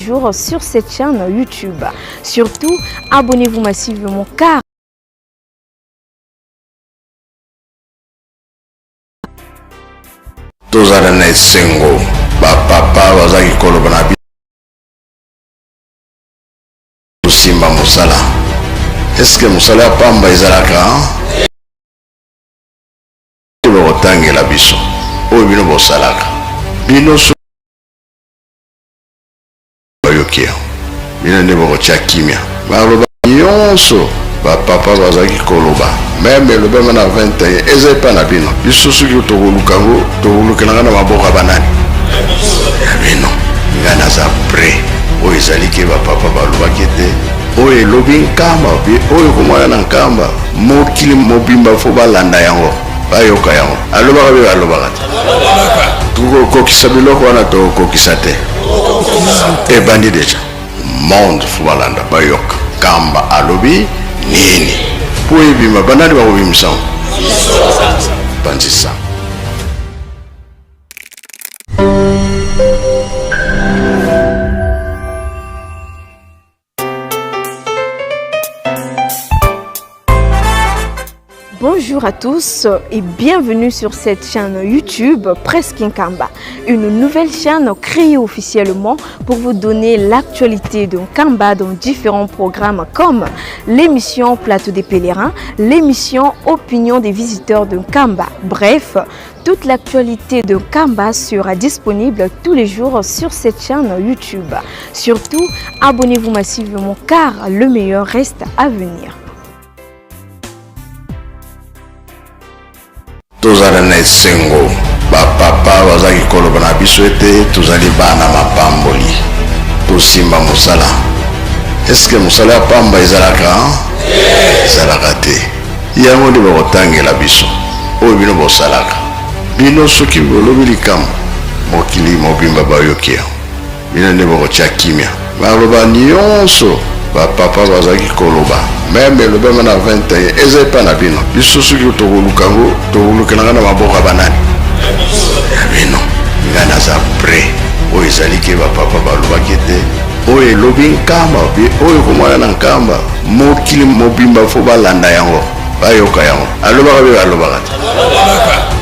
Jour sur cette chaîne YouTube. Surtout, abonnez-vous massivement car Tozala na esengo ba papa bazaki koloba na tosimba mosala. Eske mosala ya pamba ezalaka? Bakotangela biso oyo bino bosalaka bino Bayoki yango. Bino nde bokotia kimia. Baloba nyonso ba papa bazalaki koloba meme elobama na 21 eza epa na bino. Biso soki tokoluka yango tokolukela nga na maboko ya banani? Ya bino. Nga naza prêt. Oyo ezali ke ba papa balobaki ete oyo elobi Nkamba oyo komona na Nkamba mokili mobimba fo balanda yango bayoka yango. Alobaka be alobaka te. Tokokokisa biloko wana tokokokisa te. Ebandi deja. Monde fo balanda bayoka. Kamba alobi nini? Po ebima banani bakobimisa yango? Panzisa. Bonjour à tous et bienvenue sur cette chaîne YouTube Presse Nkamba, une nouvelle chaîne créée officiellement pour vous donner l'actualité de Nkamba dans différents programmes comme l'émission Plateau des pèlerins, l'émission Opinion des visiteurs de Nkamba. Bref, toute l'actualité de Nkamba sera disponible tous les jours sur cette chaîne YouTube. Surtout, abonnez-vous massivement car le meilleur reste à venir. Tozala na esengo ba papa bazalaki koloba na biso ete tozali bana mapamboli tosimba mosala. Eske mosala ya pamba ezalaka? Ezalaka te. Yango nde bakotangela biso oyo bino bosalaka. Bino soki bolobi likambo mokili mobimba bayoki yango. Bino nde bokotia kimia. Maloba nionso ba papa bazalaki koloba meme elobama na 21 eza epa na bino. Biso soki tokoluka yango tokolukela nga na maboko ya banani? Ya bino. Nga naza prêt. Oyo ezali ke ba papa balobaki ete oyo elobi Nkamba oyo komona na Nkamba mokili mobimba fo balanda yango bayoka yango. Alobaka be alobaka te.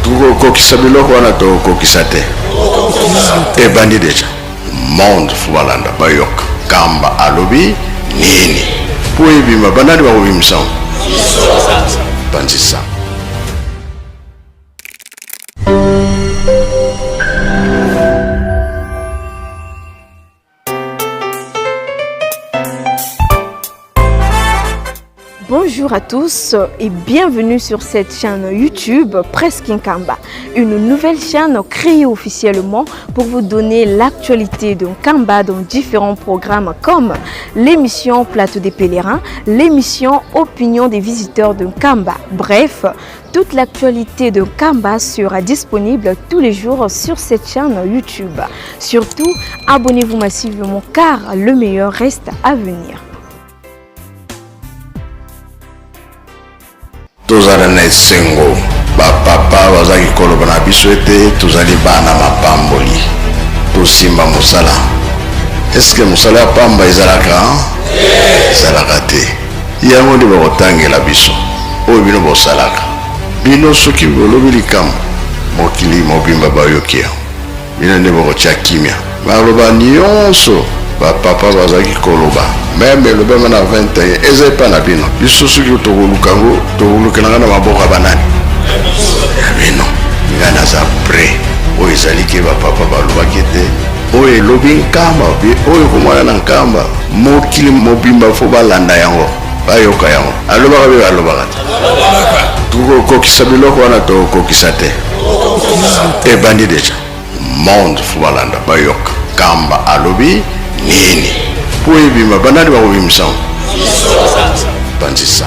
Tokokokisa biloko wana tokokokisa te. Ebandi deja. Monde fo balanda bayoka. Kamba alobi nini? Po ebima banani bakobimisa yango? Panzisa. Bonjour à tous et bienvenue sur cette chaîne YouTube Presse Nkamba, une nouvelle chaîne créée officiellement pour vous donner l'actualité de Nkamba dans différents programmes comme l'émission Plateau des pèlerins, l'émission Opinion des visiteurs de Nkamba. Bref, toute l'actualité de Nkamba sera disponible tous les jours sur cette chaîne YouTube. Surtout, abonnez-vous massivement car le meilleur reste à venir. Tozala na esengo ba papa bazalaki koloba na biso ete tozali bana mapamboli tosimba mosala. Eske mosala ya pamba ezalaka? Ezalaka te. Yango nde bakotangela biso oyo bino bosalaka. Bino soki bolobi likambo mokili mobimba bayoki yango. Bino nde bokotia kimia. Maloba nionso ba papa bazalaki koloba meme elobama na 21 eza epa na bino. Biso soki tokoluka yango tokolukela nga na maboko ya banani? Ya bino. Nga naza prêt. Oyo ezali ke ba papa balobaki ete oyo elobi Nkamba oyo komona na Nkamba mokili mobimba fo balanda yango bayoka yango. Alobaka be alobaka te. Tokokokisa biloko wana tokokokisa te. Ebandi deja. Monde fo balanda bayoka. Kamba alobi nini? Po ebima banani bakobimisa yango? Panzisa.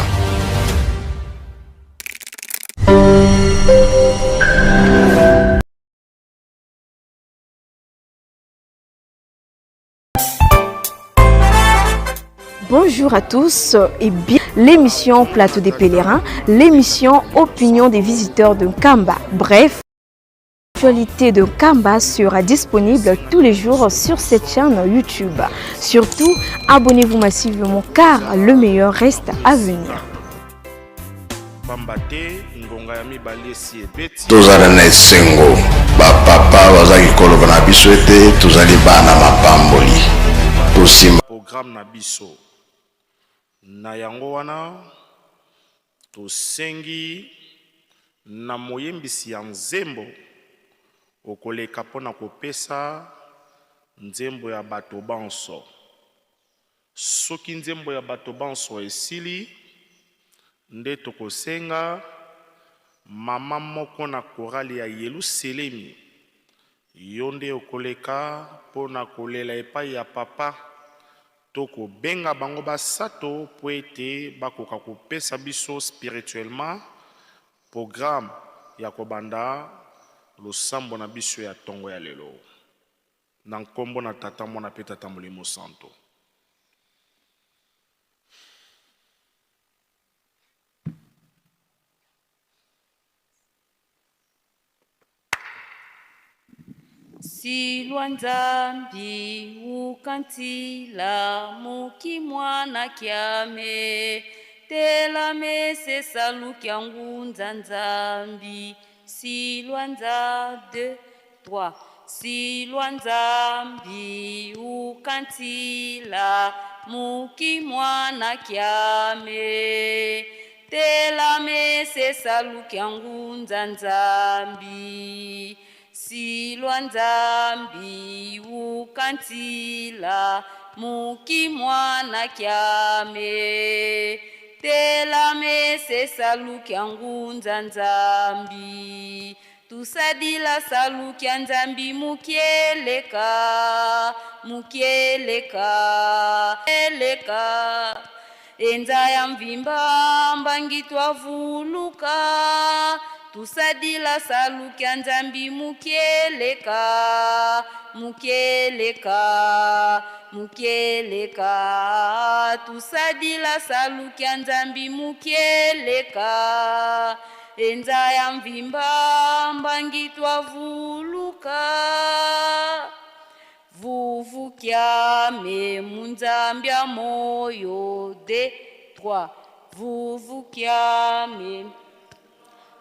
Bonjour à tous et bien l'émission Plateau des pèlerins, l'émission Opinion des visiteurs de Nkamba. Bref, L'actualité de Nkamba sera disponible tous les jours sur cette chaîne YouTube. Surtout, abonnez-vous massivement car le meilleur reste à venir. Pamba te ngonga ya mibale esi ebeti. Tozala na esengo, bapapa bazalaki koloba na biso ete tozali bana mapamboli. Tosimba. Programme na biso. Na yango wana, tosengi na moyembisi ya nzembo okoleka mpo na kopesa nzembo ya bato banso. Soki nzembo ya bato banso esili, nde tokosenga mama moko na korale ya Yeluselemi, yo nde okoleka mpo na kolela epai ya papa to kobenga bango basato mpo ete bakoka kopesa biso spirituellement programme ya kobanda losambo na biso ya tongo ya lelo. Na nkombo na Tata, Mwana mpe Tata Molimo Santo. Silwa Nzambi ukantila muki mwana kiame tela mese salukia ngunza Nzambi silwa Nza 2 3 silwa Nzambi ukantila muki mwana kiame tela mese salukia ngunza Nzambi silwa Nzambi ukantila muki mwana kiame tela mese salukia ngunza Nzambi tusadila salukia Nzambi mukieleka mukieleka eleka enza ya mvimba mbangi twavuluka tusadila salukia Nzambi mukieleka mukieleka mukieleka tusadila salukia Nzambi mukieleka enza ya mvimba mbangi twavuluka vuvukiame munzambia moyo de 3 vuvukiame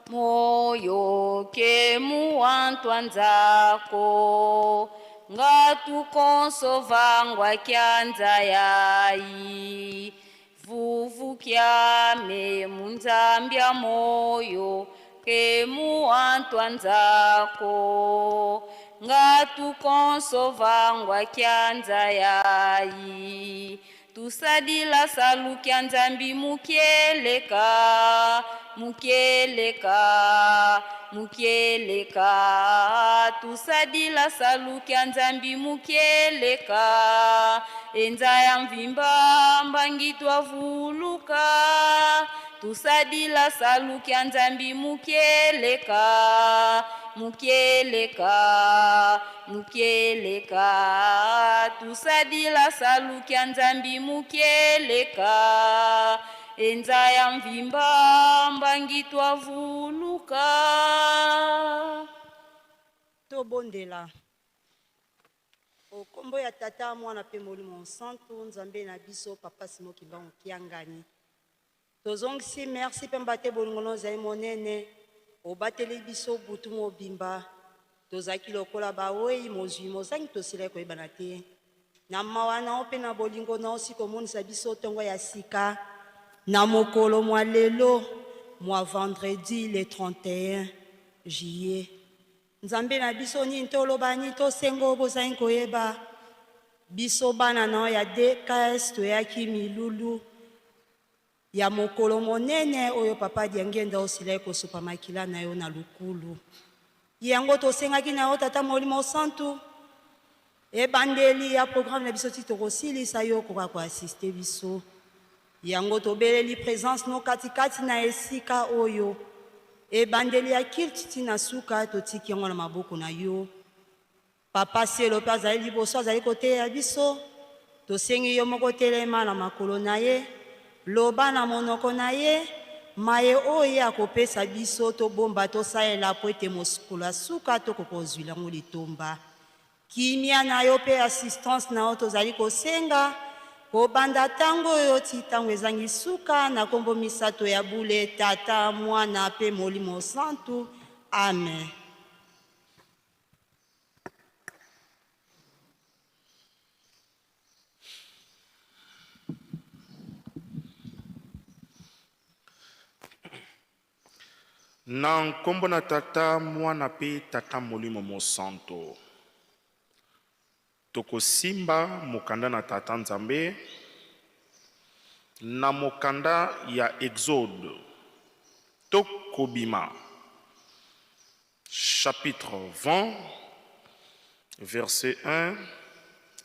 moyo ke muwantwa nzako ngatukonsovangwa kyanza yayi vuvukiame munzambia moyo ke muwantwa nzako ngatukonsovangwa kyanza yayi tusadila salukia Nzambi mukieleka mukieleka mukieleka tusadila salukia Nzambi mukieleka enza ya mvimba mbangi twavuluka tusadila salukia Nzambi mukieleka mukieleka mukieleka tusadila salukia Nzambi mukieleka enza ya mvimba mbangi twavuluka. Tobondela okombo ya Tata, Mwana mpe Molimo Santu. Nzambe na biso, Papa Simo Kimbangu Kiangani, tozongisi merci pamba te bolingo na ozali monene. Obateli biso butu mobimba, tozalaki lokola bawei mozwi mozangi, tosilaki koyebana te. Na mawa na yo mpe na bolingo na yo osi komonisa biso ntongo ya sika na mokolo mwa lelo mwa vendredi le 31 juillet. Nzambe na biso, nini toloba, nini tosengo bozangi koyeba? Biso bana na yo ya DKS toyaki milulu ya mokolo monene oyo Papa Diangenda osilaki kosopa makila na yo na lukulu. Yango tosengaki na yo, Tata Molimo Santu, ebandeli ya programme na biso ti tokosilisa, yo okoka koassister biso. Yango tobeleli présence no katikati na esika oyo, ebandeli ya culte ti na suka, totiki yango na maboko na yo. Papa Selo mpe azali liboso, azali koteya biso. Tosengi yo moko telema na makolo na ye, loba na monoko na ye. Maye oyo ye akopesa biso tobomba tosalela mpo ete mokolo ya suka tokoka kozwila yango litomba. Kimia na yo mpe assistance na yo tozali kosenga kobanda ntango oyo ti ntango ezangi suka na nkombo misato ya bule, Tata, Mwana mpe Molimo Santu. Amen. Na nkombo na Tata, Mwana mpe Tata Molimo Mosanto, tokosimba mokanda na Tata Nzambe na mokanda ya Exode to Kobima, chapitre 20, verset 1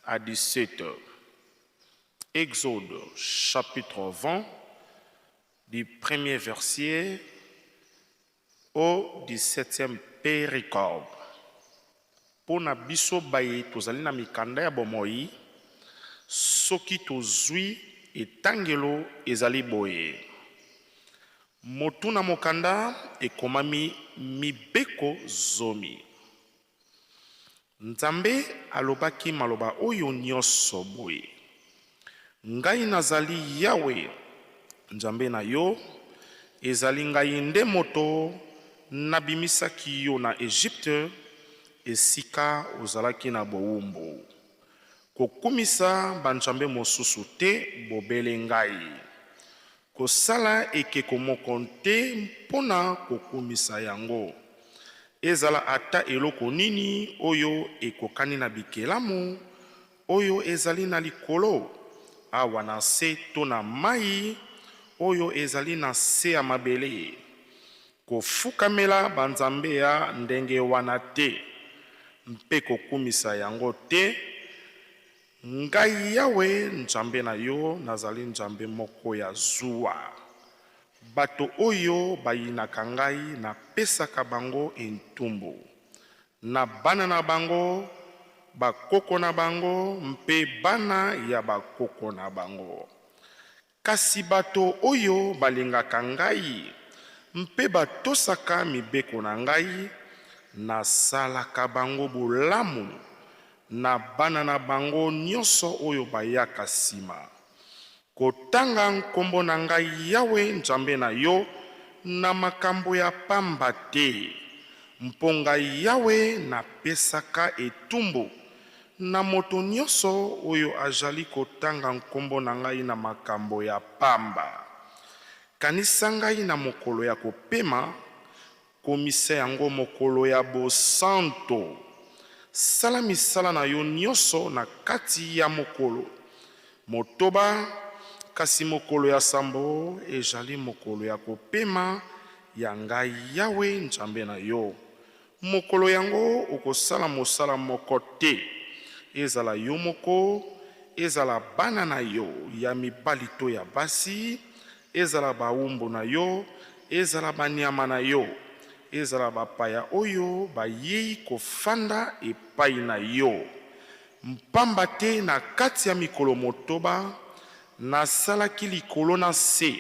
à 17. Exode chapitre 20, du premier verset au 17e péricope. Mpo na biso baye tozali na mikanda ya bomoi, soki tozwi etangelo ezali boye. Motu na mokanda ekomami Mibeko Zomi. Nzambe alobaki maloba oyo nyonso boye, Ngai nazali Yawe, Nzambe na yo, ezali ngai nde moto nabimisaki yo na Egypte, esika ozalaki na bowumbu. Kokumisa banzambe mosusu te bobele ngai. Kosala ekeko moko te mpo na kokumisa yango, ezala ata eloko nini oyo ekokani na bikelamu oyo ezali na likolo, awa na nse to na mai oyo ezali na nse ya mabele. Kofukamela banzambe ya ndenge wana te, mpe kokumisa yango te. Ngai Yawe, Nzambe na yo, nazali Nzambe moko ya zuwa. Bato oyo bayinaka ngai, napesaka bango etumbu, na bana na bango, bakoko na bango mpe bana ya bakoko na bango. Kasi bato oyo balingaka ngai mpe batosaka mibeko na ngai, nasalaka bango bolamu na bana na bango nyonso oyo bayaka nsima. Kotanga nkombo na ngai Yawe Nzambe na yo na makambo ya pamba te, mpo ngai Yawe napesaka etumbu na moto nyonso oyo azali kotanga nkombo na ngai na makambo ya pamba. Kanisa ngai na mokolo ya kopema, komisa yango mokolo ya bosanto. Sala misala na yo nyonso na kati ya mokolo motoba, kasi mokolo ya sambo ezali mokolo ya kopema ya ngai Yawe Nzambe na yo. Mokolo yango okosala mosala moko te, ezala yo moko, ezala bana na yo ya mibali to ya basi, ezala bawumbu na yo, ezala banyama na yo, ezala bapaya oyo bayei kofanda epai na yo. Mpamba te na kati ya mikolo motoba nasalaki likolo na nse,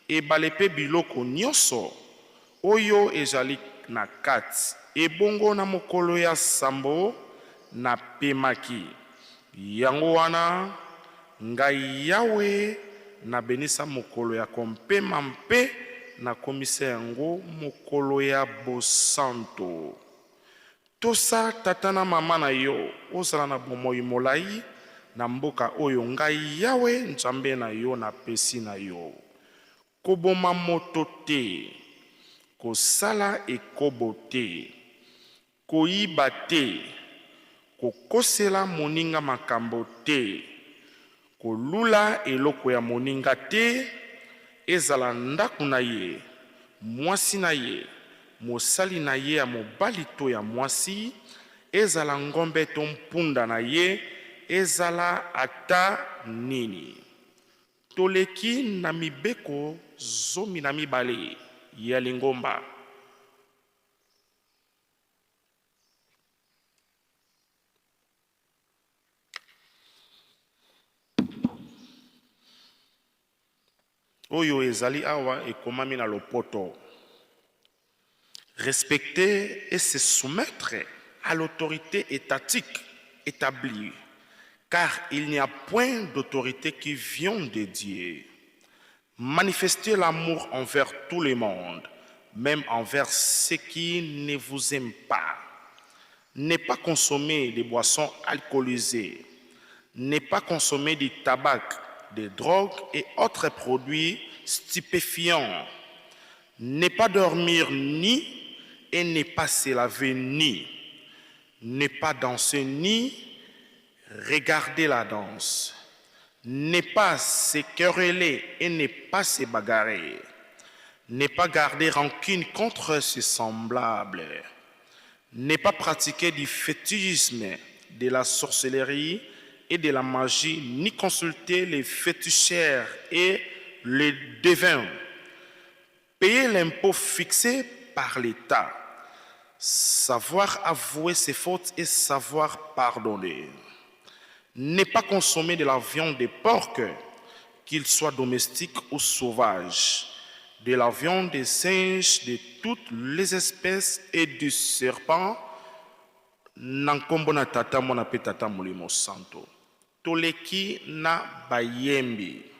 ebale mpe biloko nyonso oyo ezali na kati, ebongo na mokolo ya sambo napemaki. Yango wana ngai Yawe nabenisa mokolo ya kompema mpe nakomisa yango mokolo ya bosanto. Tosa tata na mama na yo, ozala na bomoi molai na mboka oyo ngai Yawe Nzambe na yo napesi na yo. Koboma moto te, kosala ekobo te, koyiba te, kokosela moninga makambo te, kolula eloko ya moninga te, ezala ndako na ye, mwasi na ye, mosali na ye ya mobali to ya mwasi, ezala ngombe to mpunda na ye, ezala ata nini. Toleki na mibeko 12 ya lingomba. Oyo ezali awa ekomami na lopoto. Respecter et se soumettre à l'autorité étatique établie, car il n'y a point d'autorité qui vient de Dieu. Manifester l'amour envers tout le monde, même envers ceux qui ne vous aiment pas. Ne pas consommer des boissons alcoolisées, ne pas consommer du tabac, des drogues et autres produits stupéfiants. Ne pas dormir ni et ne pas se laver ni. Ne pas danser ni regarder la danse. Ne pas se quereller et ne pas se bagarrer. Ne pas garder rancune contre ses semblables. Ne pas pratiquer du fétichisme, de la sorcellerie et de la magie, ni consulter les féticheurs et les devins. Payer l'impôt fixé par l'État. Savoir avouer ses fautes et savoir pardonner. Ne pas consommer de la viande de porc, qu'il soit domestique ou sauvage, de la viande des singes de toutes les espèces et du serpent. Na nkombo na Tata, Mwana mpe Tata Molimo Santo. Toleki na bayembi.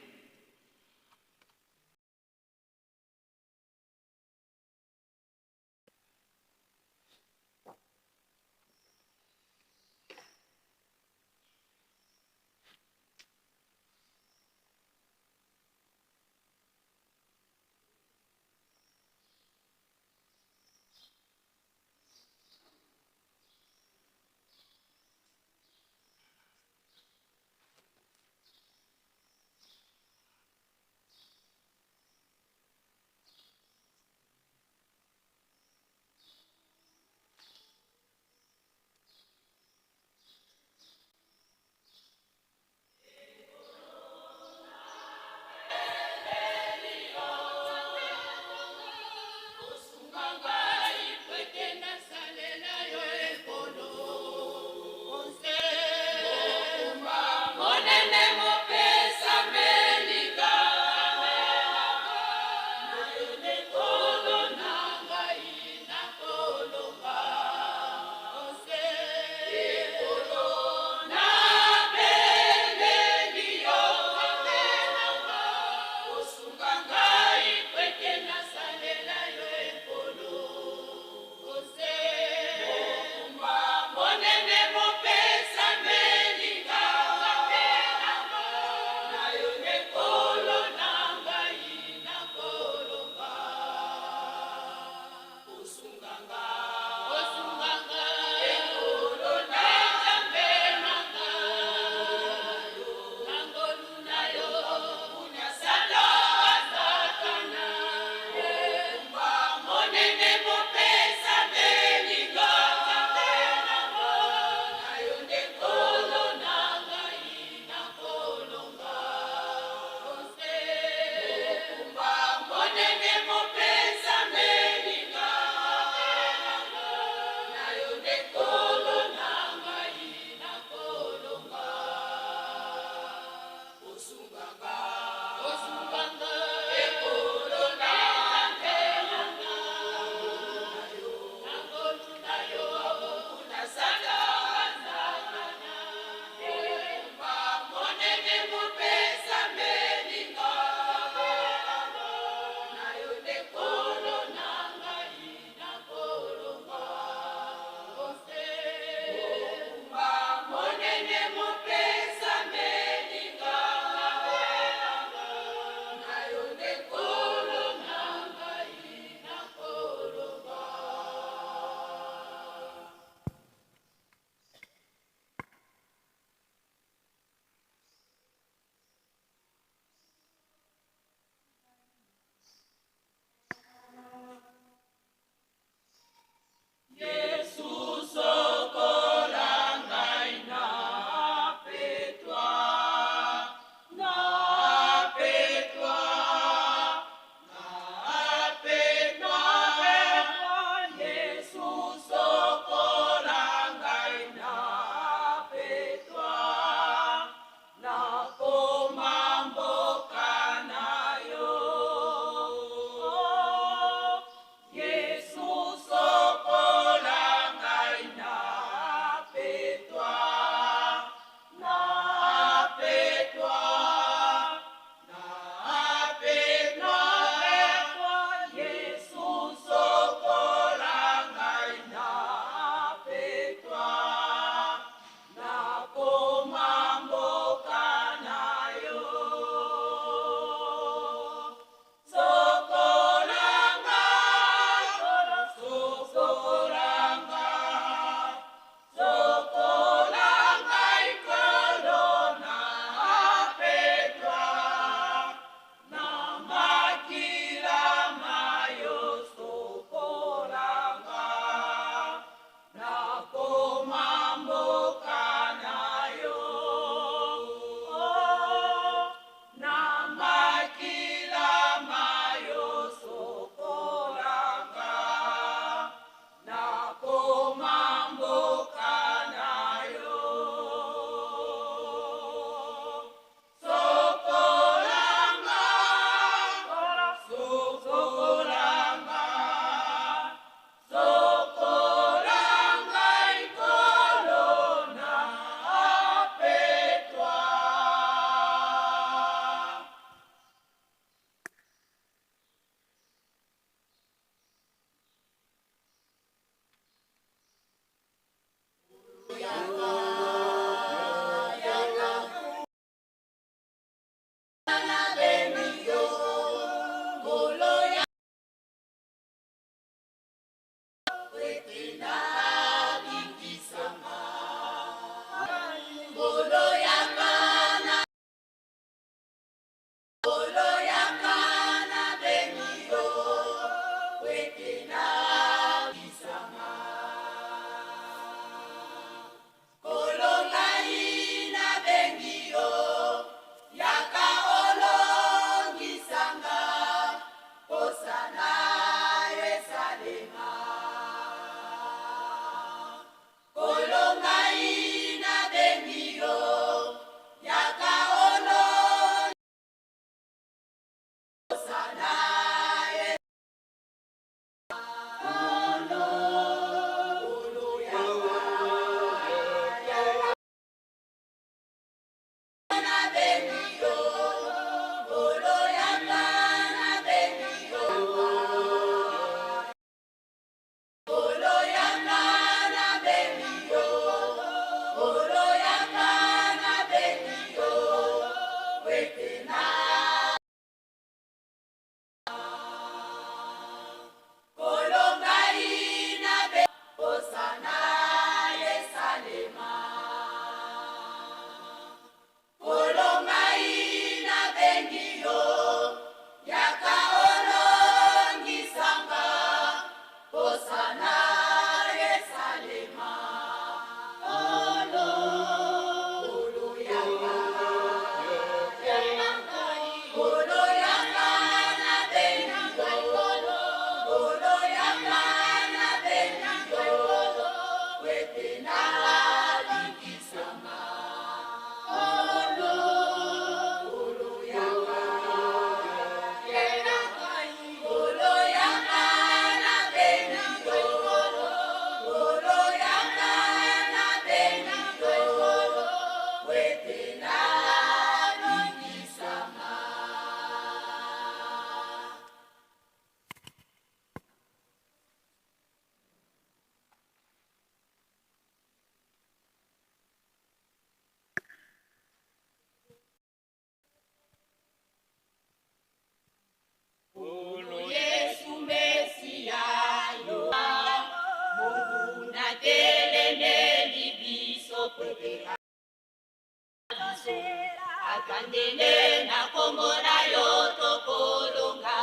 Atandele na kombo na yo tokolonga.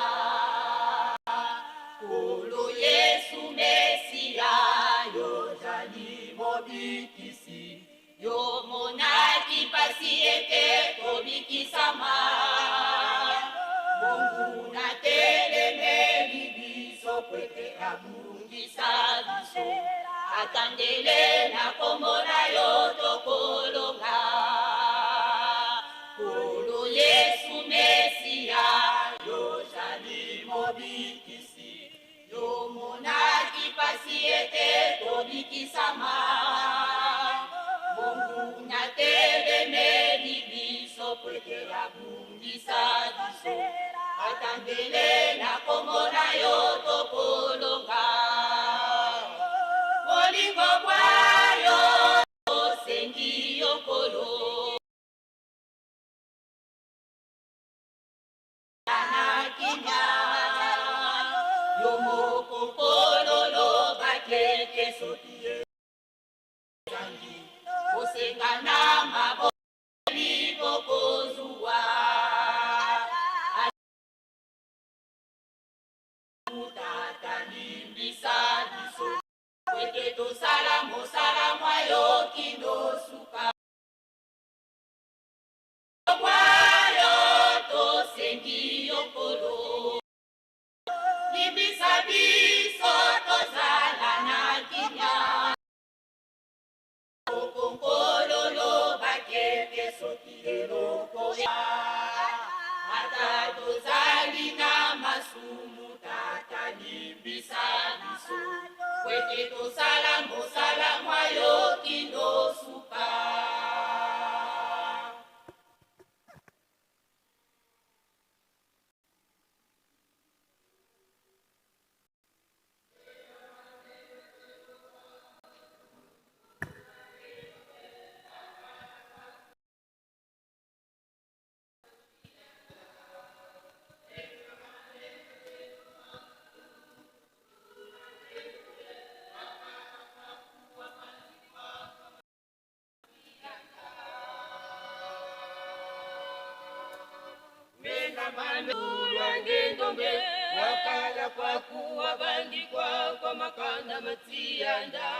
Kolo Yesu Mesia, yozali mobikisi. Yo monaki pasi ete tobikisama. Mungu natelemeli biso po ete abungisa biso. Atandele na kombo na yo tokolonga. Kolo Yesu Mesia, yozali mobikisi. Yo monaki pasi ete tobikisama. Mungu natelemeli biso po ete abungisa biso. Atandele na kombo na yo tokolonga. Bolingo bwa yo tosengi yo Nkolo. Na kimia yo moko Nkolo lobaki ete soki ezangi kosenga na mabondeli bokozwa. Tata limbisa biso ete tosala mosala mwa yo kino suka. Mwa yo tosengi yo Nkolo. Limbisa biso tozala na kimia. Nkolo lobaki ete soki eloko ata tozali na masumu, Tata limbisa biso po ete tosala mosala mwa yo kino suka. Wakala kwa kuwa bandikwa kwa makanda matianda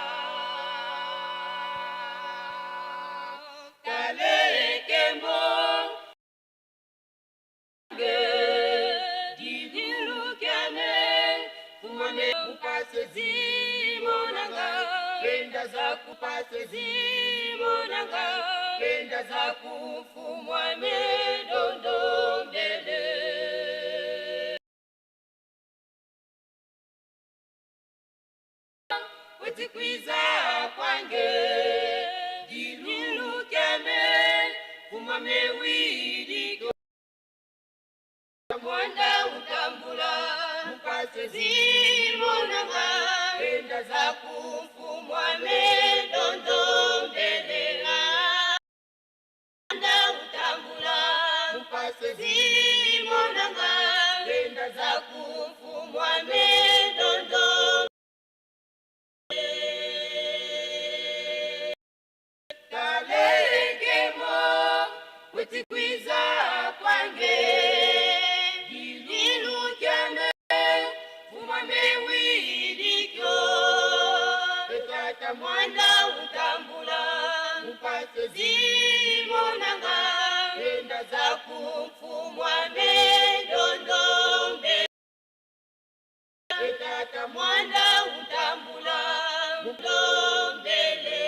kalekembo didilukeme kumame upase zimonanga penda za kupase zimonanga penda za kufumwa medondo mbele wetikwiza kwange dilulukeme kumame wiliko mwanda utambula mupase zimonanga penda za kufumwa medondo mbele mwanda utambula mupase zimonanga penda za kufumwa medondo kalengemo wetikwiza kwange dilulukeme fumame wilikyo etata mwanda utambula mupase zimonanga penda za kufumwa medondo mbele etata mwanda utambula mbele.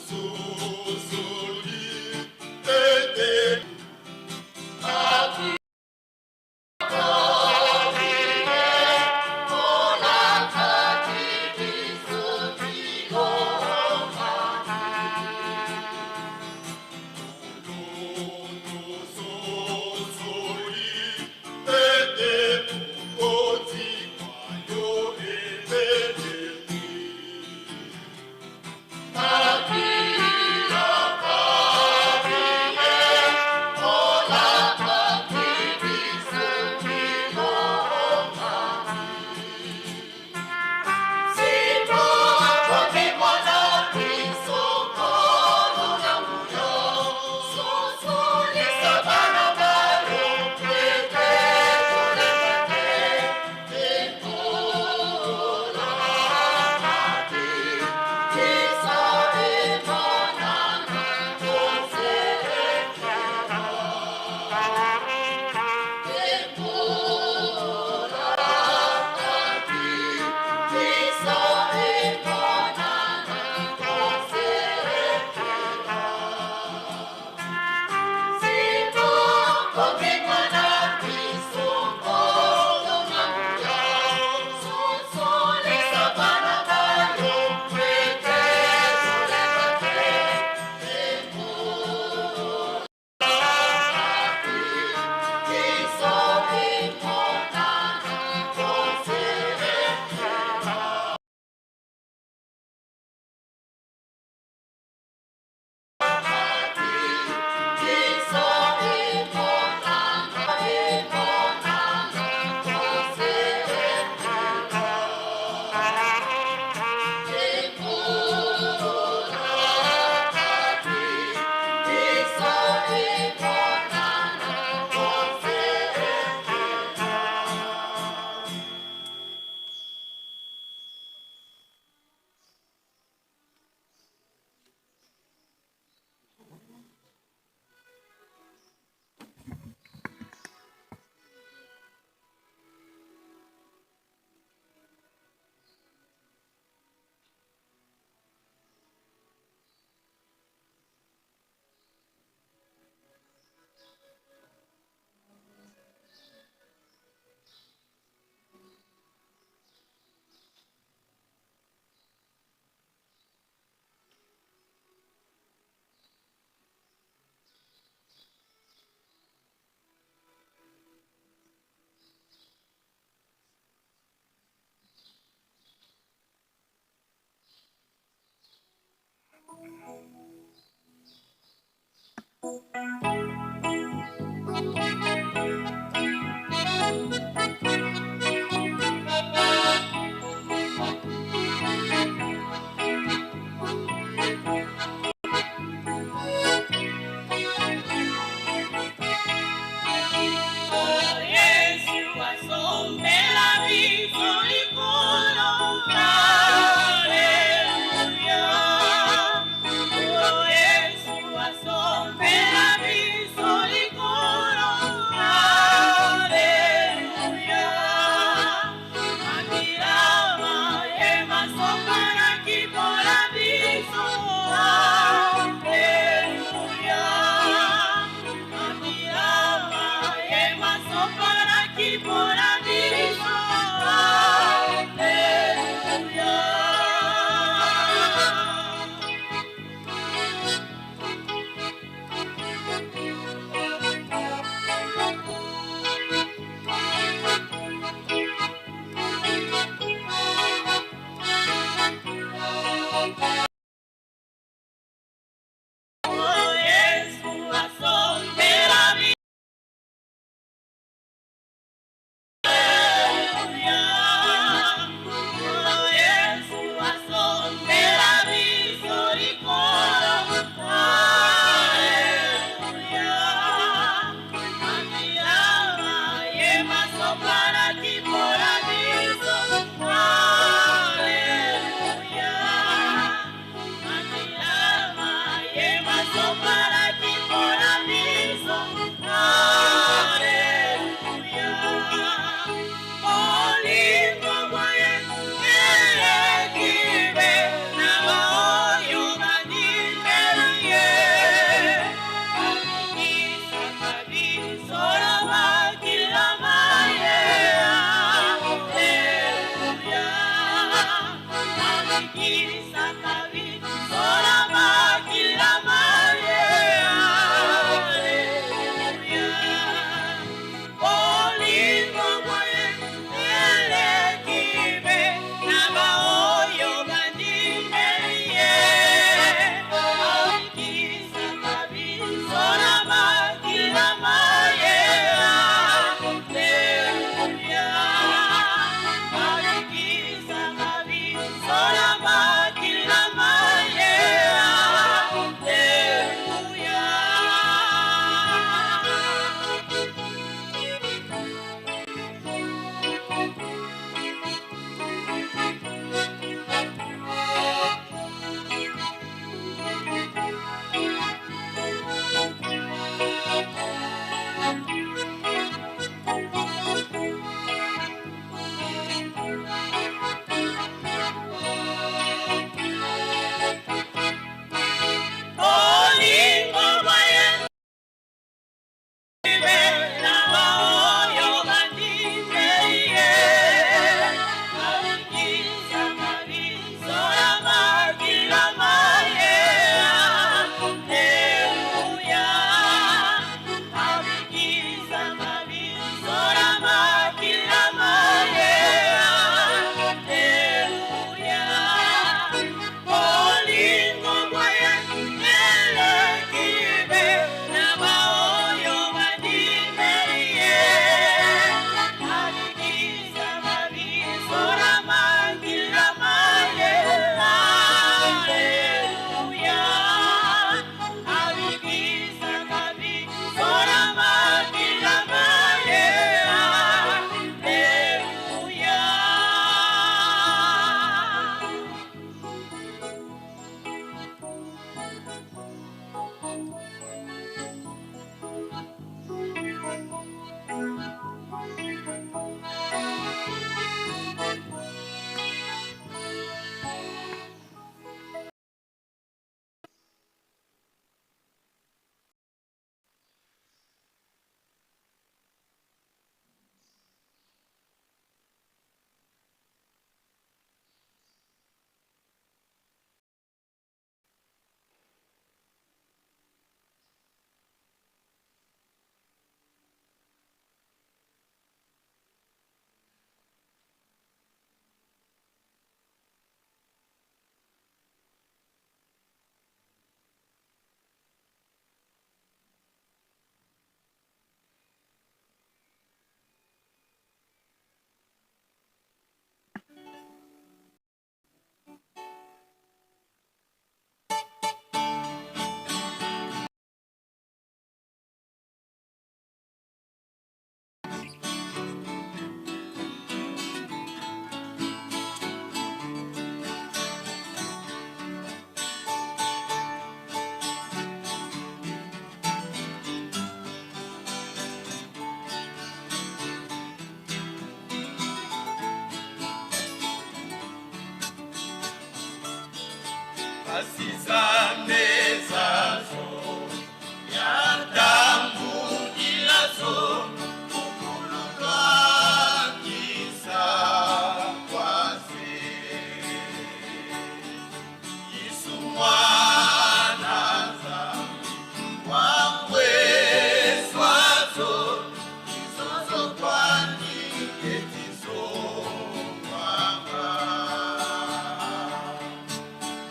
Susu.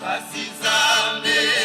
Basizame.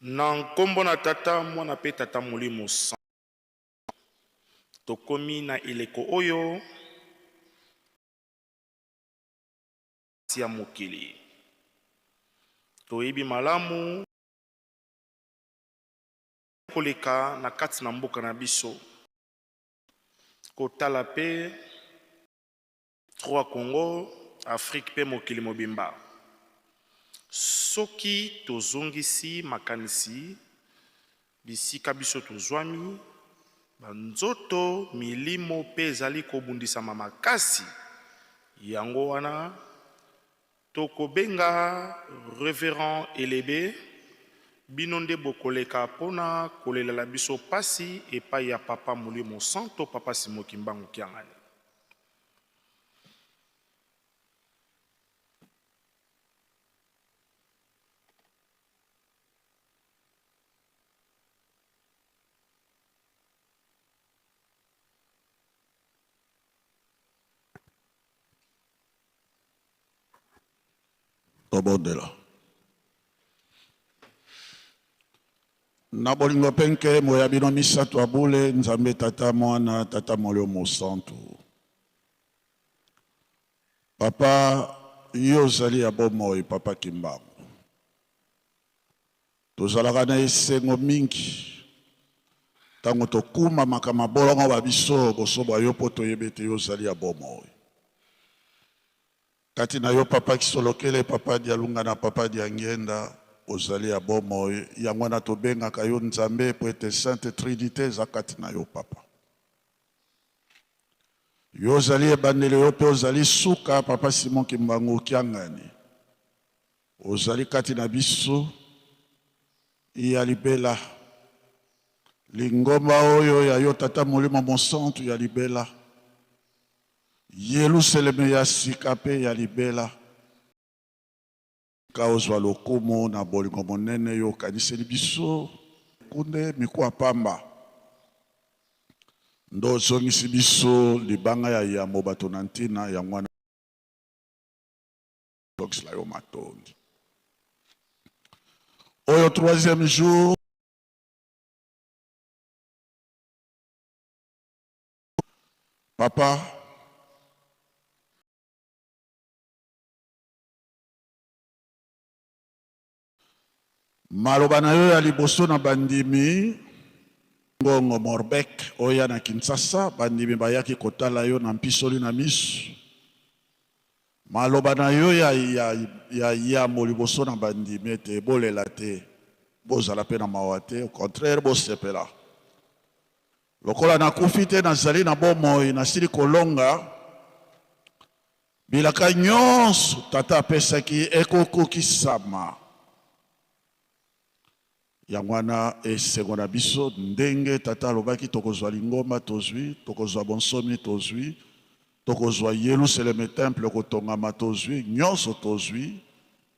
Na nkombo na Tata, Mwana mpe Tata Molimo Santu. Tokomi na eleko oyo ya mokili. Toyebi malamu koleka na kati na mboka na biso. Kotala mpe Trois Congo, Afrique mpe mokili mobimba. Soki tozongisi makanisi bisika biso tozwami, ba nzoto, milimo mpe ezali kobundisama makasi, yango wana tokobenga Reverend Elebe, bino nde bokoleka mpo na kolelela biso pasi epai ya Papa Molimo Santo, Papa Simon Kimbangu Kiangani. Tobondela. Na bolingo mpe nkembo ya bino misato ya bule, Nzambe Tata, Mwana, Tata Molimo Mosantu. Papa, yo ozali ya bomoi, Papa Kimbangu. Tozalaka na esengo mingi ntango tokumamaka mabolongo ba biso boso bwa yo mpo toyebi ete yo ozali ya bomoi. Kati na yo Papa Kisolokele, Papa Dialungana, Papa Diangienda, ozali ya bomoi, yango wana tobengaka yo Nzambe mpo ete Sainte Trinite eza kati na yo Papa. Yo ozali ebandeli, yo mpe ozali suka, Papa Simon Kimbangu Kiangani. Ozali kati na biso ya libela. Lingomba oyo ya yo Tata Molimo Mosantu ya libela. Yeluseleme ya sika mpe ya libela. Tika ozwa lokumu na bolingo monene yo okaniseli biso. Kunde mikuwa pamba nde ozongisi biso libanga ya yambo bato na ntina yango wana tozongisela yo matondi. Oyo troisième jour Papa, maloba na yo ya liboso na bandimi ngongo Morbek oya na Kinshasa, bandimi bayaki kotala yo na mpisoli na miso. Maloba na yo ya, ya, ya yambo liboso na bandimi ete bolela te, bozala pe na mawa te, au contraire bosepela. Lokola nakufi te, nazali na bomoi, nasili kolonga bilaka nyonso Tata apesaki ekokokisama. Yango wana esengo na biso ndenge Tata alobaki, tokozwa lingomba, tozwi, tokozwa bonsomi, tozwi, tokozwa Yelusaleme temple ekotongama, tozwi, nyonso tozwi.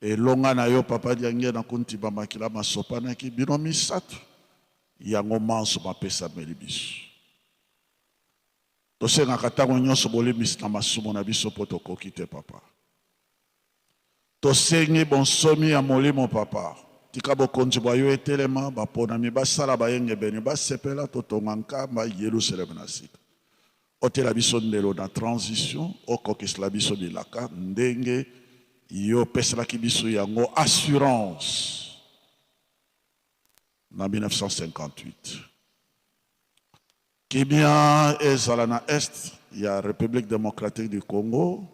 Elonga na yo Papa Diangienda Kuntiba makila masopanaki bino misato. Yango manso mapesameli biso. Tosengaka ntango nyonso bolimbisi na masumu na biso mpo tokoki te, Papa. Tosengi bonsomi ya molimo, Papa. Tika bokonzi bwa yo etelema, baponami basala bayengebene basepela, totonga Nkamba, Yelusaleme na sika. Otela biso ndelo na transition, okokisela biso bilaka ndenge yo opeselaki biso yango assurance. Na 1958, kimia ezala na Est ya Republique democratique du Congo,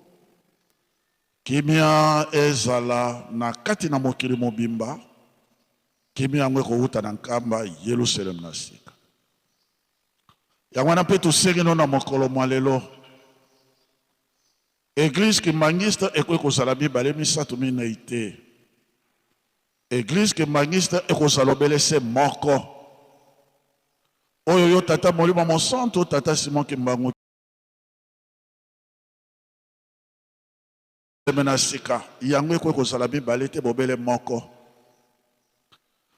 kimia ezala na kati na mokili mobimba, kimia yango ekowuta na Nkamba, Yelusalem na sika. Yango wana mpe tosengi no na mokolo mwa lelo, Eglise Kimbanguiste ekoki kozala mibale, misato, minei te. Eglise Kimbanguiste ekozala obele se moko. Oyo yo Tata Molimo Mosantu, Tata Simon Kimbangu. Na sika, yango ekoki kozala mibale te, bobele moko.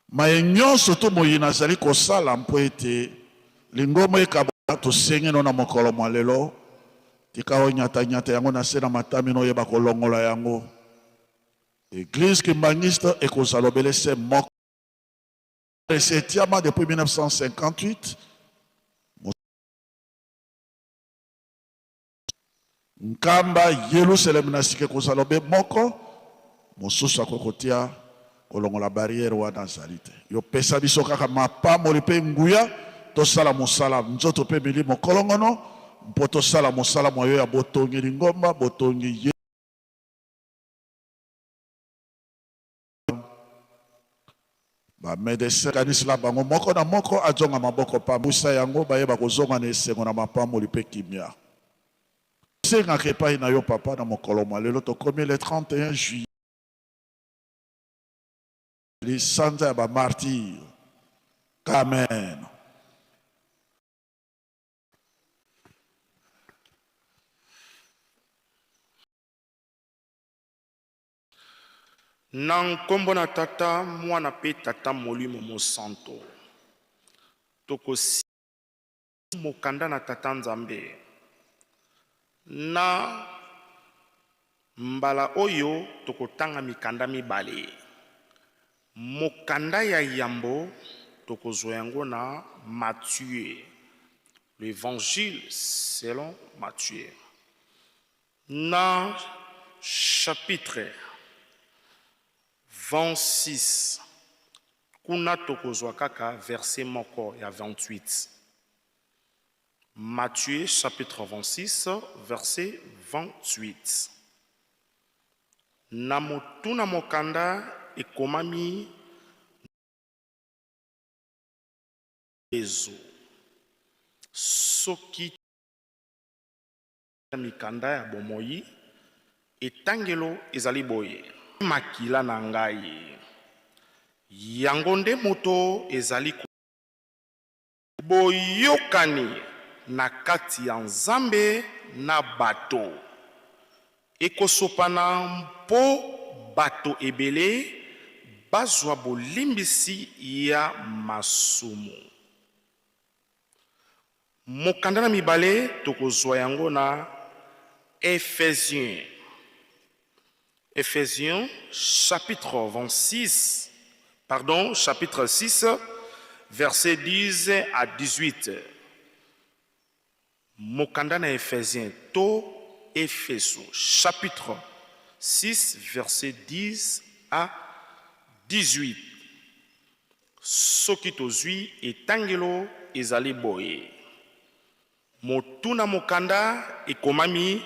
Maye nyonso to moyini azali kosala mpo ete lingomba ekabola, tosengi no na mokolo mwa lelo, tika onyata-nyata yango na se na matami no oyeba kolongola yango. Eglise Kimbanguiste ekozala obele se moko. Esi etiama depuis 1958. Nkamba Yelusaleme na sika ekozala obe moko, mosusu akoki kotia kolongola barrière wana azali te. Yo pesa biso kaka mapamboli mpe nguya tosala mosala nzoto mpe milimo kolongono mpo tosala mosala mwa yo ya botongi lingomba, botongi ye. Ba medecins kanisela bango moko na moko azonga maboko pamba. Pusa yango bayeba kozonga na esengo na mapamboli pe kimia. Tosengaka epayi na yo papa na mokolo mwa lelo tokomi le 31 juillet sanza ya ba martyrs. Amen. Na nkombo na Tata, Mwana mpe Tata Molimo Mosanto, tokosi mokanda na Tata Nzambe. Na mbala oyo tokotanga mikanda mibale. Mokanda ya yambo tokozwa yango na Matthieu, l'Evangile selon Matthieu. Na chapitre 26, kuna tokozwa kaka verset moko ya 28. Matthieu chapitre 26 verset 28. Na motuna mokanda ekomami Yezu soki Mikanda ya bomoi, etangelo ezali boye. Makila na ngai. Yango nde moto ezali ko. Boyokani na kati ya Nzambe na bato ekosopana mpo bato ebele bazwa bolimbisi ya masumu. Mokanda na mibale tokozwa yango na Ephésiens. Ephésiens chapitre 26, pardon, chapitre 6, verset 10 à 18. Mokanda na Ephésiens to Efeso chapitre 6 verset 10 à 18. Soki tozwi etangelo ezali boye. Motuna mokanda ekomami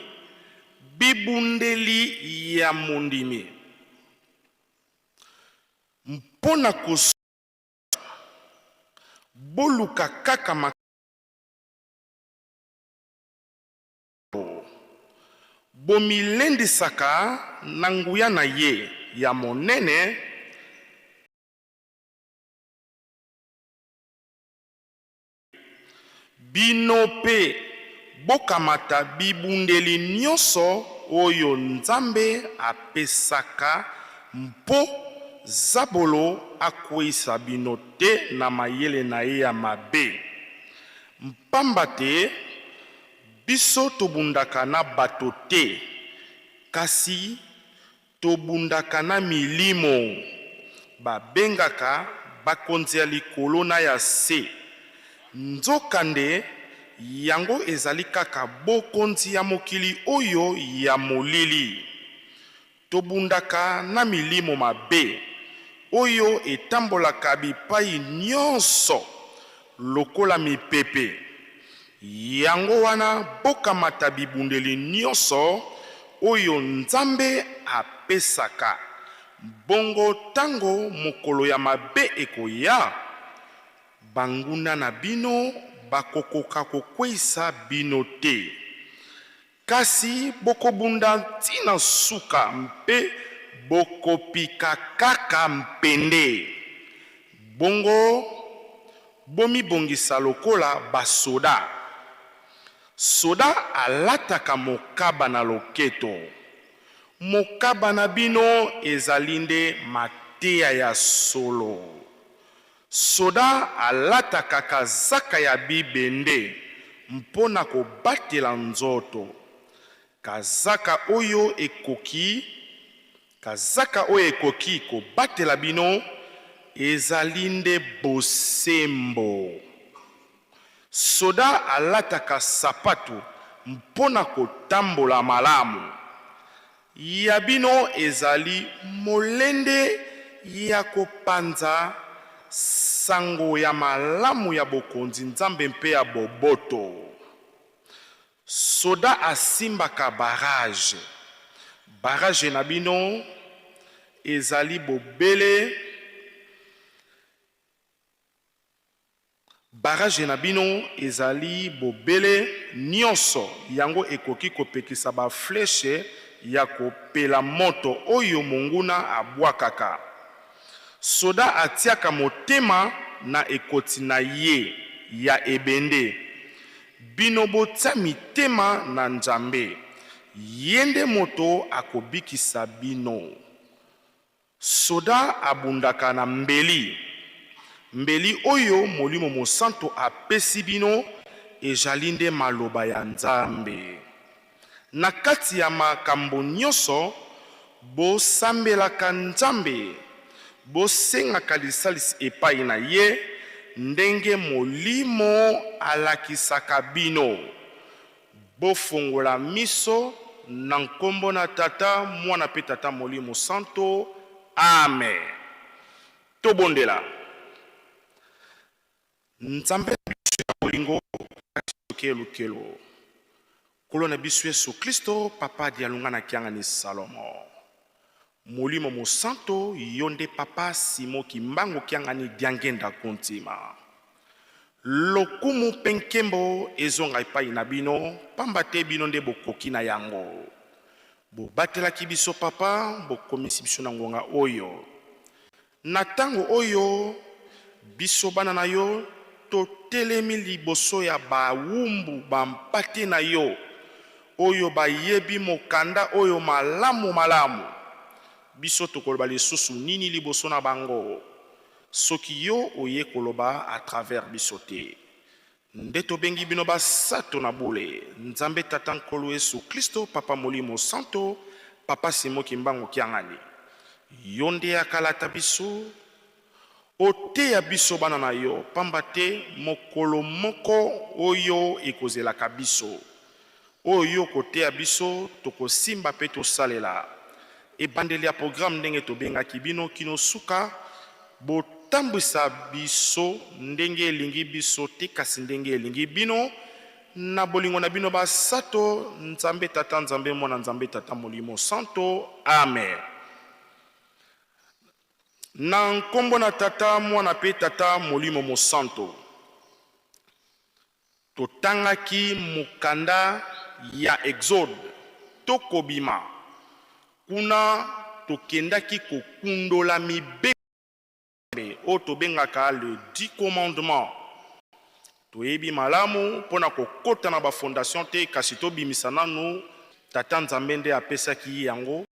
bibundeli ya mondimi mpo na kos boluka kaka makambo Bomilendisaka na nguya na ye ya monene. Bino mpe bokamata bibundeli nyonso oyo Nzambe apesaka mpo Zabolo akweisa bino te na mayele na ye ya mabe. Mpamba te biso tobundaka na bato te, kasi Tobundaka na milimo. Babengaka bakonzi ya likolo na ya se. Nzokande, yango ezali kaka bokonzi ya mokili oyo ya molili. Tobundaka na milimo mabe oyo etambolaka bipai nyonso lokola mipepe. Yango wana bokamata bibundeli nyonso oyo Nzambe apesaka, bongo tango mokolo ya mabe ekoya, banguna na bino bakokoka kokweisa bino te. Kasi bokobunda tii na suka mpe bokopika kaka mpende. Bongo bomibongisa lokola basoda. Soda alataka mokaba na loketo. Mokaba na bino ezali nde mateya ya solo. Soda alataka kazaka ya bibende mpo na kobatela nzoto. Kazaka oyo ekoki kazaka oyo ekoki kobatela bino ezali nde bosembo. Soda alataka sapatu mpo na kotambola malamu. Ya bino ezali molende ya kopanza sango ya malamu ya Bokonzi Nzambe mpe ya boboto. Soda asimbaka barrage. Barrage na bino ezali bobele Barrage na bino ezali bobele nionso yango ekoki kopekisa ba fleches ya kopela moto oyo monguna abwakaka. Soda atiaka motema na ekoti na ye ya ebende. Bino botia mitema na Nzambe. Ye nde moto akobikisa bino. Soda abundaka na mbeli. Mbeli oyo Molimo Mosantu apesi bino ejali nde maloba ya Nzambe. Na kati ya makambo nyonso, bosambelaka Nzambe, bosengaka lisalisi epai na ye, ndenge Molimo alakisaka bino. Bofongola miso, na nkombo na Tata, Mwana mpe Tata Molimo Santo. Amen. Tobondela. Nzambe na biso ya bolingo, kelukelu, Nkolo na biso Yesu Klisto, Papa Dialunga na Kiangani Salomo, Molimo Mosanto, yo nde Papa Simo Kimbangu Kiangani Diangenda Kuntima. Lokumu mpe nkembo ezonga epai na bino, pamba te bino nde bokoki na yango. Bobatelaki biso Papa, bokomisi biso na ngonga oyo. Na tango oyo, biso bana na yo totelemi liboso ya bawumbu ba mpate na yo, oyo bayebi mokanda oyo malamu malamu. Biso tokoloba lisusu nini liboso na bango, soki yo oye koloba à travers biso te? Nde tobengi bino basato na bule, Nzambe Tata Nkolo Yesu Klisto, Papa Molimo Santo, Papa Simo Kimbangu Kiangani. Yo nde ya kalata biso, oteya biso bana na yo, pamba te mokolo moko oyo ekozelaka biso. Oyo yo okoteya biso, tokosimba pe tosalela. Ebandeli ya programme ndenge tobengaki bino kino suka, botambwisa biso ndenge elingi biso te kasi ndenge elingi bino, na bolingo na bino basato, Nzambe Tata, Nzambe Mwana, Nzambe Tata Molimo Santo. Amen. Na nkombo na Tata, Mwana pe Tata Molimo Mosanto. Totangaki mokanda ya Exode to Kobima. Kuna tokendaki kokundola mibeko ya Nzambe oyo tobengaka le dix commandements. Toyebi malamu mpo na kokota na ba fondations te, kasi tobimisa nanu Tata Nzambe nde apesaki ye yango mpo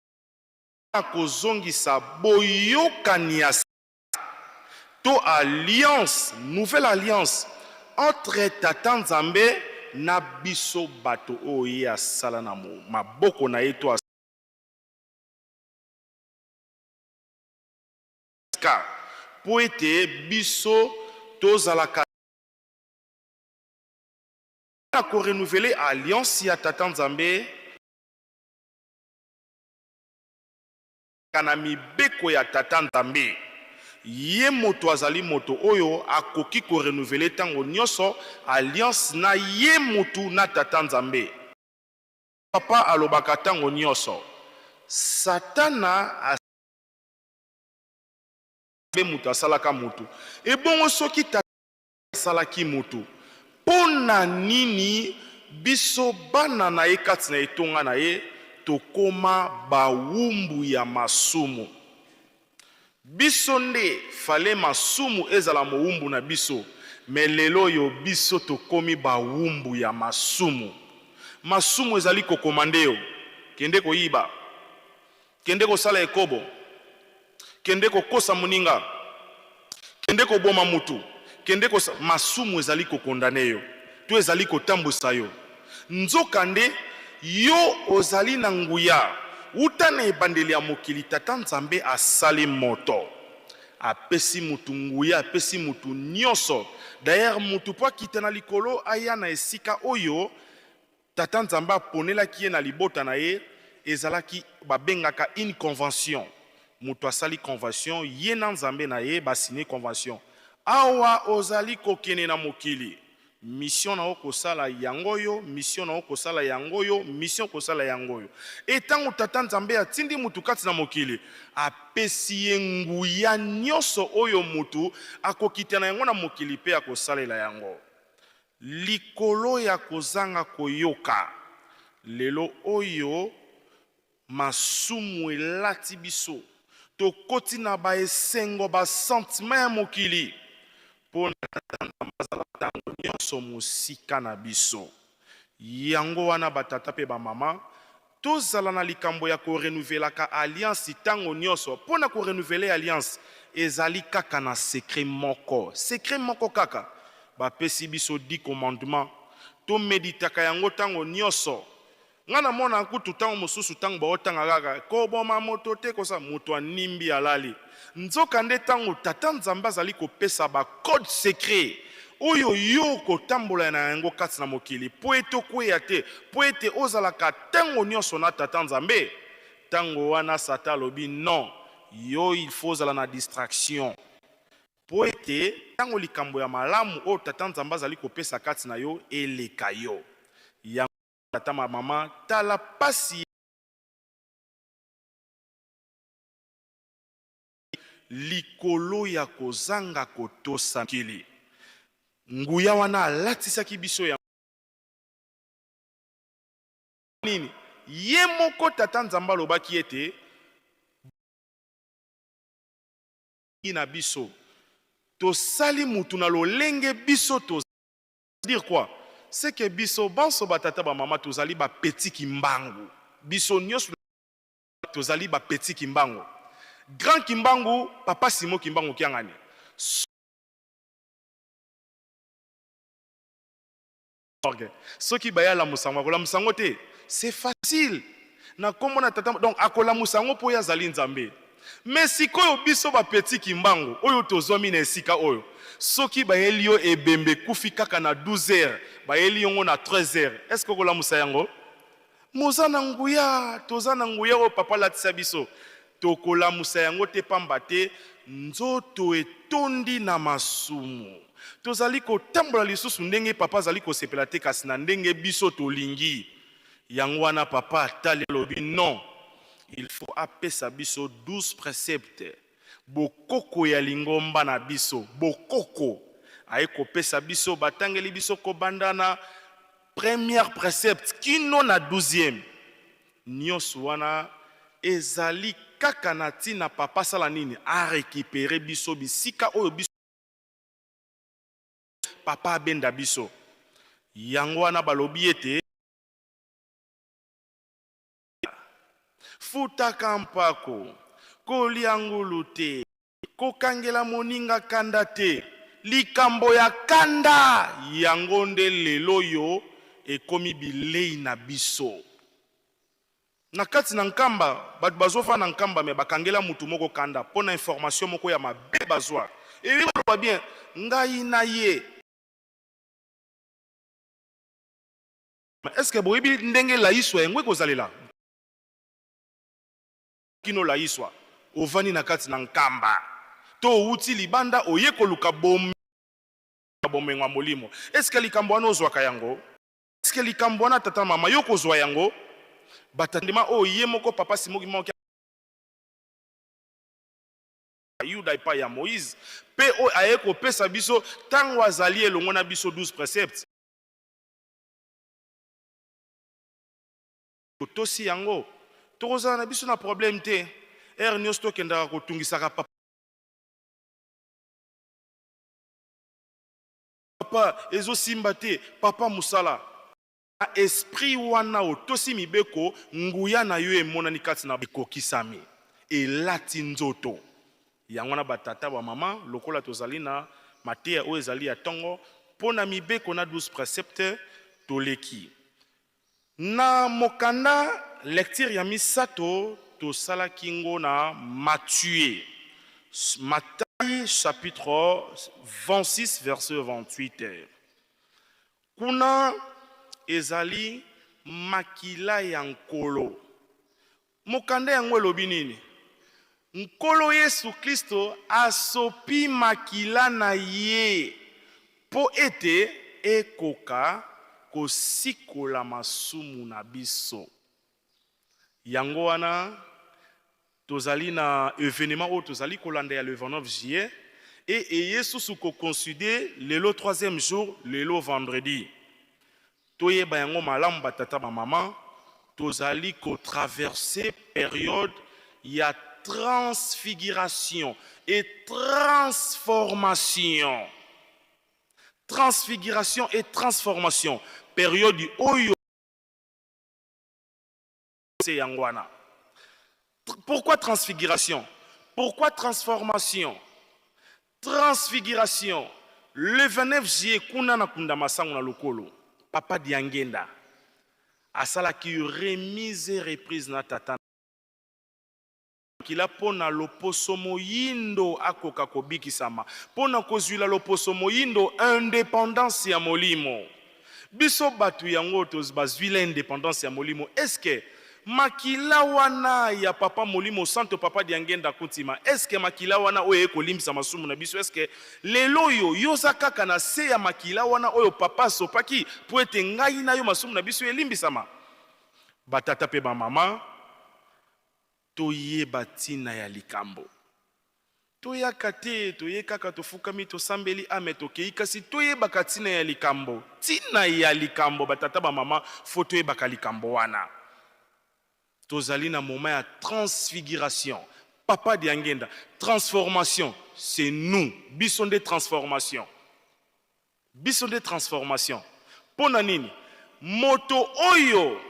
na kozongisa boyokani ya to alliance, nouvelle alliance entre Tata Nzambe na biso bato oyo ye asala na maboko na ye to asika mpo ete biso tozalaka na ko renouveler alliance ya Tata Nzambe na mibeko ya Tata Nzambe. Ye moto azali moto oyo akoki ko renouveler tango nionso alliance na ye mutu na Tata Nzambe. Papa alobaka tango nionso, Satana a. Nzambe moto asalaka moto. Ebongo soki Tata asalaki moto, mpo na nini biso bana na ye kati na etonga na ye tokoma bawumbu ya masumu? Biso nde fallait masumu ezala mowumbu na biso, mais lelo oyo biso tokomi bawumbu ya masumu. Masumu ezali ko commander yo, kende koyiba, Kende kosala ekobo, kende kokosa moninga, kende koboma mutu, kende kosa, masumu ezali ko condamner yo to ezali kotambwisa yo. Nzokande yo ozali na nguya. Wuta na ebandeli ya mokili, Tata Nzambe asali moto. Apesi mutu nguya, apesi mutu nyonso. D'ailleurs mutu mpo akita na likolo aya na esika oyo Tata Nzambe aponelaki ye na libota na ye, ezalaki babengaka une convention. Mutu asali convention, ye na Nzambe na ye ba signer convention. Awa ozali kokende na mokili, mission na yo kosala yango oyo, mission na yo kosala yango oyo, mission kosala yango oyo. Et tango Tata Nzambe atindi mutu kati na mokili, apesi ye nguya nyonso oyo mutu akokita na yango na mokili mpe akosalela yango. Likolo ya kozanga koyoka, lelo oyo masumu elati biso, tokoti na ba esengo, ba sentiments ya mokili, mpo na Tata Nzambe azala tango nionso mosika na biso. Yango wana ba tata mpe ba mama, tozala na likambo ya ko renouvelaka alliance tango nionso. Mpo na ko renouveler alliance, ezali kaka na secret moko, secret moko kaka. Bapesi biso dix commandements, to meditaka yango tango nionso. Nga namonaka kutu tango mosusu tango baotanga kaka koboma moto te, kosala, moto animbi alali. Nzoka nde tango Tata Nzambe azali kopesa ba codes secrets oyo yo okotambola na yango kati na mokili mpo ete okweya te, mpo ete ozalaka tango nionso na Tata Nzambe, tango wana Satan alobi non, yo il faut ozala na distraction mpo ete tango likambo ya malamu oyo Tata Nzambe azali kopesa kati na yo eleka yo. Yango tata ma mama tala pasi likolo ya kozanga kotosa mokili. Nguya wana alatisaki biso yango nini? Ye moko Tata Nzambe alobaki ete na biso tosali mutu na lolenge biso to dire quoi? C'est que biso banso ba tata ba mama tozali ba petit kimbangu, biso nioso tozali ba petit kimbangu, grand kimbangu papa Simon kimbangu kiangani. Soki baye alamusa yango, akolamusa yango te, c'est facile na kombo na tata, donc akolamusa yango po ye azali Nzambe. Mais sikoyo biso ba petit kimbangu oyo tozwami na esika oyo, soki bayeli yo ebembe ekufi kaka na 12 heures, bayeli yongo na 13 heures, est ce que okolamusa yango? Moza na nguya, toza na nguya oyo papa alatisa biso, tokolamusa yango te pamba te nzoto etondi na masumu. Tozali kotambola lisusu ndenge papa azali kosepela te kasi na ndenge biso tolingi. Yango wana papa atali alobi non, il faut apesa biso 12 preceptes, bokoko ya lingomba na biso, bokoko aye kopesa biso, batangeli biso kobanda na première precept kino na douzième. Nionso wana ezali kaka na tina papa asala nini? A recuperer biso bisika oyo biso papa abenda biso. Yango wana balobi ete futaka mpako, kolia ngulu te, kokangela moninga kanda te. Likambo ya kanda yango nde lelo oyo ekomi bilei na biso. Na kati na Nkamba, bato bazofanda na Nkamba mais bakangela mutu moko kanda mpo na information moko ya mabe bazwa. Elingi koloba bien, ngai na ye. Est-ce que boyebi ndenge layiswa yango ekozalela? Kino layiswa, ovandi na kati na Nkamba to owuti libanda oye koluka bomengo ya molimo. Est-ce que likambo wana ozwaka yango? Est-ce que likambo wana tata na mama yo okozwa yango? Batandema oyo ye moko papa Simon Kimbangu Yuda epai ya Moïse mpe oyo aye kopesa biso ntango azali elongo na biso 12 preceptes. Totosi yango, tokozala na biso na problème te. Heure nionso tokendaka kotungisaka papa. Papa ezo simba te, papa musala. Na esprit wana otosi mibeko, nguya na yo emonani kati na. Ekokisami, elati nzoto. Yango wana ba tata, ba mama, lokola tozali na mateya oyo ezali ya tongo mpo na mibeko na 12 preceptes, toleki na mokanda lecture ya misato tosalaki ngo na Matthieu. Matthieu. Matai chapitre 26 verset 28. Kuna ezali makila ya Nkolo. Mokanda yango elobi nini? Nkolo Yesu Klisto asopi makila na ye mpo ete ekoka kosikola masumu na biso. Yango wana tozali na evenement oyo tozali kolanda ya le 29 juillet et eye susu ko coïncider lelo troisième jour, lelo vendredi. Toyeba yango malamu ba tata ba mama, tozali ko traverser periode ya transfiguration et transformation. Transfiguration et transformation, periode oyo yango wana. Pourquoi transfiguration? Pourquoi transformation? Transfiguration, le 29 juillet kuna na kunda masango na lokolo, papa Diangenda asalaki remise et reprise na tata makila mpo na loposo moyindo akoka kobikisama, mpo na kozwila loposo moyindo independance ya molimo. Biso batu yango toz bazwila independance ya molimo, est ce que makila wana ya papa molimo santo papa Diangenda Kuntima, est ce que makila wana oyo eye kolimbisa masumu na biso, est ce que lelo oyo yo oza kaka na se ya makila wana oyo papa asopaki po ete ngai na yo masumu na biso elimbisama? Ba tata pe ba mama toyeba tina ya likambo. Toyaka te, toye kaka tofukami, tosambeli, ame tokeyi, kasi toyebaka tina ya likambo. Tina ya likambo, ba tata ba mama, faut toyebaka likambo wana. Tozali na moment ya transfiguration. Papa Diangenda, transformation, c'est nous. Biso nde transformation. Biso nde transformation. Mpo na nini? Moto oyo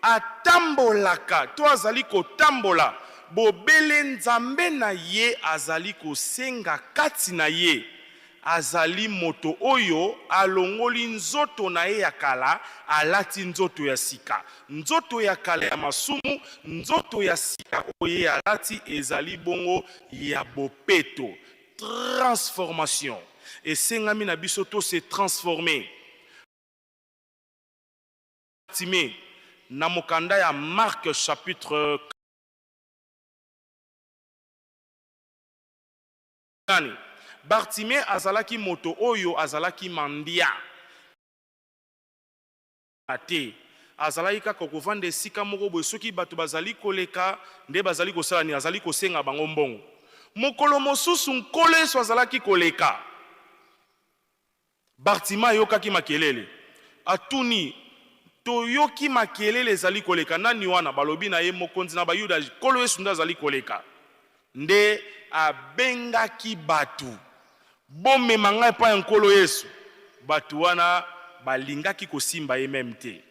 atambolaka to azali kotambola bobele Nzambe na ye azali kosenga kati na ye, azali moto oyo alongoli nzoto na ye ya kala, alati nzoto ya sika. Nzoto ya kala ya masumu, nzoto ya sika oyo ye alati ezali bongo ya bopeto. Transformation. Esengami na biso to se transformer. Time, na mokanda ya Marc chapitre Nani? Bartimee azalaki moto oyo azalaki mandia te. Azalaki kaka kovanda esika moko boye, soki bato bazali koleka nde bazali kosala nini? Azali kosenga bango mbongo. Mokolo mosusu Nkolo Yesu azalaki koleka, Bartima ayokaki makelele. Atuni, Toyoki makelele ezali koleka, nani wana? Balobi na ye, Mokonzi na Bayuda, Nkolo Yesu nde azali koleka. Nde abengaki bato, Bomema ngai epai ya Nkolo Yesu. Bato wana balingaki kosimba ye meme te.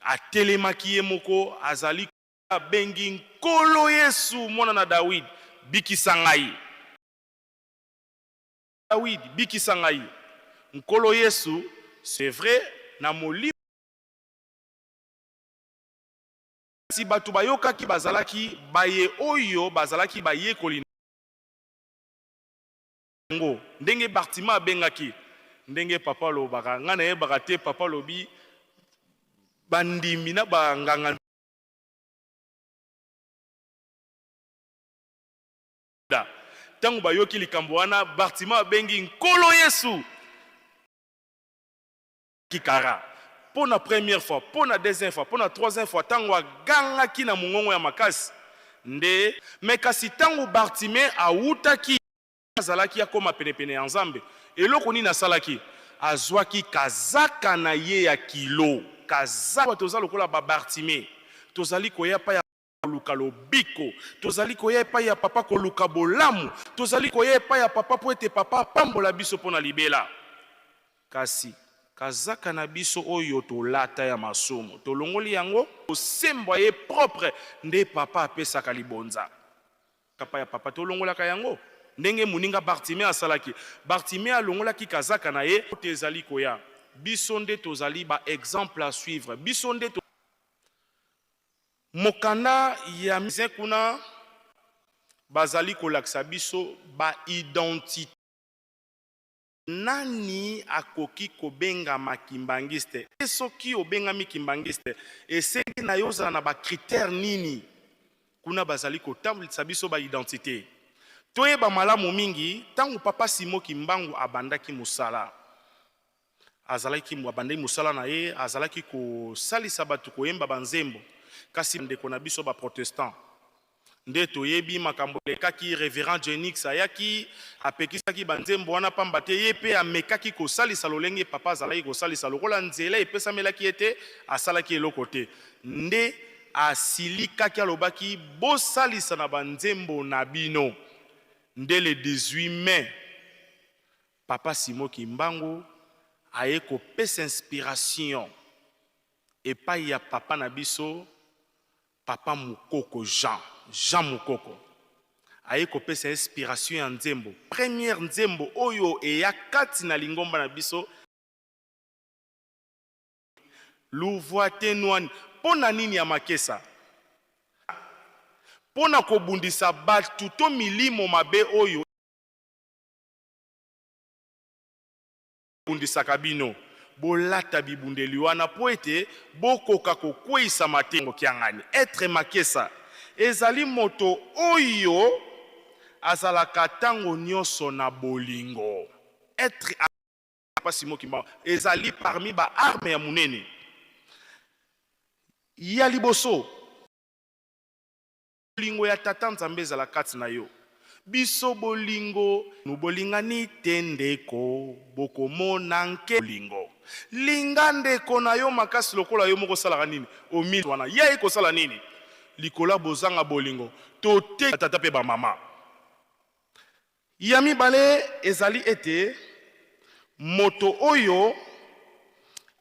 Atelemaki ye moko, azali abengi, Nkolo Yesu, Mwana na Dawidi, bikisa ngai! Dawidi, bikisa ngai! Nkolo Yesu, c'est vrai, na molimo. Kasi bato bayokaki bazalaki baye oyo bazalaki bayekoli na yango, ndenge Bartima abengaki, ndenge papa alobaka, ngai nayebaka te, papa alobi bandimi na ba nganga Ntango bayoki likambo wana, Bartima abengi Nkolo Yesu kikara mpo na première fois, mpo na deuxième fois, mpo na troisième fois. Ntango agangaki na mongongo ya makasi nde me. Kasi ntango Bartime awutaki, azalaki akoma penepene ya Nzambe, eloko nini asalaki? Azwaki kazaka na ye ya kilo. Kazaka, toza lokola ba Bartime, tozali koya pa ya koluka lobiko, tozali koya epai ya papa koluka bolamu, tozali koya epai ya papa mpo ete papa apambola biso mpo na libela. Kasi kazaka na biso oyo tolata ya masumu, tolongoli yango, kosembwa ye propre, nde papa apesaka libonza. Kapa ya papa, tolongolaka yango ndenge moninga Bartime asalaki. Bartime alongolaki kazaka na ye. Te ezali koya, biso nde tozali ba exemple à suivre, biso nde Mokanda ya kuna Bazali kolakisa biso ba identite. Nani akoki kobengama kimbanguiste? Pe soki obengami kimbanguiste, esengi na yo ozala na ba critères nini? Kuna bazali kotambwisa biso ba identite. Toyeba malamu mingi, tango Papa Simon Kimbangu abandaki mosala, azalaki abandaki mosala na ye, azalaki kosalisa bato koyemba ba nzembo. Kasi ndeko na biso ba protestants, Nde toyebi makambo elekaki, Reverend Jennings ayaki, apekisaki banzembo wana pamba te ye pe amekaki kosalisa lolenge papa azalaki kosalisa, lokola nzela epesamelaki ye te, asalaki eloko te. Nde asilikaki, alobaki, Bosalisa na banzembo na bino. Nde le 18 mai, Papa Simon Kimbangu aye kopesa inspiration epayi ya papa na biso Papa Mukoko Jean, Jean Mukoko, aye kopesa inspiration ya nzembo, première nzembo oyo eya kati na lingomba na biso, Luvuatenuani. Mpo na nini ya makesa? Mpo na kobundisa batu to milimo mabe oyo. Bundisaka bino. Bolata bibundeli wana mpo ete bokoka kokweisama te. Kiangani, etre makesa, ezali moto oyo azalaka tango nionso na bolingo. Etre Papa Simon Kimbangu ezali parmi ba armes ya munene. Ya liboso. Bolingo ya Tata Nzambe ezala kati na yo. Biso bolingo. Bolingani te ndeko, bokomona nke. Bolingo. Linga ndeko na yo makasi lokola yo moko osalaka nini? Omi wana ye aye kosala nini? Likolo ya bozanga bolingo. Tote. Batata mpe bamama. Ya mibale ezali ete moto oyo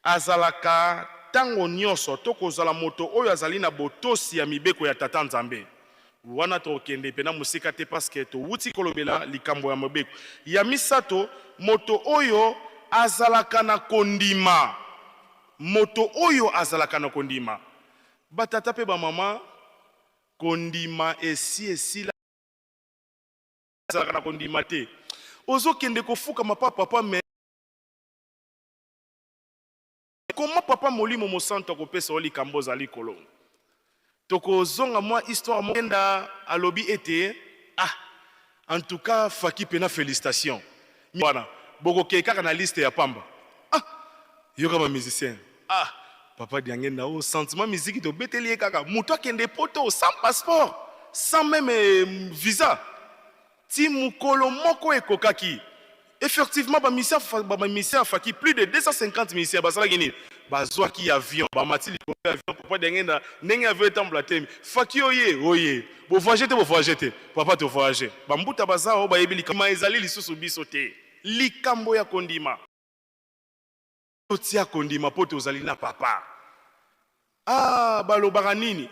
azalaka ntango nyonso to kozala moto oyo azali na botosi ya mibeko ya Tata Nzambe. Wana tokokende mpena mosika te parce que towuti kolobela likambo ya mobeko. Ya misato, moto oyo azalaka na kondima. Moto oyo azalaka na kondima. Batata mpe bamama, kondima esi esila. Azalaka na kondima te. Ozo kende kofukama pa papa mais comment papa molimo mosantu akopesa yo likambo ozali kolonga? Tokozonga mwa histoire moko enda alobi ete ah en tout cas Faki pena felicitations wana bokokei kaka na liste ya pamba ah yoka ba musiciens ah papa Diangenda oh sentiment musique tobeteli ye kaka moto akende poto sans passeport sans meme visa ti mokolo moko ekokaki effectivement ba musiciens ba musiciens ya Faki plus de 250 musiciens basalaki nini bazwaki avion bamati likolo ya avion papa Diangenda ndenge avion etambola te Faki oye oye bo voyager te bo voyager te papa to voyager ba mbuta baza oyo bayebi likambo ezali lisusu biso te likambo ya kondima Totia kondima po tozali na papa. Ah balobaka nini?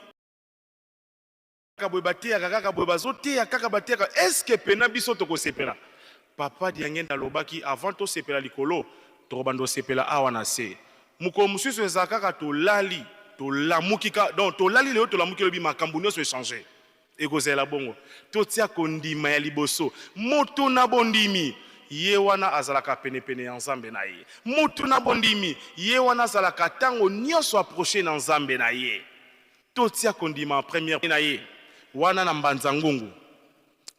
Kaka boye bateyaka kaka boye bazoteya kaka bateyaka est-ce que pena biso tokosepela? Papa Diangenda alobaki avant tosepela likolo tokobanda osepela awa na se. Mokolo mosusu ezala kaka tolali tolamuki ka donc tolali lelo tolamuki lobi makambo nyonso echanger. Ekozala bongo. Totia kondima ya liboso. Moto na bondimi, ye wana azalaka penepene ya Nzambe na ye. Moto na bondimi, ye wana azalaka tango nionso approche na Nzambe na ye. Totia kondima en première na ye. Wana na Mbanza Ngungu.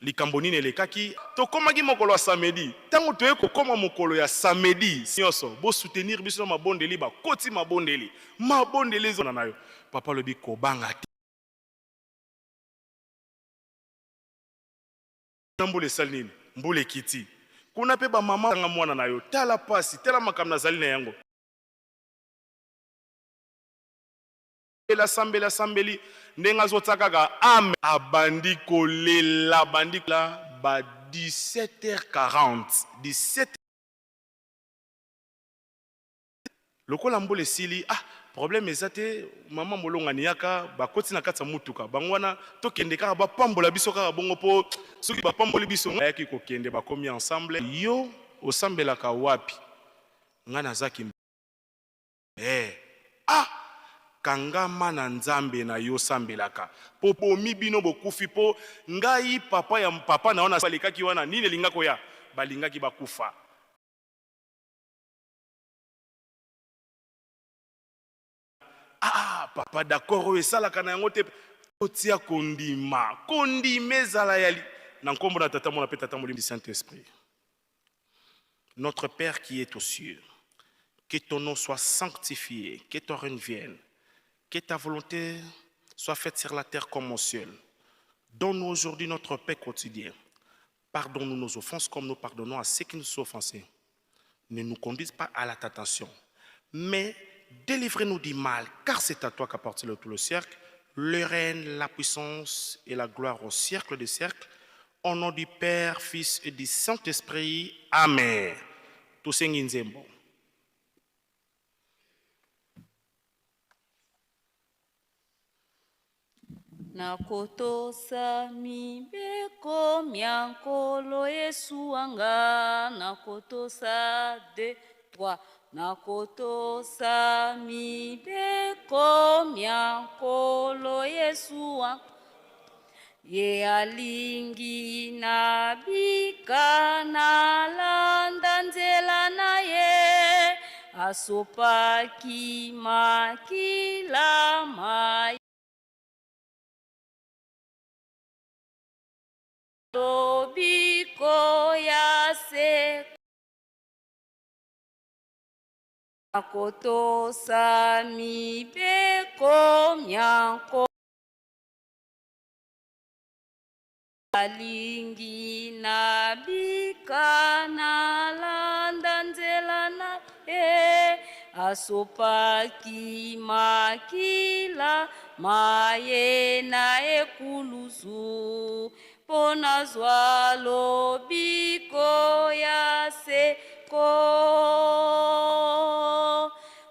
Likambo nini elekaki? Tokomaki mokolo ya samedi. Tango toye kokoma mokolo ya samedi nionso, bo soutenir biso na mabondeli, bakoti mabondeli. Mabondeli ezo na yo. Papa alobi kobanga te. Na mbula esali nini? Mbula ekiti. Kuna pe ba mama tanga mwana na yo. Tala pasi, tala makambo nazali na yango. Sambeli, asambeli ndenge azotia kaka ame. Abandi kolela, abandi la ba 17h40, 17 Lokola mbula esili, ah problème eza te, maman molongani yaka, bakoti na kati ya mutuka bango wana, tokende kaka bapambola biso kaka bongo po soki bapamboli biso. Bayaki kokende bakomi ensemble, yo osambelaka wapi? Nga naza kim eh ah! Kangama na Nzambe na yo sambelaka po bomi bino bokufi po ngai papa ya papa na yo na balekaki wana nini elinga koya balingaki bakufa. Ah papa d'accord oyo esalaka na yango te totia kondima kondima ezala ya na nkombo na tata mwana mpe tata molimo saint esprit. Notre Père qui est aux cieux, que ton nom soit sanctifié, que ton règne vienne, que ta volonté soit faite sur la terre comme au ciel. Donne-nous aujourd'hui notre paix quotidienne. Pardonne-nous nos offenses comme nous pardonnons à ceux qui nous sont offensés. Ne nous conduise pas à la tentation, mais délivrez-nous du mal, car c'est à toi qu'appartient tout le cercle, le règne, la puissance et la gloire au siècle des siècles. Au nom du Père, Fils et du Saint-Esprit. Amen. Tosengi nzembo. Nakotosa mibeko mya Nkolo Yesu wa nga, nakotosa 2 3 Nakotosa mibeko mya Nkolo Yesu wa Ye alingi nabika, nalanda nzela na ye, asopaki makila ma lobiko ya seko. Nakotosa mibeko mya Nkolo. Alingi nabika, nalanda nzela na ye, asopaki makila ma ye na ekulusu, mpo nazwa lobiko ya seko.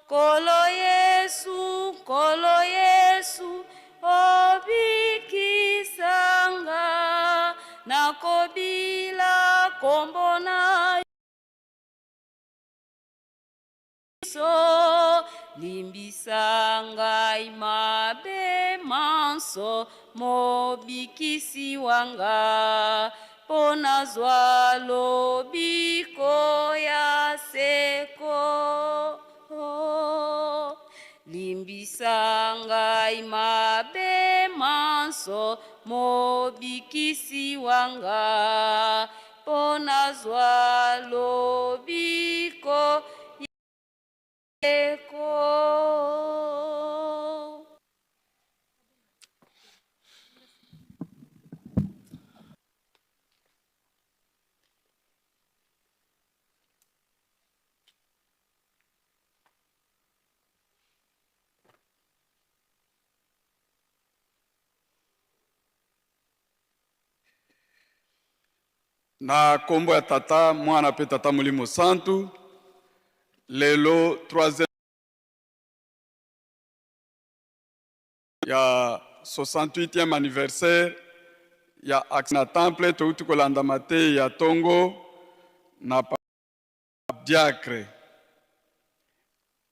Nkolo Yesu, Nkolo Yesu, Obikisa nga, nakobila kombo na yo, limbisa ngai mabe manso, mobikisi wa nga, mpo nazwa lobiko ya seko. Limbisa ngai mabe manso, mobikisi wa nga, mpo nazwa lobiko seko. Na kombo ya Tata, Mwana pe Tata Molimo Santu, lelo troisième ya 68e anniversaire ya na temple, touti kolanda mateyi ya tongo na Diacre.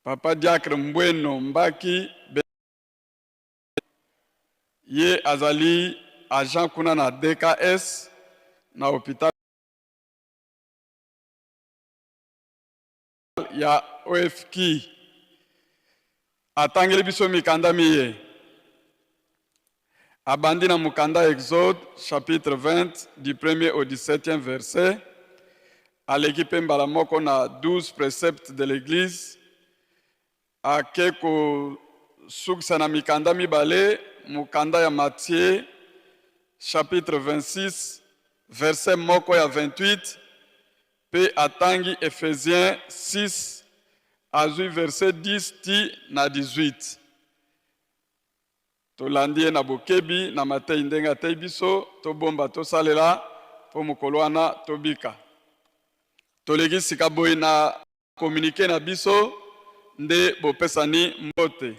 Papa Diacre Mbweno Mbaki ye azali agent kuna na DKS na hopital ya OFK. Atangeli biso mikanda miye. Abandi na mokanda Exode chapitre 20 du premier au 17e verset. Aleki mpe mbala moko na 12 preceptes de l'Eglise. Ake kosukisa na mikanda mibale, mokanda ya Matthieu chapitre 26 verset moko ya 28 mpe atangi Ephésiens 6 azwi verset 10 ti na 18. Tolandi ye na bokebi na mateyi ndenge ateyi biso, tobomba tosalela mpo mokolo wana tobika. Toleki sika boye na communique na biso nde bopesani mbote.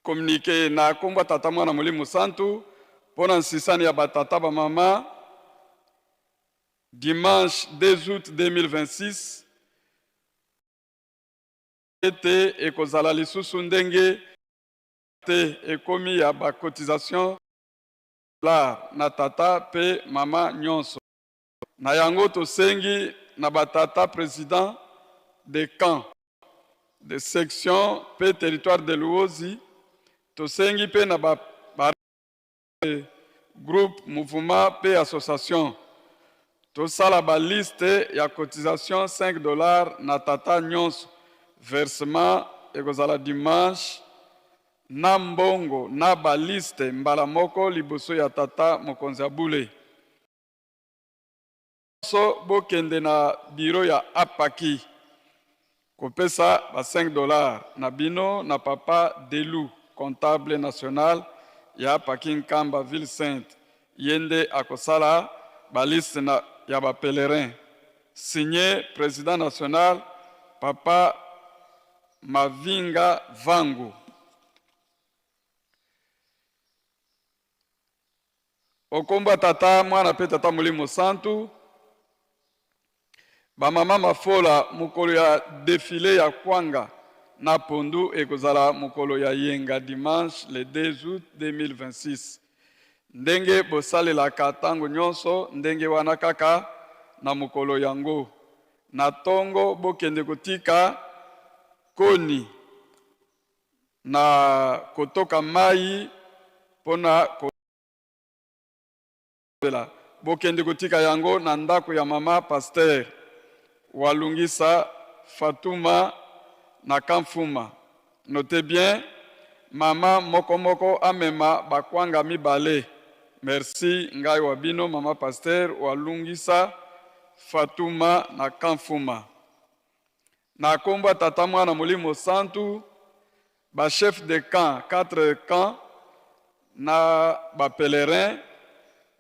Communiqué na kombo ya Tata Mwana Molimo Santu mpo na nsisani ya batata bamama dimanche 2 août 2026 ete ekozala lisusu ndenge te ekomi ya ba cotisation dollars na tata pe mama nyonso. Na yango tosengi na ba tata president de camp, de section pe territoire de Luozi, tosengi pe na ba ba groupe, mouvement pe association tosala ba liste ya cotisation 5 dollars na tata nyonso. Versement ekozala dimanche na mbongo na ba liste mbala moko liboso ya tata mokonzi ya bule. Nyonso bokende na bureau ya APAKI kopesa ba 5 dollars na bino na papa Delu comptable national ya APAKI Nkamba ville sainte, ye nde akosala ba liste na ya ba pèlerins. Signé president national papa Mavinga Vangu. Okomba Tata, Mwana mpe Tata Molimo Santu. Bamama mafola, mokolo ya defile ya kwanga na pondu ekozala mokolo ya yenga dimanche le 2 août 2026. Ndenge bosalelaka tango nyonso, ndenge wana kaka na mokolo yango. Na tongo bokende kotika koni na kotoka mayi mpo na kosambela. Bokende kotika yango na ndako ya mama pasteur Walungisa Fatuma na Kamfuma. Notez bien, mama moko moko amema ba kwanga mibale. Merci, ngai wa bino mama pasteur Walungisa Fatuma na Kamfuma. Na kombo ya Tata, Mwana, Molimo Santu, ba chefs de camp, quatre camps, na ba pèlerins,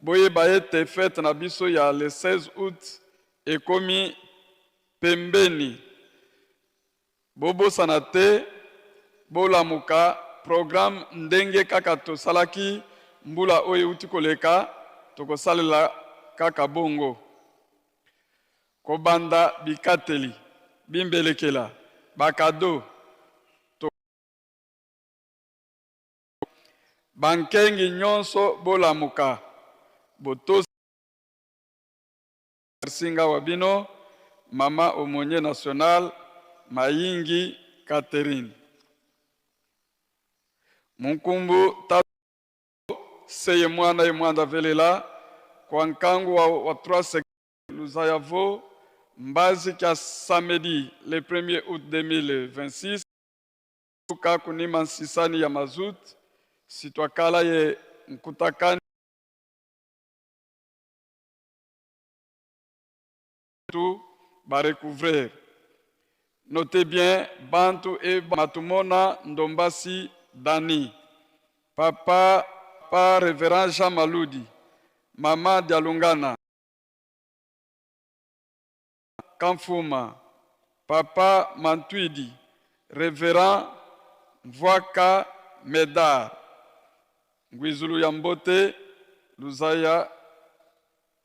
boyeba ete fete na biso ya le 16 août ekomi pembeni. Bobosana te, bolamuka, programme ndenge kaka tosalaki mbula oyo euti koleka, tokosalela kaka bongo. Kobanda bikateli, bimbelekela, ba cadeaux, to Ba nkengi nyonso bolamuka, botosi Merci nga wa bino mama aumonier national Mayingi Catherine Munkumbu ta seye mwana ye mwanda velela kwa nkangu wa, wa 3 Luzayavo Mbazi kya samedi le 1er août 2026 ka kunima nsisani ya mazut sitwakala ye nkutakani tu ba recouvrer. Notez bien bantu e matumona Ndombasi Dani, papa pa Reverend Jean Maludi, mama Dialungana Kamfuma, papa Mantuidi, Reverend Mvuaka Medard, Ngwizulu ya Mbote, Luzaya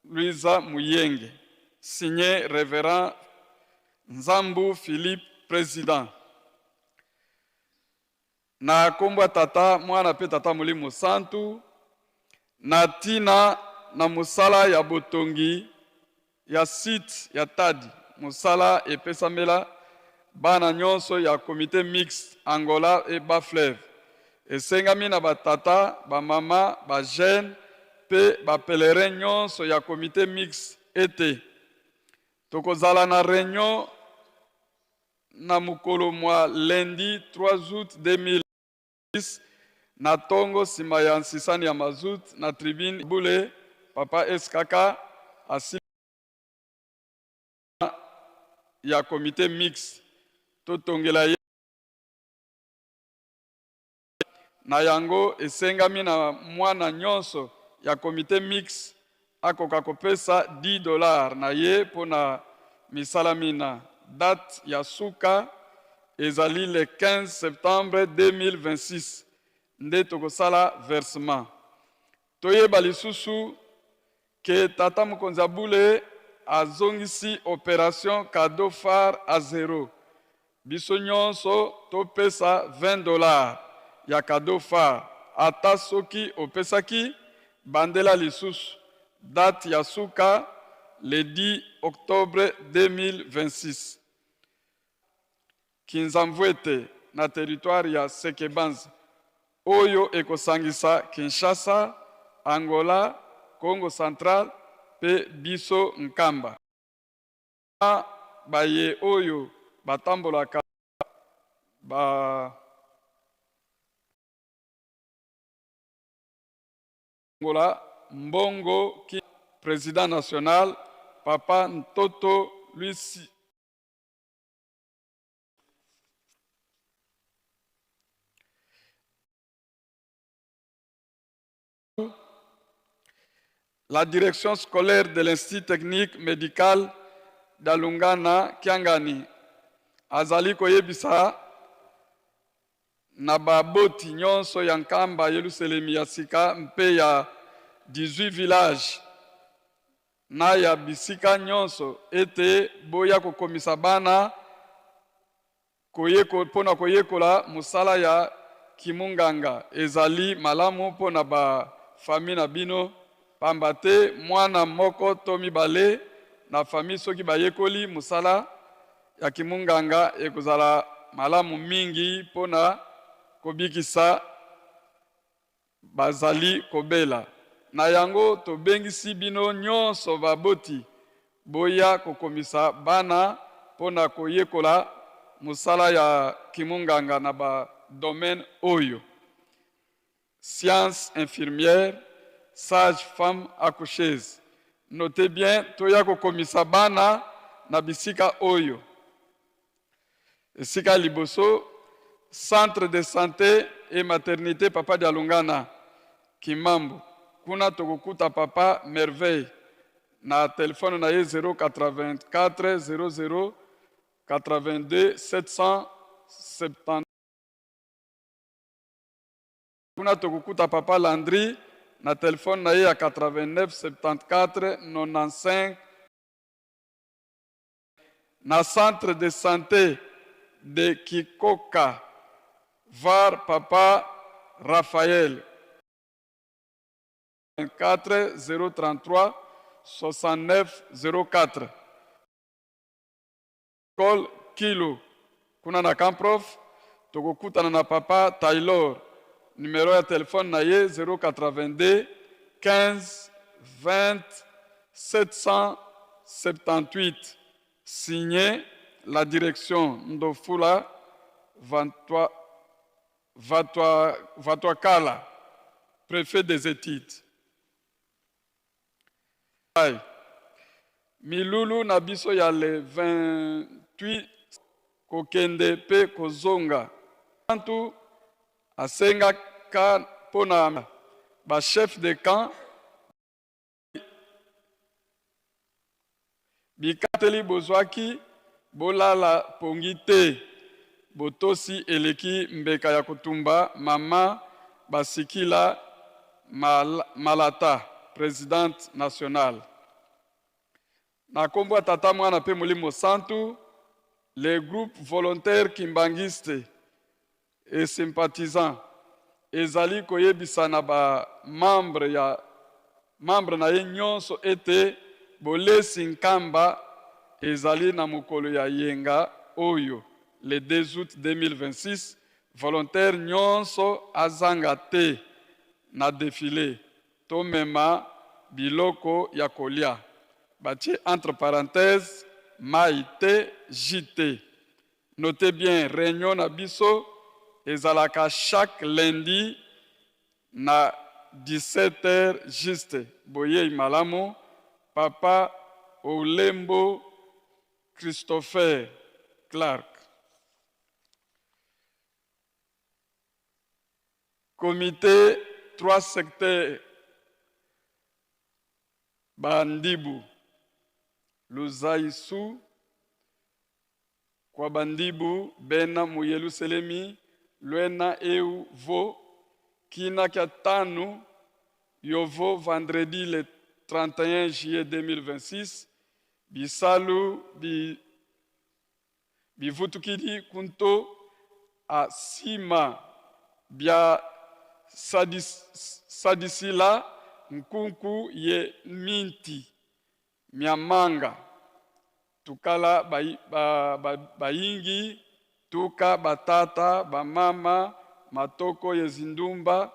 Luiza Muyenge, signe Reverend Nzambu Philippe President. Na kombo ya Tata, Mwana pe Tata Molimo Santu, na tina na mosala ya botongi ya site ya Tadi, mosala epesamela bana nyonso ya Comite mixte Angola et Bas-Fleuve. Esengami na ba tata, ba mama, ba jeunes pe ba pèlerins nyonso ya Comite mixte ete tokozala na reunion na mokolo mwa lundi 3 aout 2006 na tongo sima ya nsisani ya mazout na tribune bule papa SKK asili ya comite mixte totongela ye Na yango, esengami na mwana nyonso ya comite mixte akoka kopesa 10 dollars na ye mpo na misala mina. Date ya suka ezali le 15 septembre 2026. nde tokosala versement. Toyeba lisusu ke tata mokonzi ya bule azongisi operation cadeau phare à zero. Biso nyonso topesa 20 dollars ya cadeau phare, ata soki opesaki bandela lisusu. Date ya suka le 10 octobre 2026. Kinzamvuete na territoire ya Sekebanza oyo ekosangisa Kinshasa, Angola, Kongo Central mpe biso Nkamba. Na baye oyo batambolaka ba Ngola mbongo ki president national papa Ntoto Luis La direction scolaire de l'Institut technique médical d'Alungana Kiangani azali koyebisa na baboti nyonso ya Nkamba, Yelusalemi ya sika mpe ya 18 villages na ya bisika nyonso ete boya kokomisa bana mpo na koyekola mosala ya kimunganga. Ezali malamu mpo na ba famille na bino, pamba te mwana moko to mibale na famille soki bayekoli mosala ya kimunganga ekozala malamu mingi mpo na kobikisa bazali kobela. Na yango tobengisi bino nyonso baboti boya kokomisa bana mpo na koyekola mosala ya kimunganga na ba domaine oyo, science infirmière, sage femme accoucheuse. Notez bien, toya kokomisa bana na bisika oyo. Esika ya liboso, Centre de sante et maternite Papa Dialungana, Kimambu. Kuna tokokuta Papa Merveille na telephone na ye 084 00 82 770. Kuna tokokuta Papa Landry na telephone na ye ya 89 74 95. Na centre de sante de Kikoka var papa Raphaël 24 033 69 04 Ecole Kilo kuna na Camp Prof tokokutana na papa Taylor numero ya telephone na ye 082 15 20 778 Signe la direction Ndofula Vantwa Vatwa Vatwakala prefet des etudes. Ai. Milulu na biso ya le 28 kokende pe kozonga. Santu asengaka mpo na ba chefs de camp. Bikateli bozwaki, bolala pongi te, botosi eleki mbeka ya kotumba mama Basikila Malata, presidente nationale. Na kombo ya Tata, Mwana pe Molimo Santu, le groupe volontaire kimbanguiste et sympathisants ezali koyebisa na ba membres ya membre na ye nyonso ete bolesi Nkamba ezali na mokolo ya yenga oyo le 2 aout 2026, volontaire nyonso azanga te na defile, tomema biloko ya kolia, batie entre parenthèses mayi te, jus te. Notez bien reunion na biso ezalaka chaque lundi na 17 heures juste boyeyi malamu papa Oulembo Christopher Clark. Comite trois secteurs ba Ndibu, Luzaisu, Kua bandibu bena mu Yelusalemi luena eu vo. kina kia tanu yovo vendredi le 31 juillet 2026 bisalu bi bivutukidi kunto a sima bia sadis, sadisila nkunku ye minti miamanga tukala bayingi ba, ba, ba tuka batata bamama matoko ye zindumba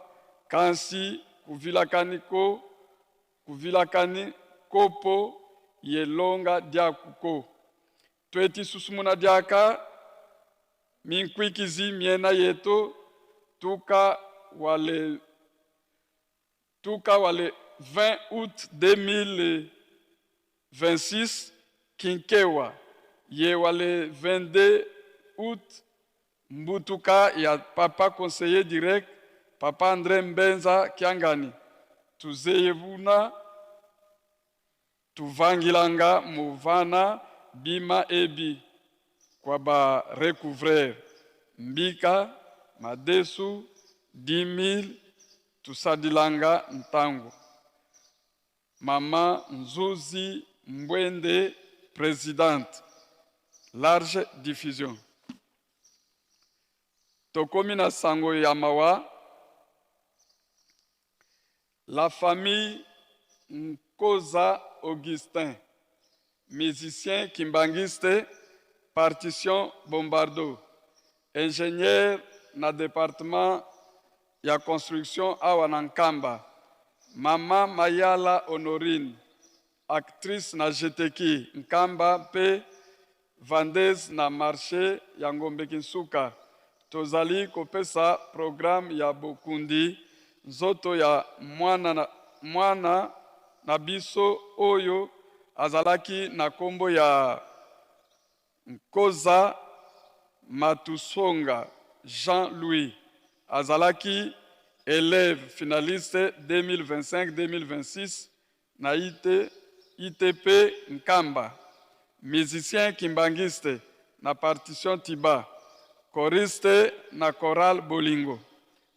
kansi kuvilakani ko kuvilakani kopo yelonga diakuko tweti susumuna diaka minkwikizi miena yetu tuka wale tuka wale 20 août 2026 Kinkewa ye wale 22 août Mbutuka ya papa conseiller direct papa André Mbenza Kiangani tuzeyevuna tuvangilanga muvana bima ebi kwa ba recouvreur mbika madesu 10 000 tusadilanga ntango mama Nzuzi Mbwende présidente large diffusion tokomi na sango ya mawa la famille Nkoza Augustin musicien kimbangiste partition bombardo ingénieur na département ya construction awa na Nkamba mama Mayala Honorine actrice na Jeteki Nkamba mpe vendeuse na marché ya Ngombe Kinsuka tozali kopesa programme ya bokundi nzoto ya mwana na, mwana na biso oyo azalaki na kombo ya Nkoza Matusonga Jean-Louis azalaki élève finaliste 2025-2026 na IT, ITP Nkamba musicien kimbangiste na partition Tiba choriste na chorale Bolingo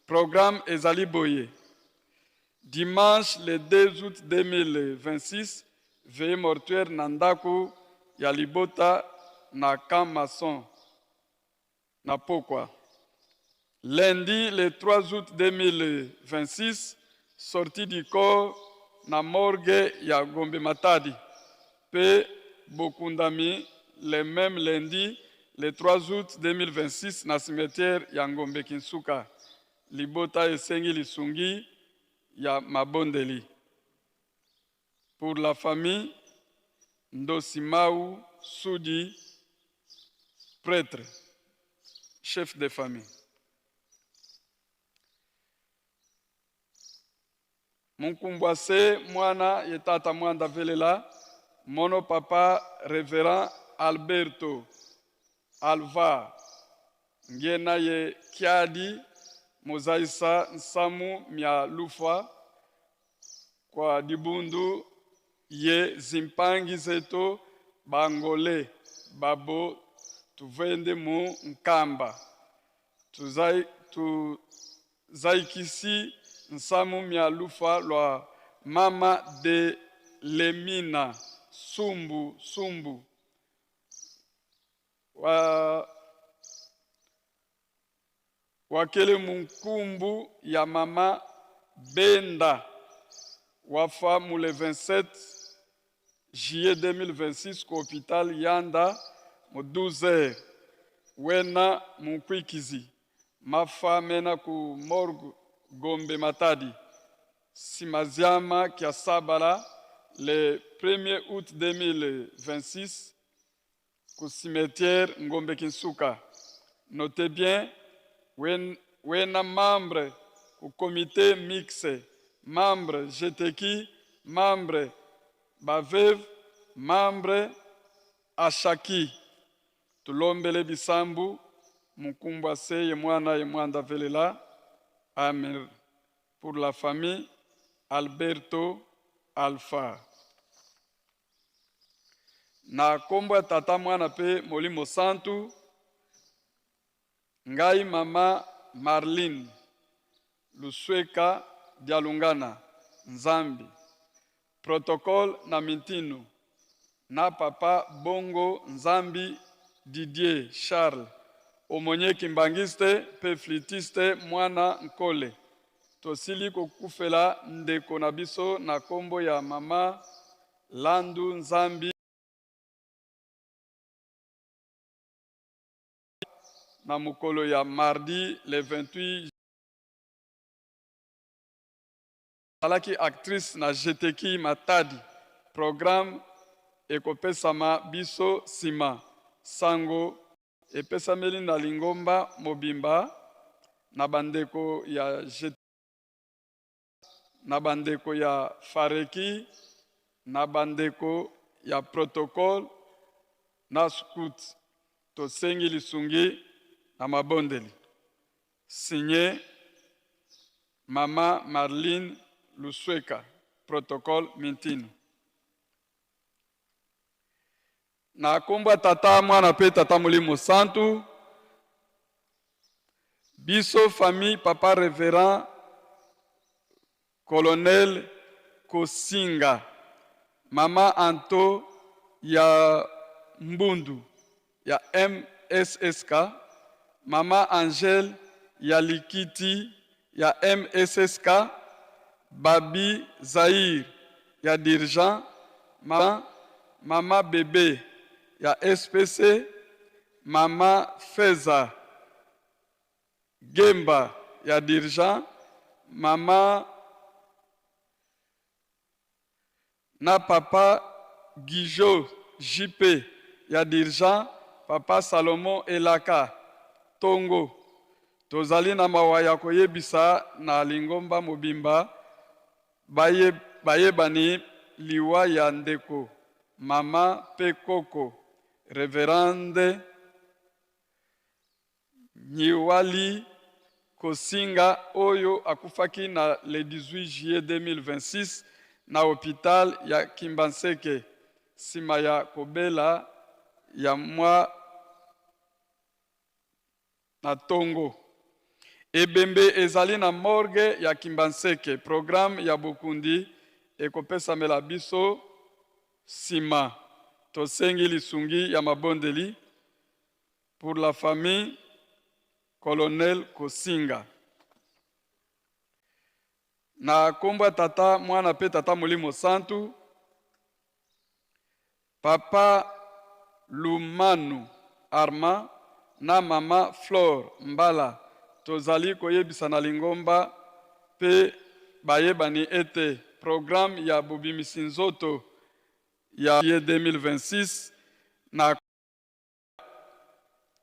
programme ezali boye dimanche le 2 août 2026 veillée mortuaire na ndako ya libota na camp maçon na pokwa lundi le 3 août 2026 sortie du corps na morgue ya Gombe Matadi pe bokundami le même lundi le 3 août 2026 na cimetière ya Ngombe Kinsuka libota esengi lisungi ya mabondeli pour la famille Ndosimau Sudi prêtre chef de famille Munkumbwase mwana ye tata mwanda velela mono papa révérend Alberto Alva ngena ye kiadi mozaisa nsamu mia lufa kwa dibundu ye zimpangi zeto bangole babo tuvende mu Nkamba tuzai tuzaikisi nsamu mia lufa lwa mama de lemina sumbu sumbu wa wakele munkumbu ya mama Benda wafa mu le 27 juillet 2026 ku hôpital Yanda mu 12 heures wena munkwikizi mafa mena ku morgue Gombe Matadi Simaziama kia sabala le 1er août 2026 ku cimetière Ngombe Kinsuka. Notez bien, wen, wena membre ku comité mixte, membre GTK, membre Bavev, membre Ashaki. Tulombele bisambu mukumbwa se ye mwana ye mwanda velela. Amen. Pour la famille Alberto Alpha. Na kombo ya tata mwana pe molimo santu ngai mama Marlene Lusweka Dialungana Nzambi Protocole na Mintinu na Papa Bongo Nzambi Didier Charles Omonye Kimbanguiste pe flûtiste Mwana Nkole Tosili kokufela ndeko na biso na kombo ya Mama Landu Nzambi na mokolo ya mardi le 28 Azalaki actrice na Jeteki Matadi. Programme ekopesama biso sima. Sango epesameli na lingomba mobimba na bandeko ya na bandeko ya Fareki, na bandeko ya protocole na scout. Tosengi lisungi na mabondeli. Signé Mama Marlene Lusweka, protocole Mintino. Na kombo ya Tata, Mwana pe Tata Molimo Santu, biso famille Papa Reverend Colonel Kosinga, Mama Anto ya Mbundu ya MSSK, Mama Angèle ya Likiti ya MSSK, Babi Zaïre ya Dirigeant, Mama, Mama Bebe ya SPC, Mama Feza Gemba ya Dirigeant, Mama na Papa Guijot JP ya Dirigeant, Papa Salomon Elaka Tongo. Tozali na mawa ya koyebisa na lingomba mobimba baye bayebani liwa ya ndeko, mama pe koko Reverende Nyiwali Kosinga oyo akufaki na le 18 juillet 2026 na hopital ya Kimbanseke sima ya kobela ya mwa na tongo. Ebembe ezali na morgue ya Kimbanseke. Programme ya bokundi ekopesamela biso sima. Tosengi lisungi ya mabondeli Pour la famille Colonel Kosinga. Na kombo ya Tata, Mwana pe Tata Molimo Santu, Papa Lumanu Armand na Mama Flore Mbala tozali koyebisa na lingomba pe bayebani ete programme ya bobimisi nzoto ya 2026 na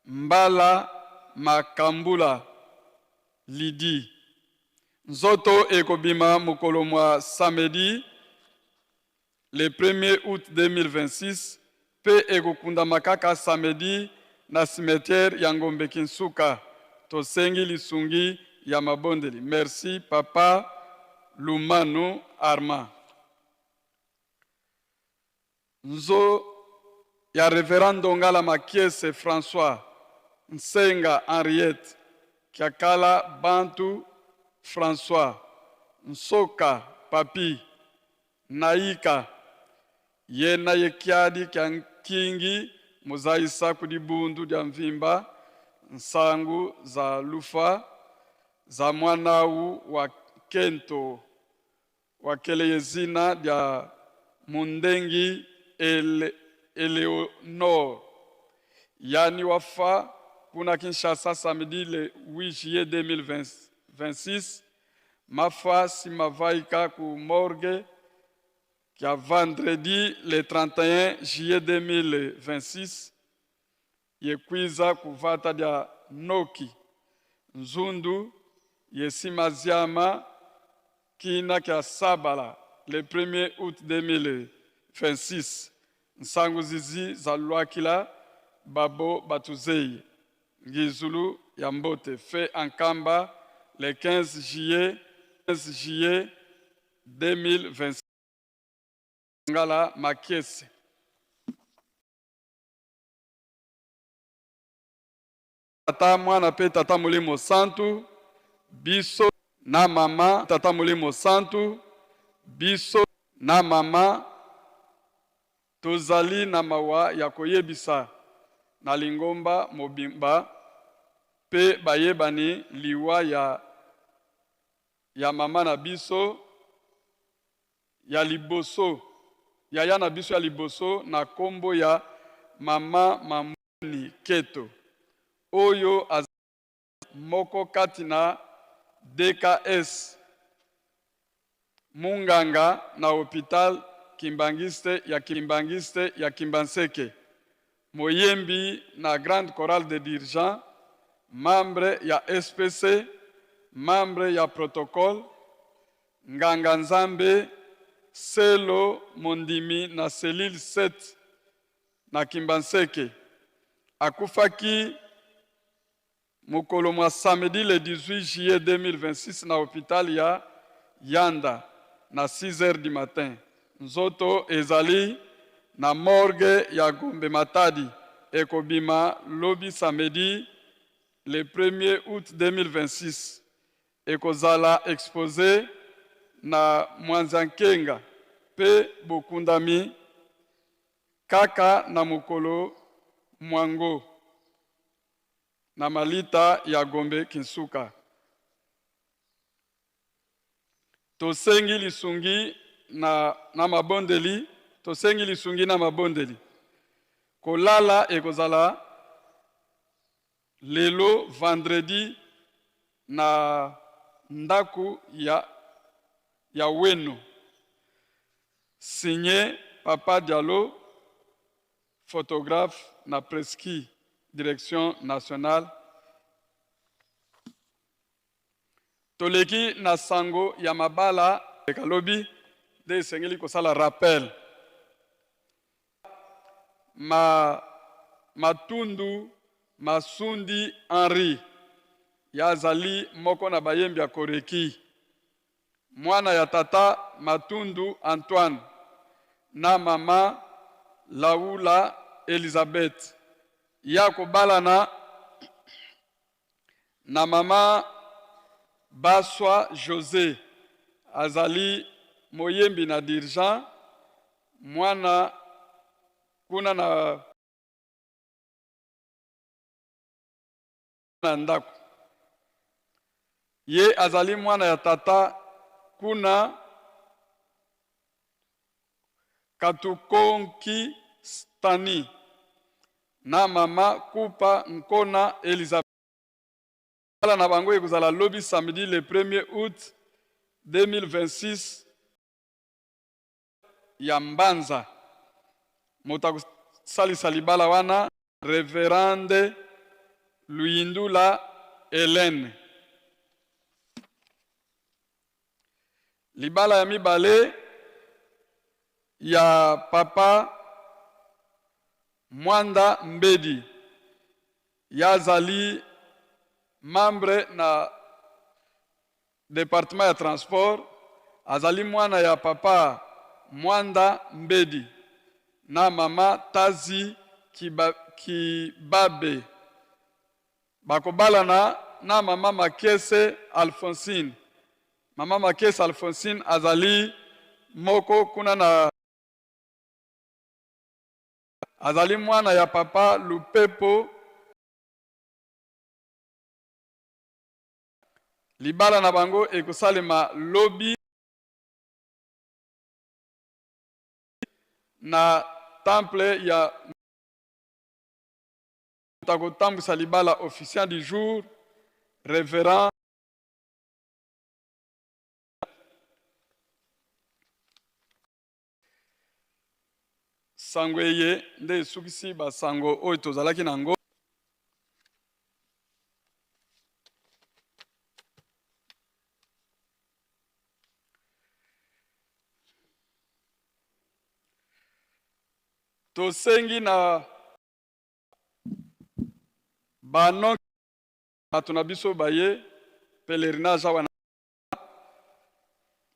Mbala Makambula Lydie. Nzoto ekobima mokolo mwa samedi le premier aout 2026 mpe ekokundama kaka samedi na cimetière ya Ngombe Kinsuka. Tosengi lisungi ya mabondeli. Merci papa Lumanu Armand. Nzo ya Reverend Ndongala Makiese François, Nsenga Henriette, Kiakala Bantu François, Nsoka Papy, Naika, yena ye kiadi kia nkingi muzayisa ku dibundu dia mvimba nsangu za lufa za muanawu wa Kento Wakeleye zina dia Mundengi Ele, Eleonore Yani wafa kuna Kinshasa samedi le 8 juillet 2026 mafa simavaika ku morgue kia vendredi le 31 juillet 2026 yekwiza kuvata dia noki nzundu yesimaziama kina kia sabala le 1er août 2026 nsangu zizi za luakila babo batuzeyi ngizulu ya mbote fait en Nkamba le 15 juillet 15 juillet 2026 Ngala Makiese. Tata, Mwana mpe Tata Molimo Santu, biso. Na mama Tata Molimo Santu, biso na mama tozali na mawa ya koyebisa na lingomba mobimba pe bayebani liwa ya ya mama na biso ya liboso, yaya na biso ya liboso na kombo ya mama Mamoni Keto oyo azali moko kati na DKS, munganga na hopital Kimbanguiste ya Kimbanguiste ya Kimbanseke, moyembi na Grande Chorale des Dirigeants, membre ya SPC, membre ya protocole, nganga Nzambe, selo mondimi na cellule 7 na Kimbanseke. Akufaki Mokolo mwa samedi le 18 juillet 2026 na hopital ya Yanda na 6 heures du matin. Nzoto ezali na morgue ya Gombe Matadi ekobima lobi samedi le premier aout 2026. Ekozala expose na Mwanza-Nkenga mpe bokundami kaka na mokolo mwango. Na malita ya Gombe Kinsuka. Tosengi lisungi na, na mabondeli, tosengi lisungi na mabondeli. Kolala ekozala lelo vendredi na ndako ya, ya Weno. Signé Papa Diallo. Photographe na Presqui, Direction nationale. Toleki na sango ya mabala lobi nde esengeli kosala rappel. Ma Matundu Masundi Henri ye azali moko na bayembi ya Koreki. Mwana ya tata Matundu Antoine na mama Laula Elisabeth. Ye akobalana na mama Baswa Jose, azali moyembi na dirigeant, mwana kuna na. Na ndako. Ye azali mwana ya tata kuna Katukonki Stani na mama Kupa Nkona Elizabeth. Libala na bango ekozala lobi samedi le premier aout 2026 ya Mbanza. Moto akosalisa libala wana Reverende Luyindula Helène. Libala ya mibale ya Papa Mwanda Mbedi, ye azali membre na Departement ya transport, azali mwana ya papa Mwanda Mbedi na mama Tazi Kibabe. Bakobalana na mama Makiese Alphonsine. Mama Makiese Alphonsine azali moko kuna na. Azali mwana ya papa Lupepo. Libala na bango ekosalema lobi na temple ya moto akotambwisa libala officiant du jour reverend Sango eye nde esukisi ba sango oyo tozalaki na yango. Tosengi na ba bato na biso baye pèlerinage awa na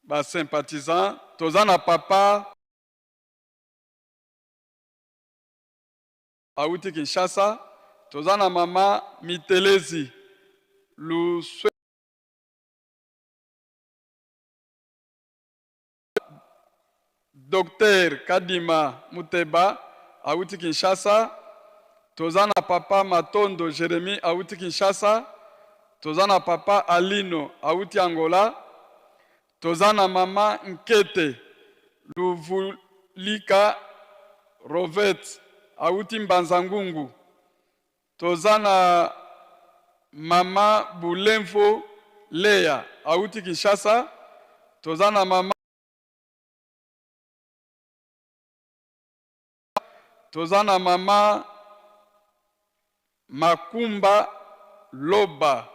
ba sympathisants toza na papa awuti Kinshasa, toza na mama Mitelezi Luswe. Docteur Kadima Muteba awuti Kinshasa, toza na papa Matondo Jeremie awuti Kinshasa, toza na papa Alino awuti Angola, toza na mama Nkete Luvulika Rovet awuti Mbanza Ngungu, toza na mama Bulemvo Lea awuti Kinshasa, toza na mama Toza na mama Makumba Loba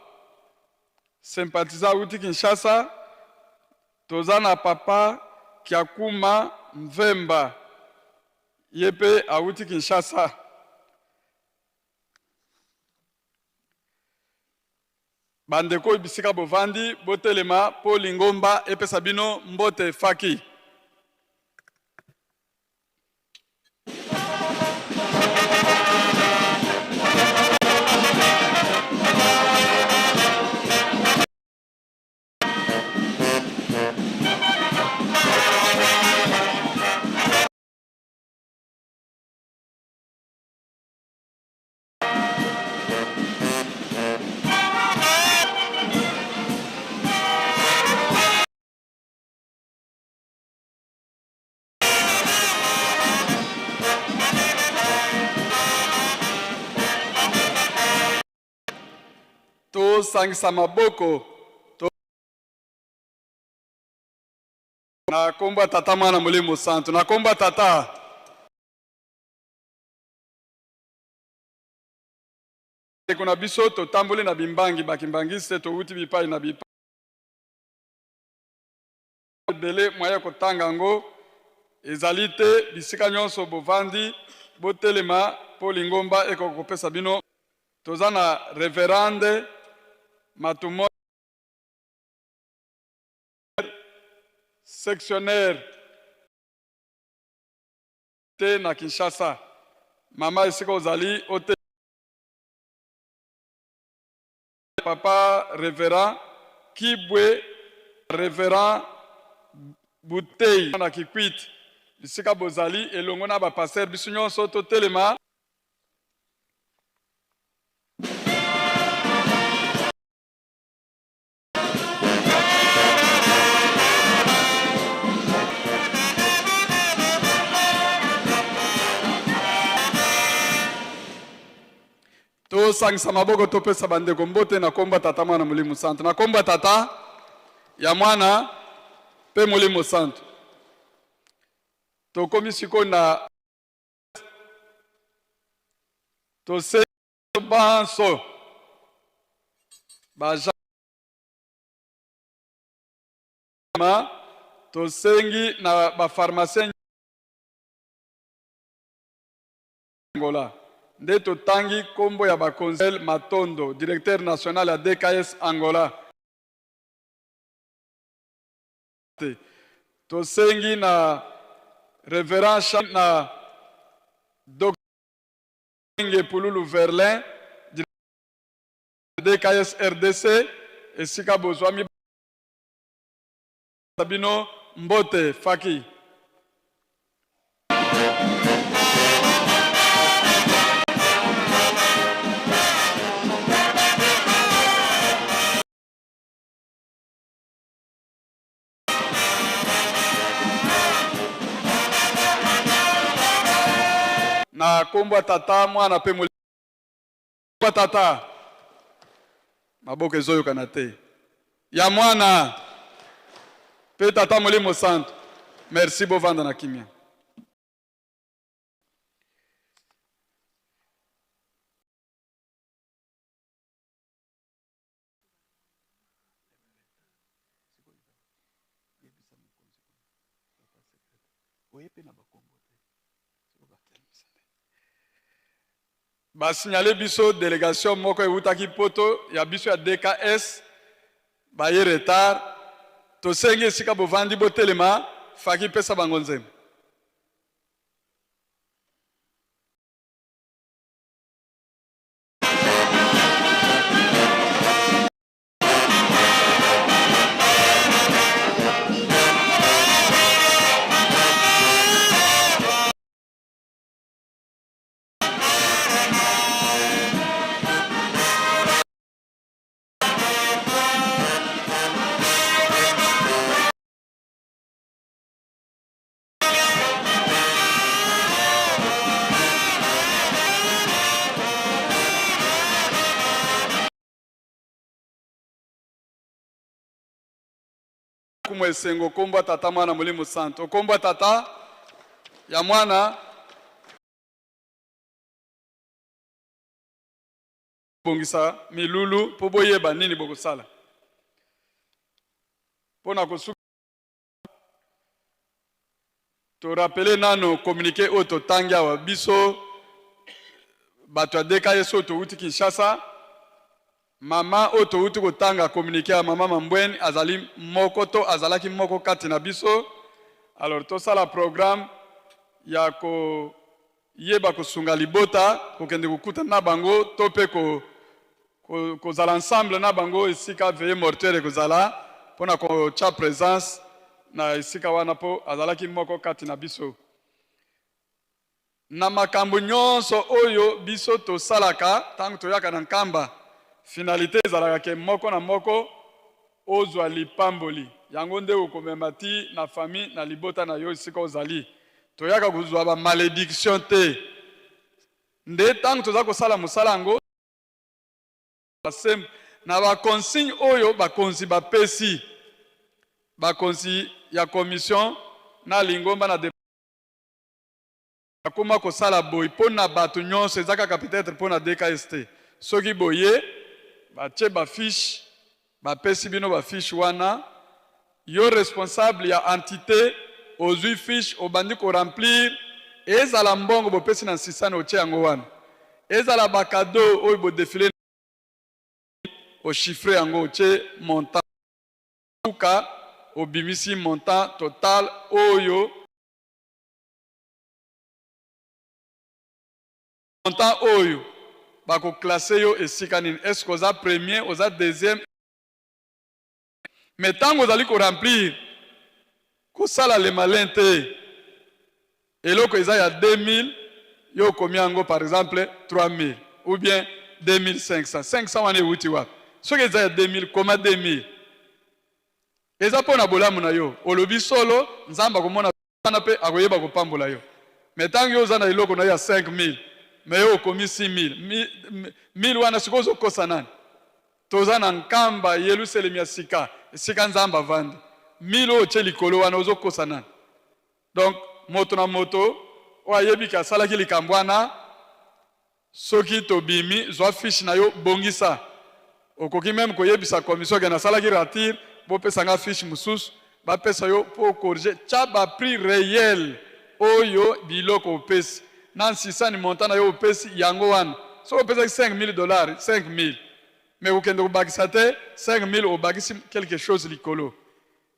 sympathisant awuti Kinshasa, toza na papa Kiakuma Mvemba ye pe awuti Kinshasa. Bandeko oyo bisika bovandi, botelema mpo lingomba epesa bino mbote faki. Tosangisa maboko to na kombo ya Tata, Mwana, Molimo Santu, na kombo ya Tata. Ndeko na biso totamboli na bimbangi bakimbangiste, towuti bipai na bipai ebele, moyen ya kotanga yango ezali te. Bisika nyonso bovandi, botelema mpo lingomba ekoka kopesa bino. Toza na reverende Matumo, sectionnaire te na Kinshasa. Mama esika ozali ote papa reverend Kibwe, reverend Butei na Kikwit, bisika bozali elongo na ba pasteur, biso nyonso totelema. Tosangisa maboko topesa bandeko mbote na kombo ya Tata, Mwana, Molimo Santu. Na kombo ya Tata, ya Mwana mpe Molimo Santu. Tokomi sikoyo na tose banso baja tosengi na ba pharmacien Angola nde totangi kombo ya bakonzi Matondo directeur national ya DKS Angola te tosengi na reverend na Dr Nge Pululu Verlin DKS RDC esika bozwami bino mbote faki. Na kombo ya Tata, Mwana mpe Molimo. Tata, maboko ezoyokana te. Ya Mwana mpe Tata Molimo Santu. Merci, bovanda na kimia. Basignale biso delegation moko ewutaki poto ya biso ya DKS baye retard, tosengi esika bovandi botelema, faki pesa bango nzembo. lokumu esengo kombo ya Tata Mwana Molimo Santo. Kombo ya Tata ya Mwana bongisa milulu mpo boyeba nini bokosala mpo na kosuka. Torapele nano communiqué oyo totangi awa biso bato ya DKS oyo towuti Kinshasa. Mama oyo towuti kotanga communiqué ya mama Mambweni azali moko to azalaki moko kati na biso. Alors tosala programme ya koyeba kosunga libota, kokende kokutana na bango to mpe ko kozala ensemble na bango esika veillée mortuaire ekozala mpo na kotya presence na esika wana mpo azalaki moko kati na biso. Na makambo nyonso oyo biso tosalaka ntango toyaka na Nkamba, finalité ezalaka ke moko na moko ozwa lipamboli. Yango nde okomema ti na famille, na libota na yo esika ozali. Toyaka kozwa ba malédiction te. Nde ntango toza kosala mosala yango na ba consigne oyo bakonzi bapesi, bakonzi ya commission na lingomba na akoma kosala boye mpo na bato nyonso, eza kaka peut-être mpo na DKS te. Soki boye batie bafiche, bapesi bino bafiche wana, yo responsable ya entité ozwi fiche, obandi koremplir. Ezala mbongo bopesi na nsisani, otie yango wana. Ezala bacadeau oyo bodéfiler, ochiffrer yango, otie montant suka, obimisi montant total oyo. Montant oyo bakoclasser yo esika nini, est-ce oza premier, oza deuxième. Mais ntango ozali koremplir, kosala le malin te. Eloko eza ya 2000, yo okomi yango par exemple 3000 ou bien 2500. 500 wana ewuti wapi? Soki eza ya 2000, koma 2000. Eza mpo na bolamu na yo. Olobi solo, Nzambe akomona wana mpe akoyeba kopambola yo. Mais ntango yo oza na eloko na yo ya 5000, mais yo okomi 6000, 1000 wana sikoyo ozokosa nani? Toza na Nkamba, Yelusalemi ya sika, esika Nzambe avandi. 1000 oyo otie likolo wana, ozokosa nani? Donc moto na moto oyo ayebi ke asalaki likambo wana, soki tobimi, zwa fiche na yo, bongisa. Okoki même koyebisa commission ke nasalaki rature, bopesa nga fiche mosusu. Bapesa yo mpo corriger. Tya baprix réel oyo biloko opesi na nsisani, montant na yo opesi yango wana. Soki opesaki 5000 dollars, 5000, mais kokende kobakisa te 5000, obakisi quelque chose likolo,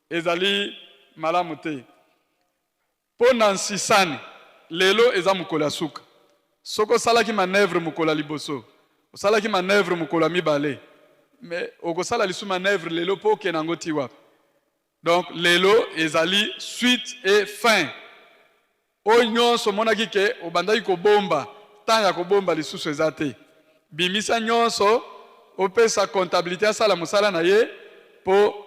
ezali malamu te. Mpo na nsisani, lelo eza mokolo ya suka. Soki osalaki manœuvre mokolo ya liboso, osalaki manœuvre mokolo ya mibale, mais okosala lisusu manœuvre lelo mpo okende yango ti wapi? Donc lelo ezali suite et fin. Oyo nyonso omonaki ke obandaki kobomba, ntango ya kobomba lisusu eza te. Bimisa nyonso, opesa comptabilité asala mosala na ye mpo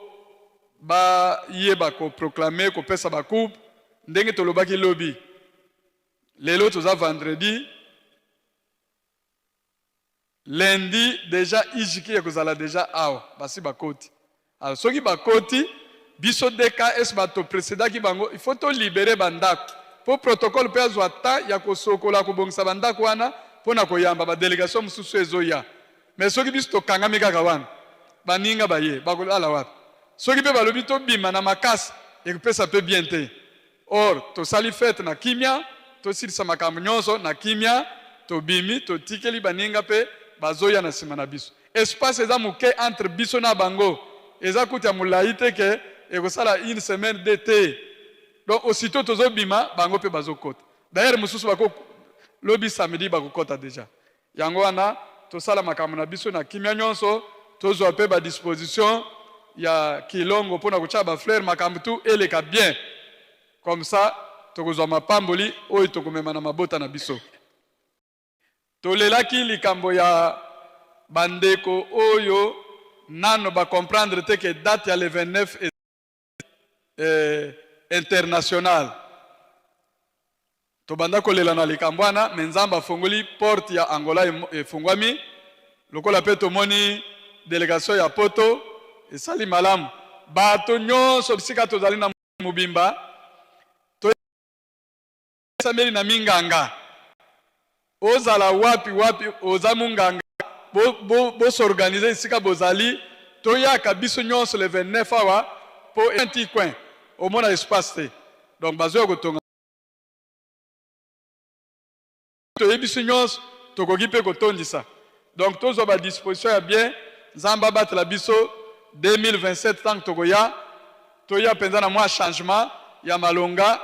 bayeba koproclamer, kopesa bacoupe ndenge tolobaki lobi. Lelo toza vendredi, lundi déjà ijiki ekozala déjà awa, basi bakoti. Alors soki bakoti, biso DKS bato précédaki bango, il faut tolibérer bandako mpo protocole mpe azwa temps ya kosokola, kobongisa bandako wana mpo na koyamba badélégation mosusu ezoya. Mais soki biso tokangami kaka wana, baninga baye bakolala wapi? Soki mpe balobi tobima na makasi, ekopesa mpe bien te. Or tosali fête na kimia, tosilisa makambo nyonso na kimia, tobimi, totikeli baninga mpe bazoya na nsima na biso. Espace eza moke entre biso na bango, eza kutu ya molai te ke ekosala une semaine de te. Donc aussitôt tozobima, bango mpe bazokota. D'ailleurs mosusu bako lobi samedi bakokota déjà. Yango wana tosala makambo na biso na kimia nyonso, tozwa mpe badisposition ya kilongo mpona kotia bafleur, makambo tu eleka bien. Comme ça tokozwa mapamboli oyo tokomema na mabota na biso. Tolelaki likambo ya bandeko oyo nano bacomprendre te ke date ya le 29 international. Tobanda kolela na likambo wana, mais Nzambe afongoli porte ya Angola, efungwami lokola mpe tomoni délégation ya Poto esali malamu. Bato nyonso bisika tozali na mobimba toyesameli na minganga. Ozala wapi wapi oza munganga, bo s'organiser esika bozali, toyaka biso nyonso le 29 awa po un petit coin omona espace te. Donc bazoya kotonga, toyebi biso nyonso tokoki mpe kotondisa. Donc tozwa badisposition ya bien. Nzambe abatela biso 2027. Ntango tokoya, toya mpenza na mwa changement ya malonga.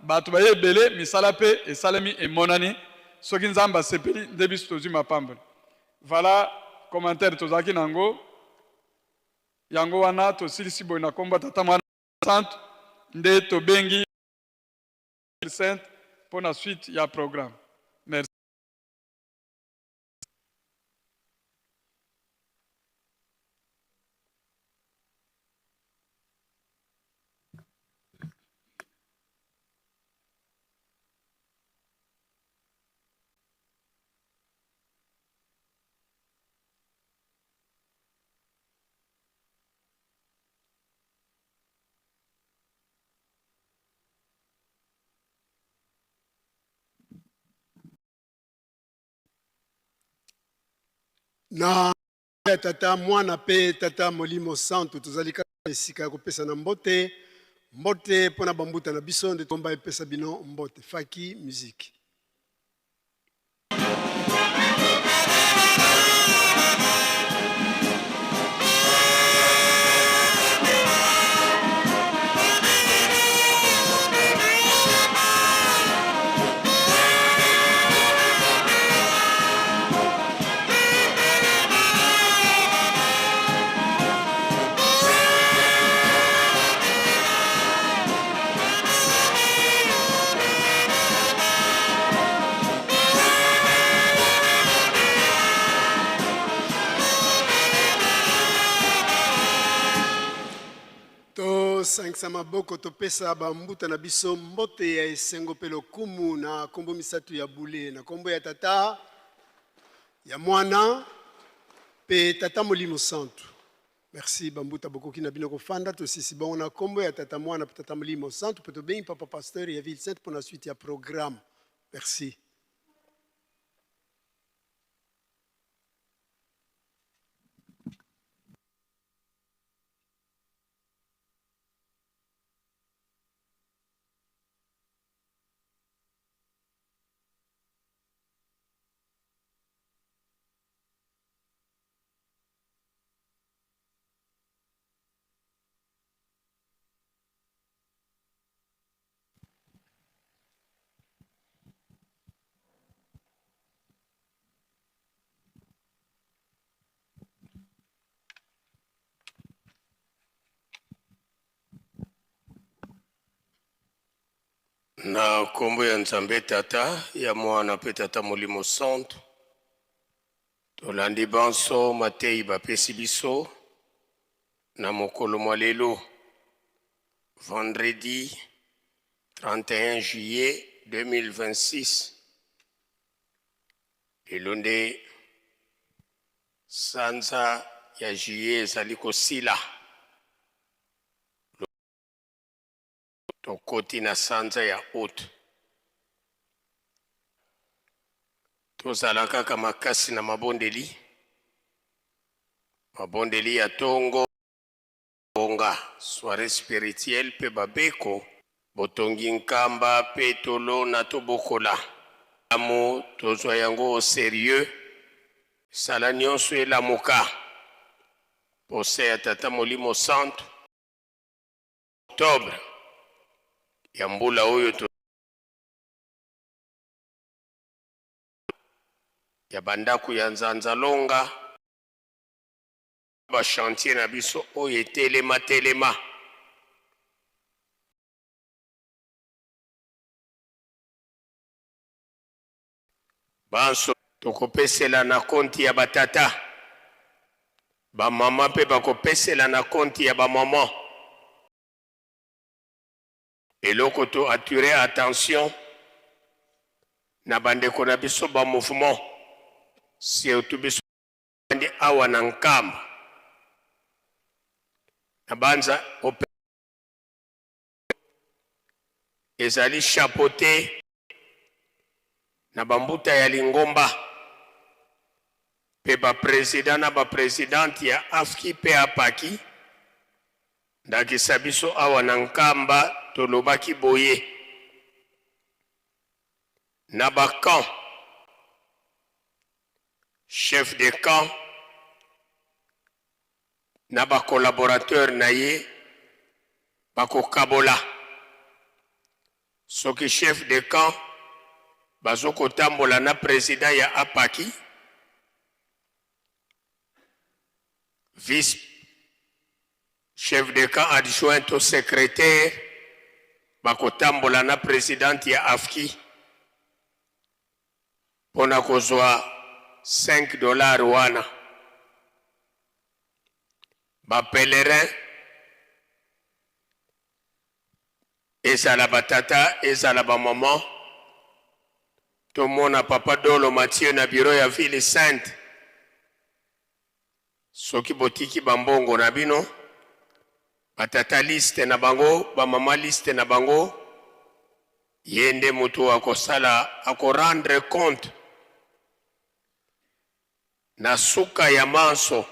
Bato baye ebele, misala mpe esalemi, emonani. Soki Nzambe asepeli nde biso tozwi mapamboli. Voilà commentaire tozalaki nango yango wana. Tosilisi boye na nkombo ya Tata, Mwana, Santu. Nde tobengi Sainte mpo na suite ya programme. Merci. Na ya Tata, Mwana mpe Tata Molimo Santu, tozali kaka esika ya kopesa na mbote, mbote mpo na bambuta na biso. Nde tomba epesa bino mbote. Faki musique. Tosangisa maboko, topesa bambuta na biso mbote ya esengo mpe lokumu na nkombo misato ya bule, na nkombo ya Tata, ya Mwana mpe Tata Molimo Santu. Merci bambuta, bokoki na bino kofanda. Tosisi bongo na nkombo ya Tata, Mwana mpe Tata Molimo Santu, mpe tobengi papa pasteur ya Ville Sainte mpo na suite ya programme. Merci. Na nkombo ya Nzambe Tata, ya Mwana mpe Tata Molimo Santu, tolandi banso matei bapesi biso na mokolo mwa lelo, vendredi 31 juillet 2026. Lelo nde sanza ya juillet ezali kosila, tokoti na sanza ya août. Tozala kaka makasi na mabondeli, mabondeli ya tongo bonga, soirée spirituelle mpe babeko botongi Nkamba mpe tolona, tobokola amu, tozwa yango au sérieux. Sala nyonso elamuka posa ya Tata Molimo Santu. Octobre ya mbula oyo to ya bandako ya Nzanzalonga, bachantier na biso oyo etelema telema. Banso tokopesela na konti ya batata, bamama mpe bakopesela na konti ya bamama. Eloko to attirer attention na bandeko na biso bamouvement, surtout biso ndi awa na Nkamba. Na banza ezali chapeauté na bambuta ya lingomba mpe ba president na ba presidente ya AFKI mpe APAKI. Ndakisa biso awa na Nkamba tolobaki boye na ba camp, chef de camp na ba collaborateurs na ye bakokabola. Soki chef de camp bazokotambola na president ya APAKI, vice chef de camp adjoint to secretaire bakotambola na presidente ya AFKI pona kozwa 5 dollars wana. Ba pèlerins ezala ba tata ezala ba maman, tomona papa Dolo Mathieu na bureau ya ville sainte. Soki botiki ba mbongo na bino, ba tata liste na bango, ba mama liste na bango, ye nde mutu akosala, ako rendre compte na suka ya manso,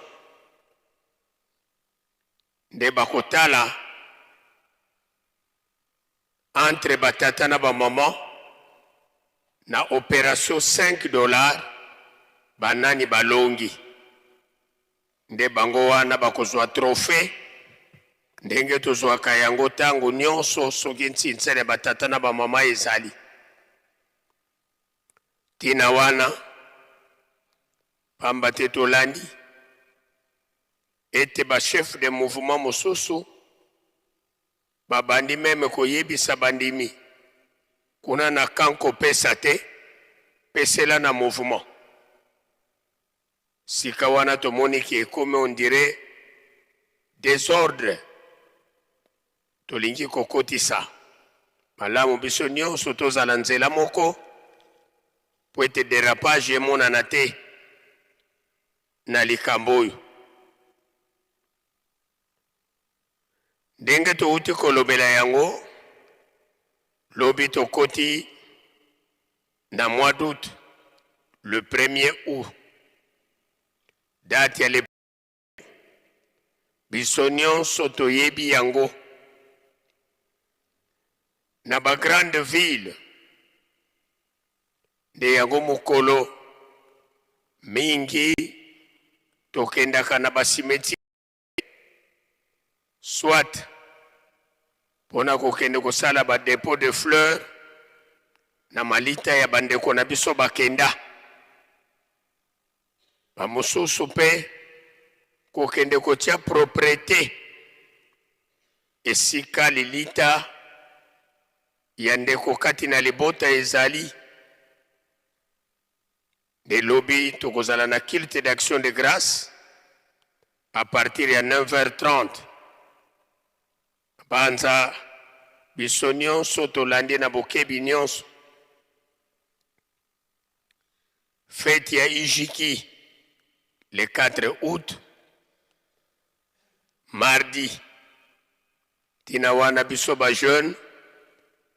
nde bakotala entre ba tata na ba maman na operation 5 dollars banani balongi, nde bango wana bakozwa trophee ndenge tozwaka yango tango nionso soki ntsinsele ya ba tata na ba mama ezali. Tina wana pamba te tolandi ete ba chefs de mouvement mosusu Babandi meme koyebisa bandimi kuna na camp kopesa te, pesela na mouvement. Sika wana tomoni ke ekomi on dirait desordre tolingi kokotisa. Malamu biso nionso tozala nzela moko mpo ete derapage emonana te na likambo oyo. Ndenge towuti kolobela yango, lobi tokoti na mois d'aout, le premier aout, date ya le biso nionso toyebi yango na ba grande ville nde yango mokolo mingi tokendaka na ba cimetière soit pona kokende kosala ba depot de fleurs na malita ya bandeko na biso bakenda, ba mosusu pe kokende kotia proprete esika lilita ya ndeko kati na libota ezali. Nde lobi tokozala na culte d'action de grace à partir ya 9h30. Banza biso nionso tolandi na bokebi nionso fete ya Ijiki le 4 août mardi. Tina wana biso ba jeunes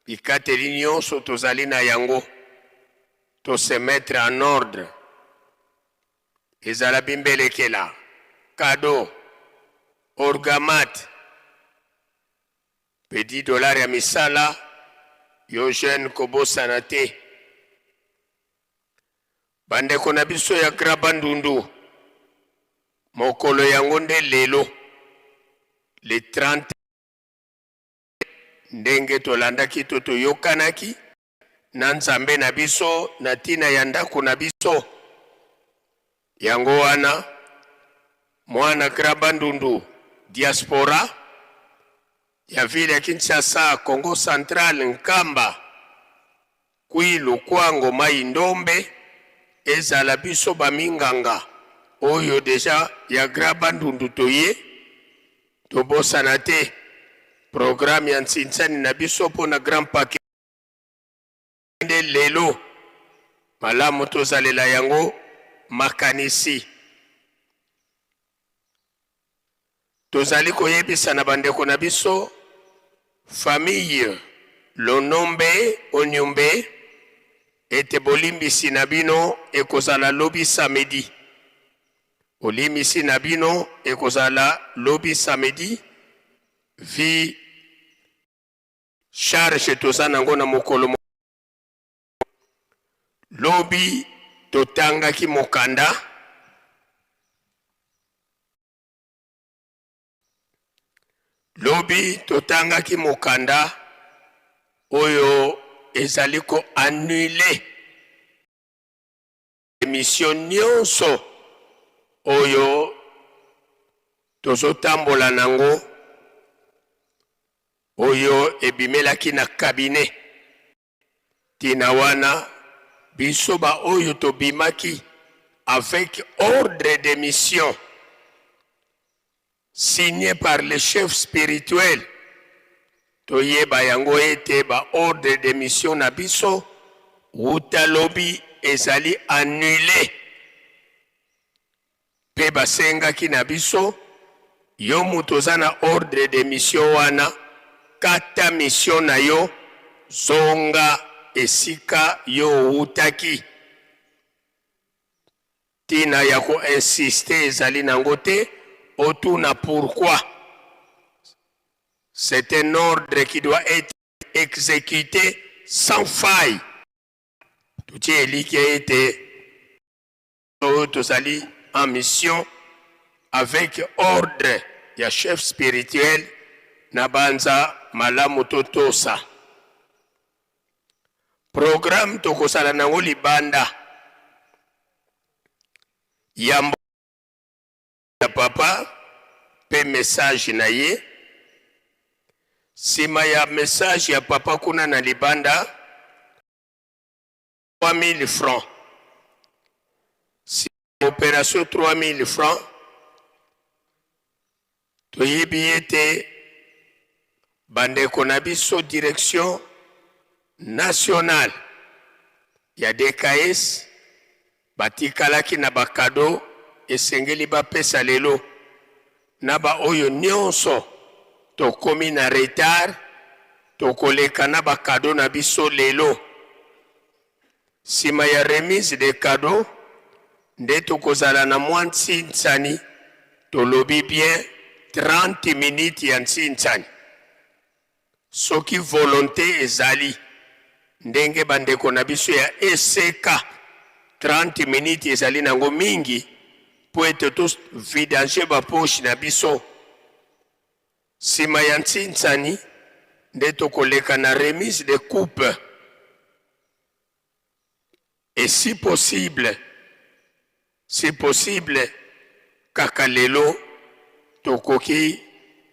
bikateli nionso tozali na yango to se mettre en ordre ezala bimbelekela, cadeau, orgamat, petit dollar ya misala yo jeune kobosana te. Bandeko na biso ya Grand Bandundu mokolo yango nde lelo le 30 ndenge tolandaki to toyokanaki na Nzambe na biso na ntina ya ndako na biso. Yango wana mwana Grand Bandundu diaspora ya ville ya Kinshasa, Congo central, Nkamba, Kwilu, Kwango, Mayi Ndombe, ezala biso ba minganga oyo dejà ya Grand Bandundu toye, tobosana te programme ya ntsinsani na biso pona Grand Paquet nde lelo malamu tozalela yango makanisi. Tozali koyebisa na bandeko na biso famille Lonombe Onyumbe ete bolimbisi na bino ekozala lobi samedi. Bolimbisi na bino ekozala lobi samedi vi charge toza nango na mokolo lobi totangaki mokanda Lobi totangaki mokanda oyo ezali ko annuler emission nyonso oyo tozotambola nango oyo ebimelaki na cabinet. Tina wana biso ba oyo tobimaki avec ordre de mission signe par le chef spirituel toyeba yango ete ba ordre de mission na biso wuta lobi ezali annule. Pe basengaki na biso, yo mutu oza na ordre de mission wana, kata mission na yo, zonga esika yo owutaki. Tina ya ko insister ezali nango te, otuna pourquoi. C'est un ordre qui doit etre execute sans faille. Totie elikya ete Oyo tozali en mission avec ordre ya chef spirituel na banza malamu totosa programme tokozala nango libanda yambo ya papa pe message na ye sima ya message ya papa kuna na libanda 3000 francs si operation 3000 francs toyebi ete bandeko na biso direction nationale ya DKS batikalaki na bakado esengeli bapesa lelo na baoyo nyonso tokomi na retard tokoleka na ba cadeaux na biso lelo. Sima ya remise des cadeaux nde tokozala na mwa ntsinsani, tolobi bien 30 minutes ya ntsinsani. Soki volonte ezali ndenge ba ndeko na biso ya ECK 30 minutes ezali nango mingi mpo ete to vidanger ba poches na biso. Sima ya ntsinsani nde tokoleka na remise de coupe et si possible, si possible kaka lelo tokoki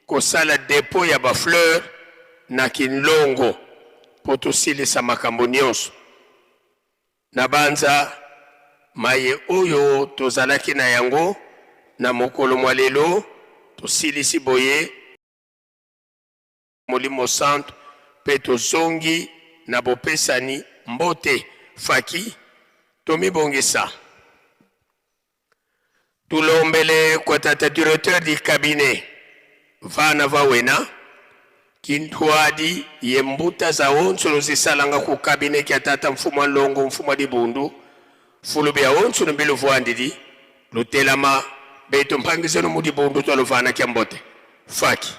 kosala depot ya ba fleurs na Kinlongo mpo tosilisa makambo nionso. Nabanza maye oyo tozalaki na yango na mokolo mwa lelo tosilisi boye Molimo Santu mpe tozongi na bopesani mbote. Faki, tomibongisa. Tulombele kwa tata directeur du cabinet vana va wena kintwadi ye mbuta za onso zisalanga ku cabinet kya tata mfumu wa nlongo mfumu wa dibundu fulu bia onso mbilu vuandidi lutelama betu mpangizenu mu dibundu twa luvana kya mbote faki.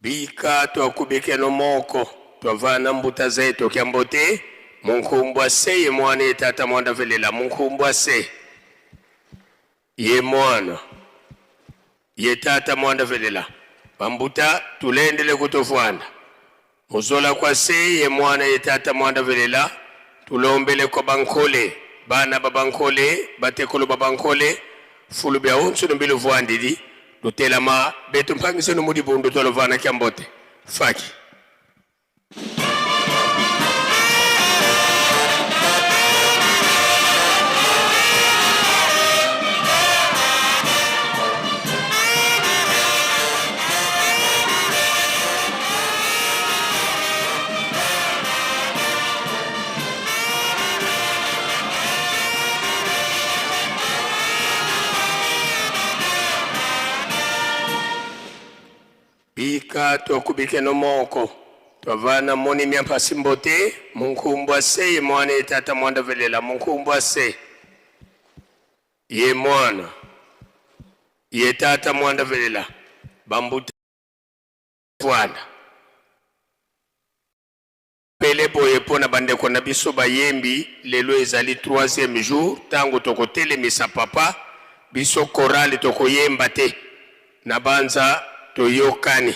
Bika twakubikeno moko twavana mbuta zetu kya mbote munkumbwa se ye mwana ye tata mwanda velela munkumbwa se ye mwana ye tata mwanda velela bambuta tulendele kutofwanda muzola kwa se ye mwana ye tata mwanda velela tulombele kwa bankole. Bana ba bankole, batekolo ba bankole, fulu bia onso no mbilu vuandidi, lutelama betu mpangisenu mu dibundu twalovana kya mbote. Faki. Bika twakubike no moko twavana moni myampasi mbote munkumbwa se ye mwana ye tata mwanda velela munkumbwa se ye mwana ye tata mwanda velela bambuta vwanda Pele boye mpo na bandeko na biso bayembi, lelo ezali troisième jour tango tokotelemisa papa, biso chorale tokoyemba te, nabanza toyokani.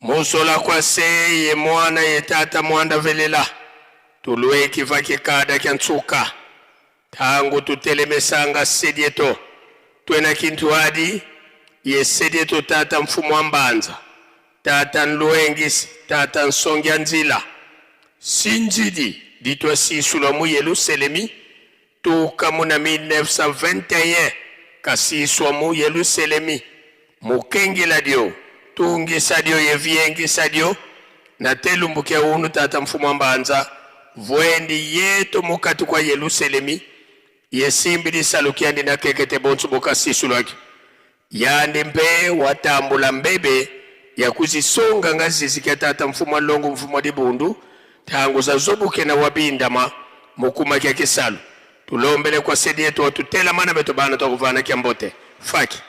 Musola kwa se ye mwana ye tata mwanda velela, tulueki vaki kada kya nsuka, tango tutelemesanga sedieto twena kintu adi ye sedieto tata mfumu wa mbanza Tata Nluengisi, Tata Nsongia Nzila, Sinzidi ditwa sisulwa mu Yeluselemi tuka mu na 1921 kasiswa mu Yeluselemi mukengila dio tungisa dio ye viengisa dio na telumbukia unu Tata Mfumu wa Mbanza vuendi yetu mukati kwa Yeluselemi ye simbi lisalu kiandi na kekete bonso bokasisulwaki Yandi mpe watambula mbebe ya kuzisonga nga zizi kya tata mfumu wa longo mfumu wa dibundu tangu za zobuke na wabindama mukuma kya kisalu tulombele kwa sedi yetu watutela mana beto bana twakuvana kya mbote faki.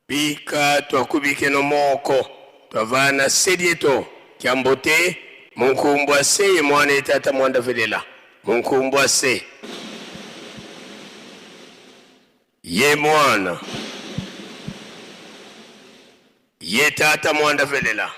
Bika twakubikeno moko twavana sedieto kyambote munkumbwa se ye mwana ye tata mwanda velela munkumbwa se ye mwana ye tata mwanda velela.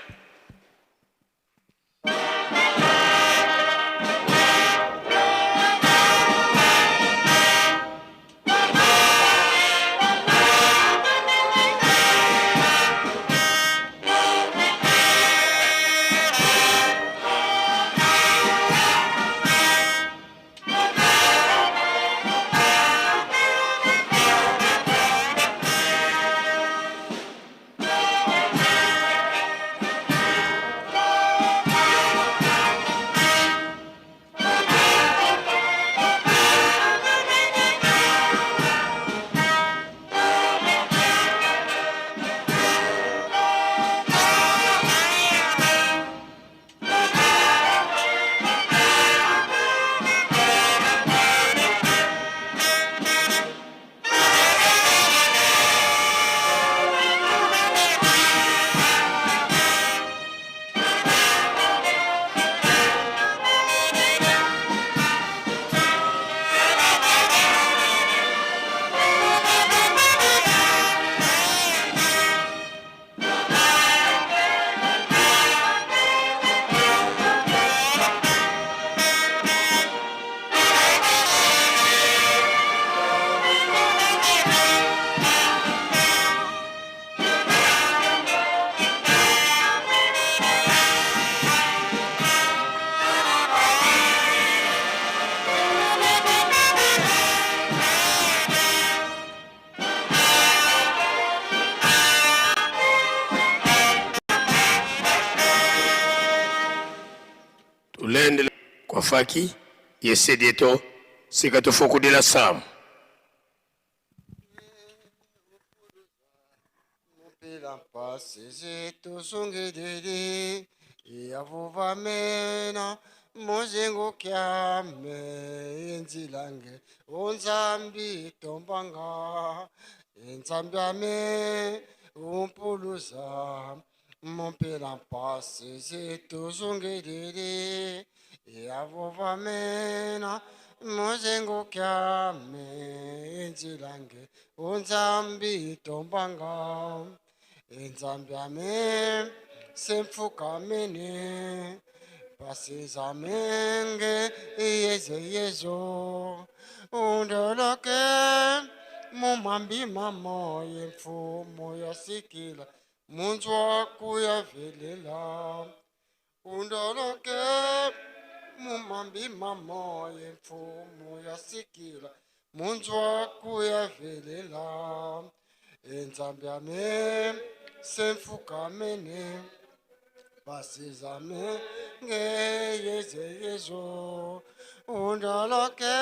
Tofaki yesedieto sika tofokudila samu. Mpila mpasi zituzungididi iyavuvamena muzingu kyame inzilange unzambi tombanga inzambi ame umpuluza mumpila mpasi zituzungididi iyavuvamena muzingu kyame inzilange unzambi tombanga inzambi ame semfukamene pasizamenge iyeze yezo undoloke mumambi mamo yemfumo yasikila munzwa kuyavelela undoloke mumambi mamo yemfumo yasikila munzwa kuyavelela inzambi ame semfukamene pasizame ngeyeze yezo undoloke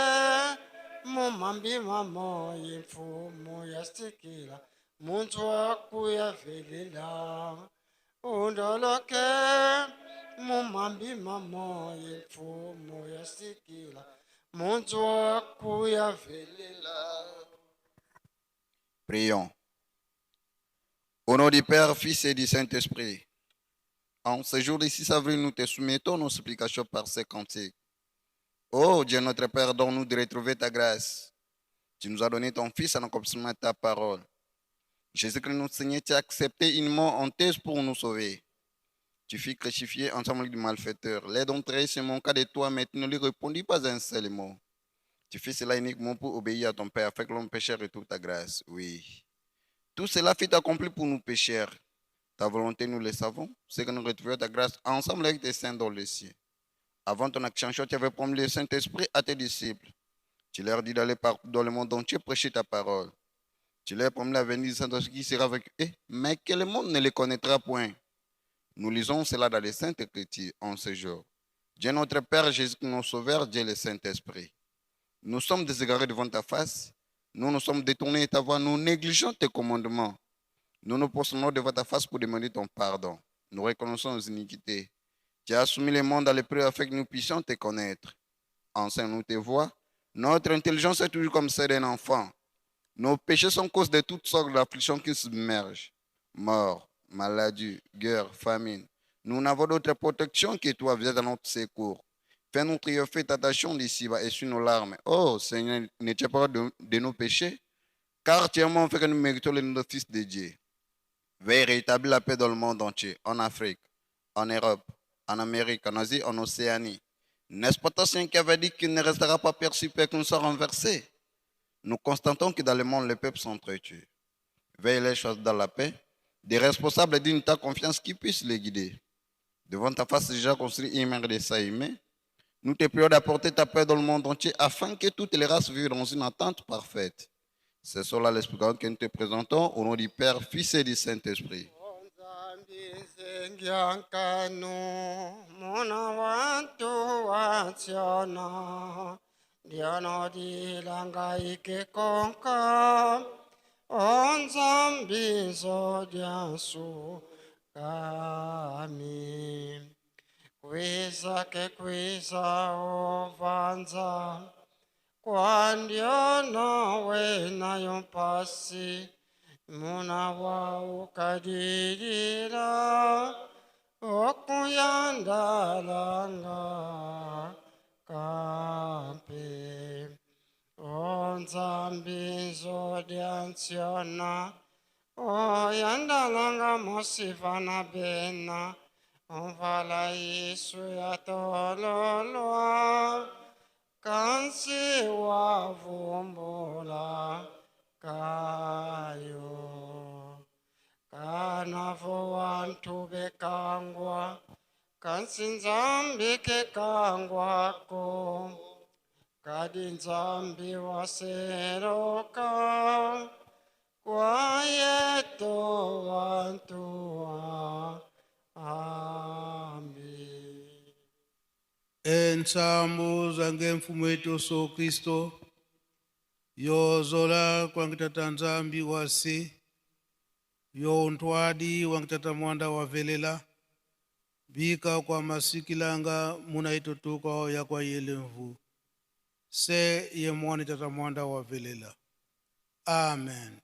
mumambi mamo yemfumo yasikila munzwa kuyavelela undoloke mumambi mamo yemfumo yasikila munzwa kuyavelela. Prions. Au nom du Père, Fils et du Saint-Esprit, en ce jour du 6 avril, nous te soumettons nos supplications par ces cantiques. Ô Dieu notre Père, donne-nous de retrouver ta grâce. Tu nous as donné ton Fils en accomplissement de ta parole. Jésus-Christ, notre Seigneur, tu as accepté une mort honteuse pour nous sauver. Tu fus crucifié ensemble avec du malfaiteur. L'aide entrée se manqua de toi, mais tu ne lui répondis pas un seul mot. Tu fis cela uniquement pour obéir à ton Père, afin que l'homme pécheur retrouve ta grâce. Oui. Tout cela fut accompli pour nous pécheurs. Ta volonté, nous le savons, c'est que nous retrouvions ta grâce ensemble avec tes saints dans les cieux. Avant ton ascension, tu avais promis le Saint-Esprit à tes disciples. Tu leur dis d'aller partout dans le monde entier prêcher ta parole. Tu leur promis la venue du Saint-Esprit qui sera avec eux, mais que le monde ne les connaîtra point. Nous lisons cela dans les Saintes Écritures en ce jour. Dieu notre Père, Jésus notre Sauveur, Dieu le Saint-Esprit. Nous sommes déségarés devant ta face. Nous nous sommes détournés de ta voie, nous négligeons tes commandements. Nous nous prosternons devant ta face pour demander ton pardon. Nous reconnaissons nos iniquités. Tu as soumis le monde à l'épreuve afin que nous puissions te connaître. Enseigne-nous tes voies. Notre intelligence est toujours comme celle d'un enfant. Nos péchés sont cause de toutes sortes d'afflictions qui submergent. Mort, maladie, guerre, famine. Nous n'avons d'autre protection que toi, viens à notre secours. Fais-nous triompher ta passion d'ici-bas et sur nos larmes. Oh Seigneur, ne tiens pas de nos péchés, car tu es mon fait que nous méritons le nom de Fils de Dieu. Veille rétablir la paix dans le monde entier, en Afrique, en Europe, en Amérique, en Asie, en Océanie. N'est-ce pas toi, Seigneur, qui avait dit qu'il ne restera pas perçu qu'on ne soit renversé? Nous constatons que dans le monde, les peuples s'entretuent. Veille les choses dans la paix, des responsables dignes de ta confiance qui puissent les guider. Devant ta face déjà construit une mer de Saïmé, nous te prions d'apporter ta paix dans le monde entier afin que toutes les races vivent dans une entente parfaite. C'est cela l'Esprit que nous te présentons au nom du Père, Fils et du Saint-Esprit. Ngiankanu muna wantu watsiona Diano dilanga ike konka Onzambizo diansu kami Kwisa ke kwisa ovanza Kwandiona wena yompasi Muna wa ukadidira Okuyandalanga kampe Onzambizo diansiona Oyandalanga mosifana bena Omvala Yesu yatololwa Kansi wavumbula kayo Kanavo wantu bekangwa Kansi nzambi kekangwako Kadi nzambi waseroka Kwayeto wantu wa Amen. Entsambu zange mfumu wetu Yesu Kristo yozola kwangitata Nzambi wasi yo ntwadi wangitata mwanda wa velela bika kwa masikilanga muna itotuka ya kwa yele mvu se ye mwani tata mwanda wa velela. Amen.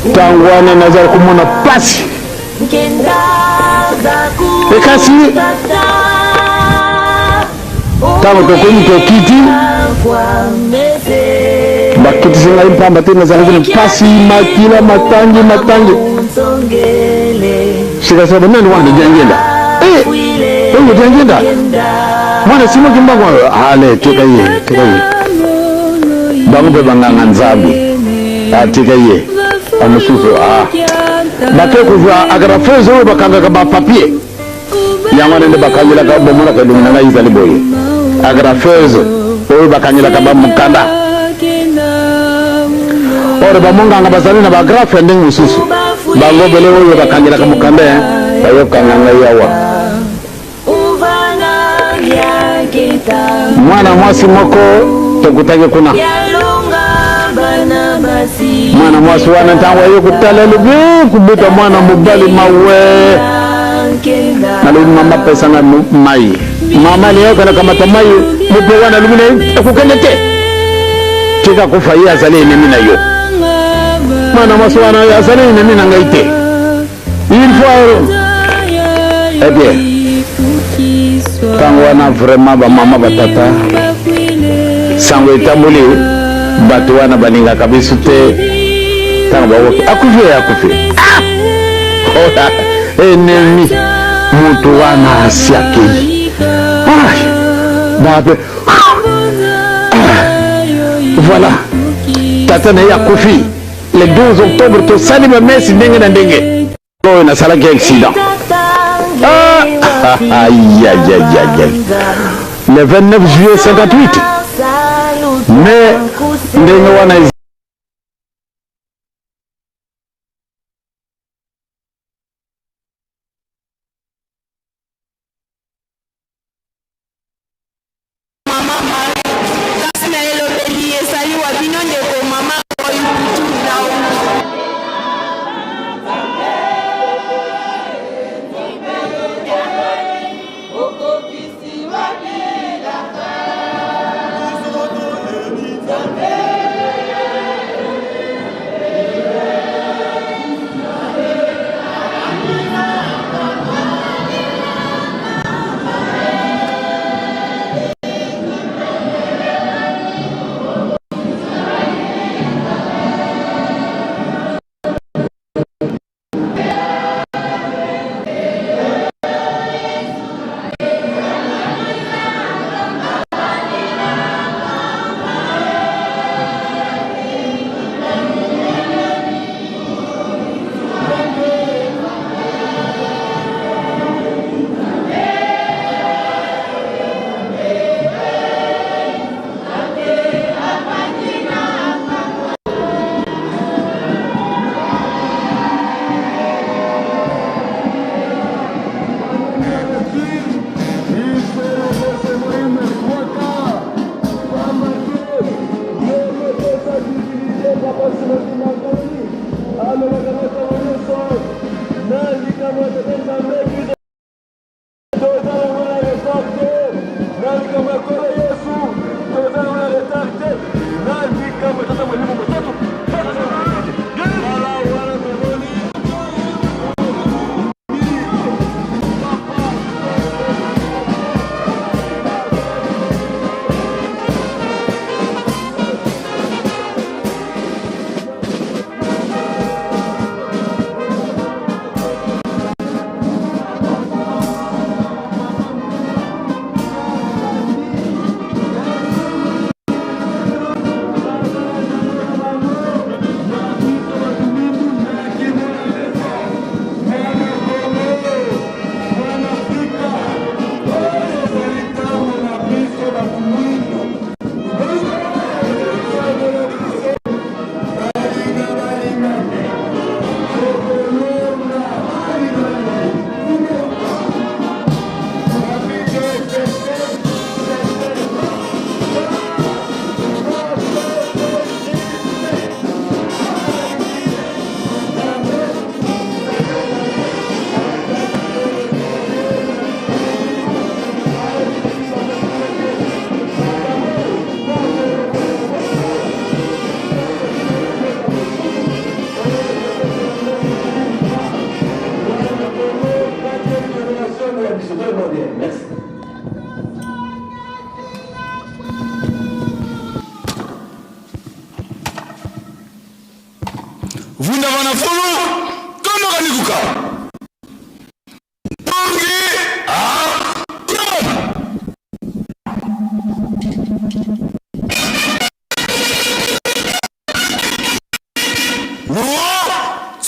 Ntango wana nazali komona mpasi ekasi ntango tokomi tokiti bakitisi ngai mpamba te nazalaki na mpasi makila matangi matangi sikasika banani wana diangenda eh, oyo diangenda mwana simo kimbangu ale tika ye tika ye bango mpe banganga nzambe atika ye bamosusu ah. Bake kozwa agrafeuse oyo bakangaka bapapier yango wana nde bakangelaka bomonaka elongi na ngai ezali boye agrafeuse oyo bakangelaka bamokanda ore bamonganga bazali na bagrafe ya ndenge mosusu bango bele oyo bakangelaka mokanda eh, bayokanga ngai awa mwana mwasi moko tokutaki kuna mwana mwasi wana ntango aye kotala alobi eh, kobeta mwana mobali mawe nalobi mama pesa ngai mai mama alingaki nakamata mai mope wana alobi na ye ekokende te tika kufa ye azali enemi na yo mwana mwasi wana azali enemi na ngai te il faut eh bien ntango wana vraiment bamama batata sango etamboli bato wana balingaka biso te ntango bakoki akufi ye akufi ah! Ola enemi moto wana asi akei ah! Bape ah! Voilà tata na ye akufi le 12 octobre tosali bamesi ndenge na ndenge oyo nasalaki accident ah, ayayayayay le 29 juillet 58 mais ndenge wana Mama Marie, kasi na elobeli ezali wa bino ndeko mama Roy Mputu Naomi.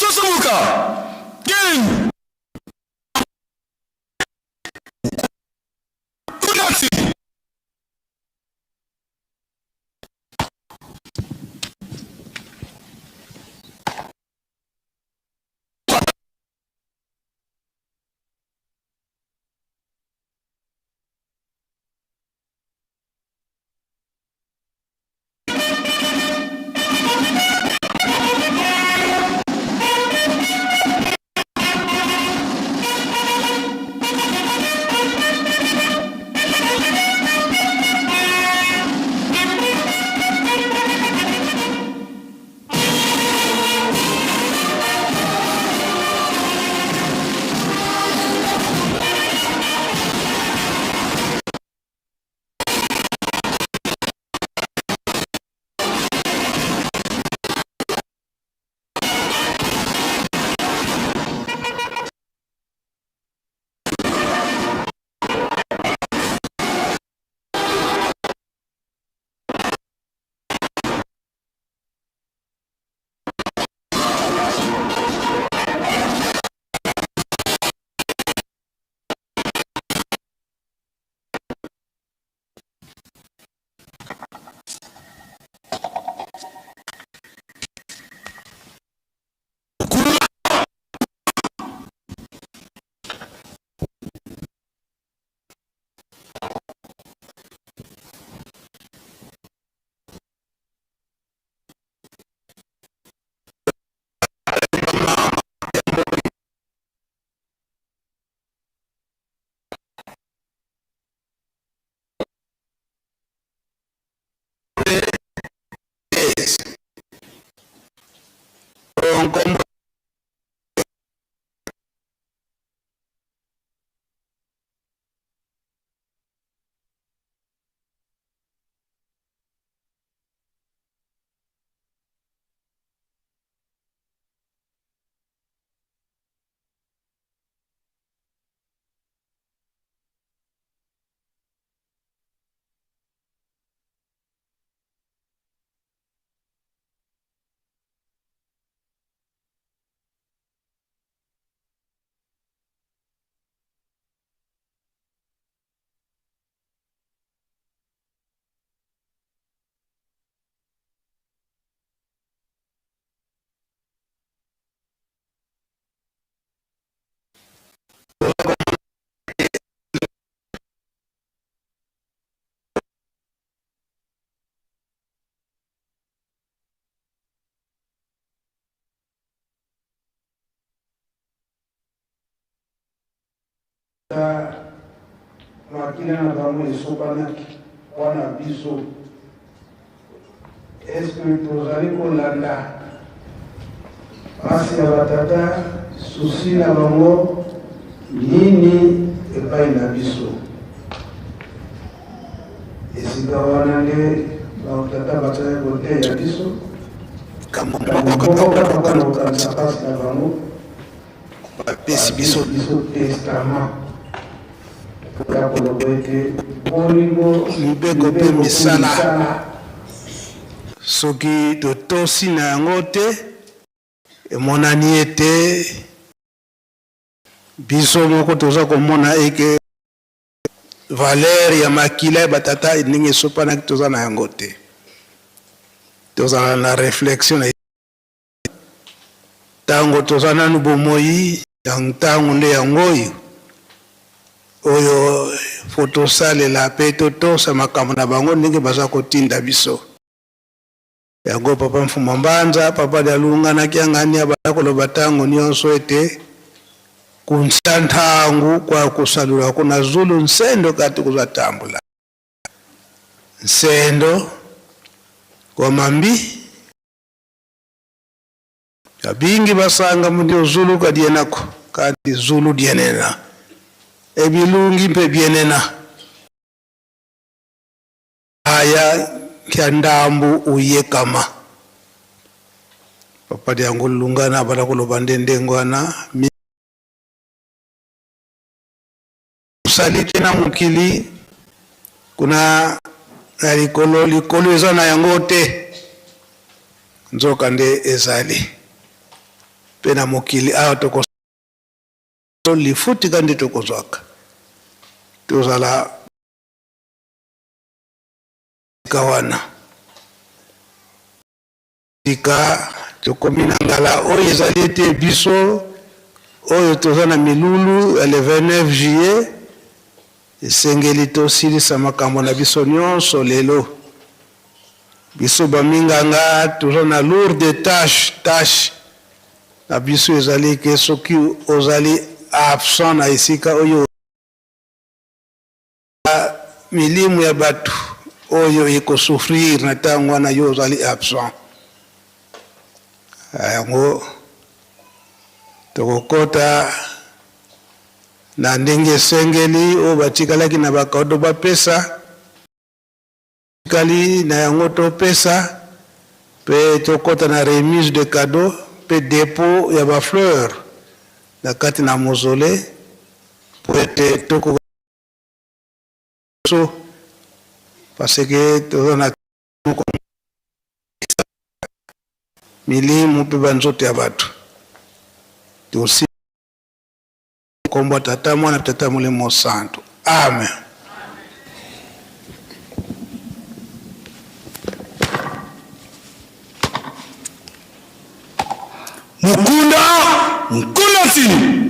Susumuka. Kin. Kunati. Nkombo Makila na bango esopanaki mpo na biso. Est-ce tozali kolanda pasi ya batata, susi na bango nini epai na biso? Esika wana nde batata bazali koteya biso Likambo moko kaka mpo na kokanisa pasi na bango. Bapesi biso biso testament ya koloba ete bolingo, mibeko mpe misala, soki totosi na yango te, emonani ete biso moko toza komona eke valeur ya makila ya batata ndenge esopanaki toza na yango te. Tozala na reflexion na Ntango toza nanu bomoyi, ya ntango nde yango oyo, oyo fo tosalela pe totosa makambo na bango ndenge baza kotinda biso. Yango Papa Mfumua Mbanza, Papa Dialunga na Kiangani abanda koloba ntango nionso ete kunsa ntangu kwa kusalula kuna zulu nsendo kati kuza tambula nsendo kwa mambi Kabingi basanga mudio zulu kadienaku kadi zulu dienena ebilungi mpe bienena aya kya ndambu uyekama. Papa Diango Lungana abanda koloba nde ndenge wana. Osali te na mokili kuna na likolo, likolo eza na yango te, nzoka nde ezali. Mpe na mokili awa toko lifuti ka nde tokozwaka. Tozala sika wana. Sika tokomi na ngala oyo ezali ete biso oyo toza na milulu ya le 29 juillet esengeli tosilisa makambo na biso nyonso lelo. Biso ba minganga toza na lourde tache, tache na biso ezali ke soki ozali absent na esika oyo milimu ya batu oyo eko souffrir na tango wana yo ozali absent. Yango tokokota na ndenge esengeli oyo batikalaki na ba cadeau bapesa. Tikali na yango topesa pe tokota na remise de cadeau pe depot ya ba fleurs na kati na mausolee po ete tokoka biso parce que toza na moko milimu pe ba nzoto ya bato tosi Nkombo ya Tata, Mwana, Tata Molimo Santu. Amen. Mukunda Nkunda Nsini.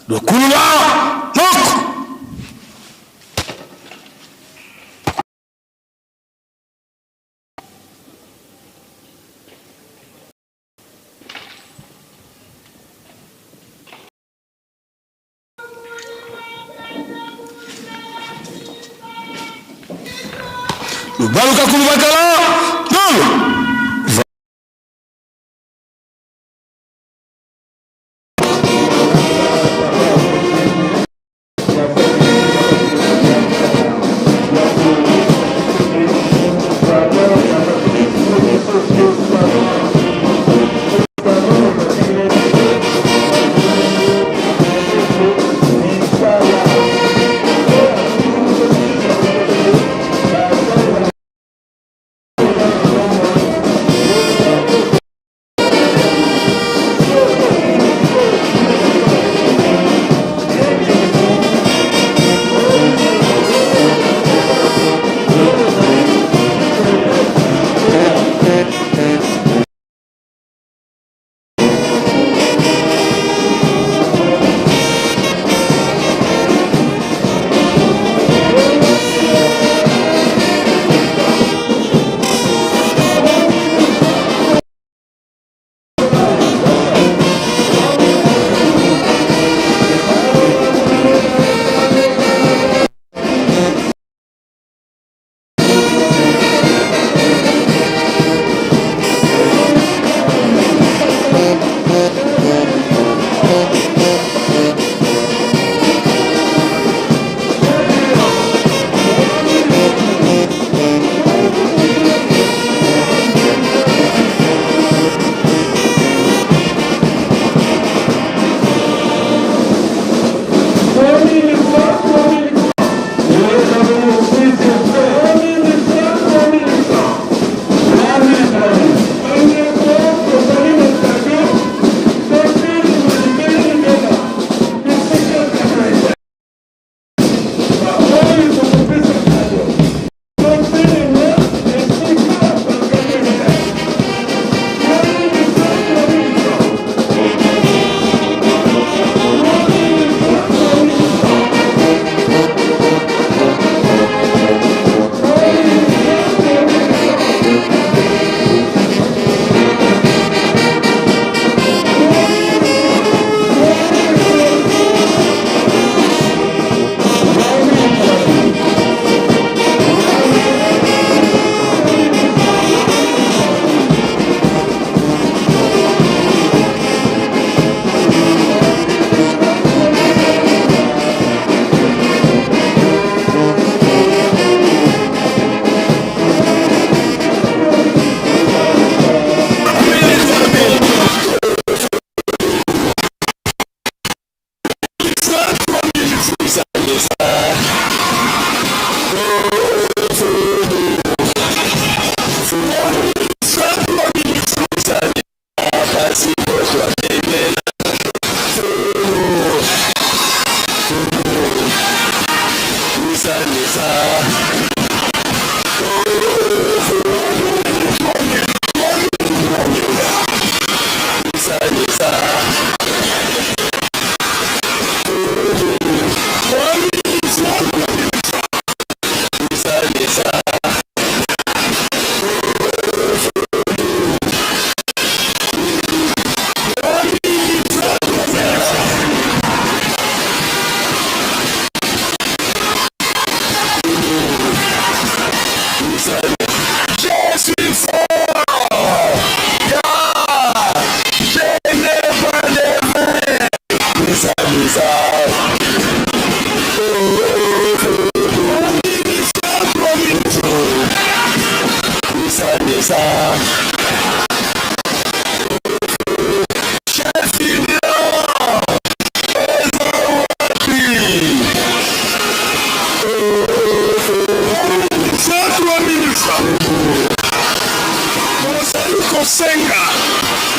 Lukulula moko. Lubaluka kulubakala nolo.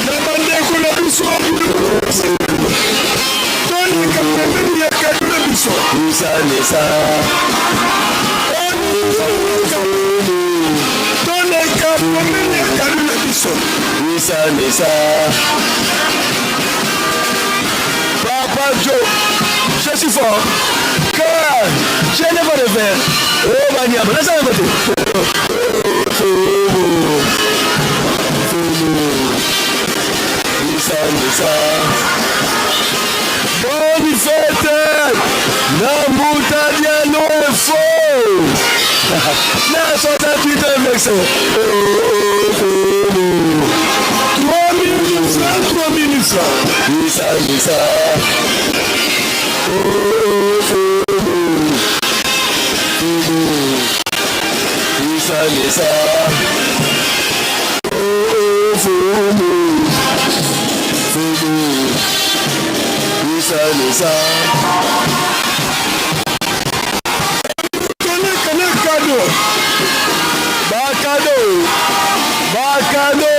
Na bandeko na biso toleka pembeni ya kado na biso. Toleka pembeni ya kado na biso. Papa Joe, je suis fort. Car je n'ai pas de verre. Oh, Banyama, laisse un côté. Bonne fête Nambuta Diallo est faux Na 68 verset 3000 francs, 3000 francs. Misa, misa. Oh, oh, oh, oh. Misa, misa. Oh, oh, oh, oh. Misa, misa. Toleka na kado. Bakado. Bakado.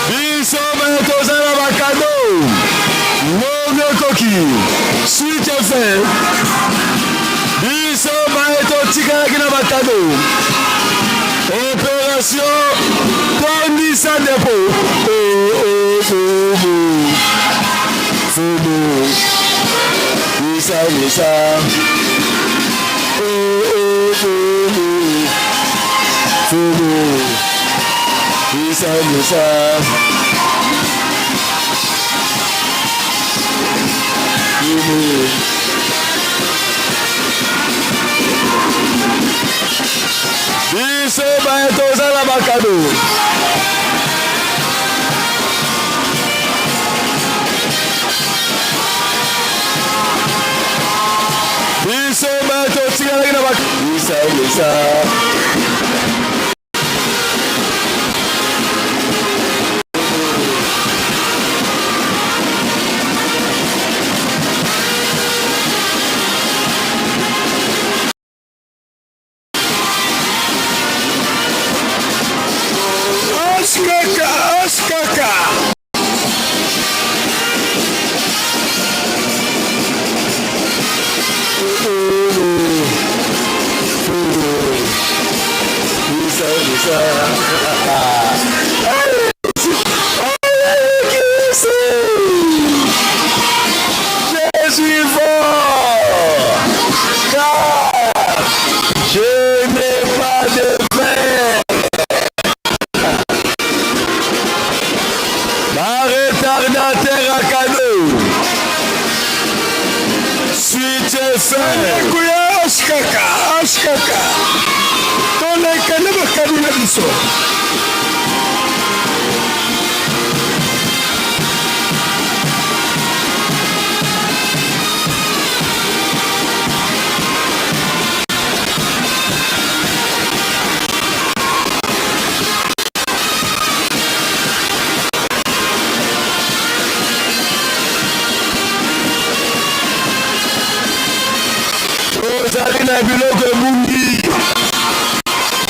Biso bato toza na bakado. Ngongo ekoki. Suite fin. Biso baye totikalaki na bakado. Opération tondisa dépôt. Oh, oh, oh, oh. Fumu. Misa, misa. Oh, oh, oh, oh. Fumu. Misa, misa. Fumu. Biso baye toza na bakado. Biso baye totikalaki na bak... Misa, misa. HKK, HKK. Misa, misa. Je suis fort, car je n'ai pas de père. Ba retardataire à cadeau. Suite fin. Bandeko ya HKK, HKK. Toleka na bakado na biso. Tozali na biloko ebungi.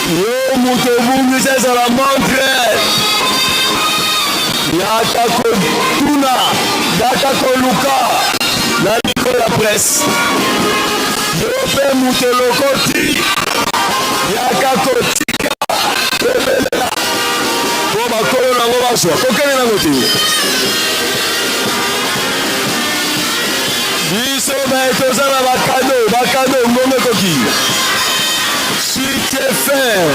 Yo moto obungisi ezala montre. Yaka kotuna, yaka koluka na micro ya presse. Yo mpe moto olokoti, yaka kotika tobelela mpo bakolo nango bazwa kokende nango te. Biso baye toza na bakado, bakado ngonga ekoki. Suite fin.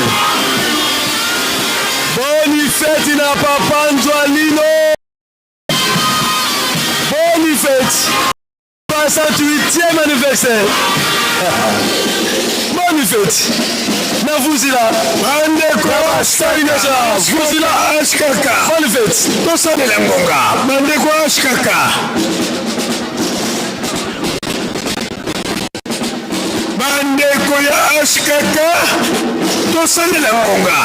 Bonne fête na papa Nzwalino. Bonne fête. 68e anniversaire. Bonne fête. Na Vuzila. Bandeko basali nyonso. Vuzila. HKK. Bonne fête. Tosalela ngonga. Bandeko HKK. Bandeko ya HKK, tosalela ngonga.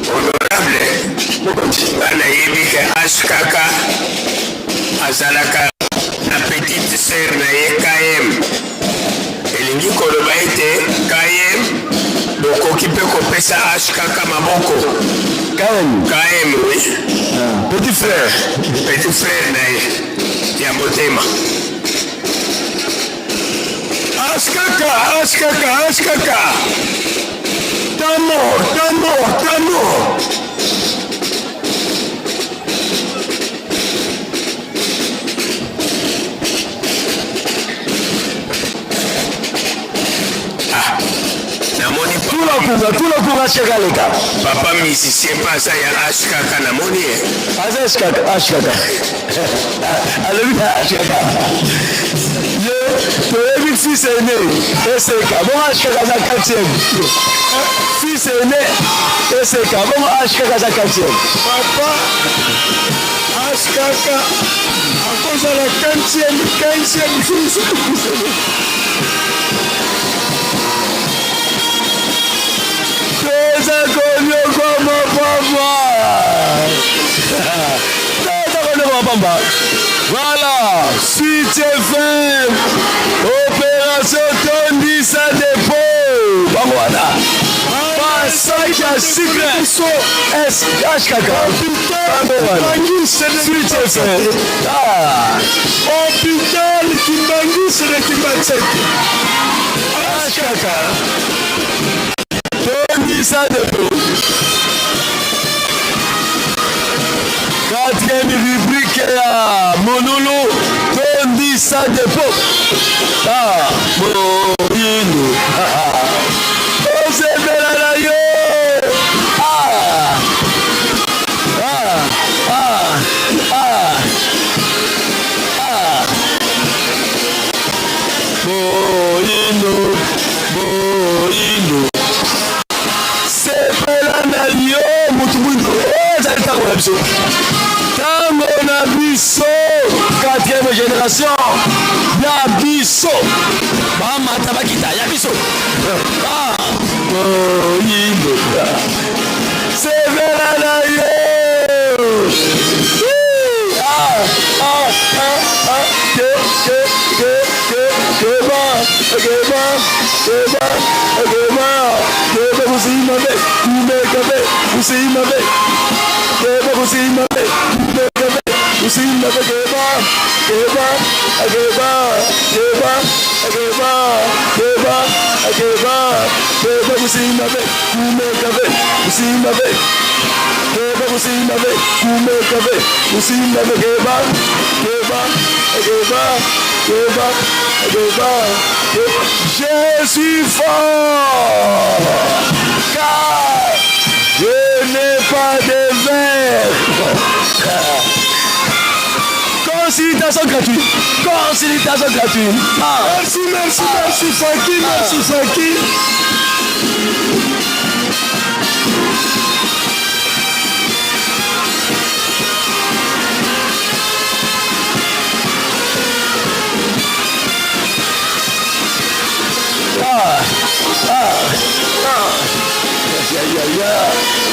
Honorable, nga nayebi. que HKK azalaka na petite sœur na ye KM. Elingi koloba ete KM bokoki mpe kopesa HKK maboko. KM. KM oui. Ah, petit frère. Petit frère na ye ya motema. HKK, HKK, HKK. Tamo, tamo, tamo. Ah, namoni tula tula kunga sheka leka. Papa musicien mpe aza ya HKK namoni ye. Aza HKK, HKK. Alobi na HKK. Ye toyebi fils aîné eseka bongo HKK aza quatrième. Fils aîné eseka bongo HKK aza quatrième. Papa HKK akozala quinzième, quinzième fils. Toza konyokwama pamba. Toza konyokwama pamba. Voilà, Suite FM, opération tondisa dépôt. Bango wana. Basaki ya sucre. SHKK. Bango wana. Suite FM. Ah. Hôpital Kimbanguiste de Kimbanseke. HKK. Tondisa dépôt. Quatrième rubrique ya molulu tondisa dépôt. Ah, moyindo. Osepela na yo. Ah. Ah. Ah. Ah. Ah. Moyindo. Moyindo. Sepela na yo motu mwindo. Eh, ezali ntango na biso. Ntango na biso. Quatrième génération. Ya biso. Bamata bakita ya biso. Ah, moyindo. Sepela na yo. Ah, ah, ah, ah. Ke, ke, ke, ke, keba, keba, keba, keba, keba kusima be, kumeka be, kusima be, keba kusima be, kumeka be, kusima be, keba, keba, keba, keba, keba, keba, keba, keba kusima be, kumeka be, kusima be, keba kusima be, kumeka be, kusima be, keba, keba, keba, keba, keba, keba. Je suis fort, car je n'ai pas de verre. Consultation gratuite. Consultation gratuite. Ah. Merci, merci, merci Faki, merci Faki. Ah. Ah. Ah. Ya, ya, ya.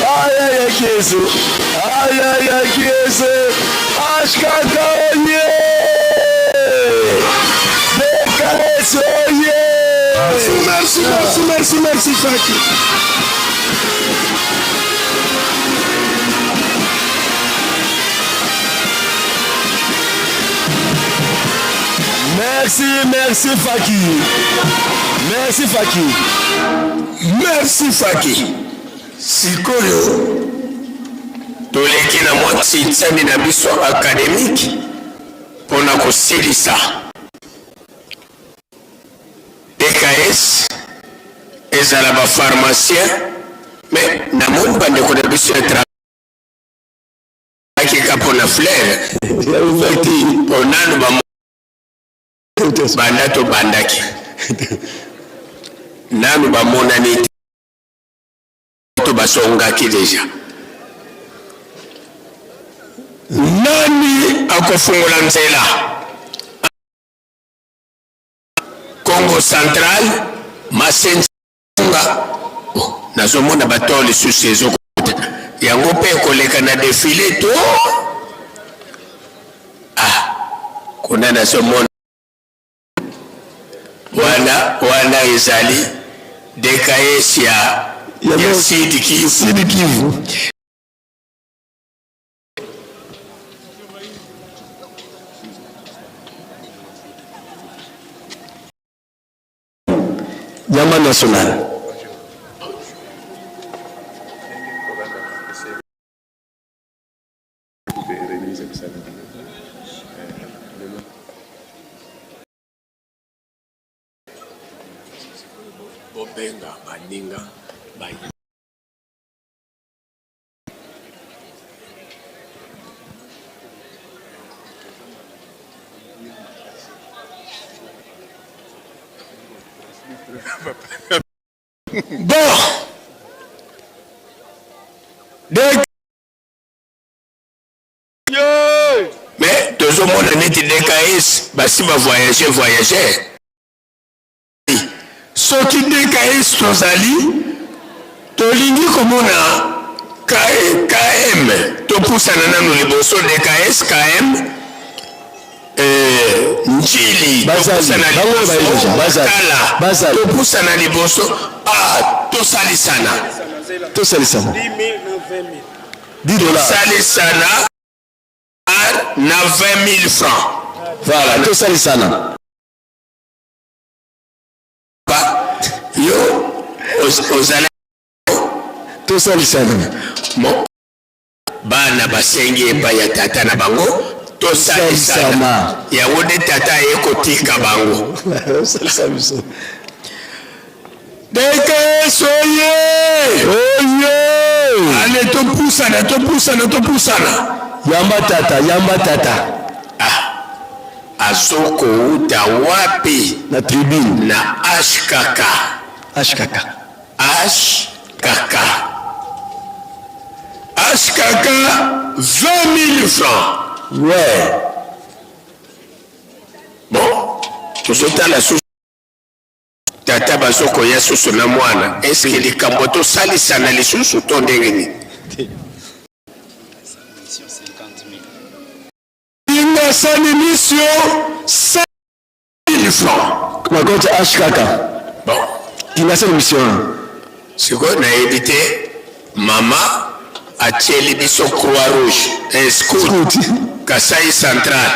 Ay, ay, ay, Yesu. Ay, ay, ay, Yesu. HKK oye. BKS oye. Merci, merci, merci, merci, merci Faki. Merci, merci Faki. Merci Faki. Merci Faki. Sikoyo toleki na mwa tsitsani na biso académique mpo na kosilisa DKS ezala ba pharmacien mais namoni bandeko na biso ya akeka mpo na fleur mpo nanu ba banda tobandaki nanu bamonani te to basongaki deja nani akofungola nzela Congo central masenga oh, nazomona bato lisusu ezokota yango mpe ekoleka na defile to. Kuna nazomona wana wana ezali DKS ya, ya Sud Kivu. Sud Kivu. Diamant national. Bobenga baninga baye. Bon. Donc, mais tozomona neti dks basi bavoyage voyage soki dks tozali tolingi komona km topusana nanu liboso dks km eh, njili topusana liboso kala topusana liboso ah, tosalisana tosalisana 10 dollars tosalisana na 20 000 francs voilà tosalisana yo ozala tosalisana mo bana basengi epai ya tata na bango tosalisana yango nde tata aye kotika bango osalisa biso Deke oye oye ale topusana topusana topusana yamba tata yamba tata ah azokouta wapi na tribune na hkk hkk hkk hkk 20 000 francs ouais bon tozotala susu Tata bazokoya susu na mwana eske likambo tosalisana lisusu to ndenge nini? Ingasani mission 5000 francs na compte HKK. Bon, Kingasani mission. Sikoyo nayebi te mama atieli biso croix rouge eh, scout Kasai Central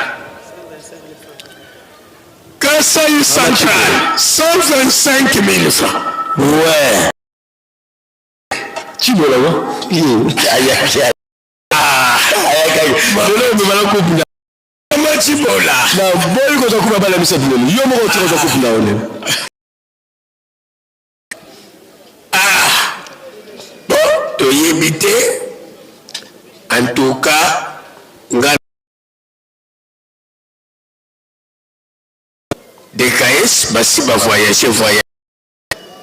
Kasai Central 125 000 francs. Ouais. Chibola wa. Ayaki. Ah, ayaki. Lelo omema na coupe na. Mama Chibola. Na boyi kozwa coupe bala misato lelo. Yo moko otika kozwa coupe na yo lelo. Ah. Bon, toyebi te. En tout cas, nga DKS basi ba voyage voyage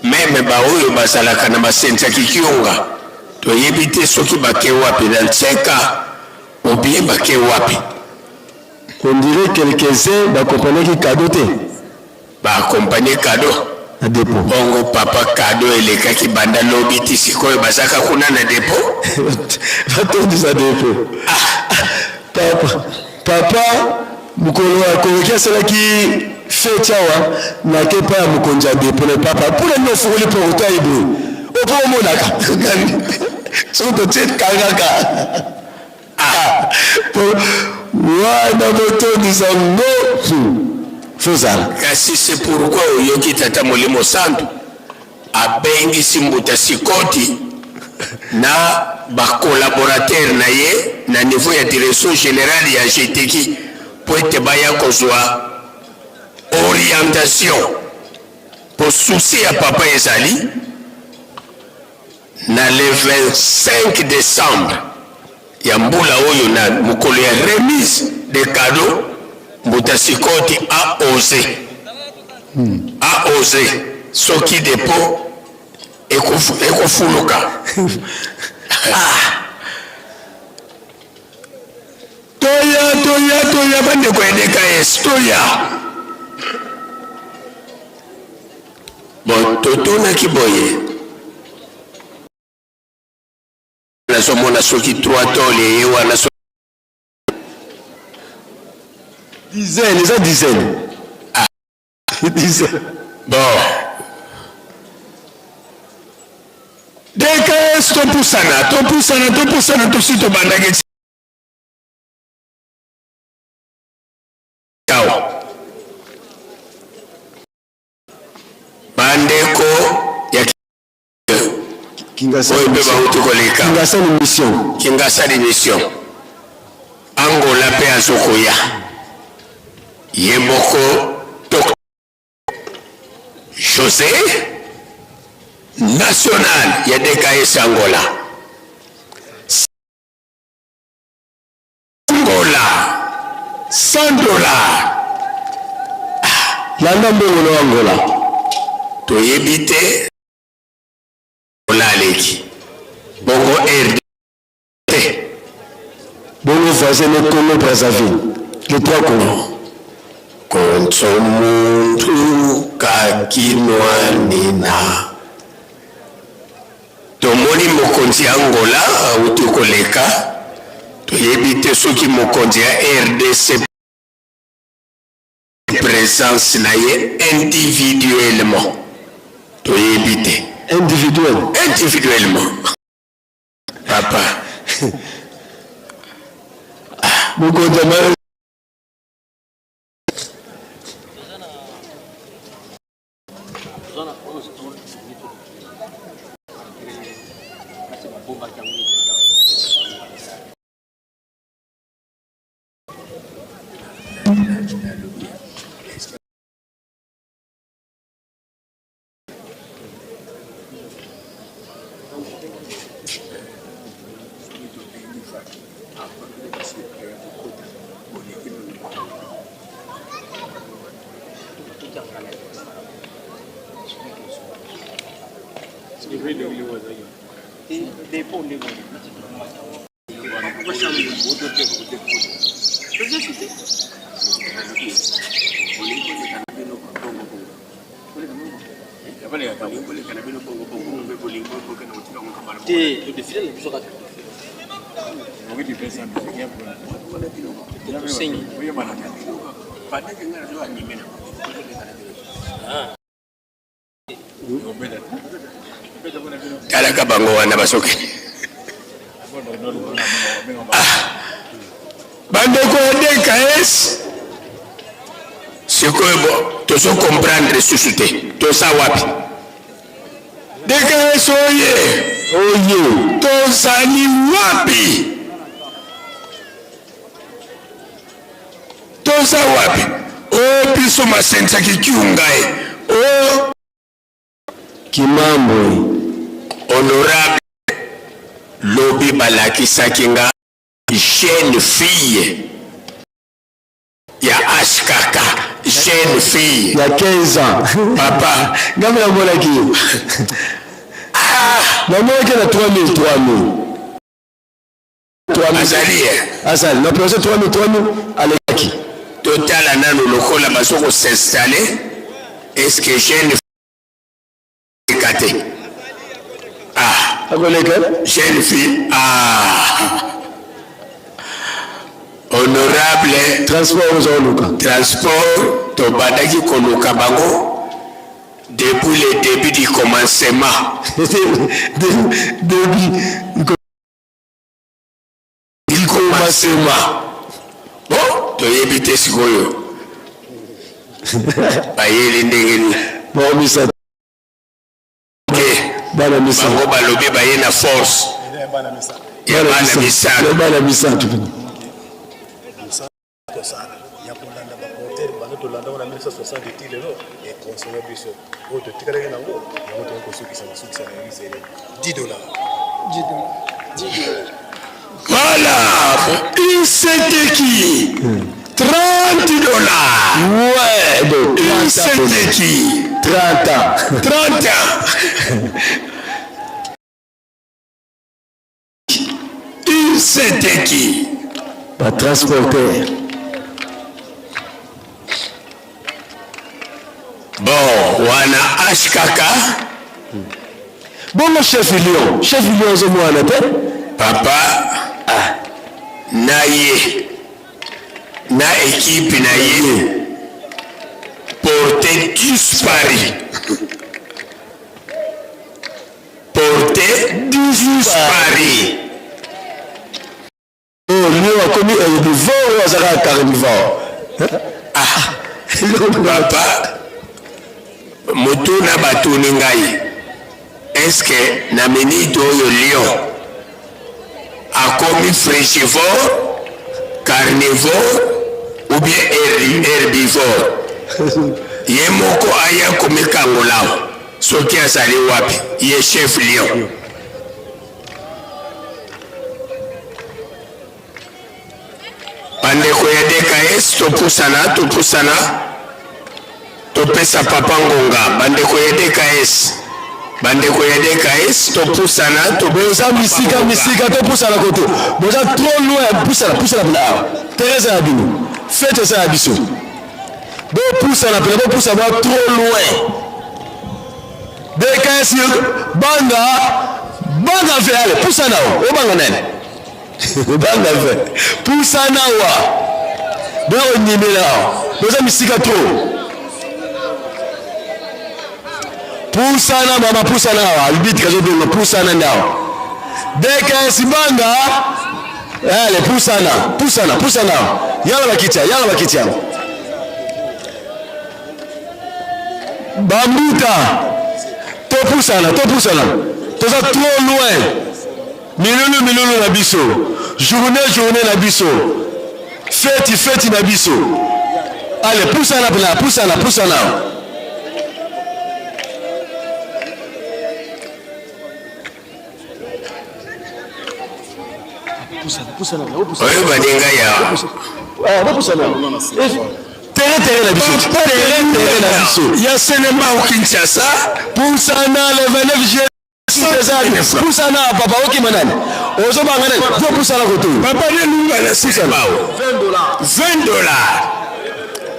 meme ba oyo bazalaka na masenza kikionga toyebi te soki bake wapi na nseka ou bien bake wapi. On dirait quelques-uns ba accompagnaki cadeau te. Ba accompagner cadeau na depot. Bongo papa cadeau elekaki banda lobi ti sikoyo bazaka kuna na depot. Batondisa depot. Ah papa papa mokolo akoloki asalaki feti awa nake epai ya mokonzi ya depo na papa mpona nini ofungoli portail boye opo omonaka soki totie kangaka ah, wana botondisa ngo fozala kasi c'est pourquoi oyoki tata molimo santu Abengisi Mbuta Sikoti na ba collaborateurs na ye na niveau ya direction generale ya GTEKI mpo ete baya kozua orientation mpo souci ya papa ezali na le 25 decembre ya mbula oyo na mokolo ya remise de cadeau Mbuta Sikoti a ose a ose soki depot ekofuluka ah. Toya toya toya bandeko ya DKS toya. Bon totunaki boye nazomona soki 3 tole eye wana. Dizaine, eza dizaine. Ah. Dizaine. Bon. DKS topusana, topusana, topusana tosi tobandaki awa. Bandeko ya oyo mpe bauti koleka Kingasani mission. Kingasani mission. Angola mpe azokoya ye moko Dr. Jose national ya DKS Angola. Angola 100 dollars. Landa mbongo na Angola. Toyebi te Angola aleki bongo RD te. Bongo voisin ne Congo Brazzaville. Les trois Congo. Konso muntu kakinwanina. Tomoni mokonzi ya Angola auti koleka, toyebi te soki mokonzi ya RDC presence na ye individuellement, toyebi te. Individuel. Individuellement. Papa. Mokonzi ya Talaka bango wana bazokende. Ah, bandeko ya DKS sikoyo bo tozo comprendre susu te toza wapi DKS oye oye tozali wapi toza wapi o oh, biso masenza kikiunga e o oh. Kimambwe honorable lobi balakisaki nga jeune fille ya HKK jeune fille ya 15 ans papa ngambe namonaki ye ah. Namonaki na 3000 3000 Azali eh. Azali na projet 3000 3000 alekaki. Totala nanu lokola bazo ko s'installer est ce que jeune leka te ah akoleka jeune fille ah honorable transport oza koluka transport tobandaki koluka bango depuis le début du commencement début Likomasema. Bon, toyebi te sikoyo bayeli ndenge nini. Bango misato. Te. Bana misato. Bango balobi baye na force. Ya bana misato. Ya bana misato. Kosala ya kolanda ba porteur banda tolanda ngo na 1960 ti lelo econsome biso oyo totikalaki nango yango tokoki kosukisa masukisa na elisele 10 dollars Voilà, iseteki 30 dollars. Ouais, donc iseteki 30 ans. 30 ans. Iseteki. Ba transporteur. Bon, wana HKK. Bongo chef Lion, chef Lion azomwana te? Papa, ah, na ye. Na ekipe na ye porte disparu. Porte disparu. Oh, lion akomi herbivore oyo azalaka carnivore. Ah, papa, motuna batuni ngai, est-ce que na minute oyo lion akomi frugivore, carnivore ou bien herbivore? Ye moko aya komikangola awa soki azali wapi, ye chef lion. Bandeko ya DKS topusana topusana topesa papa ngonga bandeko ya DKS bandeko ya DKS topusana boza misika misika topusana koto boza trop loin pusana pusana pena awa teresa ya bino fete eza ya biso bopusana pena bopusana boza trop loin DKS banga banga ve ale pusana o obanga nani banga ve pusana wa boya konyimela boza misika trop pusana mama pusana awa arbitre azobenga pusana nde awa DKS banga ale pusana pusana pusana yala bakiti yala bakiti yango Bambuta topusana topusana toza trop loin milulu milulu na biso journée journée na biso feti feti na biso ale pusana pena pusana pusana. Oyo baninga ya tere tere na biso tere tere na biso ya Selembao Kinshasa pusana le 29 juillet pusana papa okima nani ozobanga nani po pusana koto papa nelunga na Selembao 20 dollars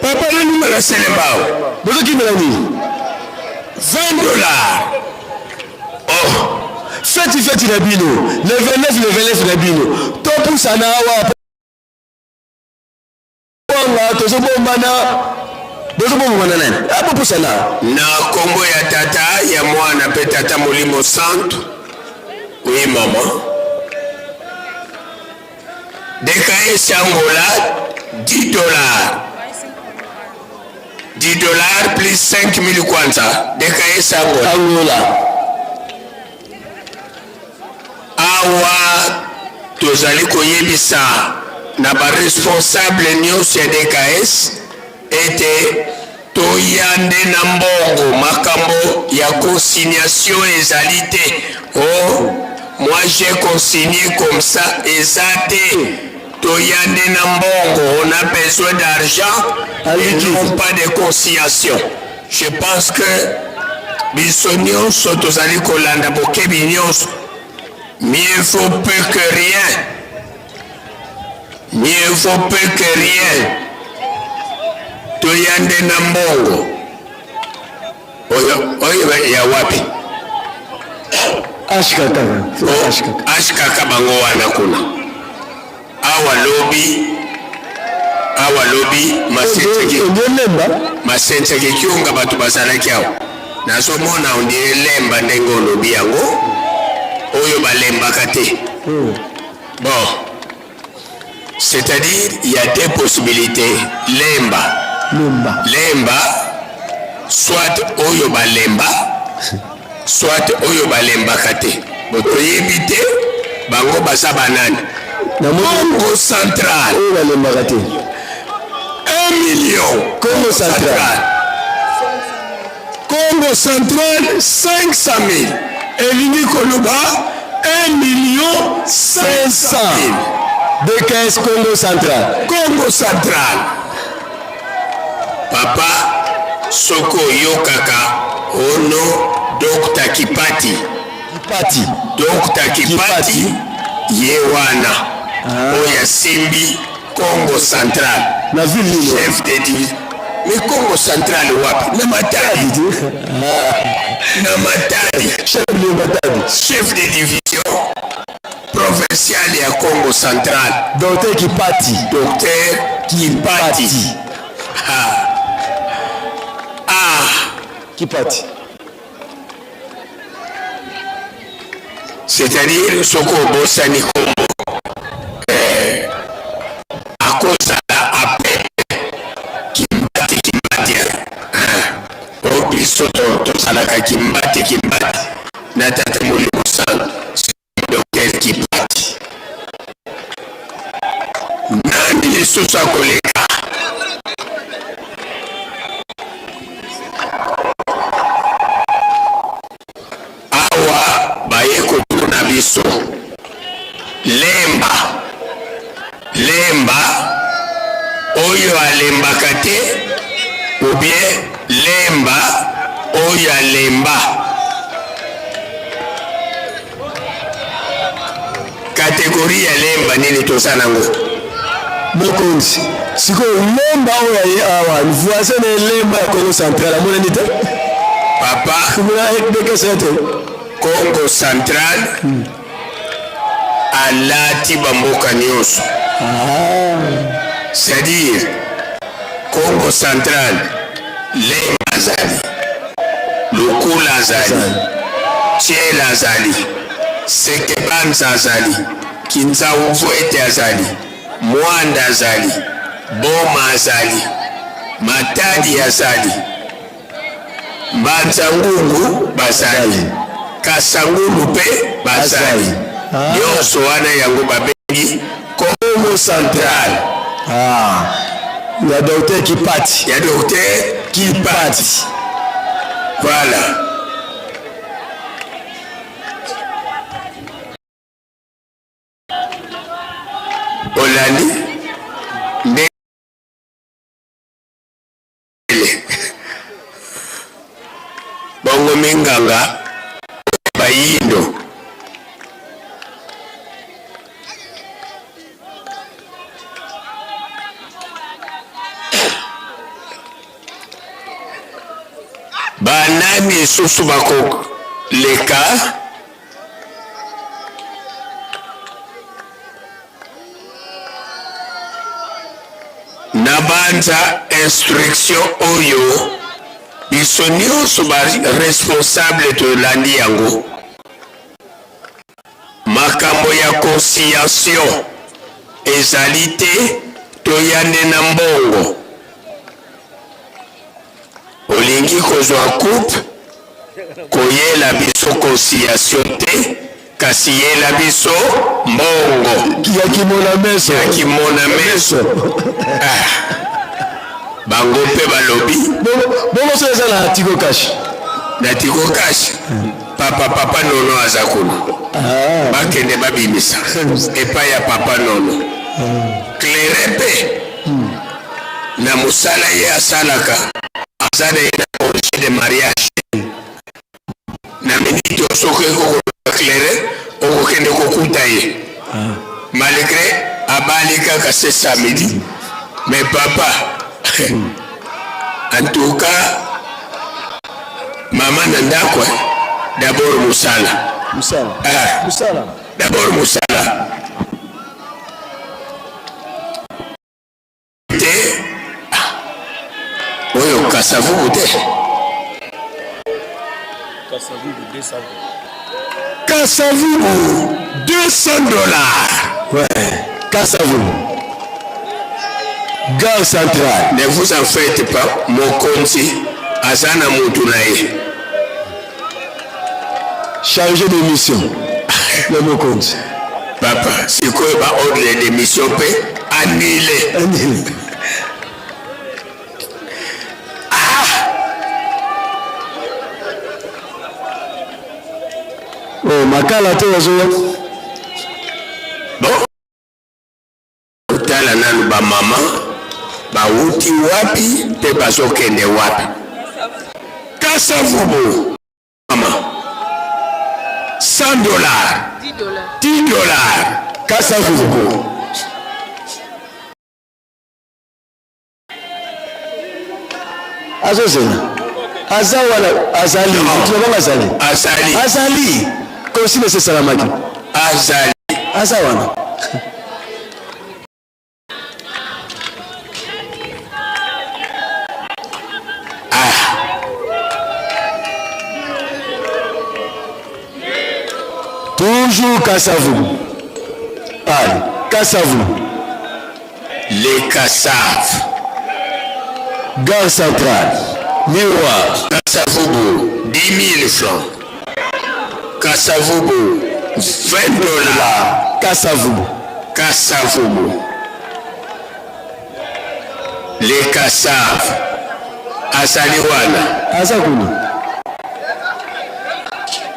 papa nelunga na Selembao bozokimela nini 20 dollars Oh feti feti na bino le 29 le 29 na bino topusana awa pwanga tozobombana bozobombana nani ah, bopusana na kombo ya tata ya mwana mpe tata molimo santu oui mama dks angola 10 dollars 10 dollars plus 5000 kwanza DKS Angola. Angola. Awa tozali koyebisa na ba responsable nyonso ya DKS ete toya nde na mbongo, makambo ya consignation ezali te. Oh, moi j'ai consigné comme ça, eza te. Toya nde na mbongo, on a besoin d'argent et non pas de consignation. Je pense que biso nyonso tozali kolanda bokebi nyonso. Mieux vaut peu que rien. Mieux vaut peu que rien. Toya nde na mbongo. Oyo oyo ya wapi? HKK. HKK bango wana kuna. Awa lobi awa lobi masenseki masenseki kiunga bato bazalaki awa nazomona ondire lemba ndenge olobi yango oyo balembaka te bon C'est-à-dire, il y a deux possibilités. Lemba. Lemba. Lemba, soit oyo balemba, soit oyo balembaka te. Botoyebi te, bango baza banani. Congo central. Oyo balembaka te. 1 million. Congo central. Congo central 500 000. Elingi koloba 1 million 500 000. DKS Congo Central. Congo Central. Papa soko oyokaka ono Dr. Kipati. Kipati. Dr. Kipati ye wana ah. oyo asimbi Congo Central. Na ville nini? Chef de division. Mais Congo Central wapi? Na Matadi. Na Matadi. Chef de Matadi. Chef de division. Provincial ya Congo Central. Docteur Kipati. Docteur Kipati. Ah. Ah. Kipati. C'est-à-dire soki obosani kombo eh, akozala apepe kimbati kimbati eh. O biso tozalaka kimbati kimbati na tata molimo santu Docteur Kipati. Nani lisusu akoleka? Awa baye kotuna biso lemba lemba oyo alembaka te ou bien lemba oyo alemba Categorie ya lemba nini toza nango? Mokonzi, sikoyo lemba oyo aye awa voisin na lemba ya Congo central amonani te? Papa, dekesa te. Congo central hmm. alati bamboka nyonso. Ah. C'est-à-dire Congo central lemba azali, lukula azali, tiela azali Sekebanza azali, Kinzau-Vuete azali, Muanda azali, Boma azali, Matadi azali, Mbanza-Ngungu bazali, Kasangulu mpe bazali. Nyonso wana yango babengi Kongo Central. Ah, ya Docteur Kipati. Ya Docteur Kipati. Voilà. Olandi ndele bongo minganga bayindo Banani lisusu bakoleka? Nabanza instruction oyo biso nionso ba responsable tolandi yango. Makambo ya conciliation ezali te, toya nde na mbongo. Olingi kozwa coupe, koyela biso conciliation te, kasi yela biso mbongo. Ya kimona meso. Ya kimona meso. Ah. Bango mpe balobi. Bongo soki eza na Tigo Cash. Na Tigo Cash. Papa papa nono aza kuna. Ah. Bakende babimisa epai ya papa nono. Claire mpe na mosala ye asalaka aza na ye na congé de mariage na minute oyo soki okokoluka claire okokende kokuta ye ah. malgré abali kaka ce samedi mais papa en tout cas mama na ndako eh, d'abord mosala mosala ah. mosala d'abord mosala te ah. oyo kasavubu te kasavubu 200 dollars ouais kasavubu gare centrale ne vous en faites pas mokonzi aza na mutu na ye chargé de mission ya mokonzi papa sikoyo ba ordre de mission mpe annule annule ah! Oh, makala te azoya bon Tala nanu ba maman bawuti wapi pe bazokende wapi? Kasavubu mama 100 dollars 10 dollars Kasavubu. Azozela aza wana azali moto na bango azali azali azali consigne esalamaki azali. Aza wana. Toujours Kasavubu. Allez, Kasavubu. Les Kassav. Gare centrale. Miroir. Kasavubu, 10 000 francs. Kasavubu, 20 dollars. Kasavubu. Kasavubu. Les Kassav. Azali wana. Aza kuna.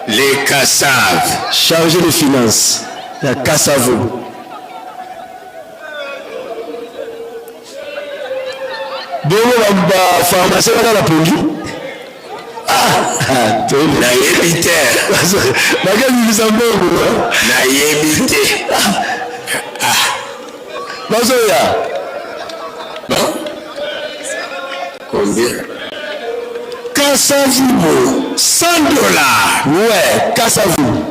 Les Kassav. Chargé de finances. Ya Kasavubu. Bongo ba pharmacien wana na pongi. Ah, nayebi te. Bakebimisa mbongo. Nayebi te. Bazoya. Bon. Combien? Kasavubu, 100 dollars. Ouais, Kasavubu.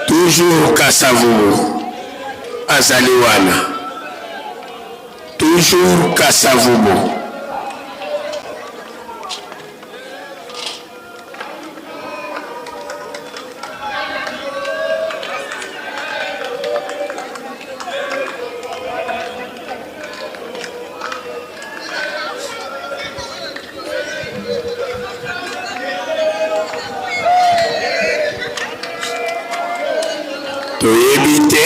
Toujours Kasavubu. Azali wana. Toujours Kasavubu. Toyebi te,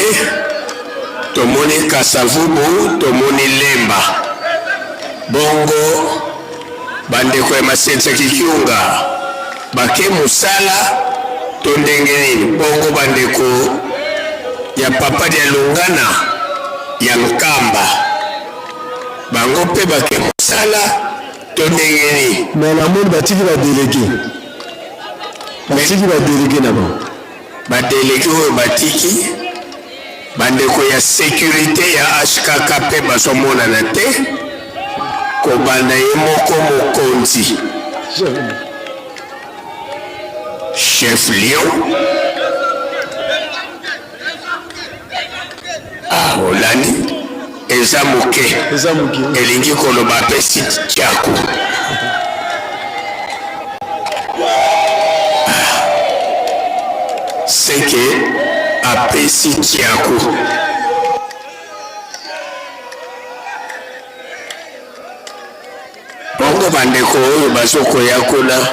tomoni Kasavubu, tomoni Lemba. Bongo bandeko ya Masenza Kikiunga bake mosala to ndenge nini? Bongo bandeko ya Papa dia Lungana ya Nkamba bango mpe bake mosala to ndenge nini? Mais namoni batiki ba delege, batiki ba delege na bango. Ba delege oyo batiki, bandeko ya securite ya HKK mpe bazomonana te, kobanda ye moko mokonzi chef Lion. Ah, olandi eza moke, elingi koloba apesi tiaku. Seke apesi tiaku. Bongo bandeko oyo bazokoya kuna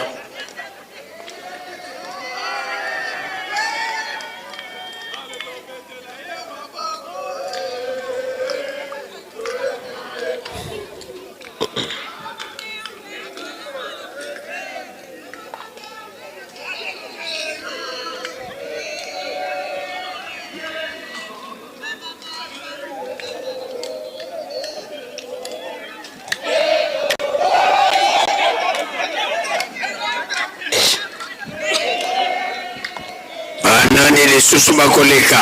banani lisusu bakoleka?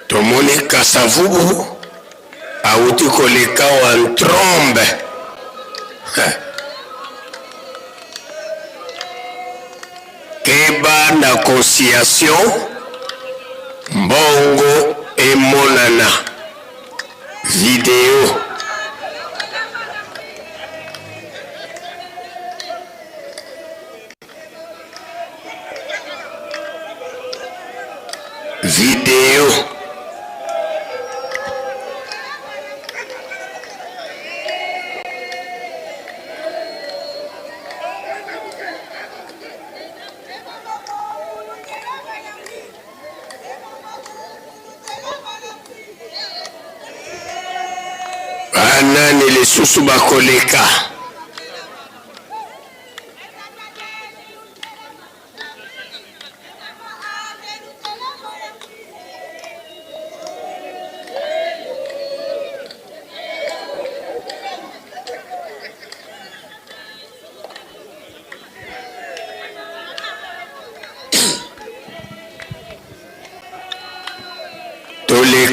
Tomoni Kasavubu awuti koleka wa trombe. Keba na conciliation, mbongo emonana. Video. Video. Banani lisusu bakoleka?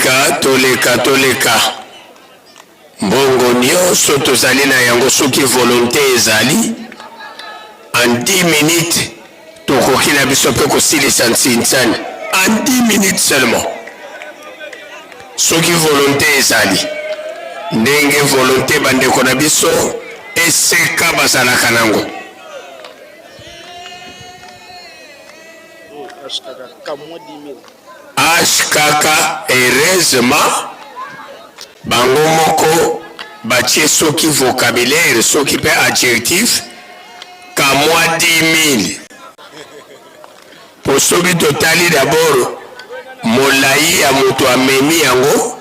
Toleka, toleka, toleka. Mbongo nionso tozali na yango soki volonte ezali, en 10 minutes tokoki na biso mpe kosilisa nsinsani en 10 minutes seulement. Soki volonte ezali, ndenge volonte bandeko na biso eseka bazalaka nango. HKK heureusement bango moko batie soki vocabulaire soki pe adjectif kamwa 10000 po soki totali d'abord molayi ya moto amemi yango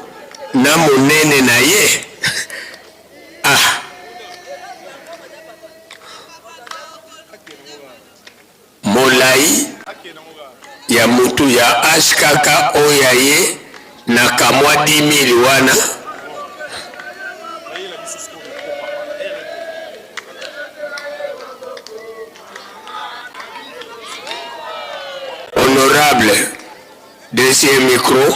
na monene na ye ah Molayi ya mutu ya HKK oyo ya ye na kamwa 10000 wana. Honorable deuxième micro.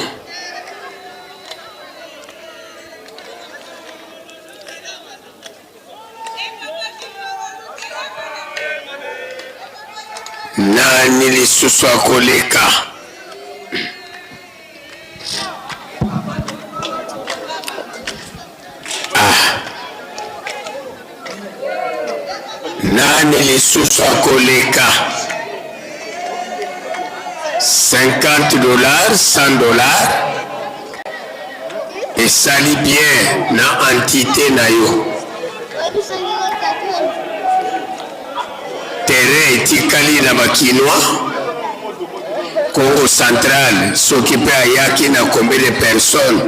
Nani lisusu akoleka? Ah. Nani lisusu akoleka? 50 dollars, 100 dollars esali bien na entite na yo. Terrain etikali na ba kinois. Congo central soki pe ayaki na combien de personnes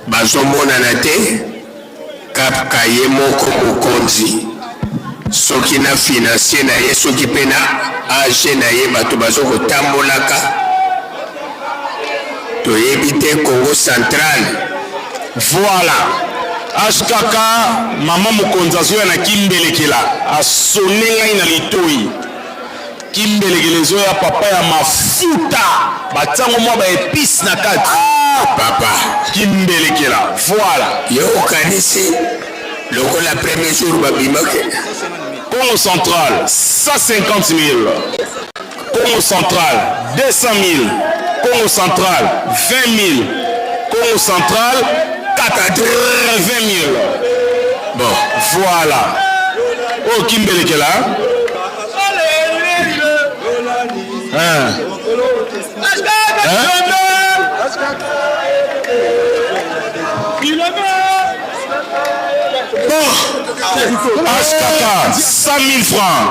bazomonana te kaka ye moko mokonzi soki na financier na ye soki pe na age na ye bato bazo kotambolaka toyebi te Congo central. Voilà HKK maman mokonzi azoya na kimbelekela asone ngai na litoyi kimbelekela ezoya papa ya mafuta batiango mwa ba epice na kati ah, papa kimbelekela voilà yo okanisi lokola premier jour babimaki Congo central 150 000 Congo central 200 000 Congo central 20 000 Congo central 80 000 bon voilà oyo kimbelekela hein? Hein? HKK 100 000 francs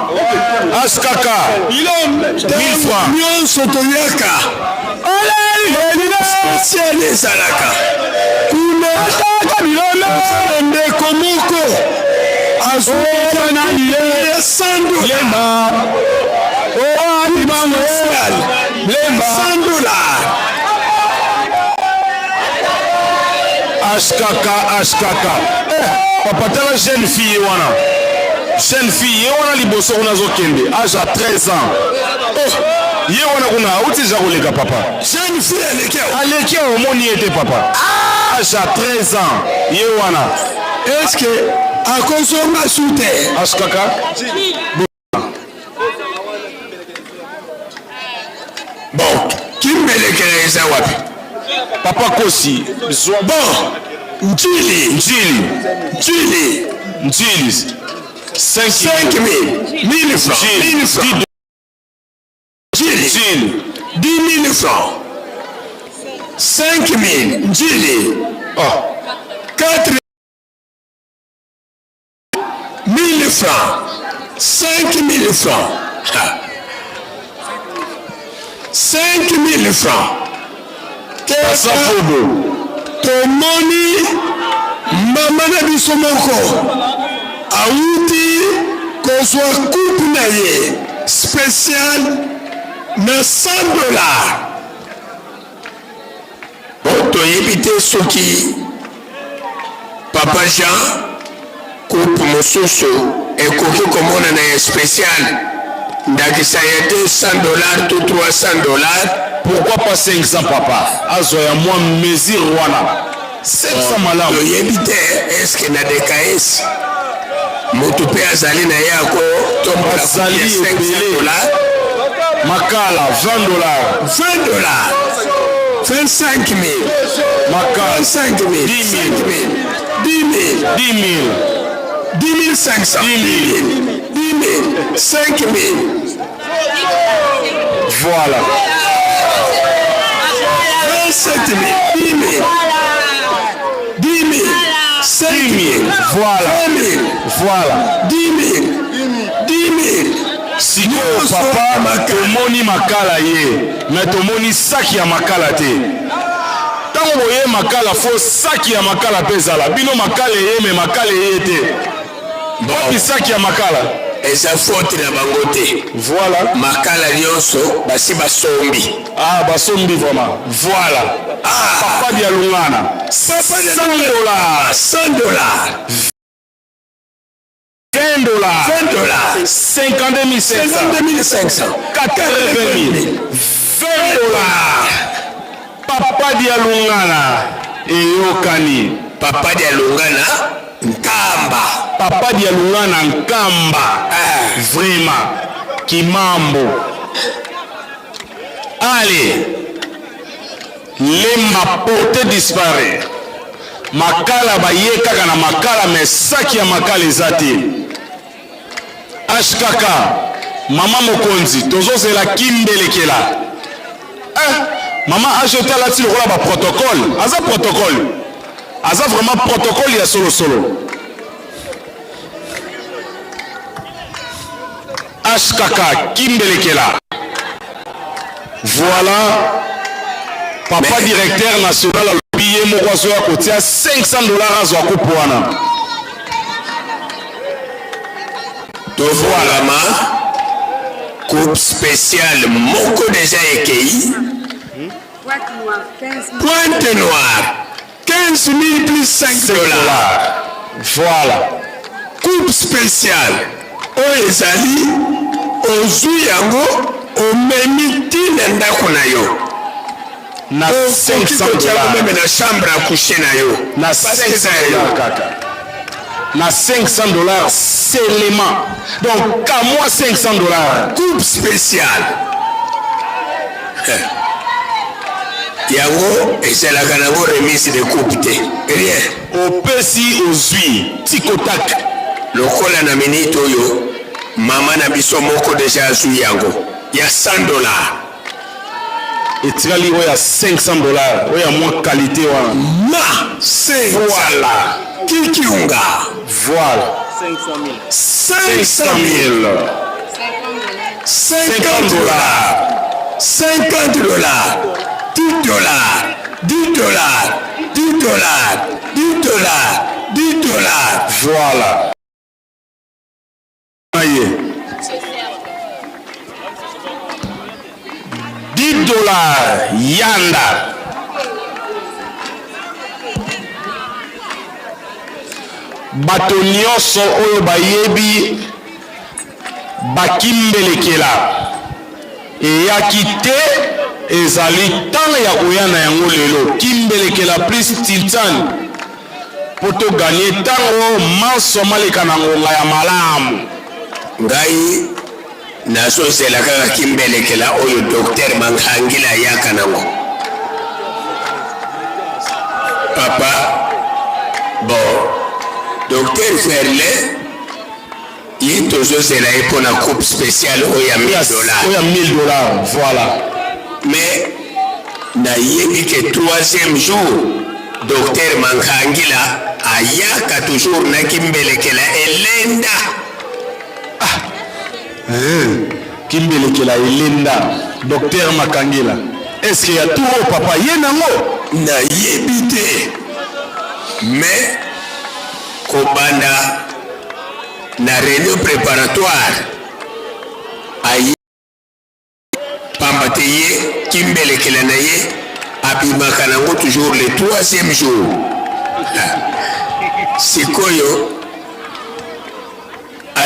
HKK 1000 francs nyonso toyaka spécial ezalaka kuna ndeko moko azwina ye 100 dollars 100 dollars HKK HKK eh, papa tala jeune fille ye wana jeune fille ye wana liboso kuna azokende age ya 13 ans oh, ye wana kuna auti deja koleka papa jeune fille aleki awa aleki awa omoni ye te papa ah! age ya 13 ans ye wana est ce que akozonga su te HKK Bon, kimbelekela eza wapi? Papa Kosi, zwa bon, Njili, Njili, Njili, Njili, 5000, 1000 francs, 1000 francs. Njili, Njili, 10000 francs. 5000, Njili. Oh. 4 1000 francs 5000 francs ha. 5000 francs Kasavubu tomoni mama na biso moko awuti kozwa coupe na ye spécial na 100 dollars Bon, toyebi te soki Papa Jean coupe mosusu ekoki komonana ya special. Ndakisa ya 200 dollars to 300 dollars. Pourquoi pas 500 papa? Azwa ya mwa mesure wana. 500 malamu. Toyebi te est-ce que na DKS moto mpe azali na ye akotombola Bazali ya 500 ebele. dollars. Makala 20 dollars. 20 dollars. 25 000. Makala 25 000. 10 000. 10 000. 10 000. 10 500. 10 000. 10 000. 5 000. Voilà. 27 000. 10 000. 10 000. 5 000. Voilà. 20 000. Voilà. 10 000. 10 000. Sikoyo papa tomoni makala ye me tomoni saki ya makala te. Ntango boye makala fo saki ya makala mpe ezala. Bino makala eye me makala eye te. Wapi saki ya makala? Eza faute na bango te. Voilà. Makala nyonso basi basombi. Ah, basombi vraiment. Voilà. Ah. Papa Dialungana. 100 dollars. 100 dollars. 20 dollars. 20 dollars. 52 500. 52 500. 80 000. 20 dollars. Papa Dialungana. Eyokani. Papa Dialungana Nkamba. Papa Dialungana Nkamba. Ah. Vraiment. Kimambo. Allez. Lemba porté disparaît. Makala baye kaka na makala mais saki ya makala eza te. HKK mama mokonzi tozozela kimbelekela. Eh, mama HT alati lokola ba protocole. Aza protocole. Aza vraiment protocole ya solo solo. HKK Kimbelekela. Voilà papa directeur national alobi ye moko azoya kotia 500 dollars azwa coupe wana. Tofwalama coupe spéciale moko deja ekei. Pointe Noire 15 000 plus 5 dollars. Voilà. Coupe spéciale oyo ezali ozwi yango omemi ti na ndako na yo. Na Okoki 500 kotia yango dollars. meme na chambre à coucher na yo. Na Parce que eza 500 ya yo. dollars kaka. Na 500 dollars seulement. Donc kamwa 500 dollars. Coupe spéciale. Yango ezalaka nango remise de coupe te. Rien. Opesi ozwi tikotak. Lokola na minute oyo mama na biso moko deja azwi yango ya 100 dollars. Etikali oyo ya 500 dollars oyo ya mwa qualité wana. Ma 500. Voilà. Kikiunga. Voilà. 500 000. 50 dollars. 50 dollars. 10 dollars. 10 dollars. 10 dollars. 10 dollars. 10 dollars. Voilà. Aye. 10 dollars. Yanda. Bato nyonso oyo bayebi bakimbelekela eyaki te ezali ntango ya koya na yango lelo. Kimbelekela plus Tintan po toganye ntango manso maleka na ngonga ya malamu. Ngai nazozela kaka kimbelekela oyo docteur Mangangila ayaka nango. Papa, bon, docteur Ferle ye tozozela ye mpona coupe spéciale oyo ya 1000 dollars. Oyo ya 1000 dollars, voilà. Mais nayebi ke troisième jour docteur Mangangila ayaka toujours na kimbelekela elenda. Ah. Kimbelekela elenda docteur Makangila. Est-ce qu'il y a tout au papa ye nango? Nayebi te. Mais kobanda na réunion préparatoire aye pamba te ye kimbelekela na ye abimaka nango toujours le troisième jour. Sikoyo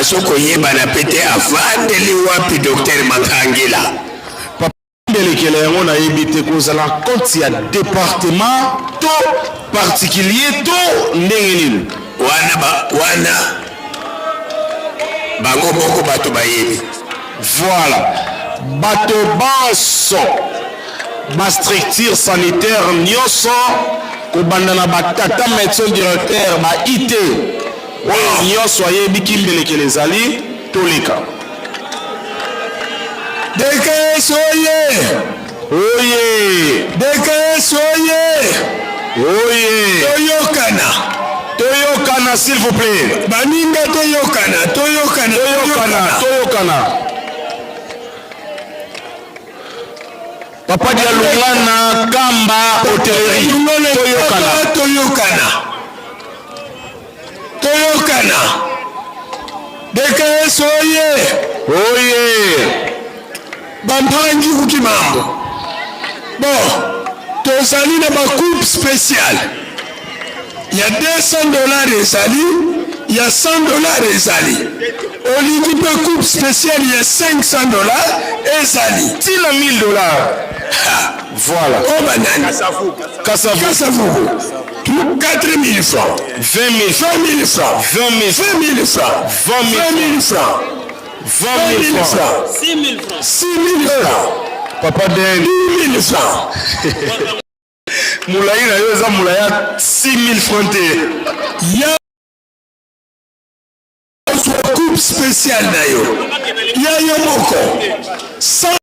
Azokoyebana pe te avandeli wapi Docteur Mankangila. Papa Mbelekela yango nayebi te kozala compte ya departement to particulier to ndenge nini? Wana ba wana bango moko bato bayebi. Voilà bato banso ba structure sanitaire nioso kobanda na ba tata medecin directeur ba IT oyo nioso ayebi kimbelekele ezali toleka. DKS oye! Oye! DKS oye! Oye! Toyokana! Toyokana s'il vous plaît. Baninga toyokana, toyokana, toyokana, toyokana. Papa Dialungana Kamba Hotellerie. Toyokana. Toyokana. Toyokana. DKS oye! Oye! Bampangi kukimambo. Bon, tozali na ba coupe spéciale ya 200 dollars ezali ya 100 dollars ezali olingi mpe coupe spéciale ya 500 dollars ezali tina 1000 dollars voilà oyo banani kasavubu 4000 francs 20 000 francs 20 000 francs 20 000 francs 20 000 francs 6 000 francs 6 000 francs papa den 10 000 francs molai na yo eza molai ya 6 000 francs te ya coupe spéciale na yo ya yo moko 10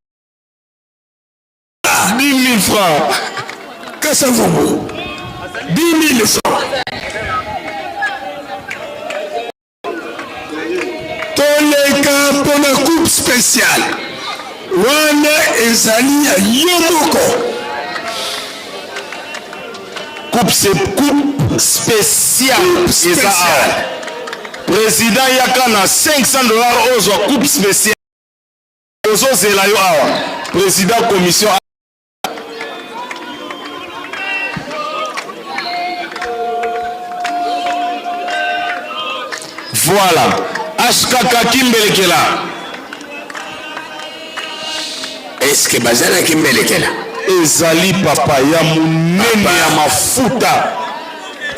000 francs kasavubu 10 000 francs toleka mpo na coupe spéciale wana ezali ya yo moko coupe, coupe spéciale eza awa président yaka na 500 dollars ozwa coupe spéciale ozozela yo awa président commission Voilà. HKK Kimbelekela. Est-ce que bazala Kimbelekela? Ezali papa ya munene ya mafuta.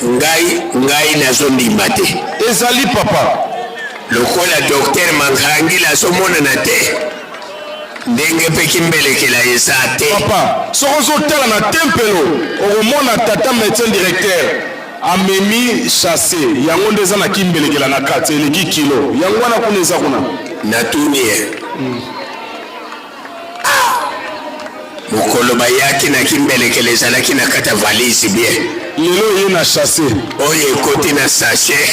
Ngai ngai nazondima te. Ezali papa. Lokola docteur Mankangila azomonana te. Ndenge mpe kimbelekela eza te. Papa, soki ozotala na tempelo okomona tata medecin directeur amemi chasse yango nde eza na kimbelekela na kati eleki kilo yango wana kuna eza kuna. Natuni ye ah! Mokolo bayaki na kimbelekela ezalaki na kati ya valise bien. Lelo eye na chasse. Oyo ekoti na sachet.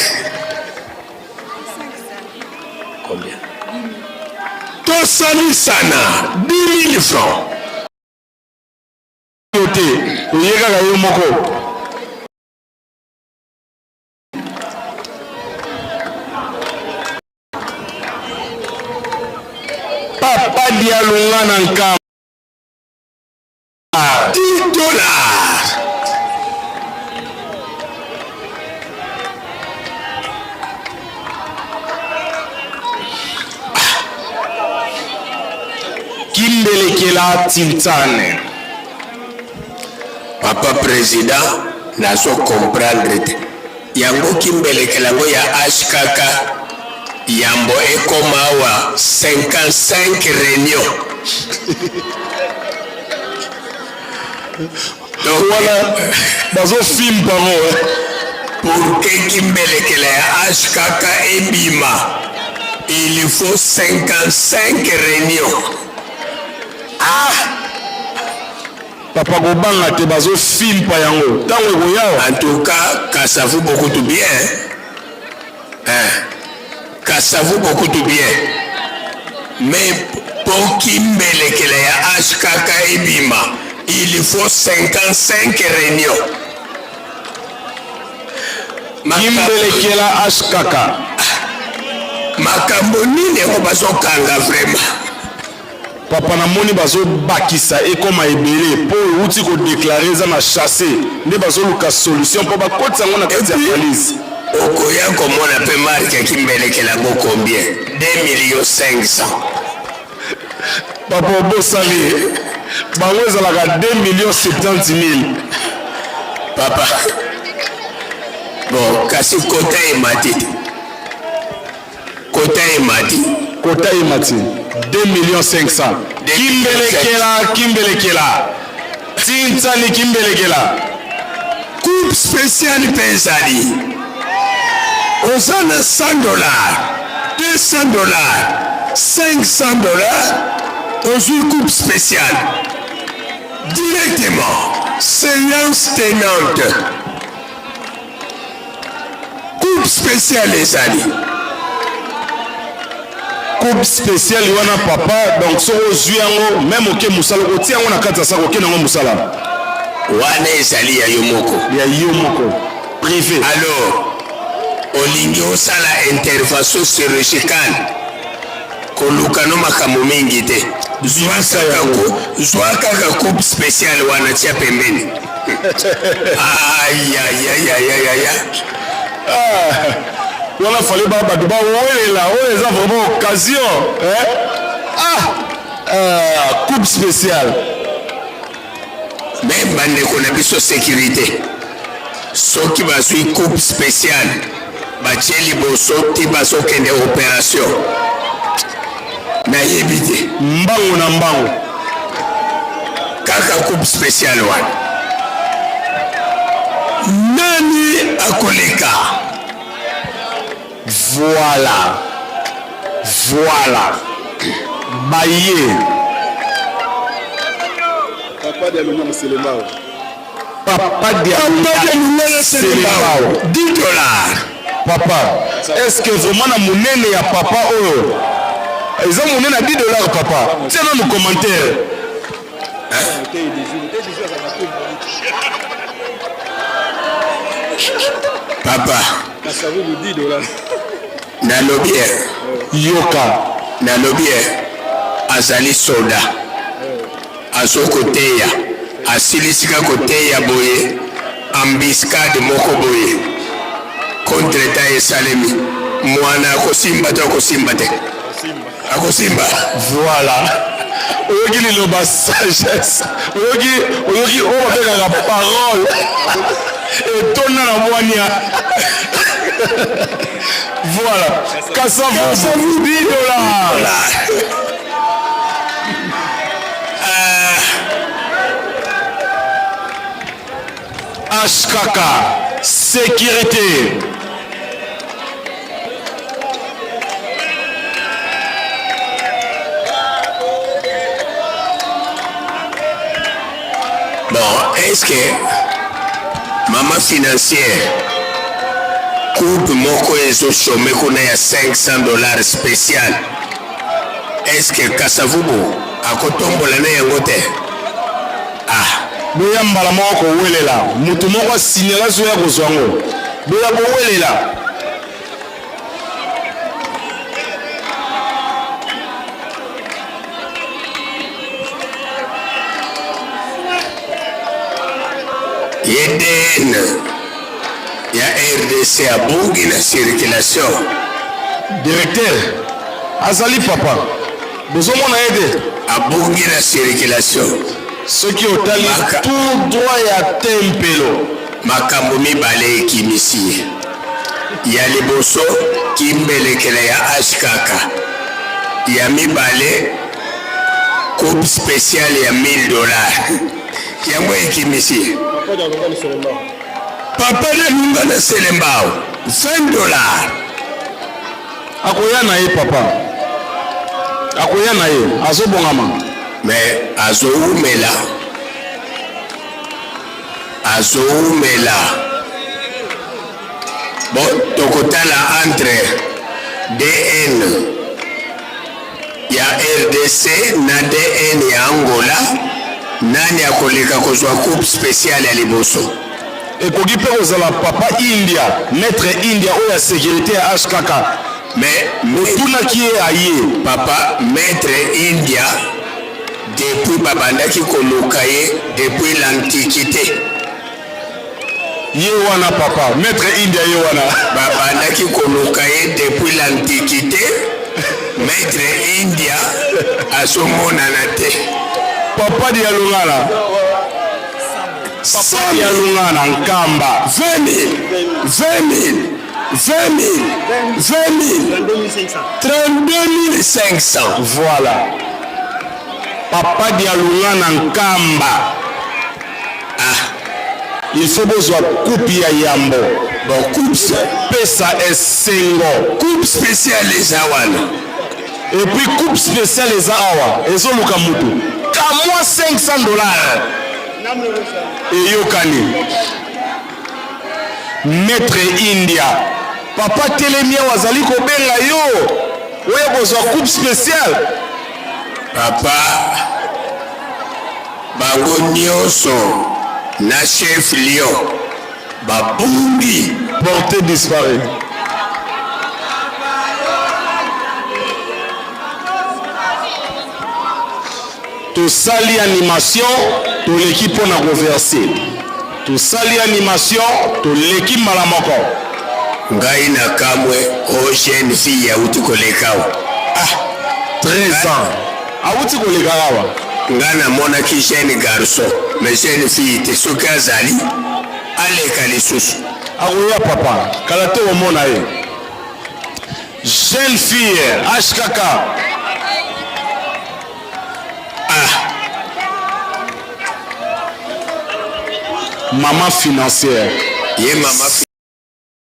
Combien? Tosalisana 10 000 francs. Yo te, oye kaka yo moko. Papa Dialunga na Nkamba. 10 dollars. Kimbelekela Tintane. Papa president nazo comprendre te yango kimbelekela yango ya HKK yambo ekoma awa 55 reunion donc wana bazofimpa ngo pour que kimbelekela ya HKK ebima il faut 55 réunion ah Papa kobanga te bazo fimpa yango tango ekoya. En tout cas kasavu bokutu bien hein kasavu bokutu bien mais po kimbelekela ya HKK ebima il faut 55 réunions. Kimbelekela HKK. Makambo nini yango bazokanga vraiment. Papa na moni bazo bakisa ekoma ebele po ewuti ko declare eza na chasse nde bazo luka solution po bakotisa yango na kati ya valise. Okoya komona pe marque ya kimbelekela yango combien? 2 millions 500. Papa obosani bango ezalaka 2 millions 70 mille. Papa bon kasi kota emati te kota emati kota emati 2 millions 500 kimbelekela kimbelekela tintsani kimbelekela coupe spéciale mpe ezali oza na 100 dollars 200 dollars 500 dollars ozwi coupe spéciale directement séance tenante coupe spéciale ezali coupe spéciale wana papa donc soki ozwi yango meme oke mosala okotia yango na kati ya sako okende yango mosala wana ezali ya yo moko ya yo moko privé alors olingi osala intervention chirurgicale koluka no makambo mingi te zwa kaka coupe spéciale wana tia pembeni ayayayayaya ah, wana fale ba bato bawelela oyo eza vraiment occasion eh? ah, ah, coupe spéciale meme bandeko na biso sécurité soki bazwi coupe spéciale batie liboso ti bazokende opération nayebi te mbangu na mbangu kaka coupe spéciale wana nani akoleka Voilà voilà baye. Papa Dialungana Selembao. Papa Dialungana Selembao. 10 dollars. Papa, est-ce que vraiment na munene ya papa oyo eza munene ya 10 dollars papa? Tia nanu commentaire. Papa. Nalobi eh. Yoka. Nalobi eh. Azali soda. Azokoteya. Asilisika koteya boye. Embuscade moko boye. Contre-temps esalemi. Mwana akosimba to akosimba te? Akosimba. Voilà. Oyoki liloba sagesse. Oyoki oyoki oyo babengaka parole. Etonda na bwania. Voilà. Kasavubu 10 dollars. HKK sécurité. Bon, est-ce que maman financière coupe moko ezochome kuna ya 500 dollars spécial est-ce que Kasavubu akotombola na yango te? Ah. Boya mbala moko kowelela moto moko asignala azoya kozwa yango boya kowelela. Ye DN ya RDC abungi na circulation. Directeur azali papa bozomona ye te? Abungi na circulation. Soki otali tout droit ya tempelo. Makambo mibale ekimisi ye. Ya liboso kimbelekela ya HKK. Ya mibale coupe spéciale ya 1000 dollars. Yango ekimisi ye. Papa Dialunga na Selembao 20 dollars. Akoya na ye papa. Akoya na ye azobongama. Mais azowumela. Azowumela. Bon, tokotala entre DN ya RDC na DN ya Angola nani akoleka kozwa coupe spéciale ya liboso. Ekoki mpe kozala papa India, maître India oyo ya securite ya HKK. Mais otunaki ye aye. Papa maître India depuis babandaki koluka ye depuis l'antiquité. Ye wana papa, maître India ye wana. Babandaki koluka ye depuis l'antiquité, maître India azomonana te. Papa Dialungana. Papa Dialungana Nkamba. 20 000, 20 000, 20 000, 20 000, 32 500. Voilà. Papa Dialungana Nkamba. Ah. Il faut bozwa coupe ya yambo. Bon, coupe pesa esengo. Coupe spéciale eza wana. Et puis coupe spéciale eza awa ezoluka mutu. Kamwa 500 dollars. Eyokani. Maître India. Papa telemi awa azali kobenga yo. Oya kozwa coupe spéciale. Papa bango nyonso na chef lion babungi. Porté disparu. Tosali animation toleki mpo na koverse. Tosali animation toleki mbala moko. Ngai na kamwe o jeune fille auti koleka awa. Ah, 13 ans awuti koleka awa. Ngai namonaki jeune garçon mais jeune fille te, soki azali aleka lisusu. Akoya papa, kala te omona ye. Jeune fille HKK. Ah. Maman financière. Ye mama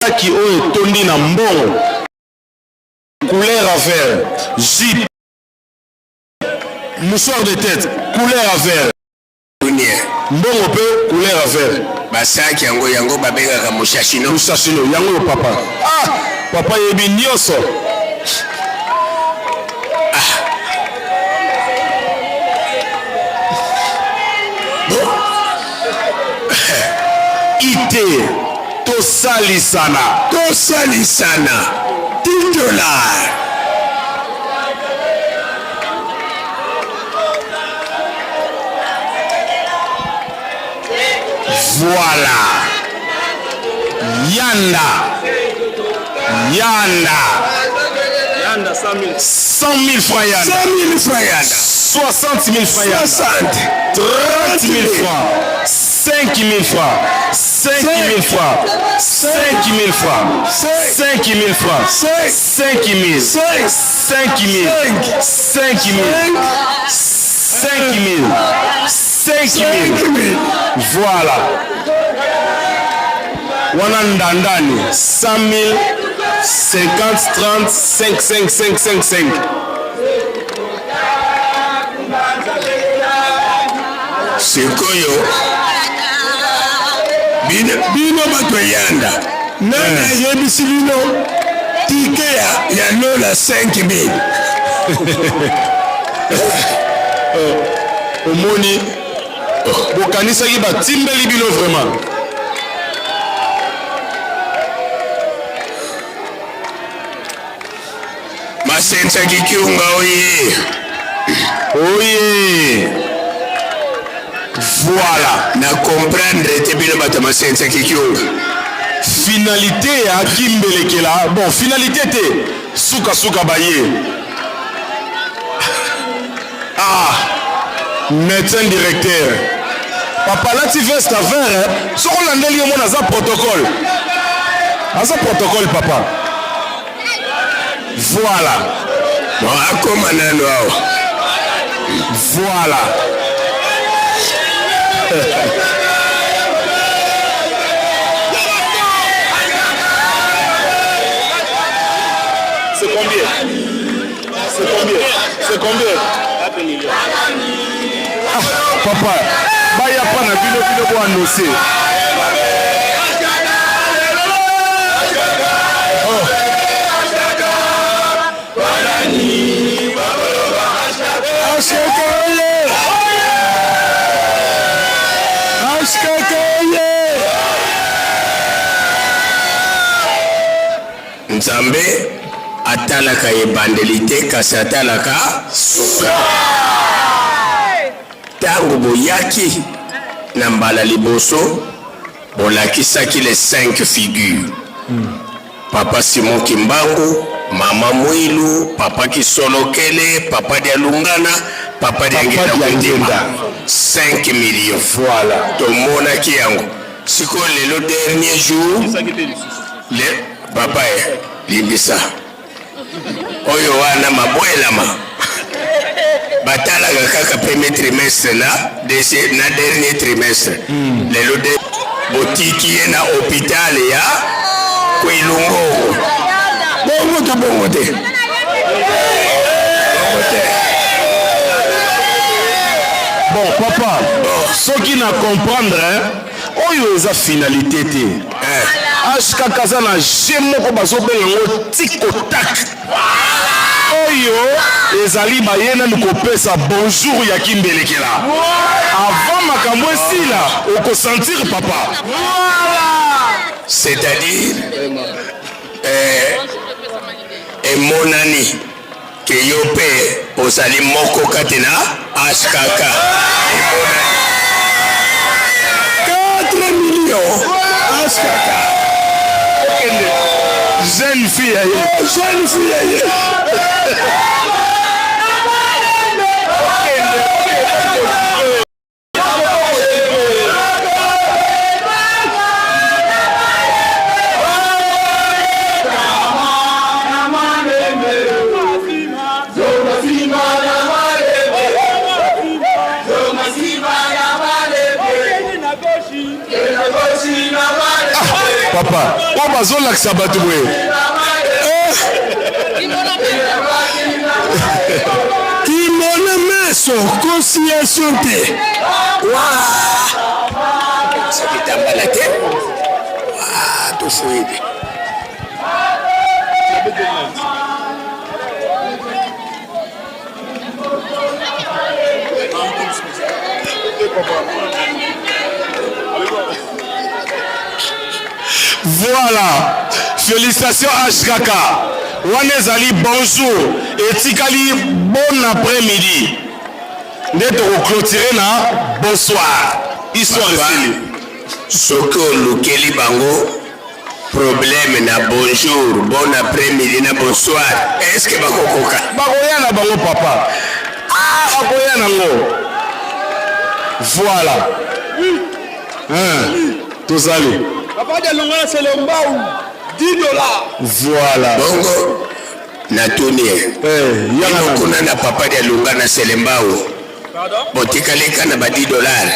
saki oyo etondi na mbongo couleur ya vert, jupe, mouchoir de tête couleur ya vert, mbongo mpe couleur ya vert. Basaki yango yango babengaka mushashino. Mushashino yango yo papa. Ah, papa yebi nyonso. Ah. Bon. IT tosalisana. Tosalisana. 10 dollars. Voilà. Yanda. Yanda. Yanda 100 000. 100 000 francs Yanda. 100 000 francs Yanda. 60 000 francs Yanda. 60. 30 000 francs. 5 000 francs. 5 000 francs. 5 000 francs. 5 000 francs. 5 000. 5 000. 5 000. 5 000. 5 000. Voilà. Wana ndandani 100 000 50 30 5 5 5 5 5. Sikoyo bino, bino bato eyanda nani ayebisi bino tike ya, ya lola 5000? Omoni bokanisaki batimbeli bino vraiment. Masenza Kikiunga oye. Oye. Voilà. Na comprendre te bino bato ya Masenza Kikiunga. Finalité ya Kimbelekela. Bon, finalité te. Suka suka baye. Ah, médecin directeur. Papa lati veste à vert, hein. Soko landeli yo mona aza protocole. Aza protocole papa. Voilà. Bon, akoma nano awa. Voilà. C'est combien? C'est combien? C'est combien? Ah, papa, baya pa na bino bino bo annoncer. Oh. Nzambe atalaka ebandeli te kasi atalaka suka. Ntango boyaki na mbala liboso, Bolakisaki les 5 figures. Papa Simon Kimbangu, Mama Mwilu, Papa Kisolokele, Papa Dialungana, Papa Diangienda Kuntima. 5 millions. Voilà. Tomonaki yango. Sikoyo lelo dernier jour, le papa eh, limbisa. Oyo wana mabwelama. Batalaka kaka premier trimestre na deuxième na dernier trimestre. Lelo de botiki ye na hôpital ya Kwilungongo. Bongo to bongo te. Bongo te. Bon papa, soki na comprendre hein, oyo eza finalité te. HKK aza na jeu moko bazobenga yango tic au tac. Oyo ezali baye nanu kopesa bonjour ya kimbelekela. Avant makambo esila, okosentir papa. C'est-à-dire eh, emonani ke yo mpe ozali moko kati na HKK. Emonani 4 millions HKK. Jeune fille ya ye. Oh, jeune fille ya ye. Papa, oyo bazolakisa bato boye. Kimona meso conciliation te. Wa! Soki tambala te. Wa, tofuidi. Voilà. Félicitations HKK. Wana ezali bonjour. Etikali bon après-midi. Nde tokoclôturer na bonsoir. Histoire esili. Soki olukeli bango problème na bonjour, bon après-midi na bonsoir, est-ce que bakokoka? Bakoya na bango papa. Ah, bakoya nango. Voilà. Hein, tozali. Papa Dialungana c'est le mbau 10 dollars. Voilà. Bongo natuni ye. Bino kuna na papa Dialungana Selembao. Botikali ka na ba 10 dollars.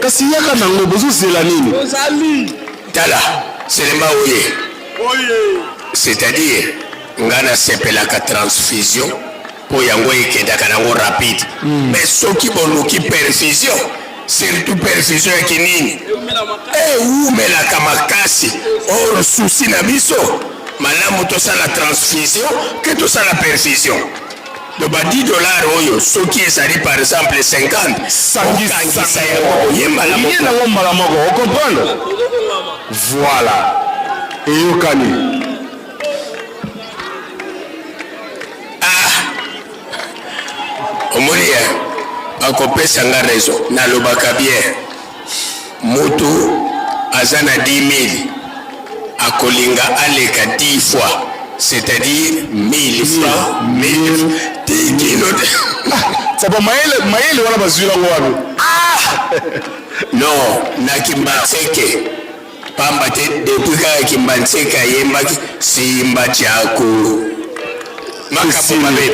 Kasi yaka nango bozozela nini? Tozali. Tala Selembao oye. C'est-à-dire nga nasepelaka transfusion mpo yango ekendaka nango rapide. Mais soki boluki perfusion, surtout perfusion ya kinini, ewumelaka makasi. Or souci na biso malamu tosala transfusion ke tosala perfusion. Donc ba 10 dollars oyo soki ezali par exemple 50, okangisa yango oye mbala moko. Ye nango mbala moko, ocomprendre? Voilà. Eyokani. Ah! Omoni ya bakopesa nga raison, nalobaka bien. Mutu aza na 10 000 akolinga aleka 10 fois, c'est-à-dire 1000 francs, 1000 ti kilo te. Papa mayele, mayele wana bazwi yango wapi? Ah! Non, na Kimbanseke. Pamba te depuis kaka Kimbanseke ayembaki Simba Tchaku. Makambo mabe.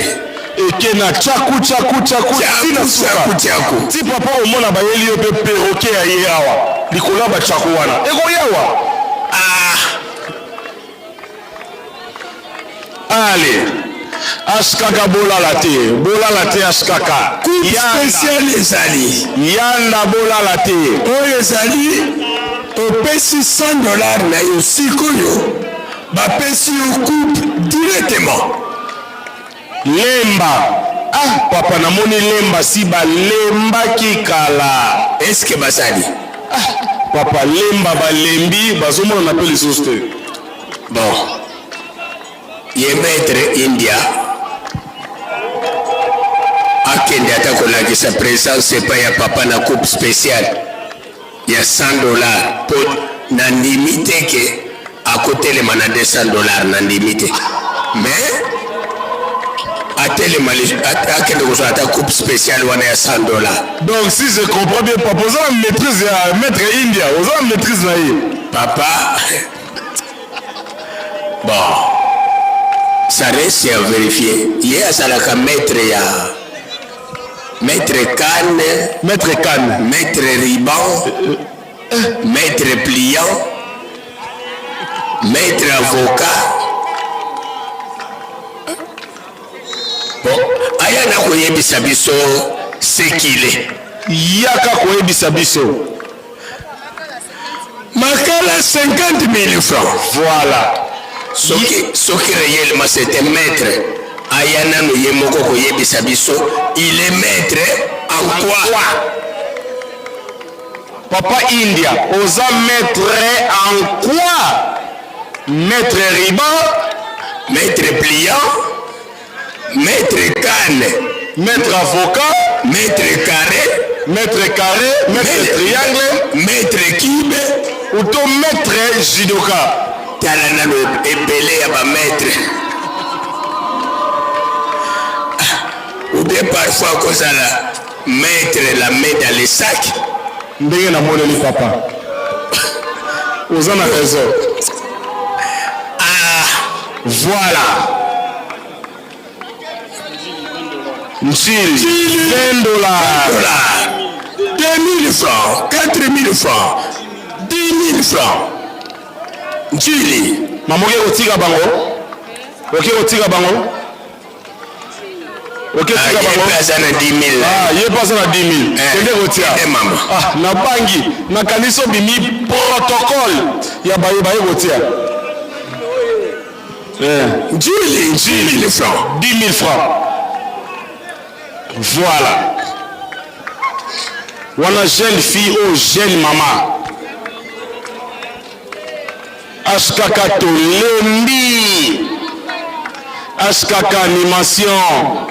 Eke na tchaku tchaku tchaku ti na suka. Tchaku tchaku. Ti papa omona bayeli yo pe perroquet ya ye awa likolo ya ba tchaku wana. Ekoya wa. Ah! Allez. HKK bolala te, bolala te HKK. Coupe spéciale ezali. Yanda bolala te. Oyo ezali opesi 100 dollars na yo sikoyo bapesi yo coupe directement. Lemba. Ah papa namoni lemba si balembaki kala. Est-ce que basali? Ah papa lemba balembi bazomonana pe lisusu te. Bon. Ye maître India akende ata kolakisa présence epai ya papa na coupe spéciale. ya 100 dollars mpo nandimi te ke akotelema na 200 dollars, nandimi te, mais atelema akende kozwa ata coupe spéciale wana ya 100 dollars. Donc si je comprends bien, papa, oza na maîtrise ya maître India, oza na maîtrise na ye. Papa, bon, ça reste à vérifier. Ye azalaka maître ya maître canne, maître canne, maître ruban, maître pliant, maître avocat. Bon, aya na koyebisa biso sekile. Yaka koyebisa biso. Makala 50 000 francs. Voilà. Soki, soki réellement c'était maître, aya nanu ye moko koyebisa biso il est maître en quoi? Papa India, oza maître en quoi? Maître ruban, maître pliant, maître canne, maître avocat, maître carré, maître carré, maître triangle, maître cube, ou to maître judoka. Tala nano ebele ya ba maître. Ou bien parfois kozala maître la main dans le sac. Ndenge namoneli papa, oza na raison. Ah, voilà. Nchili, 20 dollars. 2000 francs, 4000 francs, 10 000 francs. Nchili. Mama, oke kotika bango? Oke kotika bango? Oke Ah, tika ye bango? mpe aza na 10 000. Ah, ye mpe aza na 10 000. Eh, Kende kotia. kende mama. Ah, nabangi, nakanisi obimi protocole ya baye baye kotia. Eh. Nchili, 10 000 francs. 10 000 francs. Voilà. Wana jeune fille ou jeune mama. HKK tolembi. HKK animation.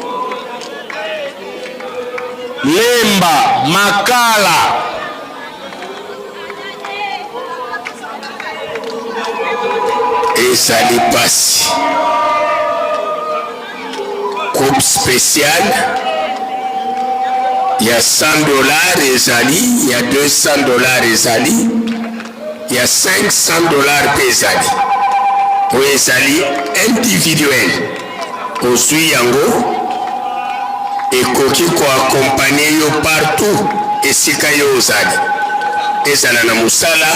Lemba, Makala. Ezali pasi. Coupe spéciale ya 100 dollars ezali, ya 200 dollars ezali, ya 500 dollars mpe ezali. Oyo ezali individuel, ozwi yango ekoki koakompagne yo partout esika yo ozali, ezala na mosala,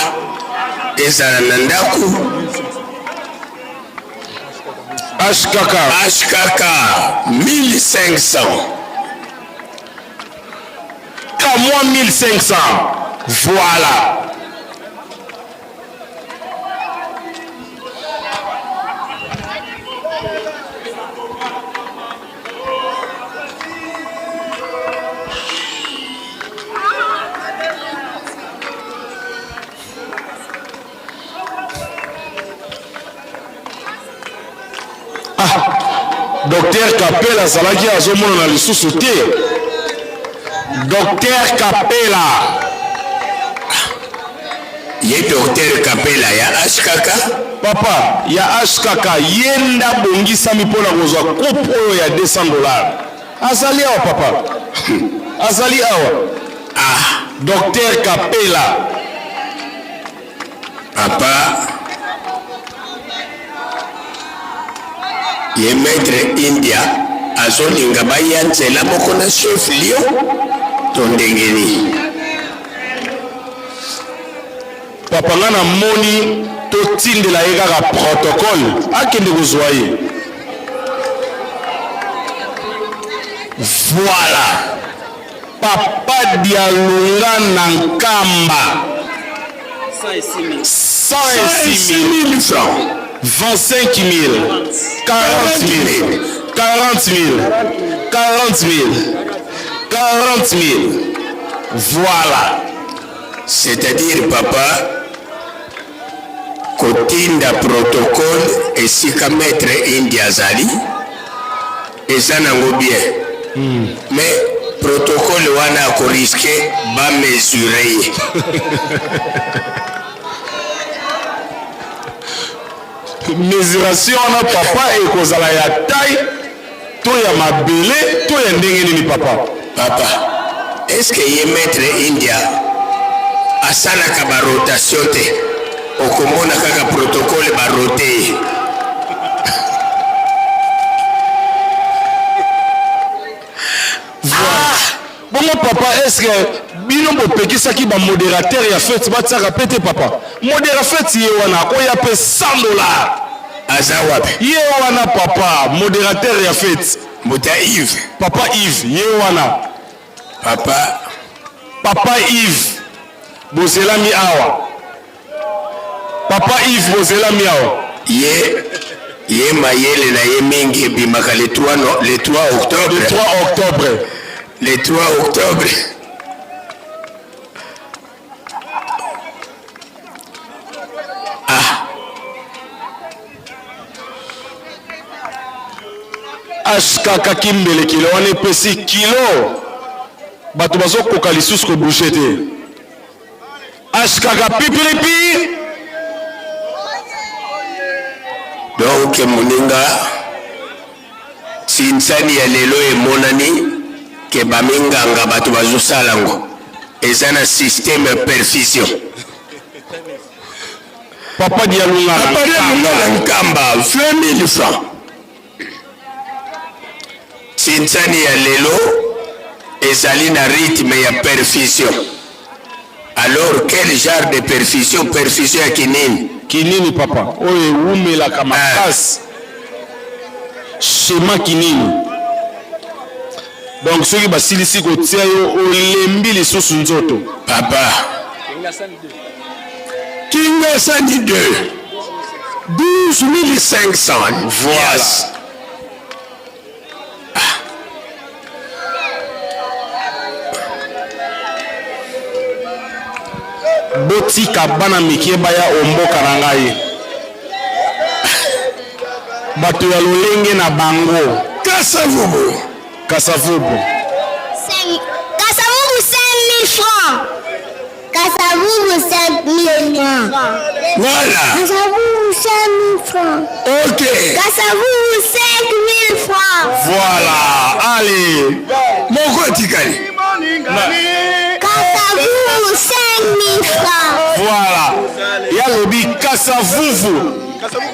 ezala na ndako. HKK. HKK 1500. Kamwa 1500. Voilà. Docteur Kapela azalaki azomonana lisusu te. Docteur Kapela. Ye Docteur Kapela ya HKK? Papa, ya HKK, ye nde abongisami mpo na kozwa coupe oyo ya 200 dollars. Azali awa papa. Azali awa. Ah, Docteur Kapela. Papa, ye maître India azolinga baya nzela moko na chef Lion to ndenge nini? Papa, nga namoni totindela ye kaka protocole akende kozwa ye. Voilà. Papa Dialunga na Nkamba. 106 000 francs. 25 000. 40 000. 40 000. 40 000. 40 000. Voilà. C'est-à-dire, papa, kotinda protocole esika maître India azali, eza nango bien. Mais Protocole wana ako risque ba mesurer ye. Mesuration wana papa ekozala ya taille to ya mabele to ya ndenge nini papa? Papa, est ce que ye maitre India asalaka ba rotation te? Okomona kaka protocole ba rote ye. Ah! Bongo papa est ce que bino bopekisaki ba modérateur ya fete batiaka pe te papa? Modera fete ye wana akoya pe 100 dollars. Aza wapi? Ye wana papa modérateur ya fete. Mbuta Yves. Papa Yves ye wana. Papa. Papa Yves bozelami awa. Papa Yves bozelami awa. Ye ye mayele na ye mingi ebimaka le 3 no, le 3 octobre. Le 3 octobre. Le 3 octobre. Ah. HKK kimbelekele wana epesi kilo bato bazokoka lisusu kobouge te. HKK pipilipi. Donc moninga sinsani ya lelo emonani ke baminganga bato bazosala ngo eza na système ya perfusion. Papa Dialungana Papa Dialungana Nkamba 20 000 francs. Sinsani ya lelo ezali na rythme ya perfusion. Alors quel genre de perfusion? Perfusion ya kinini? Kinini papa, oyo ewumelaka makasi. Schéma kinini. Donc soki basilisi kotia yo olembi lisusu nzoto. Papa. Kingasani 2 12500 Voilà. Yes. Botika bana mike baya o mboka na ngai. Bato ya lolenge na bango. Kasavubu. Kasavubu. Kasavubu 5000 francs. Kasavubu 5000 francs. Voilà. Kasavubu 5000 francs. Ok. Kasavubu 5000 francs. Voilà. Allez. Moko etikali. Kasavubu 5000 francs. Voilà. Ya lobi Kasavubu.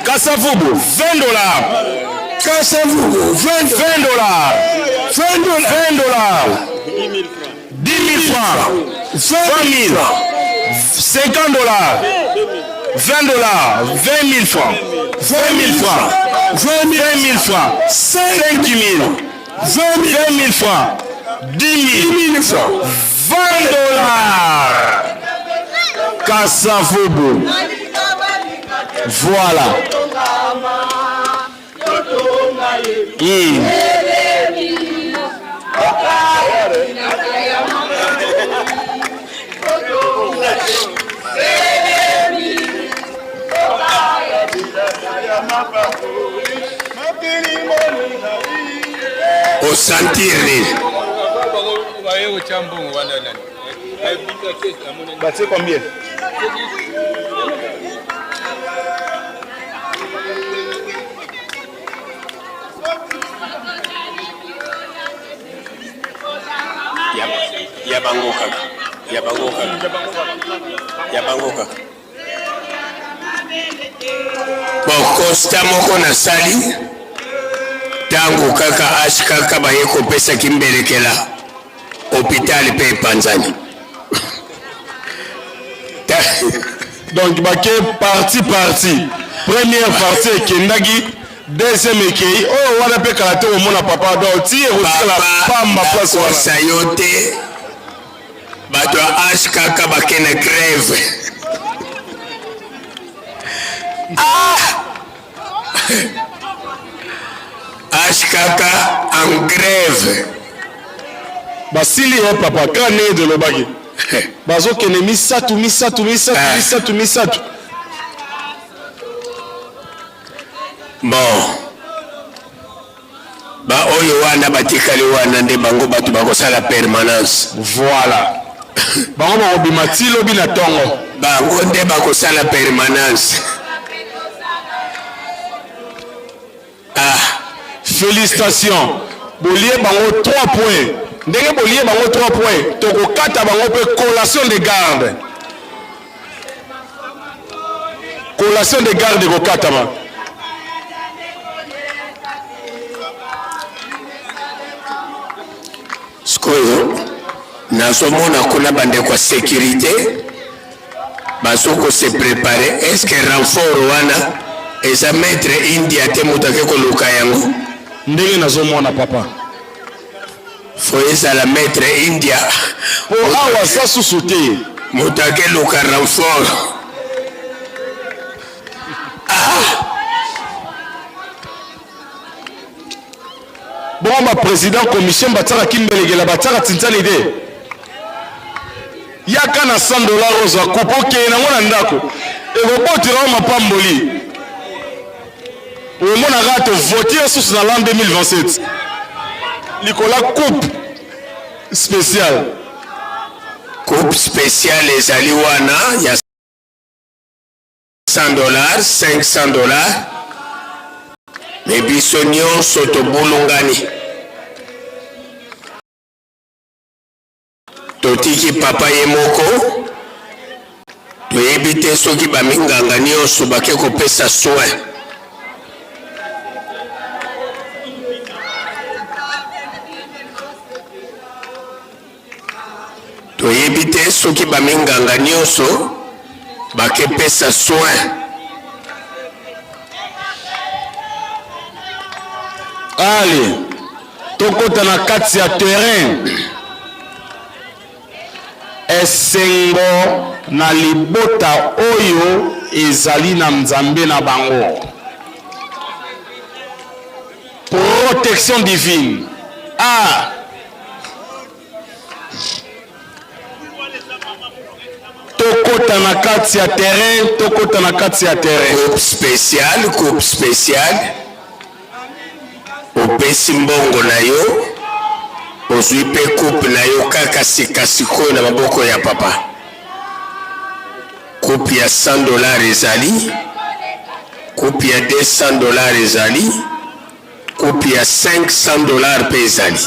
Kasavubu 20 dollars. Kasavubu 20 20 dollars. 20 dollars. 20 dollars. 10 000 francs, 20 000, 50 dollars, 20 dollars, 20 000 francs, 20 000 francs, 20 000 francs, 5 000, 20 000 francs, 10 000 francs, 20 dollars. Kasavubu. Voilà. Mm. Osentir nini? Batie combien? Ya bango kaka. Ya bango kaka. Ya bango kaka. Bon, constat moko nasali ntango kaka HKK baye kopesa kimbelekela hôpital mpe epanzani. Donc bake parti parti première partie ekendaki deuxième ekei oyo wana mpe kala te komona papa donc ti ekotikala pamba place wana. Nakosa yo te bato ya HKK bake na grève. Ah! HKK en grève. Basili ye papa kaka ndenge tolobaki bazokende misatu misatu misatu misatu misatu. Bon. Ba oyo wana batikali wana nde bango bato bakosala permanence. Voilà. Bango bakobima ti lobi na tongo. Bango nde bakosala permanence. Ah, félicitations. Bolie bango 3 points. Ndenge bolie bango 3 points, tokokata bango mpe collation de garde. Collation de garde ekokatama. Sikoyo nazomona kuna bandeko ya securite bazo ko se preparer est ce que renfort wana eza maitre India te moto ake koluka yango? Ndenge nazomona papa. Faut ezala maitre India. Po awa aza susu te. Moto ake luka renfort. Ah! Bongo ba president commission batiaka kimbelekela batiaka tintsani te. Yaka na 100 dollars ozwa coupe okende nango na ndako ekobotela yo mapamboli. Omona kaka to vote yo susu na l'an 2027 likola coupe spéciale. Coupe spéciale ezali wana ya 100 dollars, 500 dollars, mais biso nyonso tobulungani. Totiki papa ye moko, toyebi te soki ba minganga nionso bake kopesa soin. Toyebi te soki ba minganga nionso bake pesa soin. Allez, tokota na kati ya terrain. Esengo na libota oyo ezali na Nzambe na bango. Protection divine. Ah! Tokota na kati ya terrain, tokota na kati ya terrain. Coupe speciale, coupe speciale. Opesi mbongo na yo, ozwi pe coupe na yo kaka sika sikoyo na maboko ya papa. Coupe ya 100 dollars ezali, coupe ya 200 dollars ezali, Coupe ya 500 dollars pe ezali.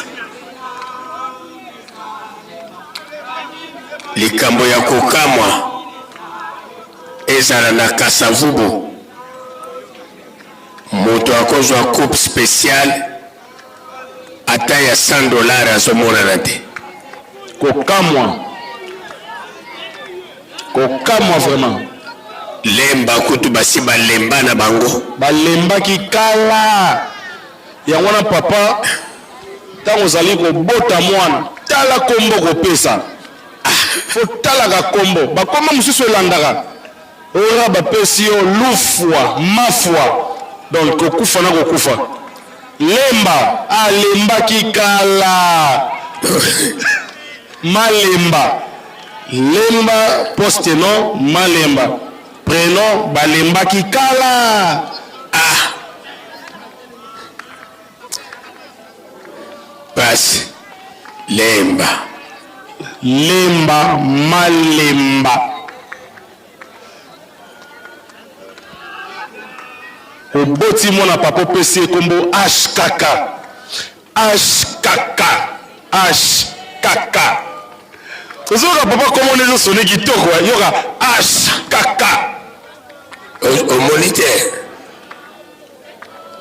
Likambo ya kokamwa ezala na Kasavubu moto akozwa coupe speciale ata ya 100 dollars azomonana te. Kokamwa. Kokamwa vraiment. Lemba kutu basi balemba na bango. Balembaki kala. Yango wana papa tango ozali kobota mwana tala kombo kopesa. Faut talaka kombo. Ba kombo mosusu elandaka. Ora bapesi yo lufua, mafua. Donc kokufa na kokufa. Lemba alembaki kala. Malemba lemba poste nom malemba prenom balembaki kala ah pasi lemba lemba malemba oboti mwana papa opesi ye kombo hkk HKK HKK ozoyoka papa kombo nde ezosone kitoko eh? yoka HKK omoni te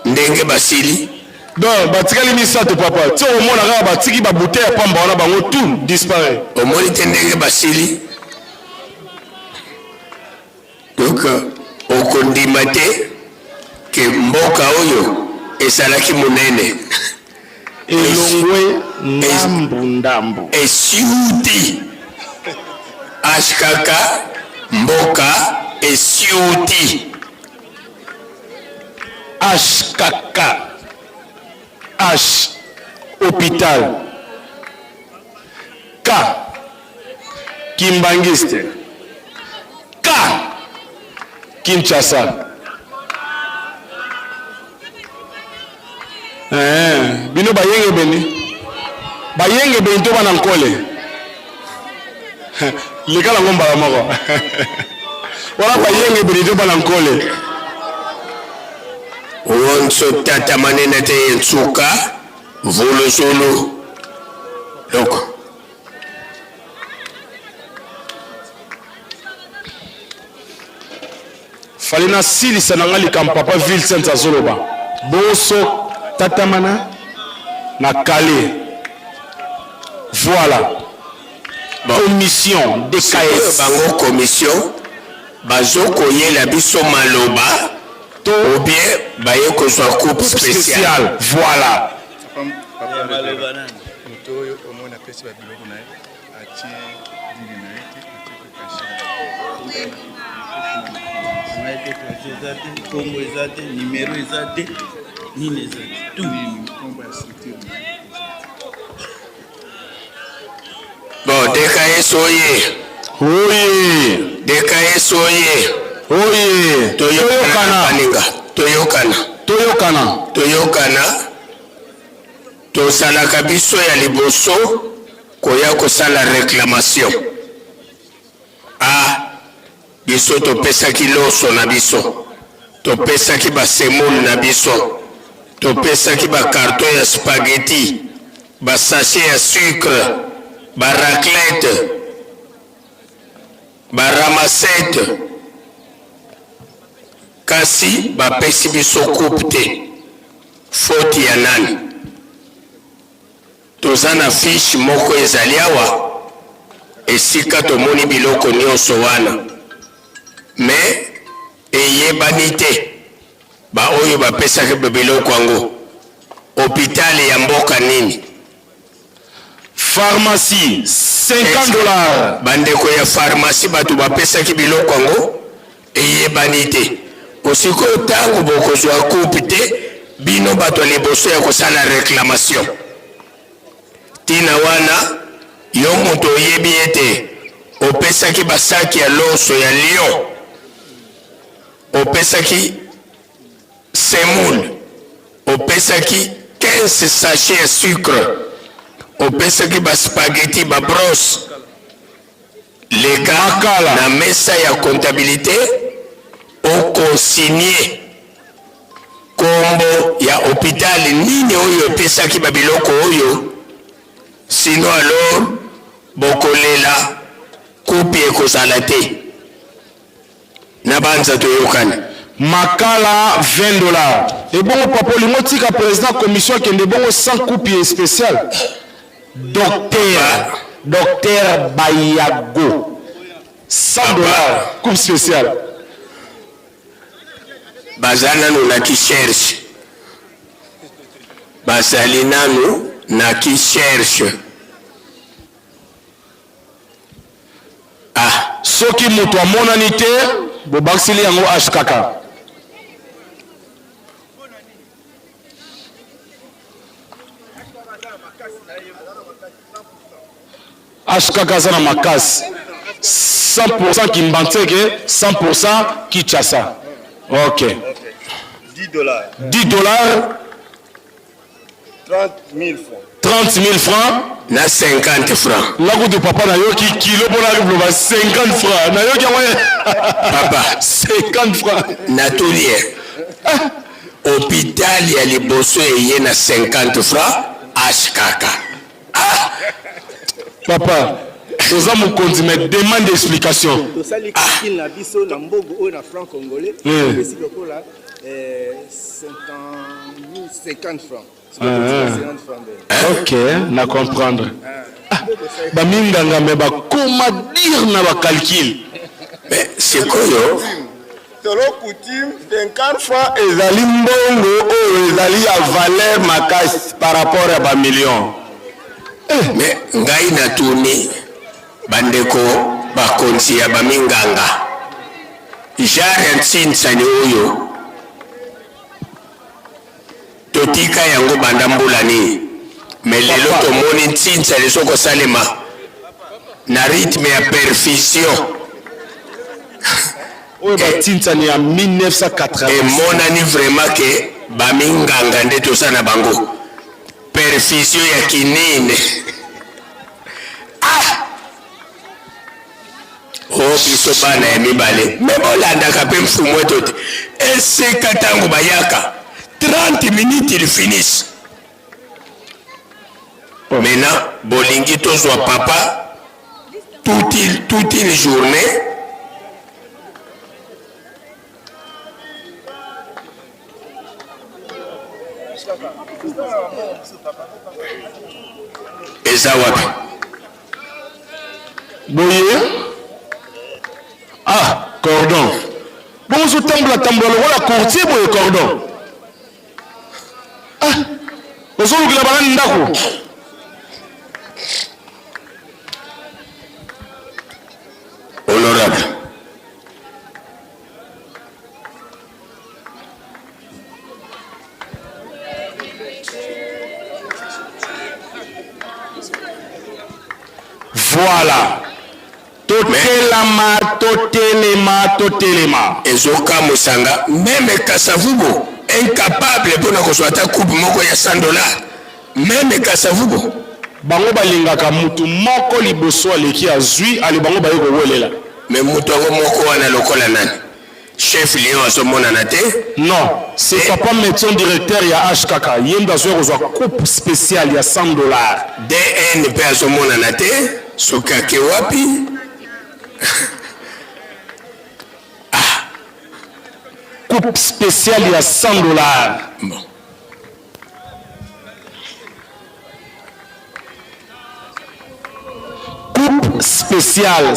ndenge basili donc batikali misato papa ti okomona kaka batiki babute ya pamba wana bango tout disparaît omoni te ndenge basili Donc okondima te ke mboka oyo ezalaki monene. Elongwe ndambu ndambu. Esiuti. HKK mboka esiuti. HKK H hopital K Kimbanguiste K Kinshasa. Eh. Bien, bino bayengebene, bayengebene to bana nkole? Leka nango mbala moko. Wana bayengebene to bana nkole? Wonso tata manene te ye nsuka vuluzulu loko. Fallait nasilisa na nga likambo papa Vincent azoloba. Boso tatamana na kale. Voilà. Commission DKS. Bango commission bazokoyela biso maloba to ou bien baye kozwa coupe spéciale. Voilà. Moto oyo omoni apesi ba biloko na ye atie dili na ye te atie pe kashe ngai te kasi eza te nkombo eza te nimero eza te nini eza te tout nkombo ya structure na ye. Bon, DKS oye. Oye. DKS oye. Oye. Toyokana. Baninga. Toyokana. Toyokana. Toyokana. Tozalaka biso ya liboso koya kosala reclamation. Ah, biso topesaki loso na biso, topesaki ba semoule na biso, topesaki ba carton ya spaghetti, ba sachet ya sucre, ba raclette, ba ramassette, kasi bapesi biso coupe te. Faute ya nani? Toza na fiche moko ezali awa esika tomoni biloko nionso wana mais eyebani te ba oyo bapesaki biloko yango hopital ya mboka nini? Pharmacie 50 dollars. Bandeko ya pharmacie bato bapesaki biloko yango eyebani te. Osikoyo tango bokozwa coupe te bino bato ya liboso ya kosala reclamation. Tina wana yo moto oyebi ete opesaki basaki ya loso ya Lyon, opesaki semoule, opesaki 15 sachets ya sucre, opesaki ba spaghetti, ba brosse, leka na mesa ya comptabilite o consigner kombo ya hopital nini oyo epesaki ba biloko oyo, sinon alors bokolela coupe ekozala te. Na banza toyokani. Makala 20 dollars. Ebongo papa olingi otika president commission akende bongo sans coupe special? Docteur Docteur Bayago 100 dollars coupe special. Baza nanu na ki cherche. Bazali nanu na ki cherche. Ah. Soki mutu amonani te bobakiseli yango HKK. HKK aza na makasi 100% Kimbanseke 100% Kinshasa. Ok. 10 dollars. 10 dollars. 30 000 francs. 30 000 francs na 50 francs. Nga kutu papa nayoki kilo mpo na loba 50 francs nayoki yango papa 50 francs natuni ye hôpital ya liboso eye na 50 francs HKK. Ah! Papa oza mokonzi mais demande explication. Tosali calcul na biso na mbogo oyo na franc congolais epesi lokola 50 francs. Ok, na comprendre. Ah, ba minganga mais bakoma dire na ba calcul. Mais sikoyo Selon coutume, 50 francs ezali mbongo oyo ezali ya valeur makasi par rapport ya ba millions. Mais ngai natuni bandeko bakonzi ya ba minganga, genre ya ntsinsani oyo totika yango banda mbula nini? Mais lelo tomoni ntsinsani ezo kosalema na rythme ya perfusion. Oyo ba ntsinsani ya 1980. Emonani vraiment que ba minganga nde toza na bango. Perfusion ya kinine. Ah! O oh, biso bana ya mibale me bolandaka mpe mfumu eto te esika ntango bayaka 30 minutes ils finissent maintenant bolingi tozwa papa toute, toute une journée. Eza wapi? Boye ah cordon bongo ozotambola tambola lokola courtier boye cordon ah ozolukela banani ndako Honorable. Voilà. Totelama, totelema, totelema. Ezokamwisa nga meme Kasavubu incapable pona kozwa ata coupe moko ya 100 dollars meme Kasavubu. Bango balingaka mutu moko liboso aleki azui ale bango baye kowelela. Mais mutu yango moko wana lokola nani? Chef Lion azomonana te? Non, c'est papa medecin directeur ya HKK ye nde azoya kozwa coupe speciale ya 100 dollars. DN pe azomonana te soki ake wapi? Ah! Coupe speciale ya 100 dollars. Bon. Coupe speciale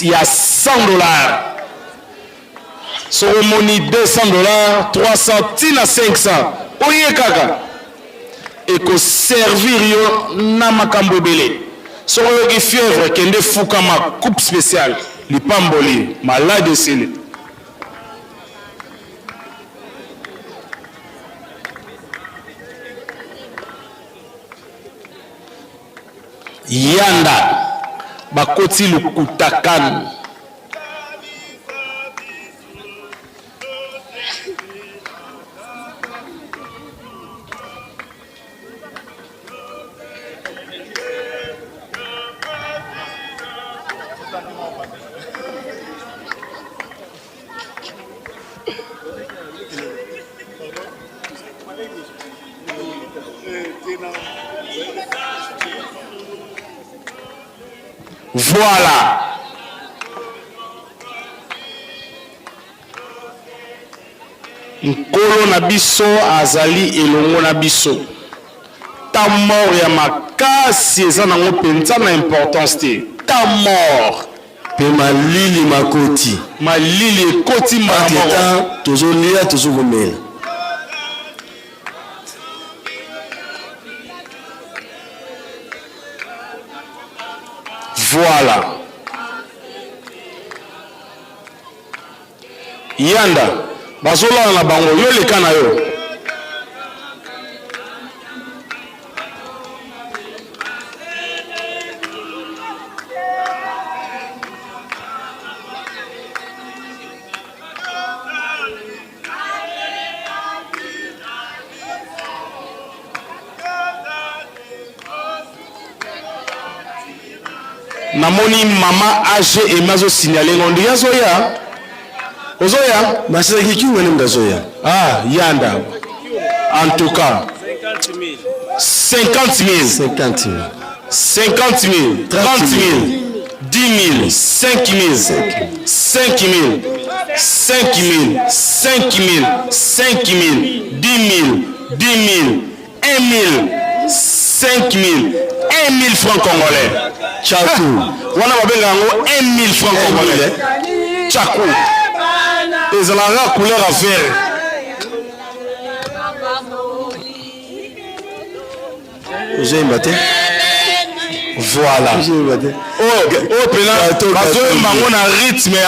ya 100 dollars. Soki omoni 200 dollars, 300 ti na 500 oye kaka eko servir yo na makambo ebele. Soki oyoki fièvre kende fukama coupe speciale lipamboli malade esili. Yanda bakoti lukuta kan. Voilà. Nkolo na biso azali elongo na biso. Ta mort ya makasi eza nango mpenza na importance te. Ta mort. Pe malili makoti. Malili ekoti mbala moko. Entre temps tozo lia tozo komela. Voilà. Yanda bazolala na bango yo leka na yo. Namoni mama age eme azo signale ngo ndi azoya ozoya Masela kikiunga nde mutu azoya. Ah yanda en tout cas 50 000 50 000 50 000 30 000 10 000 5 000 5 000 5 000 5 000 5 000 10 000 10 000 1 000 5 000 1 000 francs congolais. Tchaku. Wana babenga yango 1 000 francs congolais. Tchaku. Ezalaka couleur ya vert. Ozoyemba te? Voilà. Ozoyemba te? Oyo oyo pena bazoyemba yango na rythme ya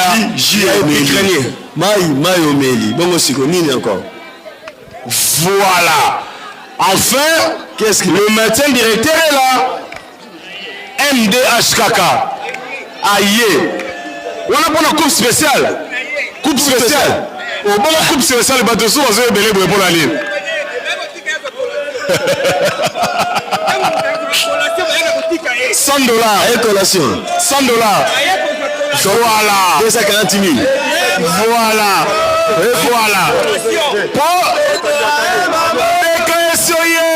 ya ukrainien. Mai mai omeli. Bongo siko nini encore? Voilà. Enfin, Qu'est-ce que... le médecin directeur est là. MDHKK. Aïe. Wana pona coupe spéciale. Coupe spéciale. Obongo coupe spéciale bato so bazo ebele boye pona nini? 100 dollars. Aye collation. 100 dollars. Voilà. 240 000. Voilà. Voilà. Po DKS oye.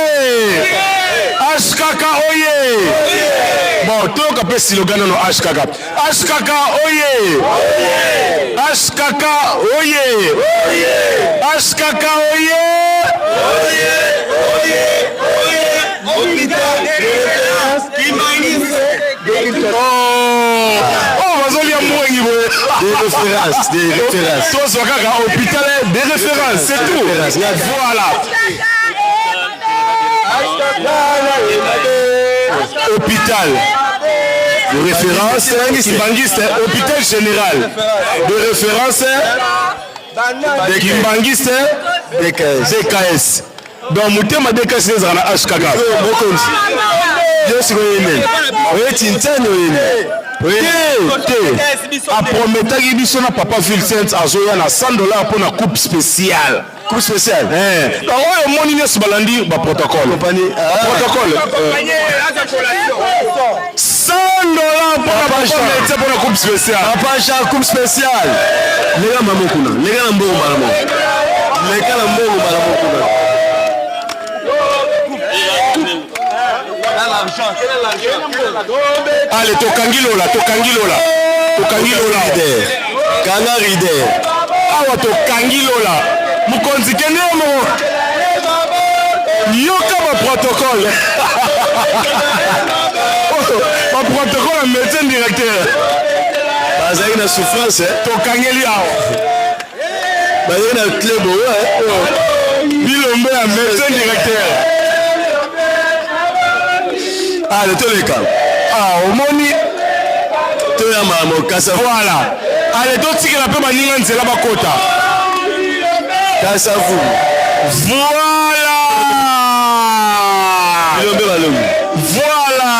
HKK oye. Bon, toyoka mpe slogan nano HKK. HKK oye. HKK oye. HKK oye. Oh, oh bazolia mwengi boye. Des références, des références. Tozwa kaka hôpital des références, c'est tout. Voilà. Hôpital de référence Kimbanguiste, hôpital général de référence de Kimbanguiste DKS. DKS. Donc motema DKS ezalaka na HKK. Mokonzi. Yo sikoyo ye nani? Oye Tintani oye nani? Te te aprometaki biso na papa Vincent azoya na 100 dollars mpo na coupe spéciale. Coupe spéciale. Eh, donc oyo omoni nyonso balandi ba protocole. Compagnie. Protocole. 100 dollars mpo na papa médecin mpo na coupe spéciale. Papa Jean coupe spéciale. Leka mamo kuna. Leka na mbongo mbala moko. Leka na mbongo mbala moko kuna. Allez, tokangi lola, tokangi lola. Tokangi lola. Kanga rider. Awa tokangi lola. Mokonzi kende yo moko. Yoka ba protocole. Ba protocole ya médecin directeur. Bazalaki na souffrance. Eh? Tokangeli awa. Bazalaki na club oyo. Eh? Bilombe ya médecin directeur. Allez, toleka. Ah, omoni toyamba mokasa. Voilà. Allez, totikela mpe baninga nzela bakota. Kasavu. Voilà. Bilombe balongi. Voilà.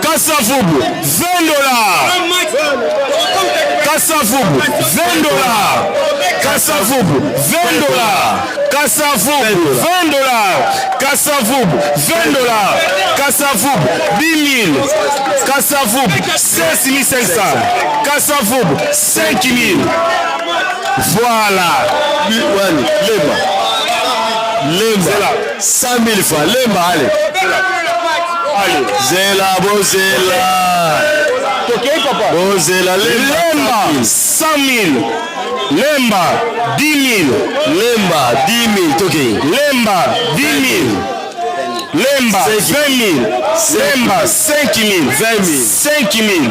Kasavubu, 20 dollars. Kasavubu, 20 dollars. Kasavubu, 20 dollars. Kasavubu, 20 dollars. Kasavubu, 20 dollars. Kasavubu, 10 000. Kasavubu, 16 500. Kasavubu, 5 000. Voilà. Wani, lemba. Lemba. 100 000 francs. Lemba, allez. Allez. Zela, bozela. Tokei papa. Bozela, lemba. Lemba, 100 000. Lemba, 10 000. Lemba, 10 000. Tokei. Lemba, 10 000. Lemba, 20 000. Lemba, 5 000. 20 000. 5 000.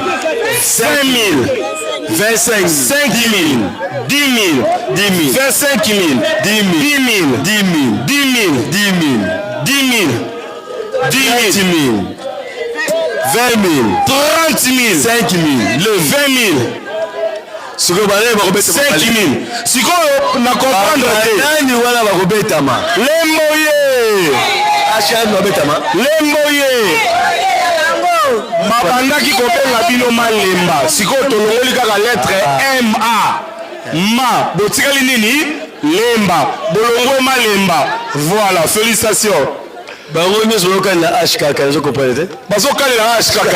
20 000. 25 5 000. 10 000. 10 000. 25 000. 10 000. 10 000. 10 000. 10 000. 10 000. 10 000. 10 000. 10 000. 20 000. 30 000. 5 000. Le 20 000. Sikoyo banani bakobetama? 5 000. Sikoyo na comprendre te. Banani wana bakobetama? Lembo ye. HM babetama? Lembo ye. Babandaki kobenga bino malemba. Sikoyo tolongoli kaka lettre MA. Ma botikali nini? Lemba. Bolongwe malemba. Voilà, félicitations. Bango nyonso bazokalela HKK, nazo comprendre te. Bazokalela HKK.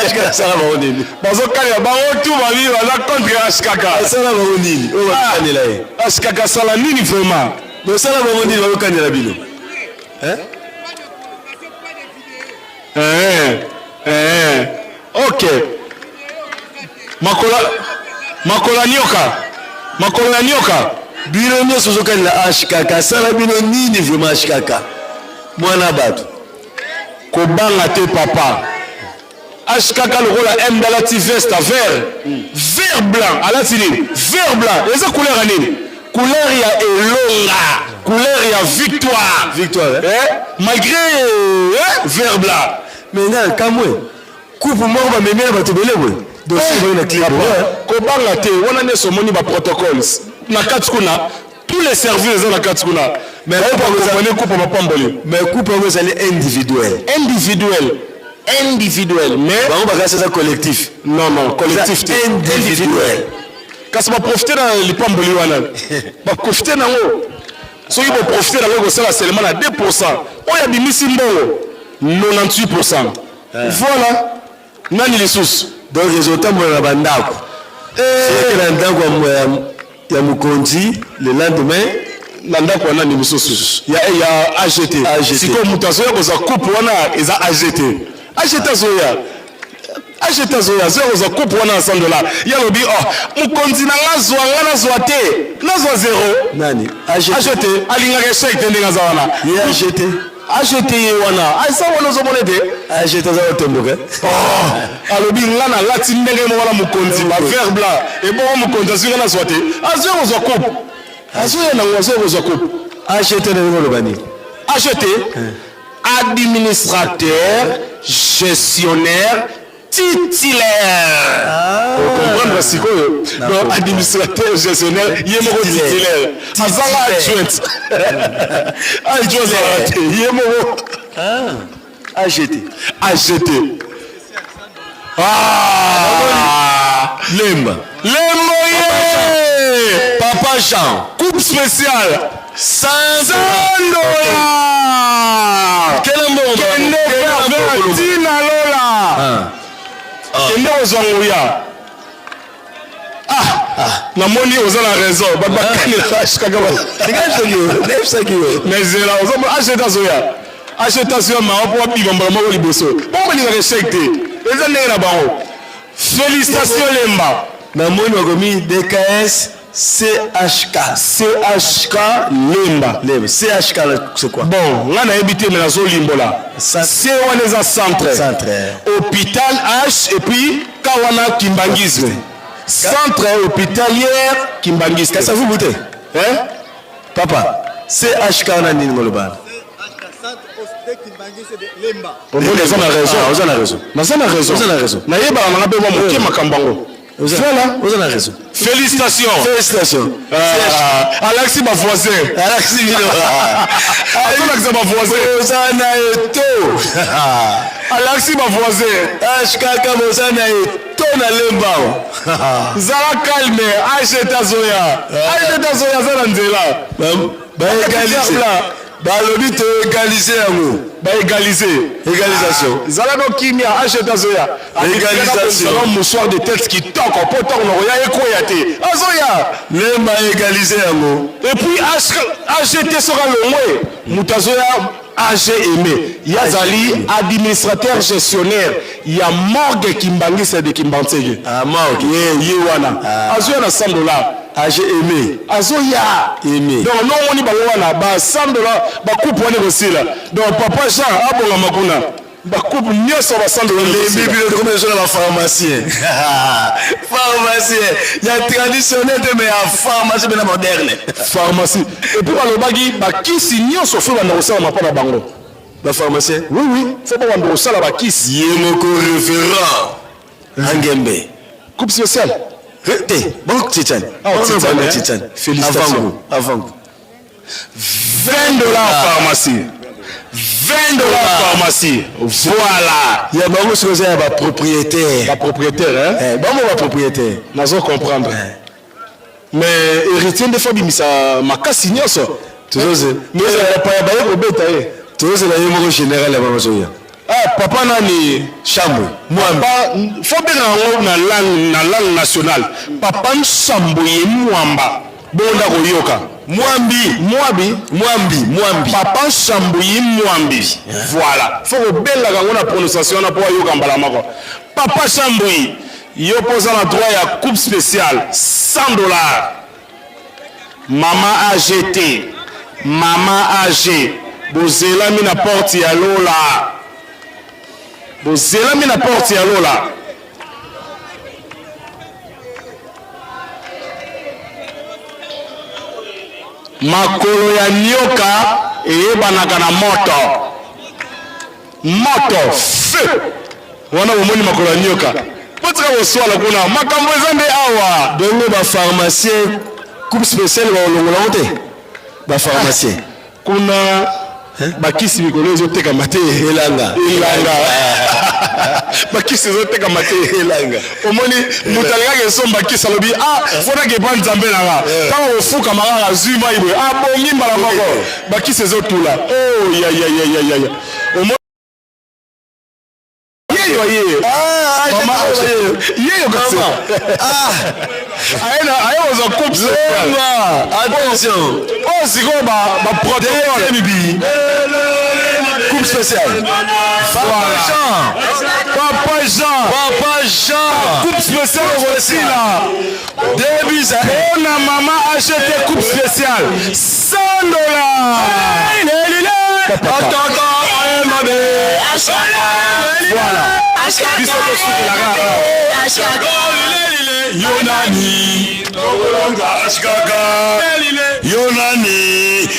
HKK asala bango nini? Bazokalela bango tout babi baza contre HKK. Asala bango nini? Oyo bazokanela ye. HKK asala nini vraiment? Bosala bango nini bazokanela bino? Hein? Eh, eh. Ok. Makola makola nyoka. Makolo ya nyoka. Bino nyonso bozokanela HKK asala bino nini vraiment HKK? Mwana bato. Kobanga te papa. HKK lokola M alati veste vert. Vert blanc alati nini? Vert blanc. Eza couleur ya nini? Couleur ya elonga. Couleur ya victoire. Victoire. Eh? Malgré eh, vert blanc. Mais nga kamwe. Coupe moko bamemi na bato ebele boye. Dossier boye na clip. Kobanga te wana nyonso omoni ba protocoles na kati kuna tous les services eza na kati kuna. Mais coupe coupe mapamboli. Mais coupe yango ezali individuel. Individuel. Individuel. Mais bango bakasi eza collectif. Non non, collectif te. Individuel. Kasi baprofite na lipamboli wana, baprofite nango. Soki boprofite nango ekosala seulement na 2 pourcent oyo abimisi mbongo 98 pourcent. Voilà. Nani lisusu? Donc ezotambola na bandako. Soki na ndako ya mokonzi le lendemain na ndako ya nani mosusu ya AGT. AGT. Sikoyo moto azoya kozwa coupe wana eza AGT. AGT azoya. AGT azoya, azoya kozwa coupe wana ya 100 dollars. Ye alobi oh, mokonzi na nga azwa nga nazwa te. Nazwa zero. Nani? AGT. AGT alingaka echec te ndenge aza wana. Ye AGT. AGT ye wana. Aza wana ozomona ete AGT aza kotomboka. Oh, alobi nga nalati ndenge moko na mokonzi ba vert blanc. Ebongo mokonzi azwi nga nazwa te. Azoya kozwa coupe. Azoya nango, azoya kozwa coupe. AGT na ndenge oloba nini? AGT administrateur gestionnaire titulaire. Ah. Comprendre sikoyo. Donc administrateur gestionnaire ye moko titulaire. Azanga adjoint. Adjoint azalaka te ye moko. Ah. AGT. AGT. Ah! Lemba. Lembo ye! Papa Jean. Coupe spéciale. 100 dollars. Kende mbongo. Kende faire tina lola. Kende kozwa nguya. Ah, namoni oza na raison. Bato bakanela kaka. Mais zela, ozomona AGT azoya. AGT azoya mawa mpo abima mbala moko liboso. Bongo balingaka echec te. Eza ndenge na bango. Félicitations Lemba. Namoni bakomi DKS CHK. CHK Lemba. Lemba. CHK c'est quoi? Bon, nga nayebi te mais nazolimbola. C wana eza centre. Centre. Hôpital H et puis K wana kimbanguisme. Centre hospitalière kimbanguiste. Kasavubu te. Hein? Papa, CHK wana nini ngoloba? Omoni oza na raison. Ah, oza na raison. Naza na raison. Oza na raison. Nayebaka nanga mpe mwa moke makambo yango. Voilà. Oza na raison. Félicitations. Félicitations. Ah, alakisi ba voisin. Alakisi bino. Azolakisa ba voisin. Oza na eto. Alakisi ba voisin. HKK boza na eto na Lemba. Zala calme, AGT azoya. AGT azoya aza na nzela. Ba égaliser. Balobi to égaliser yango. Ba égaliser. Égalisation. Ah, zala no kimia, AGT azoya. Égalisation. Mouchoir de tête kitoko po ntango na koya ekweya te. Azoya. Lemba égaliser yango. Et puis AGT soki alongwe, moto azoya AG Aimé. Ye azali administrateur gestionnaire ya morgue Kimbanguiste de Kimbanseke. Ah, morgue. Ye, ye wana. Ah. Azoya na 100 dollars. AG Aimé. Azoya. Aimé. Donc non omoni bango wana ba 100 dollars ba coupe wana ekosila. Donc papa Jean abongama kuna. Ba coupe nyonso ba 100 dollars. Lembi bino tokomi biso na ba pharmacien. Pharmacien ya traditionnel te mais ya pharmacie mpe na moderne. Pharmacie. Et puis balobaki bakisi nyonso fo banda kosalama mpo na bango. Ba pharmacien? Oui oui, fo babanda kosala bakisi. Ye moko référent Angembe. Coupe spéciale. Te, bon Titiane. Ah, Titiane, hein. Titiane. Félicitations. Avant goût, avant goût. 20 dollars pharmacie. 20 dollars pharmacie. Voilà. Ya bango soki oza ya ba propriétaire. Ba propriétaire hein? Eh, bango ba propriétaire. Nazo comprendre. Mais héritier nde fo abimisa makasi nyonso. Tozozela. Mais bapaya baye kobeta ye. Tozozela ye moko général ya bango azoya. Ah, papa nani? Chambwe. Mwambi. Papa, fo benga yango na langue, na langue nationale. Papa Nsambo ye Mwamba. Bongo nda koyoka. Mwambi. Mwambi. Mwambi, Mwambi. Papa Nsambo ye Mwambi. Voilà. Fo kobengaka yango na prononciation wana po ayoka mbala moko. Papa Chambwe, yo mpo oza na droit ya coupe spéciale 100 dollars. Mama AGT, Mama AG, bozelami na porte ya lola. Bozelami na porte ya lola. Makolo ya nyoka eyebanaka na moto. Moto, feu. Wana bomoni makolo ya nyoka. Botika koswala kuna, makambo eza nde awa. Bongo ba pharmacien coupe spéciale bakolongola yango te? Ba pharmacien. Kuna bakisi mikolo ezotekama te. Elanga. Elanga. Bakisi ezotekama te. Elanga. Omoni moto alingaki esomba kisi alobi ah fonaki epa nzambe na nga. Ntango kofukama kaka azwi mai boye abongi mbala moko. Bakisi ezotula. Oh ya ya ya ya ya. Omoni yeyo ye. Mama yeyo kasi. Aye na aye kozwa coupe spéciale. Attention. Oh sikoyo ba ba protocole. Coupe spéciale. Papa Jean. Papa Jean. Papa Jean. Coupe spéciale okosila. Début ça. Mpona mama acheté coupe spéciale 100 dollars. Voilà. Biso tosukelaka. Yo nani yokolonga ashikaka yo nani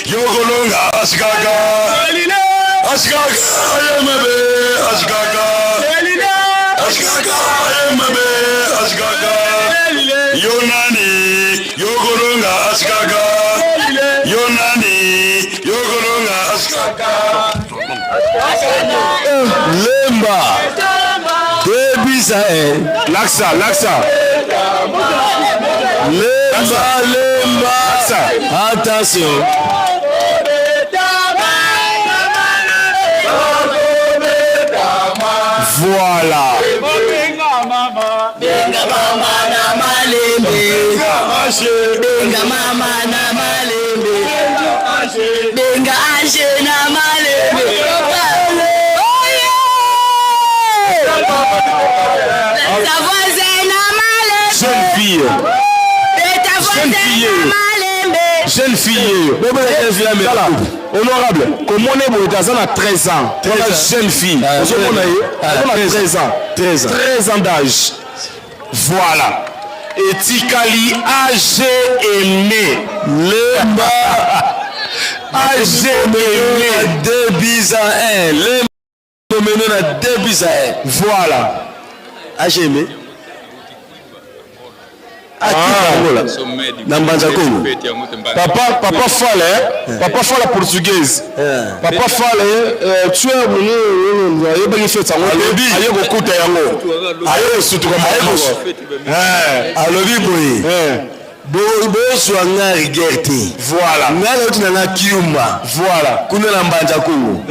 yokolonga ashikaka ashikaka yemebe ashikaka ashikaka yemebe ashikaka yo nani yokolonga ashikaka yo nani yokolonga ashikaka Lemba. Début ça. Laksa, laksa. Lemba, lemba. Attention. Voilà. Benga mama na malembe. Benga mama na malembe. Benga ashe na malembe. Oye! Ta voisin na malembe. Jeune fille. Ta Jeune voisin fille. na malembe. Jeune fille. Tala, honorable, komona boye te aza na 13 ans. Wana jeune fille. Ozomona ye? Aza na 13 ans. 13 ans. 13 ans d'âge. Voilà. Etikali âgé aimé. Lemba. Âgé aimé. 2 buts à 1. Lemba meno na 2 buts à 1. Voilà. Âgé aimé. Angola. Na Mbanza Kongo. Papa, papa Fale, hein? Papa Fala portugaise. Papa Fale, tu es venu, ayebaki fête yango te, aye kokuta yango. Aye kosutuka moko. Alobi boye. Bozwa nga rigueur te. Voilà. Nga nauti na nga Kiumba. Voilà. Kuna na Mbanza Kongo.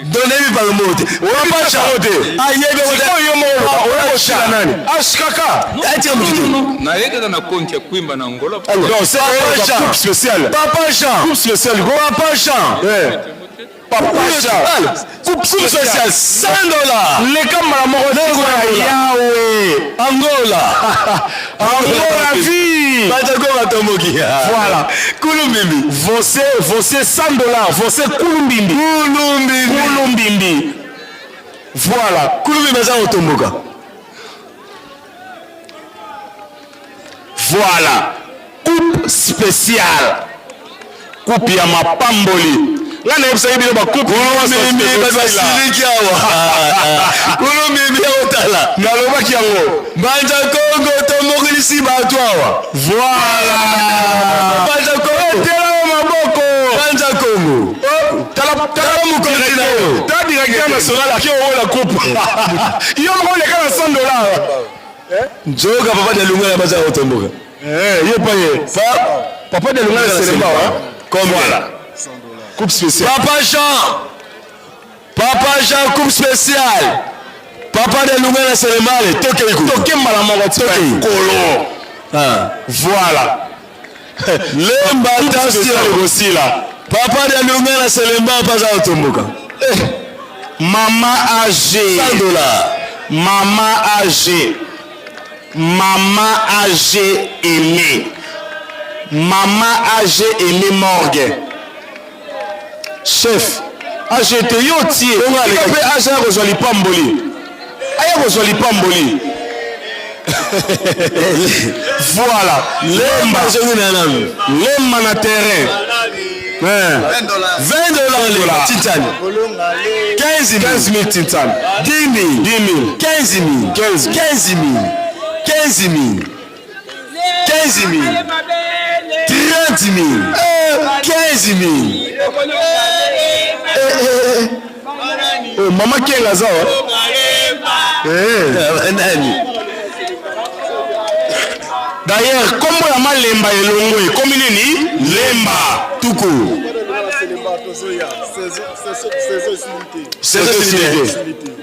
Donc nayebi bango moko te. Oyebi yango te. Ayebi yango te. Sikoyo yo moko oloba, oya kosila nani? Ashikaka. Atika motu te. Nayekaka na konti ya kwimba na Angola. Non, c'est Papa Jean. coupe spéciale. Papa Jean. Coupe spéciale. Go. Papa Jean. Papa Jean. Coupe spéciale 100 dollars. Leka mbala moko Angola. Yawe. Angola. Angola vie. Mbanza Kongo atomboki. Voilà. Kulumbimbi. Você, você 100 dollars. Você Kulumbimbi. Kulumbimbi. Kulumbimbi. Voilà. Kulumbimbi aza kotomboka. Voilà. Coupe spéciale. Coupe ya mapamboli. Nga nayebisaki bino ba coupe Kulumbimbi bato basiliki awa. Kulumbimbi akotala. Nalobaki yango. Mbanza Kongo tombokilisi bato awa. Voilà. Mbanza Kongo. Tela maboko. Mbanza Kongo. Tala tala mokonzi na yo. Tala directeur national aki owola coupe. Yo moko oleka na 100 dollars. Nzoka papa de Lungala baza kotomboka. Eh, ye pa ye. Papa de Lungala Selembao, hein. Combien? Voilà. Coupe spéciale. Papa Jean. Papa Jean coupe spéciale. Papa de Lungala Selembao tokei ku. Toke mbala moko Tokei. kolo. Ah. Voilà. Lemba attention. Ekosila. Papa de Lungala Selembao baza kotomboka. Mama âgée. 100 dollars. Mama âgée. Mama âgée aimée. Mama âgée aimée morgue. Chef, âgé te yo tie. Tika mpe âgé aya kozwa lipamboli. Aya kozwa lipamboli. Voilà. Lemba ezongi na nanu. Lemba na terrain. 20 dollars lemba tintani. 15 000. 15 000 tintani. 10 000. 10 000. 15 000. 15 15 000. 15 000. 15 000. 30 000. 15 000. Oh, mama Kenga aza wa. Eh. Nani? D'ailleurs, kombo ya malemba elongo ekomi nini? Lemba tuku.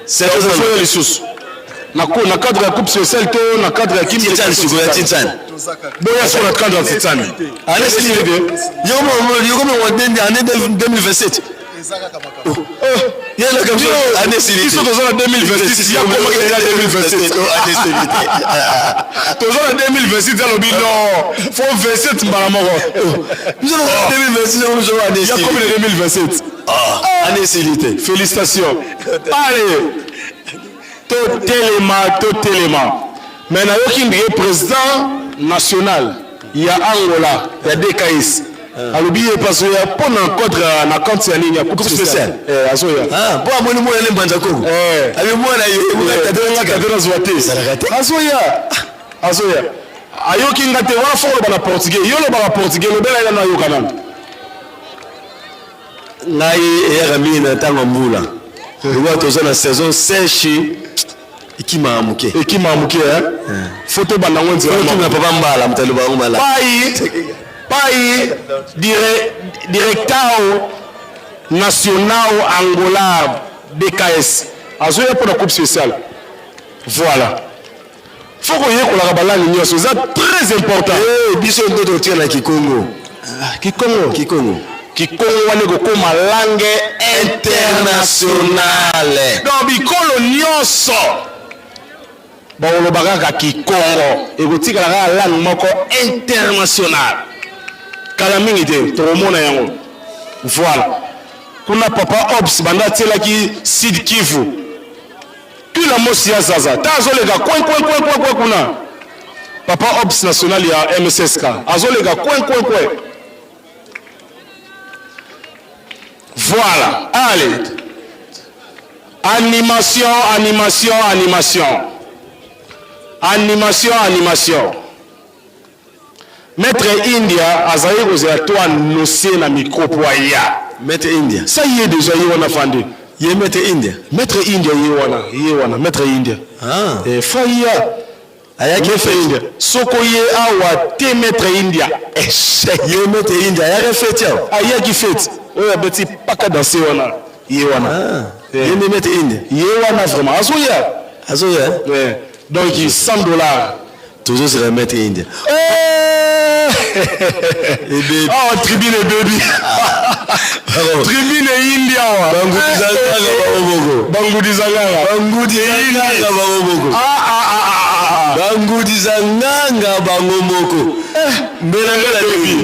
Saison te. Lisusu. Na na cadre ya coupe spéciale to na cadre ya kim Titsani sikoyo ya Titsani. Boya sikoyo na cadre ya Titsani. Année esili te. Yo komi année 2027. Biso toza na 2026, ya komaki deja 2027. Toza na 2026, alobi non, fo 27 mbala moko. Biso na 2026, ya komi na 2027. Année esili te. Félicitations. Allez, totelema, totelema. Mais nayoki ndenge président national ya Angola ya DKS alobi ye mpe azoya mpo na cadre na compte ya nini, ya coupe spéciale. Azoya. Mpo amoni mwana ne mbanza koko, abi mwana ye. Tata nazwa te, azoya, azoya. Ayoki nga te wana, fo koloba na portugais. Yo olobaka portugais, lobela ye nano, ayoka nano. Ngai eyaka mingi na ntango ya mbula. Lokola toza na saison sèche, ekimaka moke. Ekimaka moke. Fo tobanda ngo nzela. Okimela papa mbala moto aloba yango malamu. Pai pai directao national Angola DKS azoya mpona coupe spéciale. Voilà, fo koyekolaka balangue nyonso, eza très important. Biso nde totia na Kikongo. Kikongo. Kikongo. Kikongo wana ekokóma langue internationale. Donc bikolo nyonso bakoloba kaka Kikongo, ekotikala kaka langue moko internationale. Kala mingi te tokomona yango. Voilà, kuna papa Obs banda atielaki Sud Kivu tula mosi ya zaza ta, azoleka coin coin coin coin coin. Kuna papa Obs national ya MSSK azoleka coin coin coin. Voilà, allez, animation, animation, animation, animation, animation. Maître India azali kozela to annonce na micro po aya. Maître India. Ça y est, déjà ye wana fandi. Ye Maître India. Maître India ye wana, ye wana Maître India. Ah. Eh, fa ya ayaki. Maître India, soko ye awa te, Maître India échec. Ye Maître India ayaki feti awa. Ayaki feti oyo abeti paka danse wana, ye wana. Ye nde Maître India. Ye wana vraiment azoya. Azoya. Ouais. Donc 100 $. Tozozela Maître India. Oh, tribune ebebi, tribune eyindi awa. Bangudizanganga bango moko. Bangudizanganga. Bangudizanganga bango moko. Bangudizanganga bango moko. Mbela mbela bebi,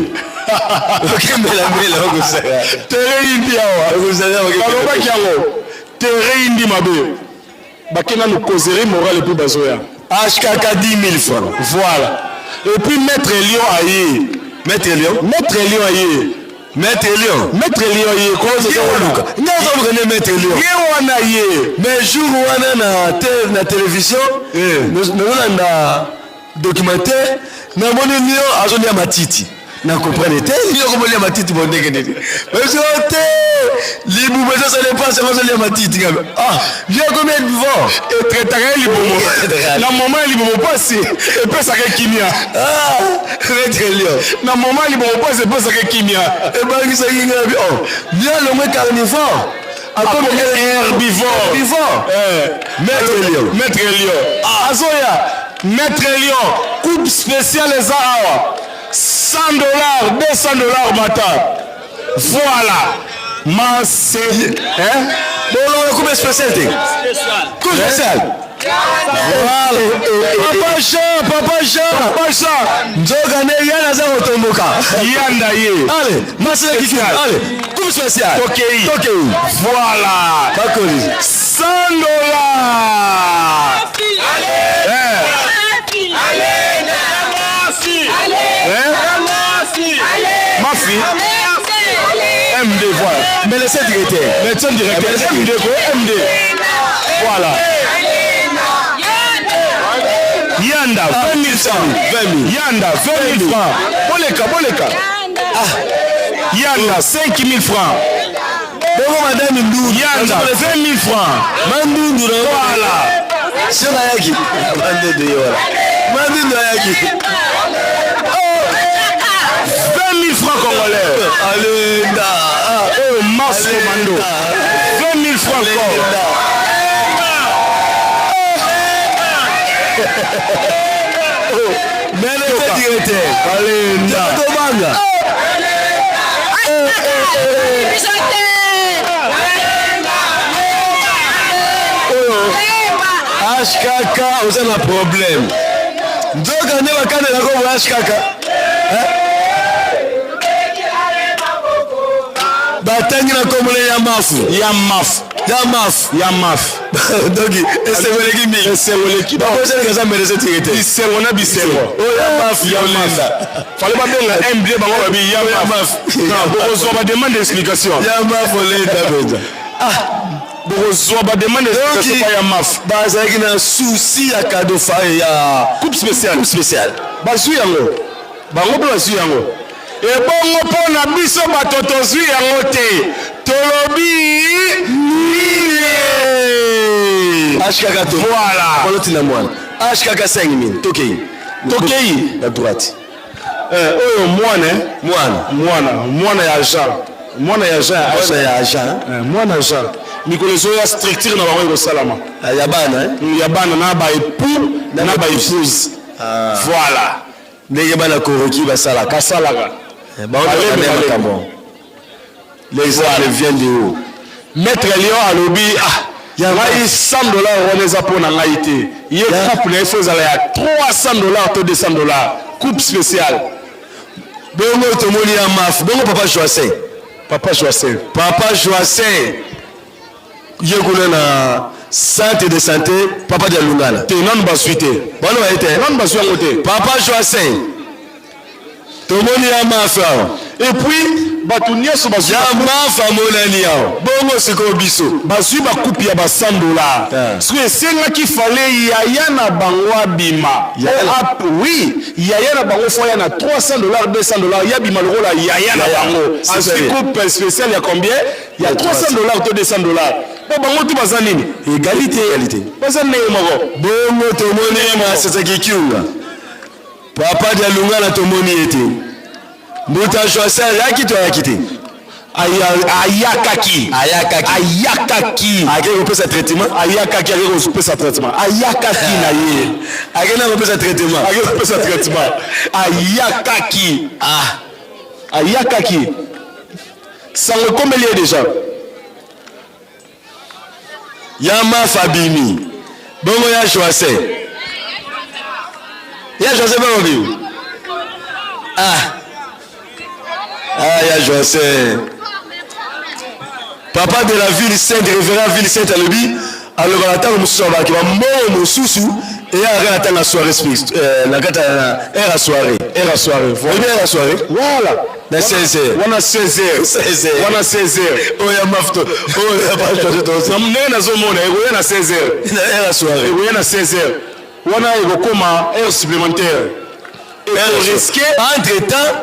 oke mbela mbela okosaka. Tere yindi awa, balobaki yango, tere yindi mabe, bake nanu causerie morale et puis bazoya. HKK 10 000 francs. Voilà, et puis Maître Lion aye. Maître Lion. Maître Lion aye. Maître Lion. Maître Lion ye. Oluka nde azoluka nde Maître Lion. Ye wana ye. Mais jour wana na télévision nazolanda documentaire, namoni lion azolia matiti. Na comprendre te, lion komolia matiti bo ndenge nini? Biso te, libumu ezosala mpasi, yango azolia matiti. Ngabe ah, lion komi herbivore. Etraitaka ye libumu na moment ya libumu mpasi, epesaka kimia. Maître Lion. Na moment ya libumu mpasi, epesaka kimia. Ebangisaki ngabi, oh, lion alongwe carnivore, akomi herbivore. Herbivore. Maître Lion. Maître Lion azoya. Maître Lion, coupe spéciale eza awa, 100 $, 200 $ mata. Voilà, mase, hein? Bolongo coupe spéciale te, coupe spéciale. Voilà. Papa Jean, papa Jean. Papa Jean. Nzoka nde ye naza kotomboka. Yanda ye. Ale masele, ale coupe spéciale. Tokei. Tokei. Voilà. Bakoli. 100 $. Hein? Mafi MD, voilà. Médecin directeur. Médecin directeur MD ko MD. Voilà. Yanda 20 000 francs. 20 000. Yanda 20 000 francs. Boleka, boleka. Yanda 5 000 francs. Bongo madame Ndundu. Yanda 20 000 francs. Mandundu. Voilà. Soki ayaki mandondo ye wana mandondo ayaki 20 000 francs congolais. Alenda. Oyo Mars Commando. 20 000 francs corps. Mele directeur. Alenda. Tobanga. Oyo HKK oza na problème. Nzoka nde bakanelako boye HKK. Batangi na kombo na ya mafu. Ya mafu. Ya mafu. Ya mafu. Donc esengo eleki mingi. Esengo eleki. Bakozeleka eza mbele teke te. Bisengo na bisengo. Oyo ya mafu Ya mafu. Fallait babenga MD bango babi ya mafu. Non, bokozwa ba demande d'explication. Ya mafu olenda mpenza. Bokozwa ba demande d'explication pa ya mafu. Bazalaki na souci ya cadeau fa ya coupe spéciale. Coupe spéciale. Bazwi yango. Bango mpe bazwi yango. Ebongo mpo na biso bato tozwi yango te. Tolobi nini? HKK to. Voilà. Balotina mwana. HKK 5000. Tokei. Tokei. Na droite. Oyo mwana mwana mwana mwana ya Jean mwana ya Jean Mwana ya Jean. Mwana ya Jean mikolo ezoya structure na bango ekosalama ya bana ya bana na ba époux na ba épouse voilà ndenge bana koroki basalaka basalaka bango Balebe, balebe. makambo les arbres viennent de haut. Maître Lion alobi ah ngai 100 $ wana eza mpo na ngai te. Ye coupe na ye fo ezala ya 300 $ to 200 $, coupe spéciale. Bongo tomoni ya mafu bongo papa Joassin. Papa Joassin. Papa Joassin ye kuna na centre de santé papa dia Lungala. Te, nanu bazwi te. Bano baye te. Nanu bazwi yango te. Papa Joassin tomoni ya mafu awa. Et puis bato nyonso bazwi ya mafu amonani awa. Bongo sikoyo biso bazwi bacoupe ya ba 100 $. Soki esengaki fale yaya na bango abima. Oui, yaya na bango fo aya na 300 $, 200 $, ya bima lokola yaya na bango. Azwi coupe spéciale ya combien? Ya 300 $ to 200 $. Po bango tu baza nini? Égalité. Égalité. Baza ndenge moko. Bongo tomoni masasaki kiunga papa dia Lungala tomoni ye te. Mbuta Joassin ayaki to ayaki te? Ayakaki. Ayakaki. Ayakaki. Akei kopesa traitement. Ayakaki, akei kopesa traitement. Ayakaki na ye. Akei na kopesa traitement. Akei kopesa traitement. Ayakaki. Ah. Ayakaki. Sango ekomeli ye déjà. Ya mafa abimi. Bongo ya Joassin. Ya Joassin mpe abimi. Ah. Ah, ya Joassin. Papa de la ville sainte, révérend ville sainte alobi alobaka ntango mosusu abaki bambongo mosusu eyaka na ntango ya soirée na kati ya heure ya soirée. Heure ya soirée. Oyebi heure ya soirée? Voilà. Na 16 heures. Wana 16 heures. 16 heures. Wana 16 heures. Oyo ya mafuta oyo ya pasteur. Na ndenge nazomona ekoya na 16 heures. Na heure ya soirée. Ekoya na 16 heures. Wana ekokoma heure supplémentaire. Ekorisquer entre temps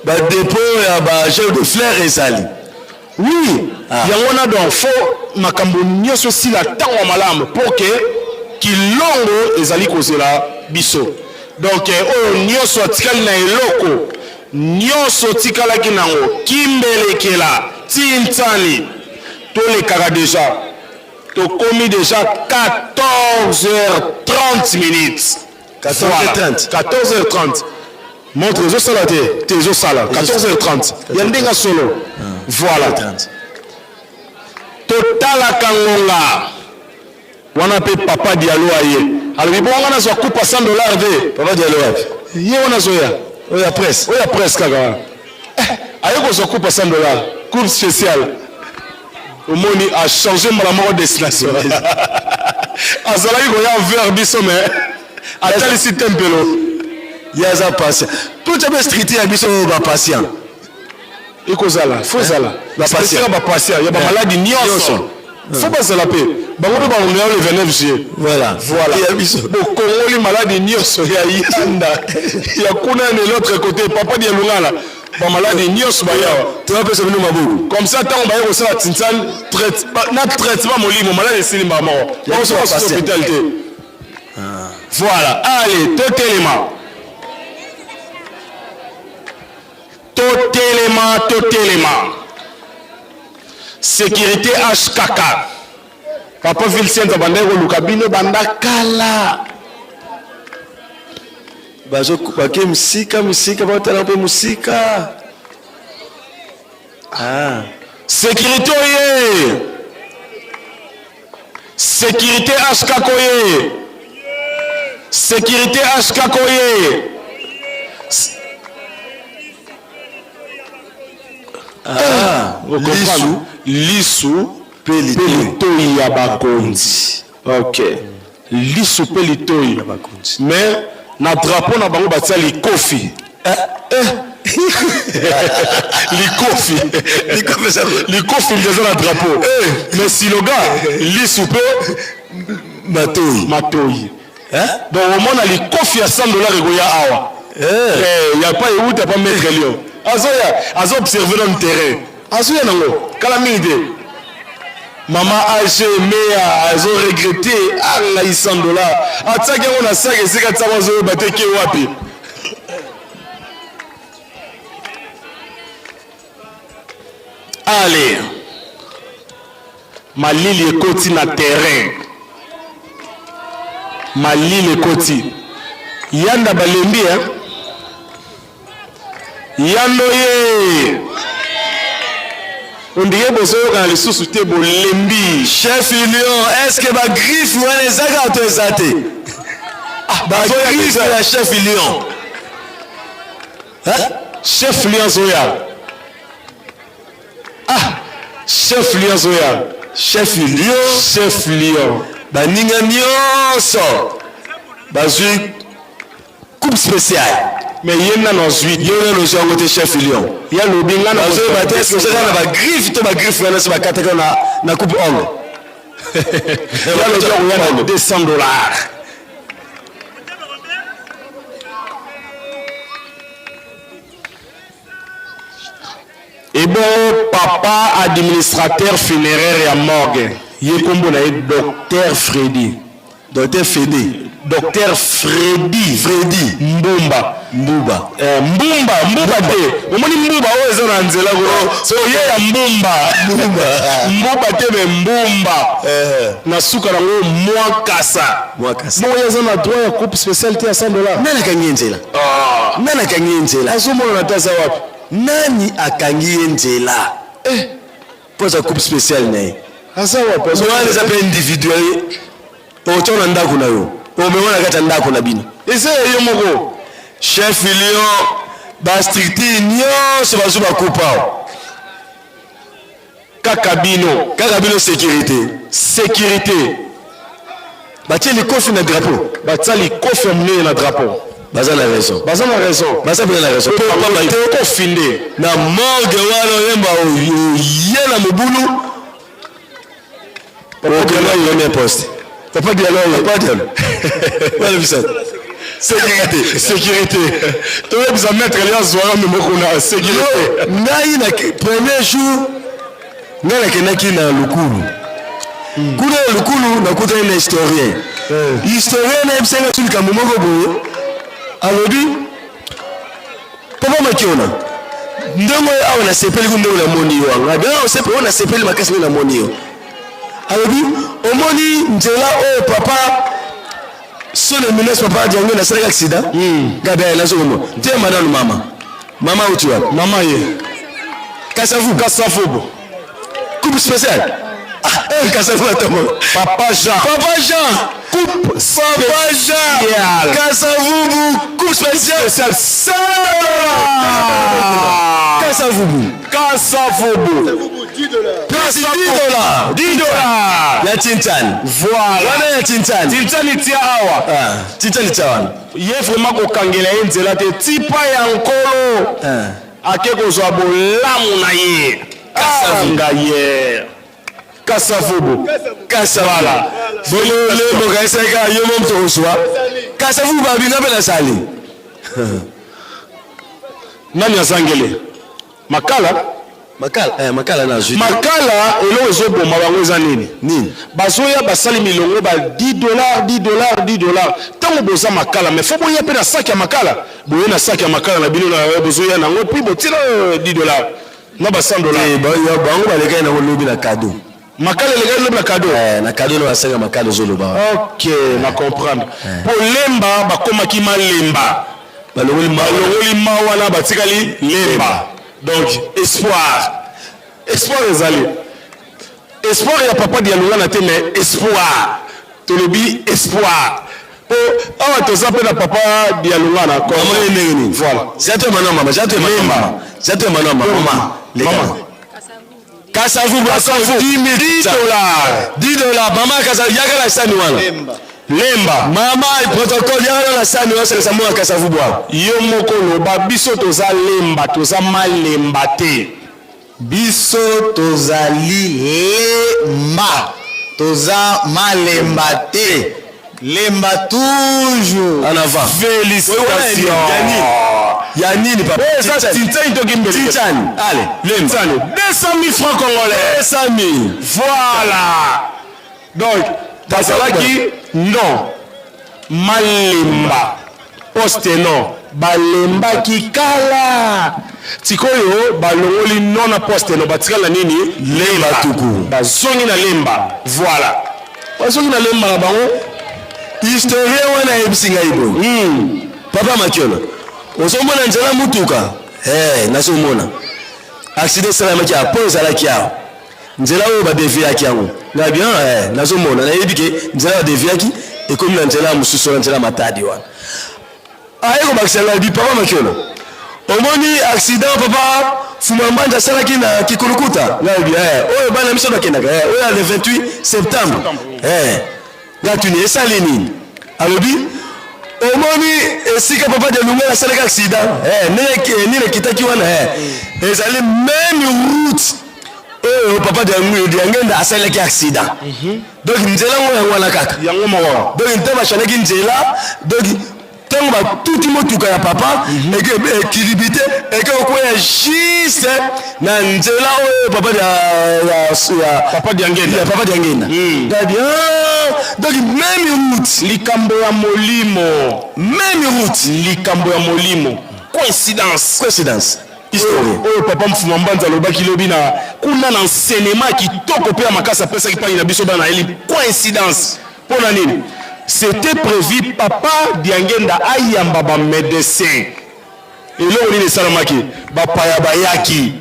badépôt ya bagel de fleur ezali. Oui, yango wana donc fo makambo nyonso esila ntango ya malamu pour que kilongo ezali kozela biso. Donc oyo nyonso atikali na eloko nyonso otikalaki nango kimbelekela tintani tolekaka déjà, tokomi déjà 14h30 minutes. 14h30. 14h30, montre ezosala te te, ezosala 14h30 ya ndenge solo. Voilà, totalaka ngonga wana mpe papa Dialo aye, alobi bongo nga nazwa coupe ya 100 $ te. Papa Dialo wapi? Ye wana azoya. Oyo ya presse. Oyo ya presse kaka wana. Aye kozwa coupe ya 100 $, coupe spéciale. Omoni achange mbala moko destination, azalaki koya vers biso mais atalisi tempelo. Ye aza patient totya mpe structure ya biso oyo bapatient. Ekozala fo ezala bapatient. Bapatient ya bamaladi nyonso fo bazala mpe bango mpe bakongola le 29 juillet. Voilà. Voilà. Ya biso. Bokongoli maladi nyonso ya yanda ya kuna. De l'autre côté, papa Dialungala. Bamaladi nyonso bayawa. Topesa bino maboko. Comme ça ntango baye kosala tinsan na traitement molimo, maladi esili mbala moko. Bakosoka susu hôpital te. Voilà, allez, totelema. Totelema, totelema. Sécurité HKK. Papa Vilsenza bandaki koluka bino banda kala. Bazo bake mosika mosika, baotala mpe mosika. Ah. Sécurité oye. Sécurité HKK oye. Sécurité HKK oye. Ah, lisu, lisu mpe litoi ya bakonzi. Ok, lisu mpe litoi ya bakonzi. Mais na drapeau na bango batia likofi. Eh, eh. Likofi, likofi nde eza na drapeau. Mais siloga lisu mpe matoi, matoi. Donc omona likofi ya 100 dollars ekoya awa. Eh, ya pa euta pa maître Lion azoya, azo observe nanu terrain, azoya nango kala mingi te. Mama ag meya azo regrette: a ngai 100 dollars atiaki yango na sak, esika tiako azoyeba te ke wapi. Ale, malili ekoti na terrain, malili ekoti. Yanda balembi, eh? Yando ye ondire bozoyokana lisusu te, bolembi. Chef Lion, est ce que bagriffe wana eza kaka to eza te? Bagriffe ya chef Lion. Chef Lion azoya. Ah, chef Lion azoya. Chef Lion. Chef Lion. Baninga nyonso bazwi coupe spéciale. Mais ye nano azwi. Ye nano ozwi yango te, chef Lion. Ye alobi nga na Bazoyeba te eske ozaka na bagriffe to bagriffe wana so bakataka na coupe ongle. Ye alobi akoya na 200 dollars. Ebongo papa administrateur funéraire ya morgue, ye nkombo na ye docteur Fredi. Docteur Fede. Docteur Fredi. Fredi. Mbumba. Mbuba. Eh, mbumba, mbuba te. Omoni mbuba oyo eza na nzela kuna so ye ya mbumba, mbuba te, me mbumba na suka nango mwakasa. Mwakasa. Bongo ye aza na droit ya coupe spéciale te ya 100 dollars? Nani akangi ye nzela? Nani akangi ye nzela? Azomonana te, aza wapi? Nani akangi ye nzela mpo aza coupe spéciale na ye? Aza wapi? Wana eza mpe individuel, otya na ndako na yo, omema na kati ya ndako na bino. Eza ya yo moko. Chef Lion, bastructure nyonso bazwi bacoupe awa. Kaka bino. Kaka bino sécurité. Sécurité. Batie likofi na drapeau. Batia likofi ya monene na drapeau. Baza na raison. Baza na raison. Baza mpenza na raison. Mpo pamba te, kofi nde. Na morgue wana oyemba oye na mobulu, okenda premier poste. Papa Diallo. Papa Diallo wana bisa sécurité. Sécurité, toyebisa maître Elias zwaka memo kuna sécurité. Ngai na premier jour ngai nakendaki na Lukulu. Kuna na Lukulu nakutani na historien. Historien nayebisanga so likambo moko boye. Alobi: "Papa Makiona, ndenge oyo awa nasepeli ku ndenge namoni yo anga bien, osepeli oyo, nasepeli makasi ndenge namoni yo." Alobi: "Omoni nzela oyo, papa, son éminence papa Diango nasalaki accident gabe, nazokoma te nanu mama mama uti wapi?" Mama ye. Kasavubu. Kasavubu. Coupe spéciale. Ah, eh, Kasavubu atomo. Papa Jean. Papa Jean. Coupe. Papa Jean Kasavubu, coupe spéciale. Spéciale. Kasavubu. Kasavubu. 10 dollars. 10 dollars. Ya Tinchan. Voilà. Wana ya Tinchan. Tinchan tia awa. Ah, Tinchan tia wana. Ye vraiment kokangela ye nzela te, tipa ya nkolo ake kozwa bolamu na ye. Nga ye Kasavubu. Kasavubu. Bongo bokaisaka yo mo moto kozwa Kasavubu, babinga mpe nasali. Nani azangeli? Makala? Makala, eh, makala na azwi. Makala eloko ezoboma bango eza nini? Nini? Bazoya basali milongo ba 10 dollars, 10 dollars, 10 dollars. Tango boza makala mais faut boya pe na sac ya makala. Boye na sac ya makala na bino na bozoya nango puis botiela 10 dollars na ba 100 dollars. Eh, ba, ya, bango balekaki nango lobi na cadeau. Makala elekaki lobi na cadeau? Eh, na cadeau na basenga makala ozoloba wana. Ok, na comprendre. Po lemba bakomaki malemba. Balongoli ma Balongoli ma wana batikali lemba. Donc espoir. Espoir ezali. Espoir ya papa Dialungana te mais espoir. Tolobi espoir. Po awa toza pe na papa Dialungana. Mama ye ndenge nini? Voilà. Zato ya mama, zato ya mama. Zato ya mama, mama. Mama. Kasavubu Kasavubu. 10 dollars. 10 dollars. Mama Kasavubu yaka na sani wana. Lemba. Mama protocole yaka na sani wana selesa mwana Kasavubu awa. Yo moko loba biso toza lemba toza malemba te. Biso tozali lemba toza malemba te lemba toujours. En avant. Félicitations. Ya nini papa? Oyo eza Tintani to Kimbele? Tintani. Allez, lemba. Tintani. 200 000 francs congolais. 200 000. Voilà. Donc, bazalaki non. Malemba. Poste non. Balembaki kala. Sikoyo balongoli non na poste non batikali na nini? Lemba tuku. Bazongi na lemba. Voilà. Bazongi na lemba na bango. Historien wana ayebisi ngai boye. Papa Makiona, ozomona nzela mutuka? Eh, nazomona. Accident esalamaki awa, pont ezalaki awa. Nzela oyo ba deviaki yango. Ngai bien, eh, nazomona, nayebi ke nzela ba deviaki ekomi na nzela mosusu na nzela Matadi wana. Aye kobakisa ngai bi papa Makiona. Omoni accident papa Fuma Mbanja asalaki na Kikulukuta? Ngai bi eh, oyo bana biso bakendaka eh, oyo ya le 28 septembre. Eh, ngai tuni esali nini? Alobi omoni esika papa de Lungala asalaki accident eh, ndenge nini ekitaki wana eh, ezali meme route oyo papa Diangenda asalaki accident. Donc nzela ngo yango wana kaka. Yango moko. Donc ntango bachanaki nzela donc ntango batuti motuka ya papa ekilibite eke kokwea juste na nzela oyo papa ya papa Diangenda. Ya papa Diangenda. Bien. Donc même route. Likambo ya molimo. Même route. Likambo ya molimo. Coïncidence. Coïncidence. Oyo papa Mfuma Mbanza alobaki lobi na kuna na enseignement kitoko pe ya makasi apesaki mpangi na biso bana eli coïncidence. Pona nini? C'était prévu papa Diangenda ayamba ba médecin. Eloko nini esalamaki? Bapaya bayaki.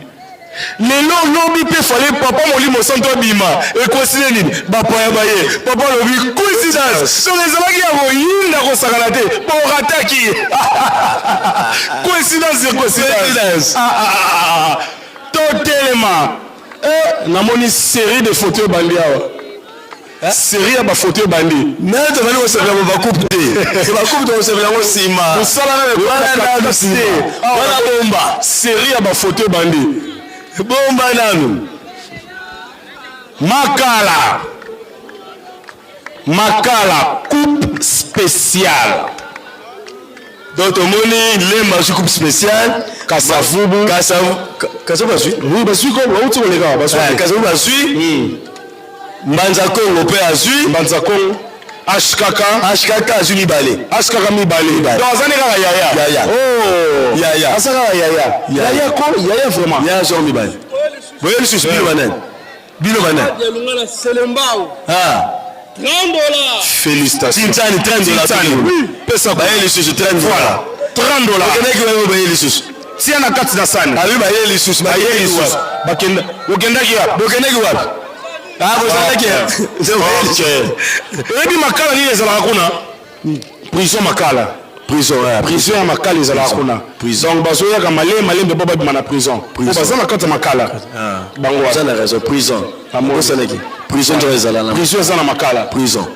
Lelo lobi pe fallait papa molimo santo abima. Ekosile nini? Bapaya baye. Papa alobi coïncidence. Donc ezalaki ya koyinda kosakana te. Borataki. Coïncidence sur coïncidence. Ah, ah, ah, ah. Totelema. Eh, namoni série de photos ebandi awa. Série ya ba photo ebandi. Nayo tozali kosepela ba coupe te. Ba coupe tokosepela yango nsima. Mosala na wana nanu nsima. Wana bomba. Série ya ba photo ebandi. Bomba nanu. Makala. Makala coupe spéciale. Donc tomoni Lemba azwi coupe spéciale. Kasavubu. Kasavubu. Kasavubu azwi? Oui, bazwi ko bauti koleka bazwi. Kasavubu azwi. Mbanza Kongo pe azwi. Mbanza Kongo. HKK. HKK azwi mibale. HKK mibale. Donc azali kaka yaya. Yaya. Oh. Yaya. Aza kaka yaya. Yaya ko, yaya vraiment. Yaya azwa mibale. Boye lisusu bino banani? Bino banani? Dialungana Selembao. Ah. 30 dollars. Félicitations. Tintani 30 dollars. Tintani. Oui. Pesa baye lisusu 30 Voilà. 30 dollars. Okendaki wapi baye lisusu? Tia na kati na sani. Abi baye lisusu, baye lisusu. Bakenda okendaki wapi? Bokendaki wapi? Ah, bozalaki ya. Ok. Oyebi makala nini ezalaka kuna? Prison makala. Prison, ouais. Prison ya makala ezalaka kuna. Donc bazoyaka malembe malembe mpo babima na prison. Po baza na kati ya makala. Bango Oza na raison, prison. Osalaki. Prison ndio ezala na. Prison eza na makala. Prison.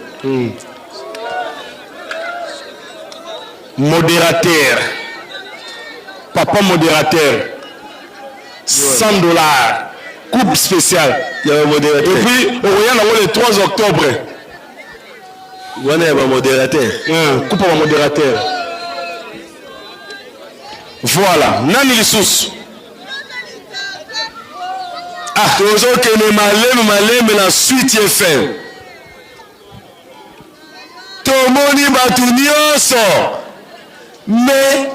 Modérateur. Papa modérateur. 100 dollars. Coupe spéciale. Ya modérateur. Et puis, okoya nango le 3 octobre. Wana ya ba modérateur. Coupe ya ba modérateur. Voilà, nani lisusu? Ah, tozokende maleme maleme na suite FM. Tomoni bato nyonso mais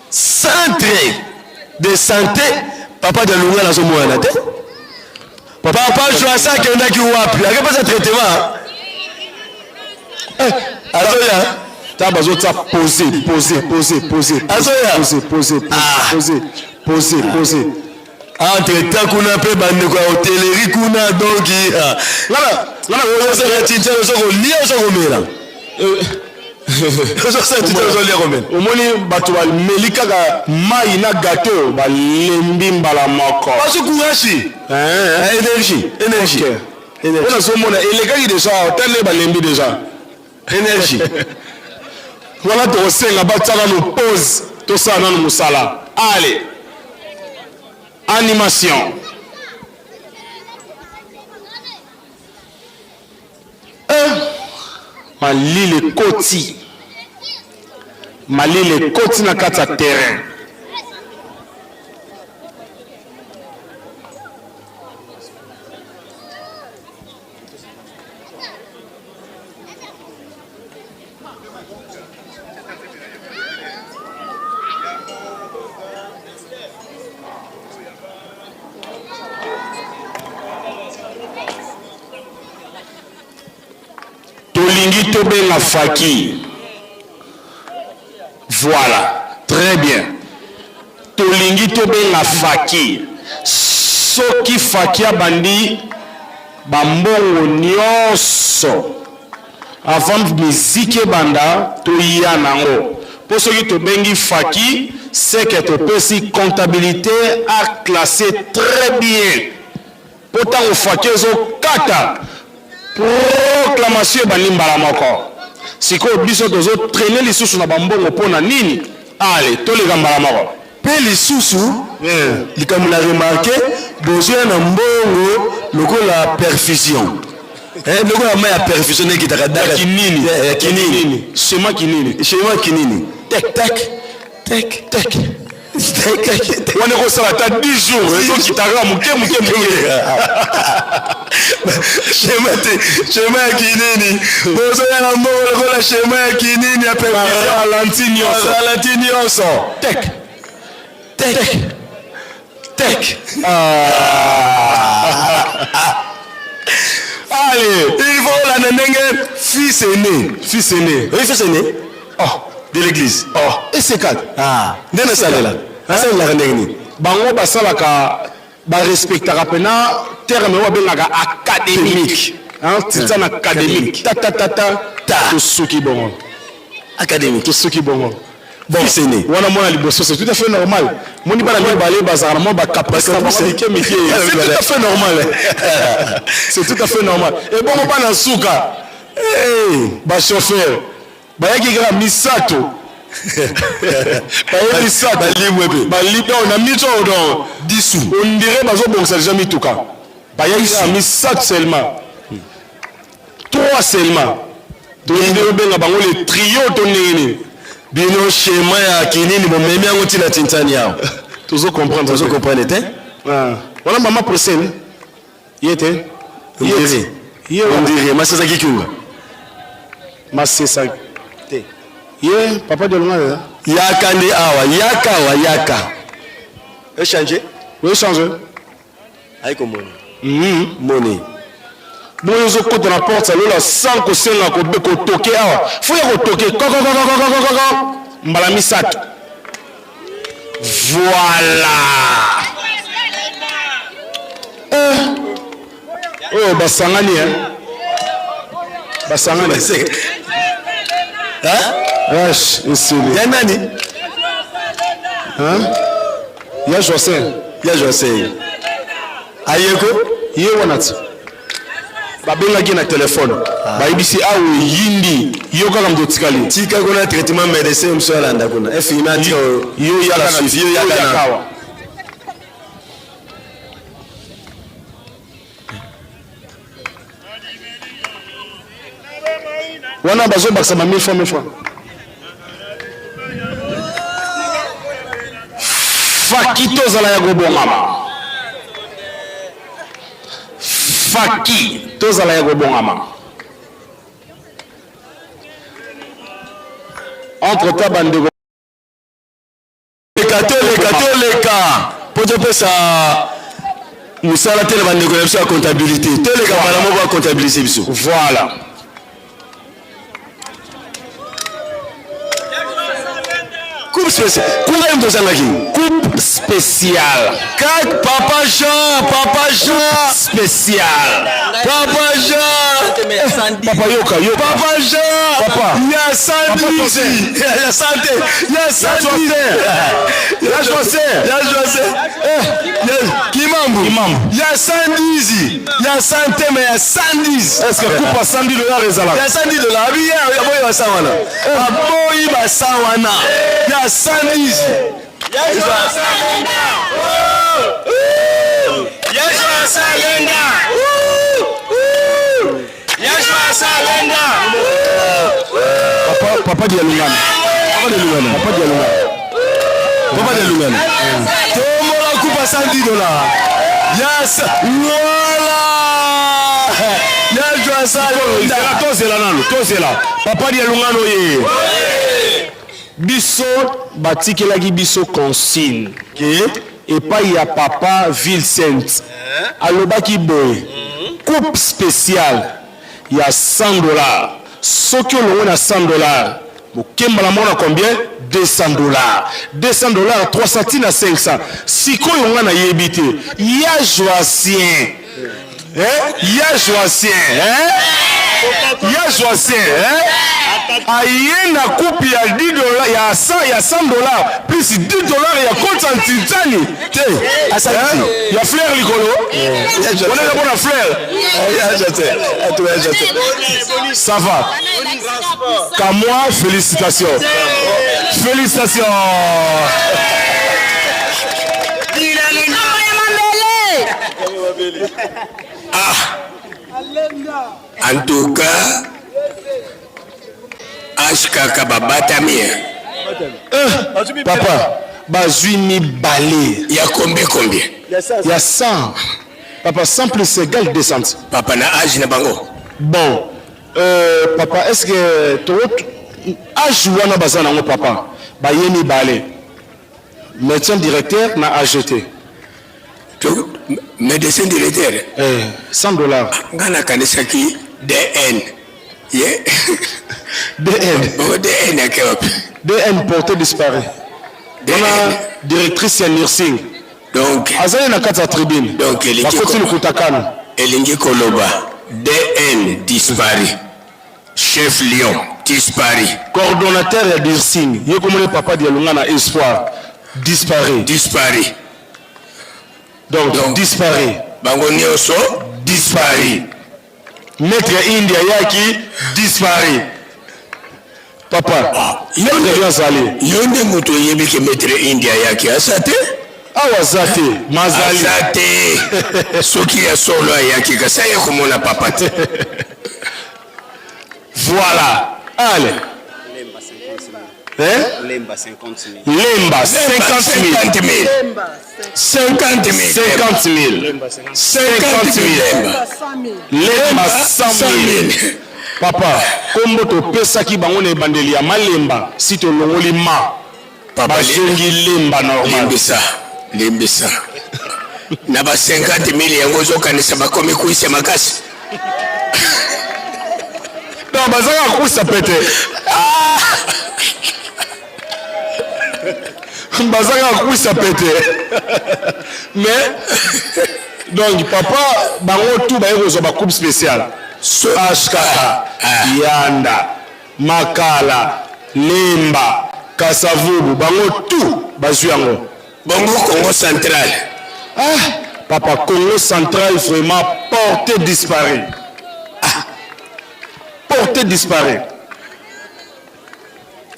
centre de santé papa de lunga nazomonana te. Papa Joasa akendaki wapi? Akepesa traitement. Eh, azoya. Ta bazotia pose pose pose pose Azoya. pose pose pose pose pose. Entre temps kuna mpe bandeko ya hotellerie kuna donc ozosala tintin ozo kolia ozo komela ozosala tintin ozolia komela. Omoni bato bameli kaka mai na gateau balembi mbala moko. Bazo courage. Énergie, énergie. Oyo nazomona elekaki deja tele balembi deja. Énergie. Wana tokosenga batia nanu pause tosala nanu mosala. Allez. Animation. Eh, malili ekoti. Malili ekoti na kati ya terrain. Tolingi tobenga Faki. Voilà, très bien. Tolingi tobenga Faki. Soki Faki abandi bambongo nyonso avant miziki ebanda toya nango mpo soki tobengi Faki seke topesi comptabilité a classe très bien mpo ntango Faki ezokata proclamation ebandi mbala moko. Sikoyo biso tozo traîner lisusu na bambongo mpo na nini? Ale toleka mbala moko. Mpe lisusu likambo na remarke bozoya na mbongo lokola perfusion lokola mai ya perfusion ndenge ekitaka daka kinini ya kinini schéma kinini schéma kinini tek tek tek tek tek tek wana ekosala ata 10 jours ezokitaka moke moke moke. Schéma te, schéma ya kinini bozoya na mbongo lokola schéma ya kinini ya perfusion ralenti nyonso ralenti nyonso tek tek tek. Allez, il faut olanda ndenge fils aîné. Fils aîné. Oui, fils aîné. Oh, de l'église. Oh, ec4. Ah, nde nasalela nasalelaka ndenge nini? Bango basalaka barespectaka mpena terme oyo babengaka académique. Titan académique. Ta ta ta ta ta. Tosuki bongo. Académique. Tosuki bongo. Bon, Fils aîné. wana mwana liboso c'est tout à fait normal. Moni bana mibale bazalaka na mwa bacaprice na bango mike mike. C'est tout à fait normal. C'est tout à fait normal. Et bongo bana suka. Hey, ba chauffeur bayaki kaka misato. Baye misato. Balimwe mpe. Balimwe na mito oyo donc disu. On dirait bazobongisa déjà mituka. Bayaki kaka misato seulement. Trois seulement. Tolingi obenga bango le trio to ndenge nini? Bino schéma ya kinini bomemi yango ntina tintani awa. Tozo comprendre. Tozo comprendre te. Wana mama Priscille. Ye te. Ye Ye on dirait masesa kikunga. Masesa te. Ye papa de longa. Yaka nde awa, yaka awa, yaka. Échanger? Oui, échanger. Ayi komona. Moni. Bongo ozokota na porte alola sans kosenga kotoke awa. Fo ya kotoke kokokokokokoko mbala misato. Voilà. Oyo basangani hein. Basangani. Hein? Wesh, esili. Ya nani? Hein? Ya Jocelyn. Ya Jocelyn. Ayeko? Ye wana ti. Babengaki na telefone. Bayebisi awa eyindi yo kaka moto otikali. Tika kuna traitement médecin mosusu alanda kuna. Infirmier atika yo yaka na suivi yo yaka na. awa. Wana bazobakisa ba 1000 francs 1000 francs. Faki tozala ya kobongama. Faki tozala ya kobongama. Entre temps bandeko Toleka, toleka, toleka mpo topesa mosala te na bandeko na biso ya comptabilité. Toleka mbala moko ya comptabilise biso. Voilà. Coupe spéciale. Kuna ye moto ozangaki. Coupe spéciale. Kak Papa Jean, Papa Jean. Spéciale. Papa Jean. Papa yoka yoka. Papa Jean. Papa. Ya 110. Ya 100. Ya 110. Ya José. Ya José. Eh, ya Kimambu. Kimambu. Ya 110. Ya 100 te mais ya 110. Est-ce que coupe à 110 dollars ezalaka? Ya 110 dollars. Abi ya aboyi ba 100 wana. Aboyi ba 100 wana. Ya 110. Papa papa Dialungana. Papa Dialungana. Papa Dialungana. Papa Dialungana. Tombola coupe à 110 dollars. Yes. Voilà. Ya Joasa. Zela tozela nanu tozela. Papa Dialungana oye. Biso batikelaki biso consigne ke epai ya papa ville sainte alobaki boye coupe spéciale ya 100 dollars soki olongwe na 100 dollars bokembala moko na combien 200 dollars 200 dollars 300 ti na 500 sikoyo nga nayebi te ya joacien eh? ya joacien eh? ya joacien eh? aye na coupe ya 10 dollars ya 100 ya 100 dollars plus 10 dollars ya compte en titani te asali eh? ya fleur likolo wana eza mpona fleur ça va kamwa félicitations félicitations Ah En tout cas HKK babatami hein. Eh, papa bazwi mibale ya combien combien ya 100 papa 100 plus égal 200 papa na age na bango bon euh, papa est ce que to age wana baza nango papa baye mibale médecin directeur na AGT médecin directeur eh, 100 dollars nga nakanisaki dn ye dn bongo dn ake wapi dn porté disparu wana directrice ya nursing donc azali na kati ya tribune donc bakoti lokuta kano elingi koloba dn disparu chef lion disparu coordonnateur ya nursing ye komoni papa dialunga na espoir disparu disparu donc, donc disparu bango nyonso disparu maître india yaki disparu papa ah, maître yo azali yo nde moto oyebi ke maître india yaki aza te awa aza te mazali aza te soki ya solo ayaki kasi aye komona papa te voilà allez Hein? Lemba 50 000. Lemba 50 000. 50 000. 50 000. 50 000. Lemba 100 000. Papa, kombo topesaki bango na ebandeli ya malemba si tolongoli ma bazongi lemba normal. Limbisa, limbisa. Na ba 50 000 yango ozokanisa bakomi kuisa makasi. Non, bazaka kusa pete. Ah! Bazaka kusa pete. Mais donc papa bango tout baye kozwa ba coupe spéciale. HKK, Yanda, Makala, Lemba, Kasavubu, bango tout bazwi yango. Bongo Congo central. Ah, papa Congo central vraiment porté disparu. Ah, porté disparu.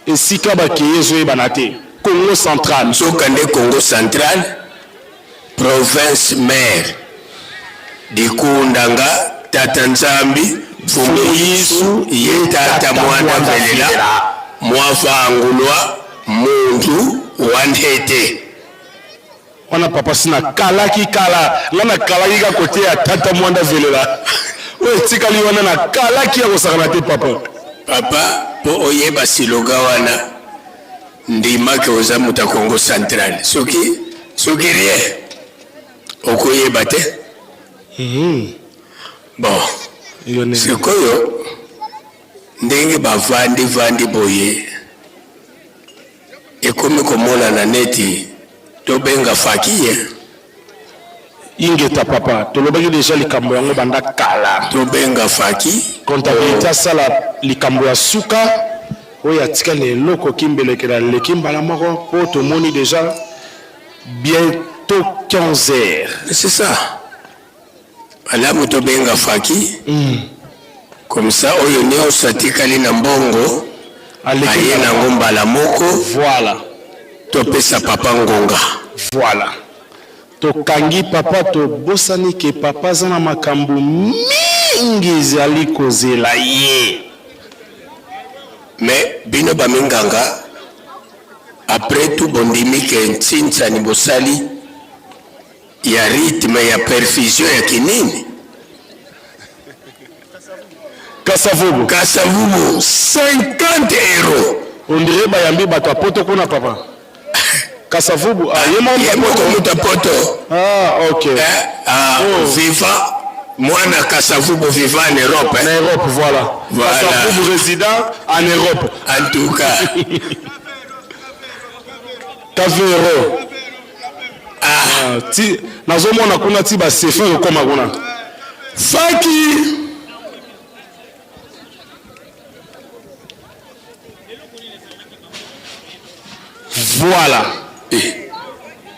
Esika bakeye ezoyebana te. Congo central. Nzoka nde Congo central province mère dikundanga tata Nzambi mfumu Yesu ye tata mwana velela mwavangulwa muntu wa ntete. Wana papa si nakalaki kala, nga nakalaki ka kote ya tata Mwanda Velela. Oyo etikali wana nakalaki ya kosakana te papa. Papa, po oyeba siloga wana, ndima ke oza moto ya Congo central. Soki soki rien, okoyeba te. Bon, sikoyo ndenge bavandi vandi boye ekomi komonana neti tobenga Faki ye. Ingeta papa, tolobaki dejà likambo yango banda kala. Tobenga Faki. Comptabilite asala likambo ya suka oyo atikali na eloko kimbelekele aleki mbala moko po tomoni dejà bientot 15 heures. C'est ça. Malamu tobenga Faki. Comme ça oyo nionso atikali na mbongo aye nango mbala moko. Voilà. Topesa papa ngonga. Voilà. Tokangi papa tobosani ke papa aza na makambo mingi ezali kozela ye. Mais bino ba minganga après tout bondimi ke ntsinsani bosali ya rythme ya perfusion ya kinini? Kasavubu. Kasavubu 50 euros. On dirait bayambi bato ya poto kuna papa. Kasavubu ah, ye moko Ye moko moto ya poto. Ah ok. Eh, ah, oh. Viva mwana Kasavubu viva en Europe. Eh? En Europe voilà. Voilà. Kasavubu résident en Europe. En tout cas. Kavero. Ah, ti nazomona kuna ti ba sefa ekokoma kuna. Faki. Voilà. Eh,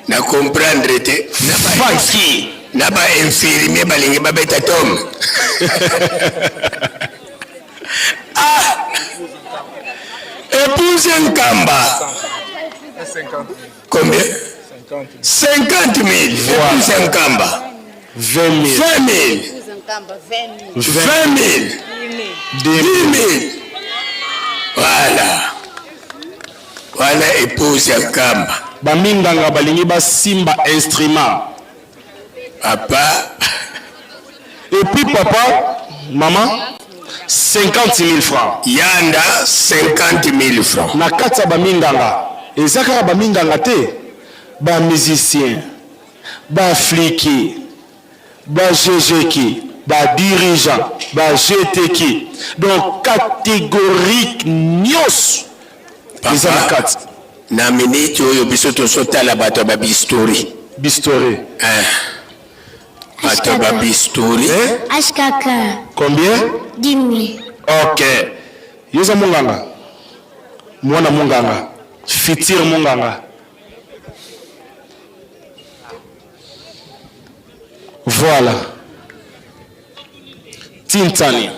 na comprendre te. Faki. Na ba infirmier balingi babeta tome. Ah! Épouse Nkamba. Combien? 50 000. Voilà. Épouse Nkamba. 20 000. 20 000. 20 000. 10 000. Voilà. Voilà épouse Nkamba. Baminganga balingi basimba instrument. Papa. Et puis papa, maman, 50 000 francs. Yanda 50 000 francs. Na kati ya baminganga, eza kaka baminganga te, ba musiciens, ba fliki, ba GGki, ba dirigeants, ba GTki. Donc catégorique nyonso eza na kati. Na minute oyo biso tozotala bato ya ba bistouri. Bistouri. Eh. Bato ya ba bistouri. Eh? HKK. Combien? 10 000. Ok. Yo oza monganga? Mwana monganga. Futur monganga. Voilà. Tintani.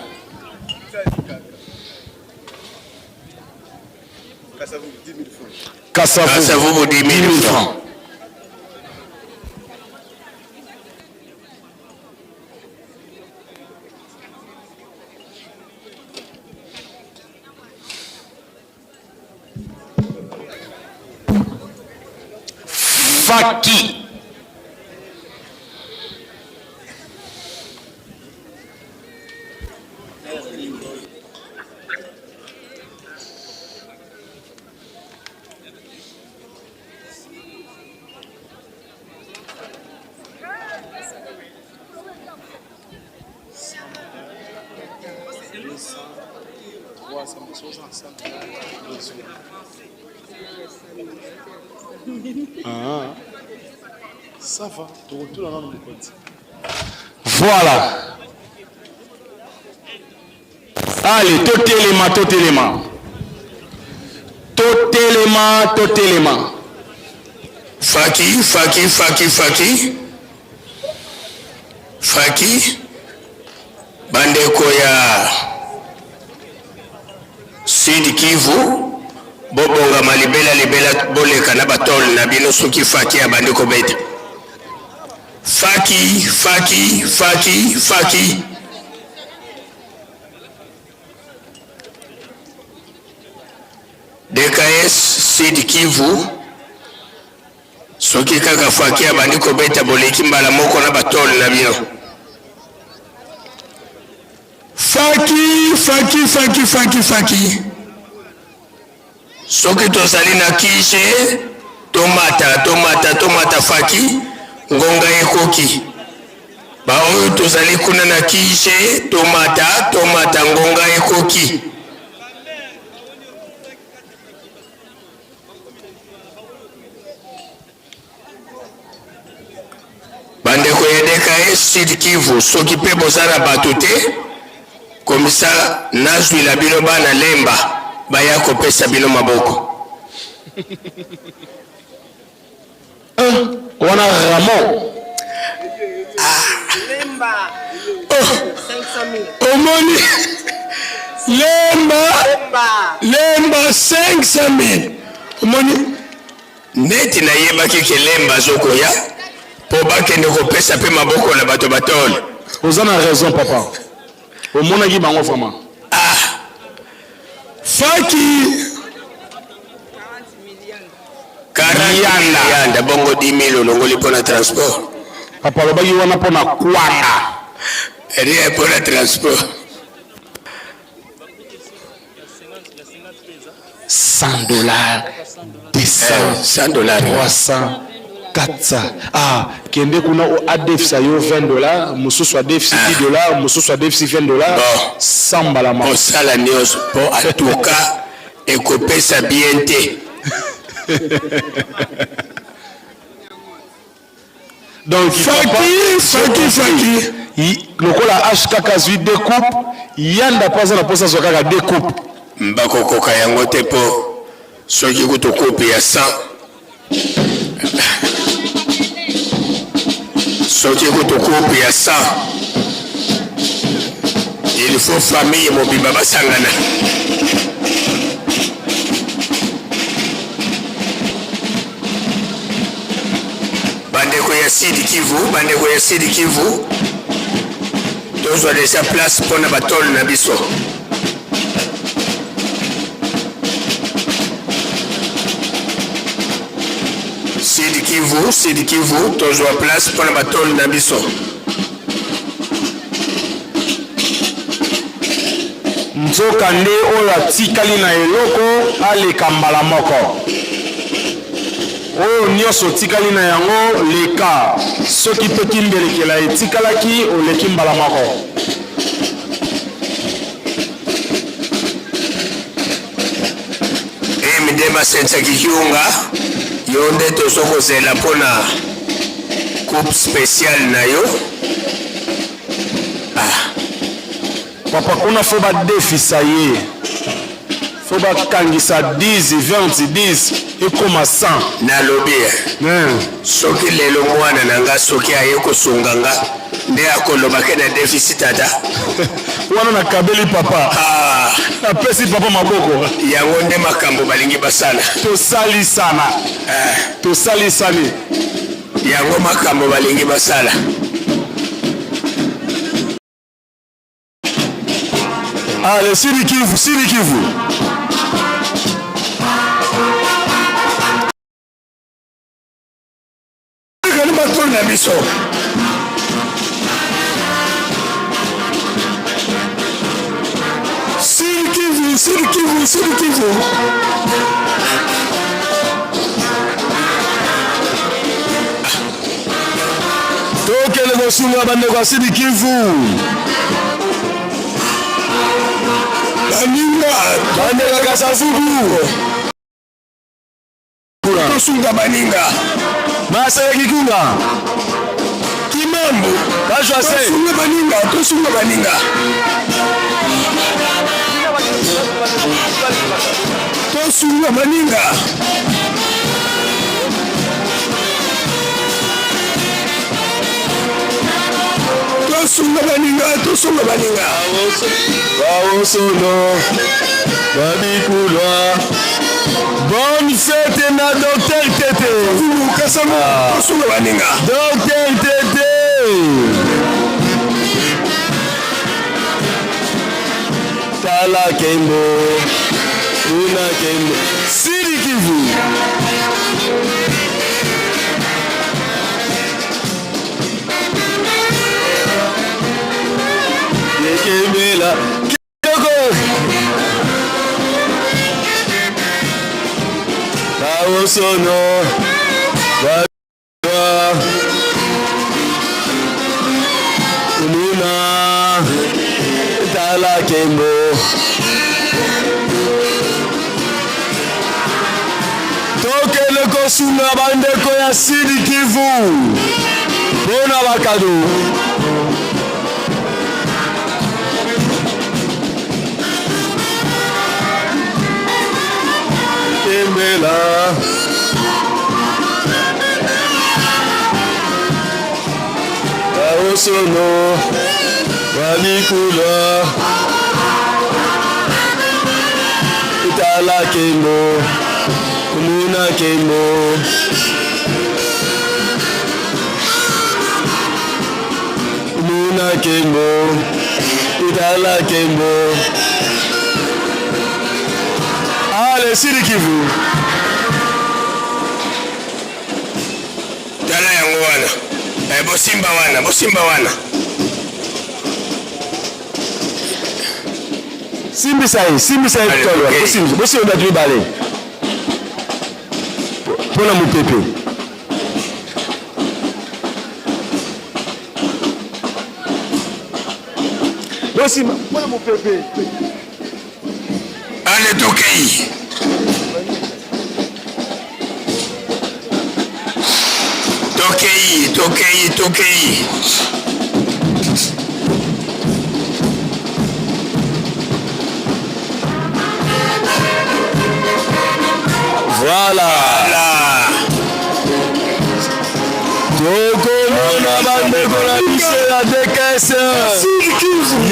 Kasavubu 10 000 francs. Faki. Ah. Ça va, tokotuna nano mokonzi. Voilà. Allez, totelema, totelema. Totelema, totelema. Faki, faki, faki, faki. Faki. Bandeko ya Sud Kivu bobongama libela libela boleka na batole na bino soki faki abandi kobeta. Faki, faki, faki, faki. DKS Sud Kivu. Soki kaka Faki abandi kobeta boleki mbala moko na batole na bino. Faki, Faki, Faki, Faki, Faki. Soki tozali na QG, tomata, tomata, tomata Faki, ngonga ekoki. Baoyo tozali kuna na QG, tomata, tomata, ngonga ekoki. Bandeko ya DKS Sud Kivu, soki pe boza na bato te, komisa nazwila bino bana Lemba baya kopesa bino maboko. Eh, wana Ramon. Ah. Oh. Omoni Lemba Lemba 500 000. Omoni Neti nayebaki ke Lemba azokoya po bakende kopesa pe maboko na bato batole. Oza na raison papa. Omonaki bango vraiment. Ah. Faki 40 yanda bongo 10 000 olongoli mpo na transport. Papa alobaki wana mpo na kwanga. Rien mpo na transport. 100 dollars, 200, 100 dollars, 300, 400. Ah, kende kuna o adefisa yo 20 dollars, mosusu adefisi 10 dollars, mosusu adefisi 20 dollars, Bon. 100 mbala moko. Osala nyonso mpo atuka ekopesa bien te. Donc Faki, Faki, Faki. Lokola HKK azwi deux coupes, Yanda mpe aza na mposa azwa kaka deux coupes. Bakokoka yango te mpo soki kutu coupe ya 100 soki kutu coupe ya 100 il faut famille mobimba basangana. Bandeko ya Sud Kivu, bandeko ya Sud Kivu, tozwa deja place mpo na batole na biso. Sud Kivu, Sud Kivu, tozwa place mpo na batole na biso. Nzokande oyo atikali na eloko aleka mbala moko. Oyo nyonso otikali na yango, leka. Soki mpe kimbelekela etikalaki, oleki mbala moko. MD Masenza Kikiunga, yo nde tozo kozela mpo na coupe speciale na yo. Ah. Papa kuna fo badefisa ye fo bakangisa 10 20 10 ekoma 100. Nalobi eh. Soki lelo mwana na nga soki aye kosunga nga nde akoloba ke na defisi tata. Wana nakabeli papa. Ah. Napesi papa maboko. Yango nde makambo balingi basala. Tosalisana. Eh. Tosalisani. Yango makambo balingi basala. Allez, Sidi Kivu, Sidi Kivu. Ezali batoli na biso. Sud Kivu, Sud Kivu, Sud Kivu. Tokende kosunga bandeko ya Sud Kivu. Baninga, bandeko ya Kasavubu. Tosunga baninga. Masaya Kikunga. Kimambo. Kajwase. Tosunga baninga, tosunga baninga. Tosunga baninga. Tosunga baninga, tosunga baninga. Baosono. Babikulwa. Bonne fête na Docteur Tete. Kasango, tosunga baninga. Docteur Tete. Tala kembo. Kuna kembo. Sidi Kivu. Baosono ba Kuluna tala kembo tokende kosunga bandeko ya Sud Kivu mpo na bakado. Tembela Baosono Balikula Tala kembo Muna kembo Muna kembo Tala kembo Allez, Sud Kivu. Tala yango wana. Eh, bosimba wana, bosimba wana. Simbisa ye, simbisa ye tolo. Bosimba, bosimba bato mibale. Mpo na mopepe. Bosimba, mpo na mopepe. Ale tokei. Tokei, tokei, tokei. Voilà. Tokomona bandeko na biso ya DKS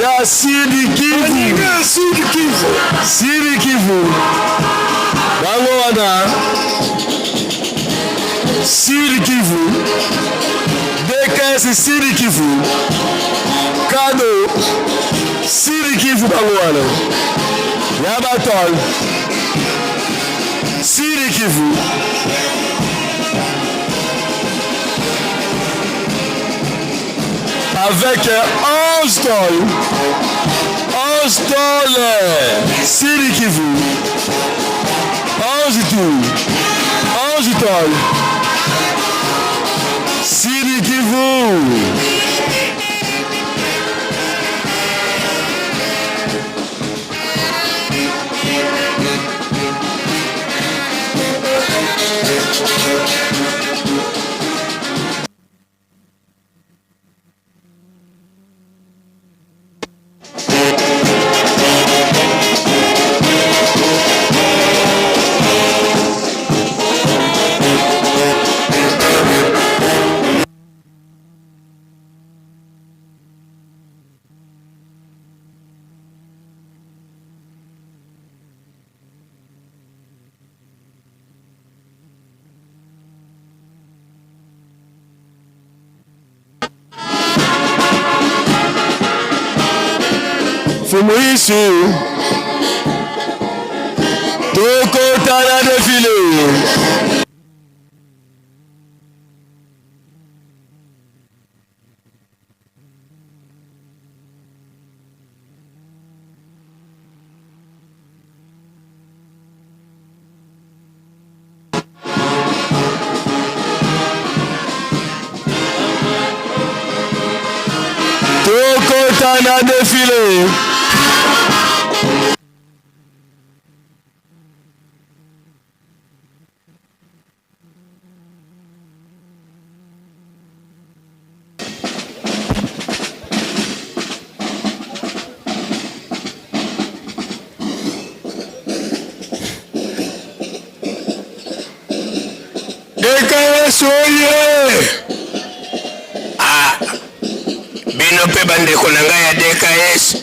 ya Sud Kivu, Sud Kivu, bango wana Sud Kivu, DKS Sud Kivu, Kado Sud Kivu, bango wana ya batol Sud Kivu. Avec 11 tol, 11 tol, Sud Kivu, 11 tours, 11 tol, Sud Kivu. Fumu Isu tokotana defile. Tokotana defile. DKS oye! Ah, bino mpe bandeko na ngai ya DKS,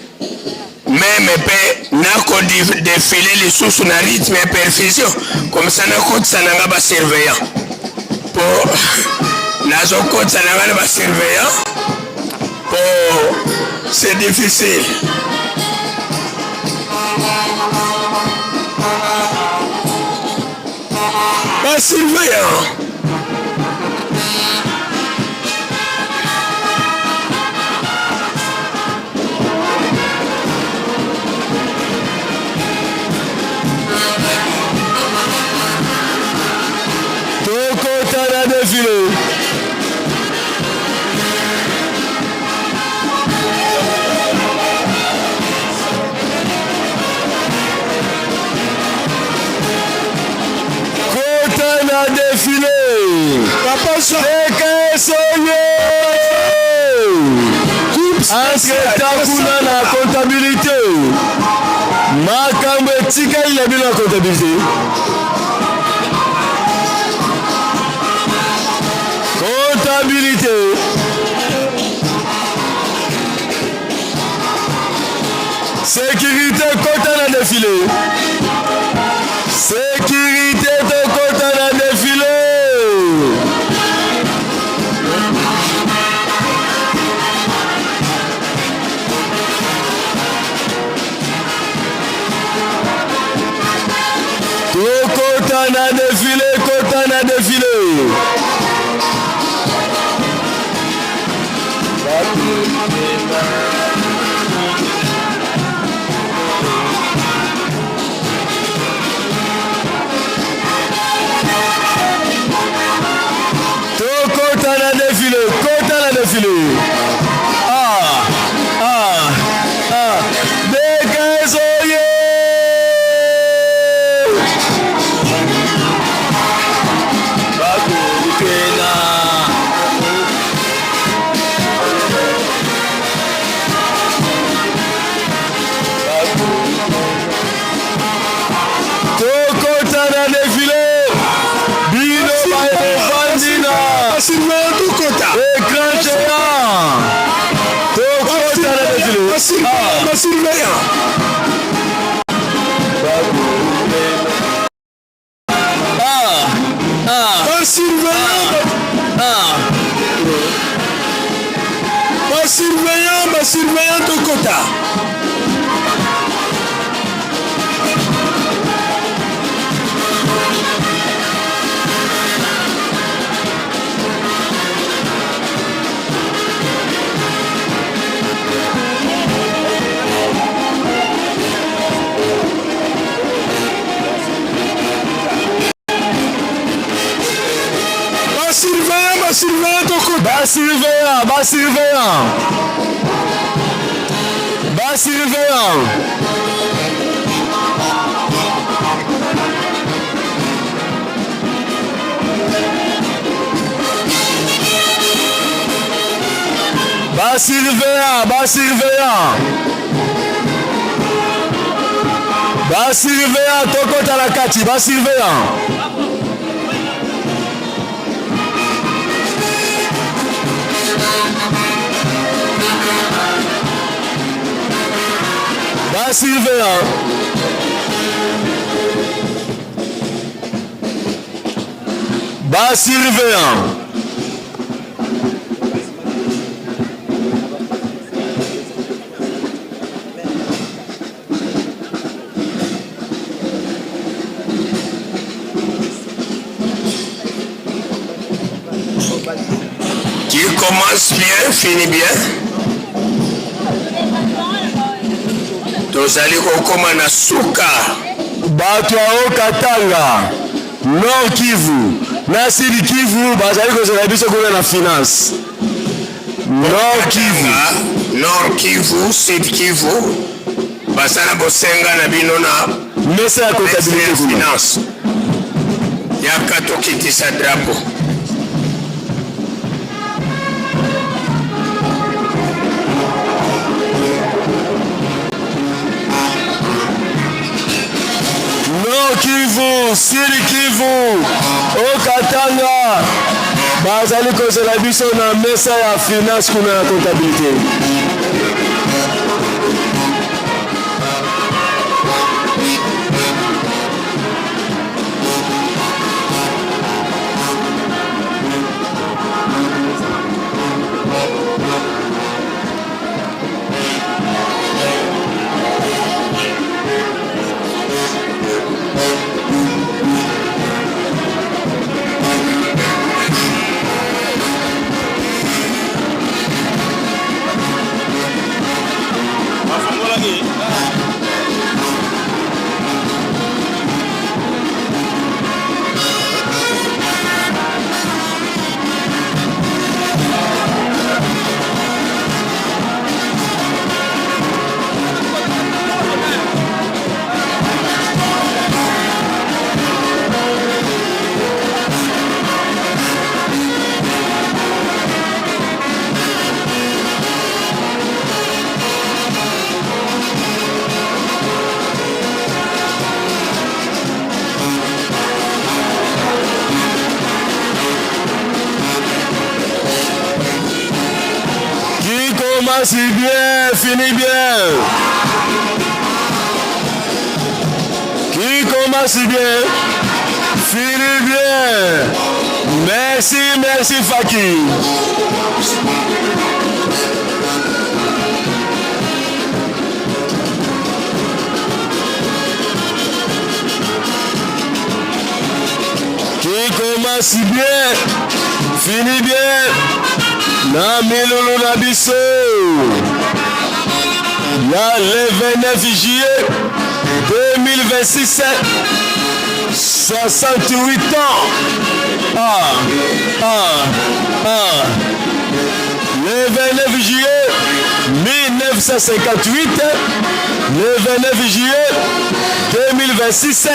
meme mpe nako defile lisusu na rythme ya perfusion comme ça nakotisa na ngai ba surveillant mpo nazokotisa na ngai na ba surveillant mpo c'est difficile. Ba surveillant. Kota na defile. Kota na defile. Papa Jean. Ekesoye. Entre-temps kuna na comptabilité. Makambo etikali na bino ya comptabilité. Comptabilité. Sécurité kota na défilé. Sécurité tokota na défilé. Tokota na défilé, kota na défilé. Tokota na défilé, kota na défilé. Ah, ah, ah. Dekezoye! Bakokena. Tokota na défilé. Bino baevandi na écran géant. Tokota na défilé. Ah. Basurveillant. Ah. Ah. Basurveillant. Ah. Basurveillant, basurveillant tokota. Basurveillant, basurveillant tokota. Basurveillant, basurveillant. Basurveillant. Basurveillant, basurveillant. Basurveillant, tokota na kati, basurveillant. Basurveillant. Basurveillant. Qui commence bien, finit bien. Tozali kokoma na suka. Bato ya Haut-Katanga, Nord Kivu na Sud Kivu bazali kozela biso kuna na finance. Nord Kivu. Nord Kivu, Sud Kivu, basala bosenga na bino na mesa ya comptabilité kuna. Finance. Yaka tokitisa drapeau. Nord Kivu, Sud Kivu, Haut-Katanga bazali kozela biso na mesa ya finance kuna ya comptabilité. Commence bien, finit bien. Qui commence bien, finit bien. Merci, merci Faki. Qui commence bien, finit bien. Na milulu na biso ya le 29 juillet 2026 68 ans ah, ah, ah. Le 29 juillet 1958 le 29 juillet 2026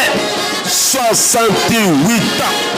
68 ans.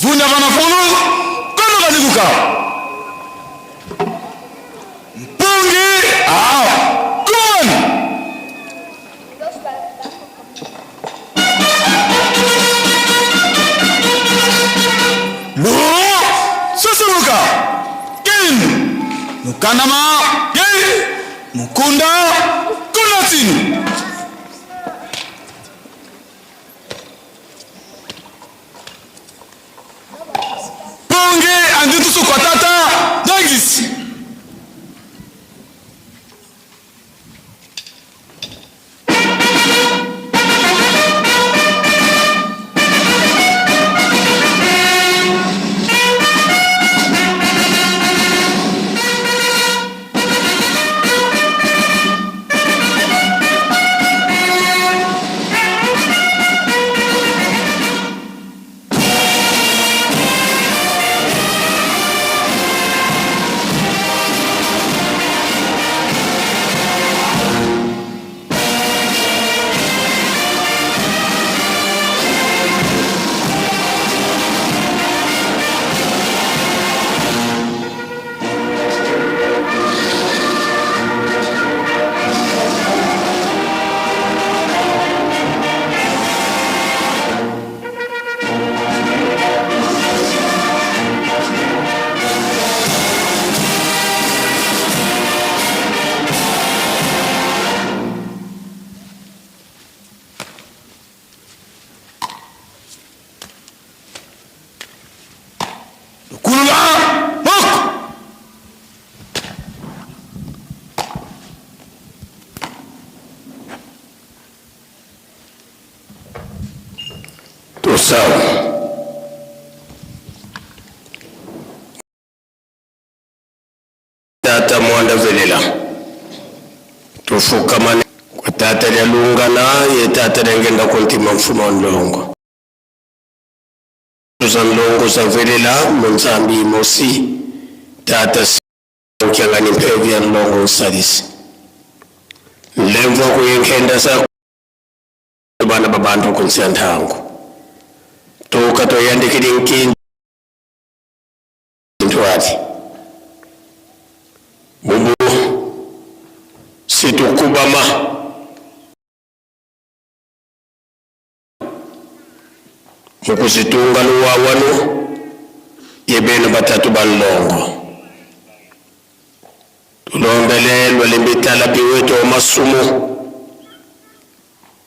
Vunda vana fulu kono vanikuka mpungi ah kon Lu susuluka kin mukandama kin mukunda kunatini Ponge anditusu kwa tata Dangisi. Kulula moko. Tosawa. Tata mwanda velela tofukamane kwa tata lya lungana ye tata lya ngenda kuntima mfuma wa nlongo za nlongo za velela munzambi imosi tata kyangani mpevu ya nlongo nsalisi lemva kuyenkhenda sa bana babantu kunsiya nthangu tuka toyandikili nkindu ati bubu situkubama mukuzitunga luwawanu ye benu batatu ba nlongo tulombele lwalimbitala biweto masumu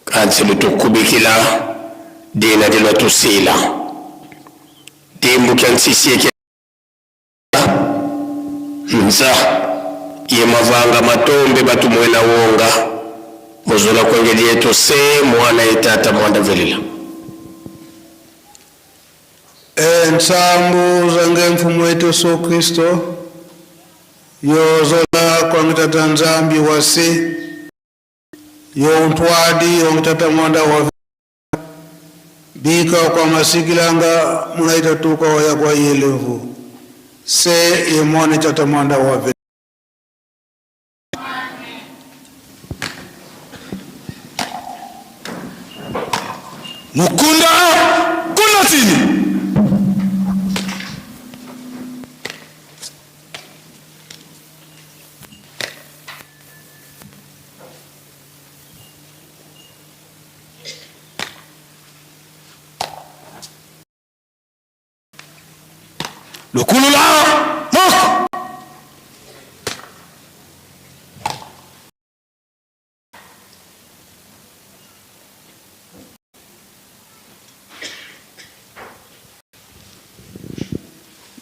kansi lutukubikila dina dilwa tusila dimbu kya nsisi nza ye mavanga matombe batu mwena wonga muzola kwengeli yetu se mwana ye tata mwanda velela Ensambu zange mfumu wetu Yesu Kristo yozola kwangi tata Nzambi wase. Yo ntwadi yo tata mwanda wa bika kwa masikilanga munaita tuka ya kwa yelevu se yemone tata mwanda wa Mukunda kuna tini. Lukulula moko.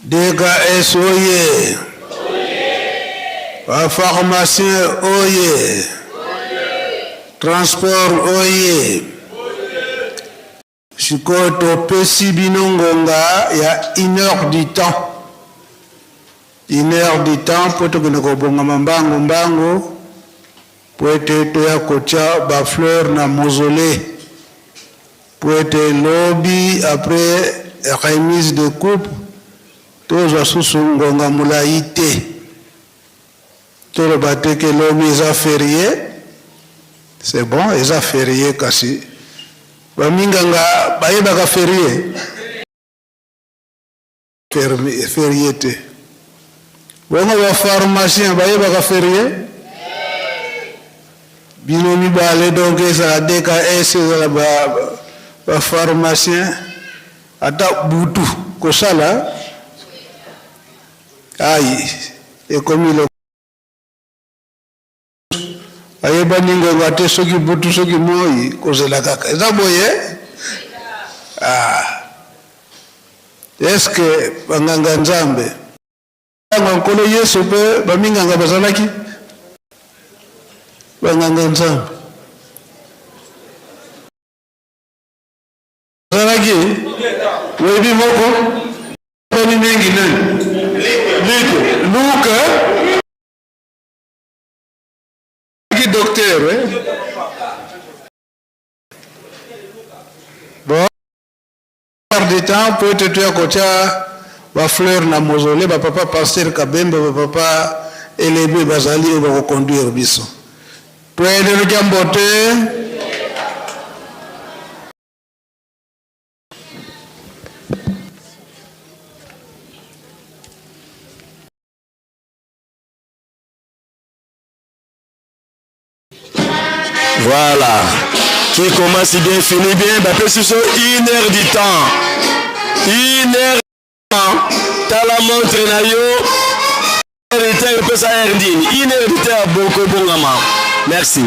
DKS oye. Ba pharmacien oye. Transport oye. Sikoyo topesi bino ngonga ya une heure du temps. Une heure du temps mpo tokende kobongama mbangu mbangu mpo ete toya kotia ba fleur na mausolée mpo ete lobi après remise de coupe tozwa susu ngonga molayi te. Toloba te ke lobi eza ferie, c'est bon eza ferie kasi ba minganga bayebaka ferie? Ferie te. Bongo ba pharmacien bayebaka ferie? Bino mibale donc ezala DKS ezala ba, ba pharmacien ata butu kosala Ai, ekomi lo ayebani ngonga te soki butu soki moi kozela kaka eza boye ah. Eske banganga nzambe ntango ya nkolo yesu mpe baminganga bazalaki banganga nzambe bazalaki oyebi moko bani mingi nani Luc Luka ki docteur eh? Bon du temps po ete toya kotia ba fleur na mausolée ba papa pasteur Kabemba ba papa Elebe bazali oyo bakoconduire biso toyelelaki mbote. Voilà. Qui commence bien, finit bien. Bapesi biso une heure du temps. Une heure du temps. Tala montre na yo. Heure du temps epesa heure nini? Une heure du temps ya boko bongama. Merci.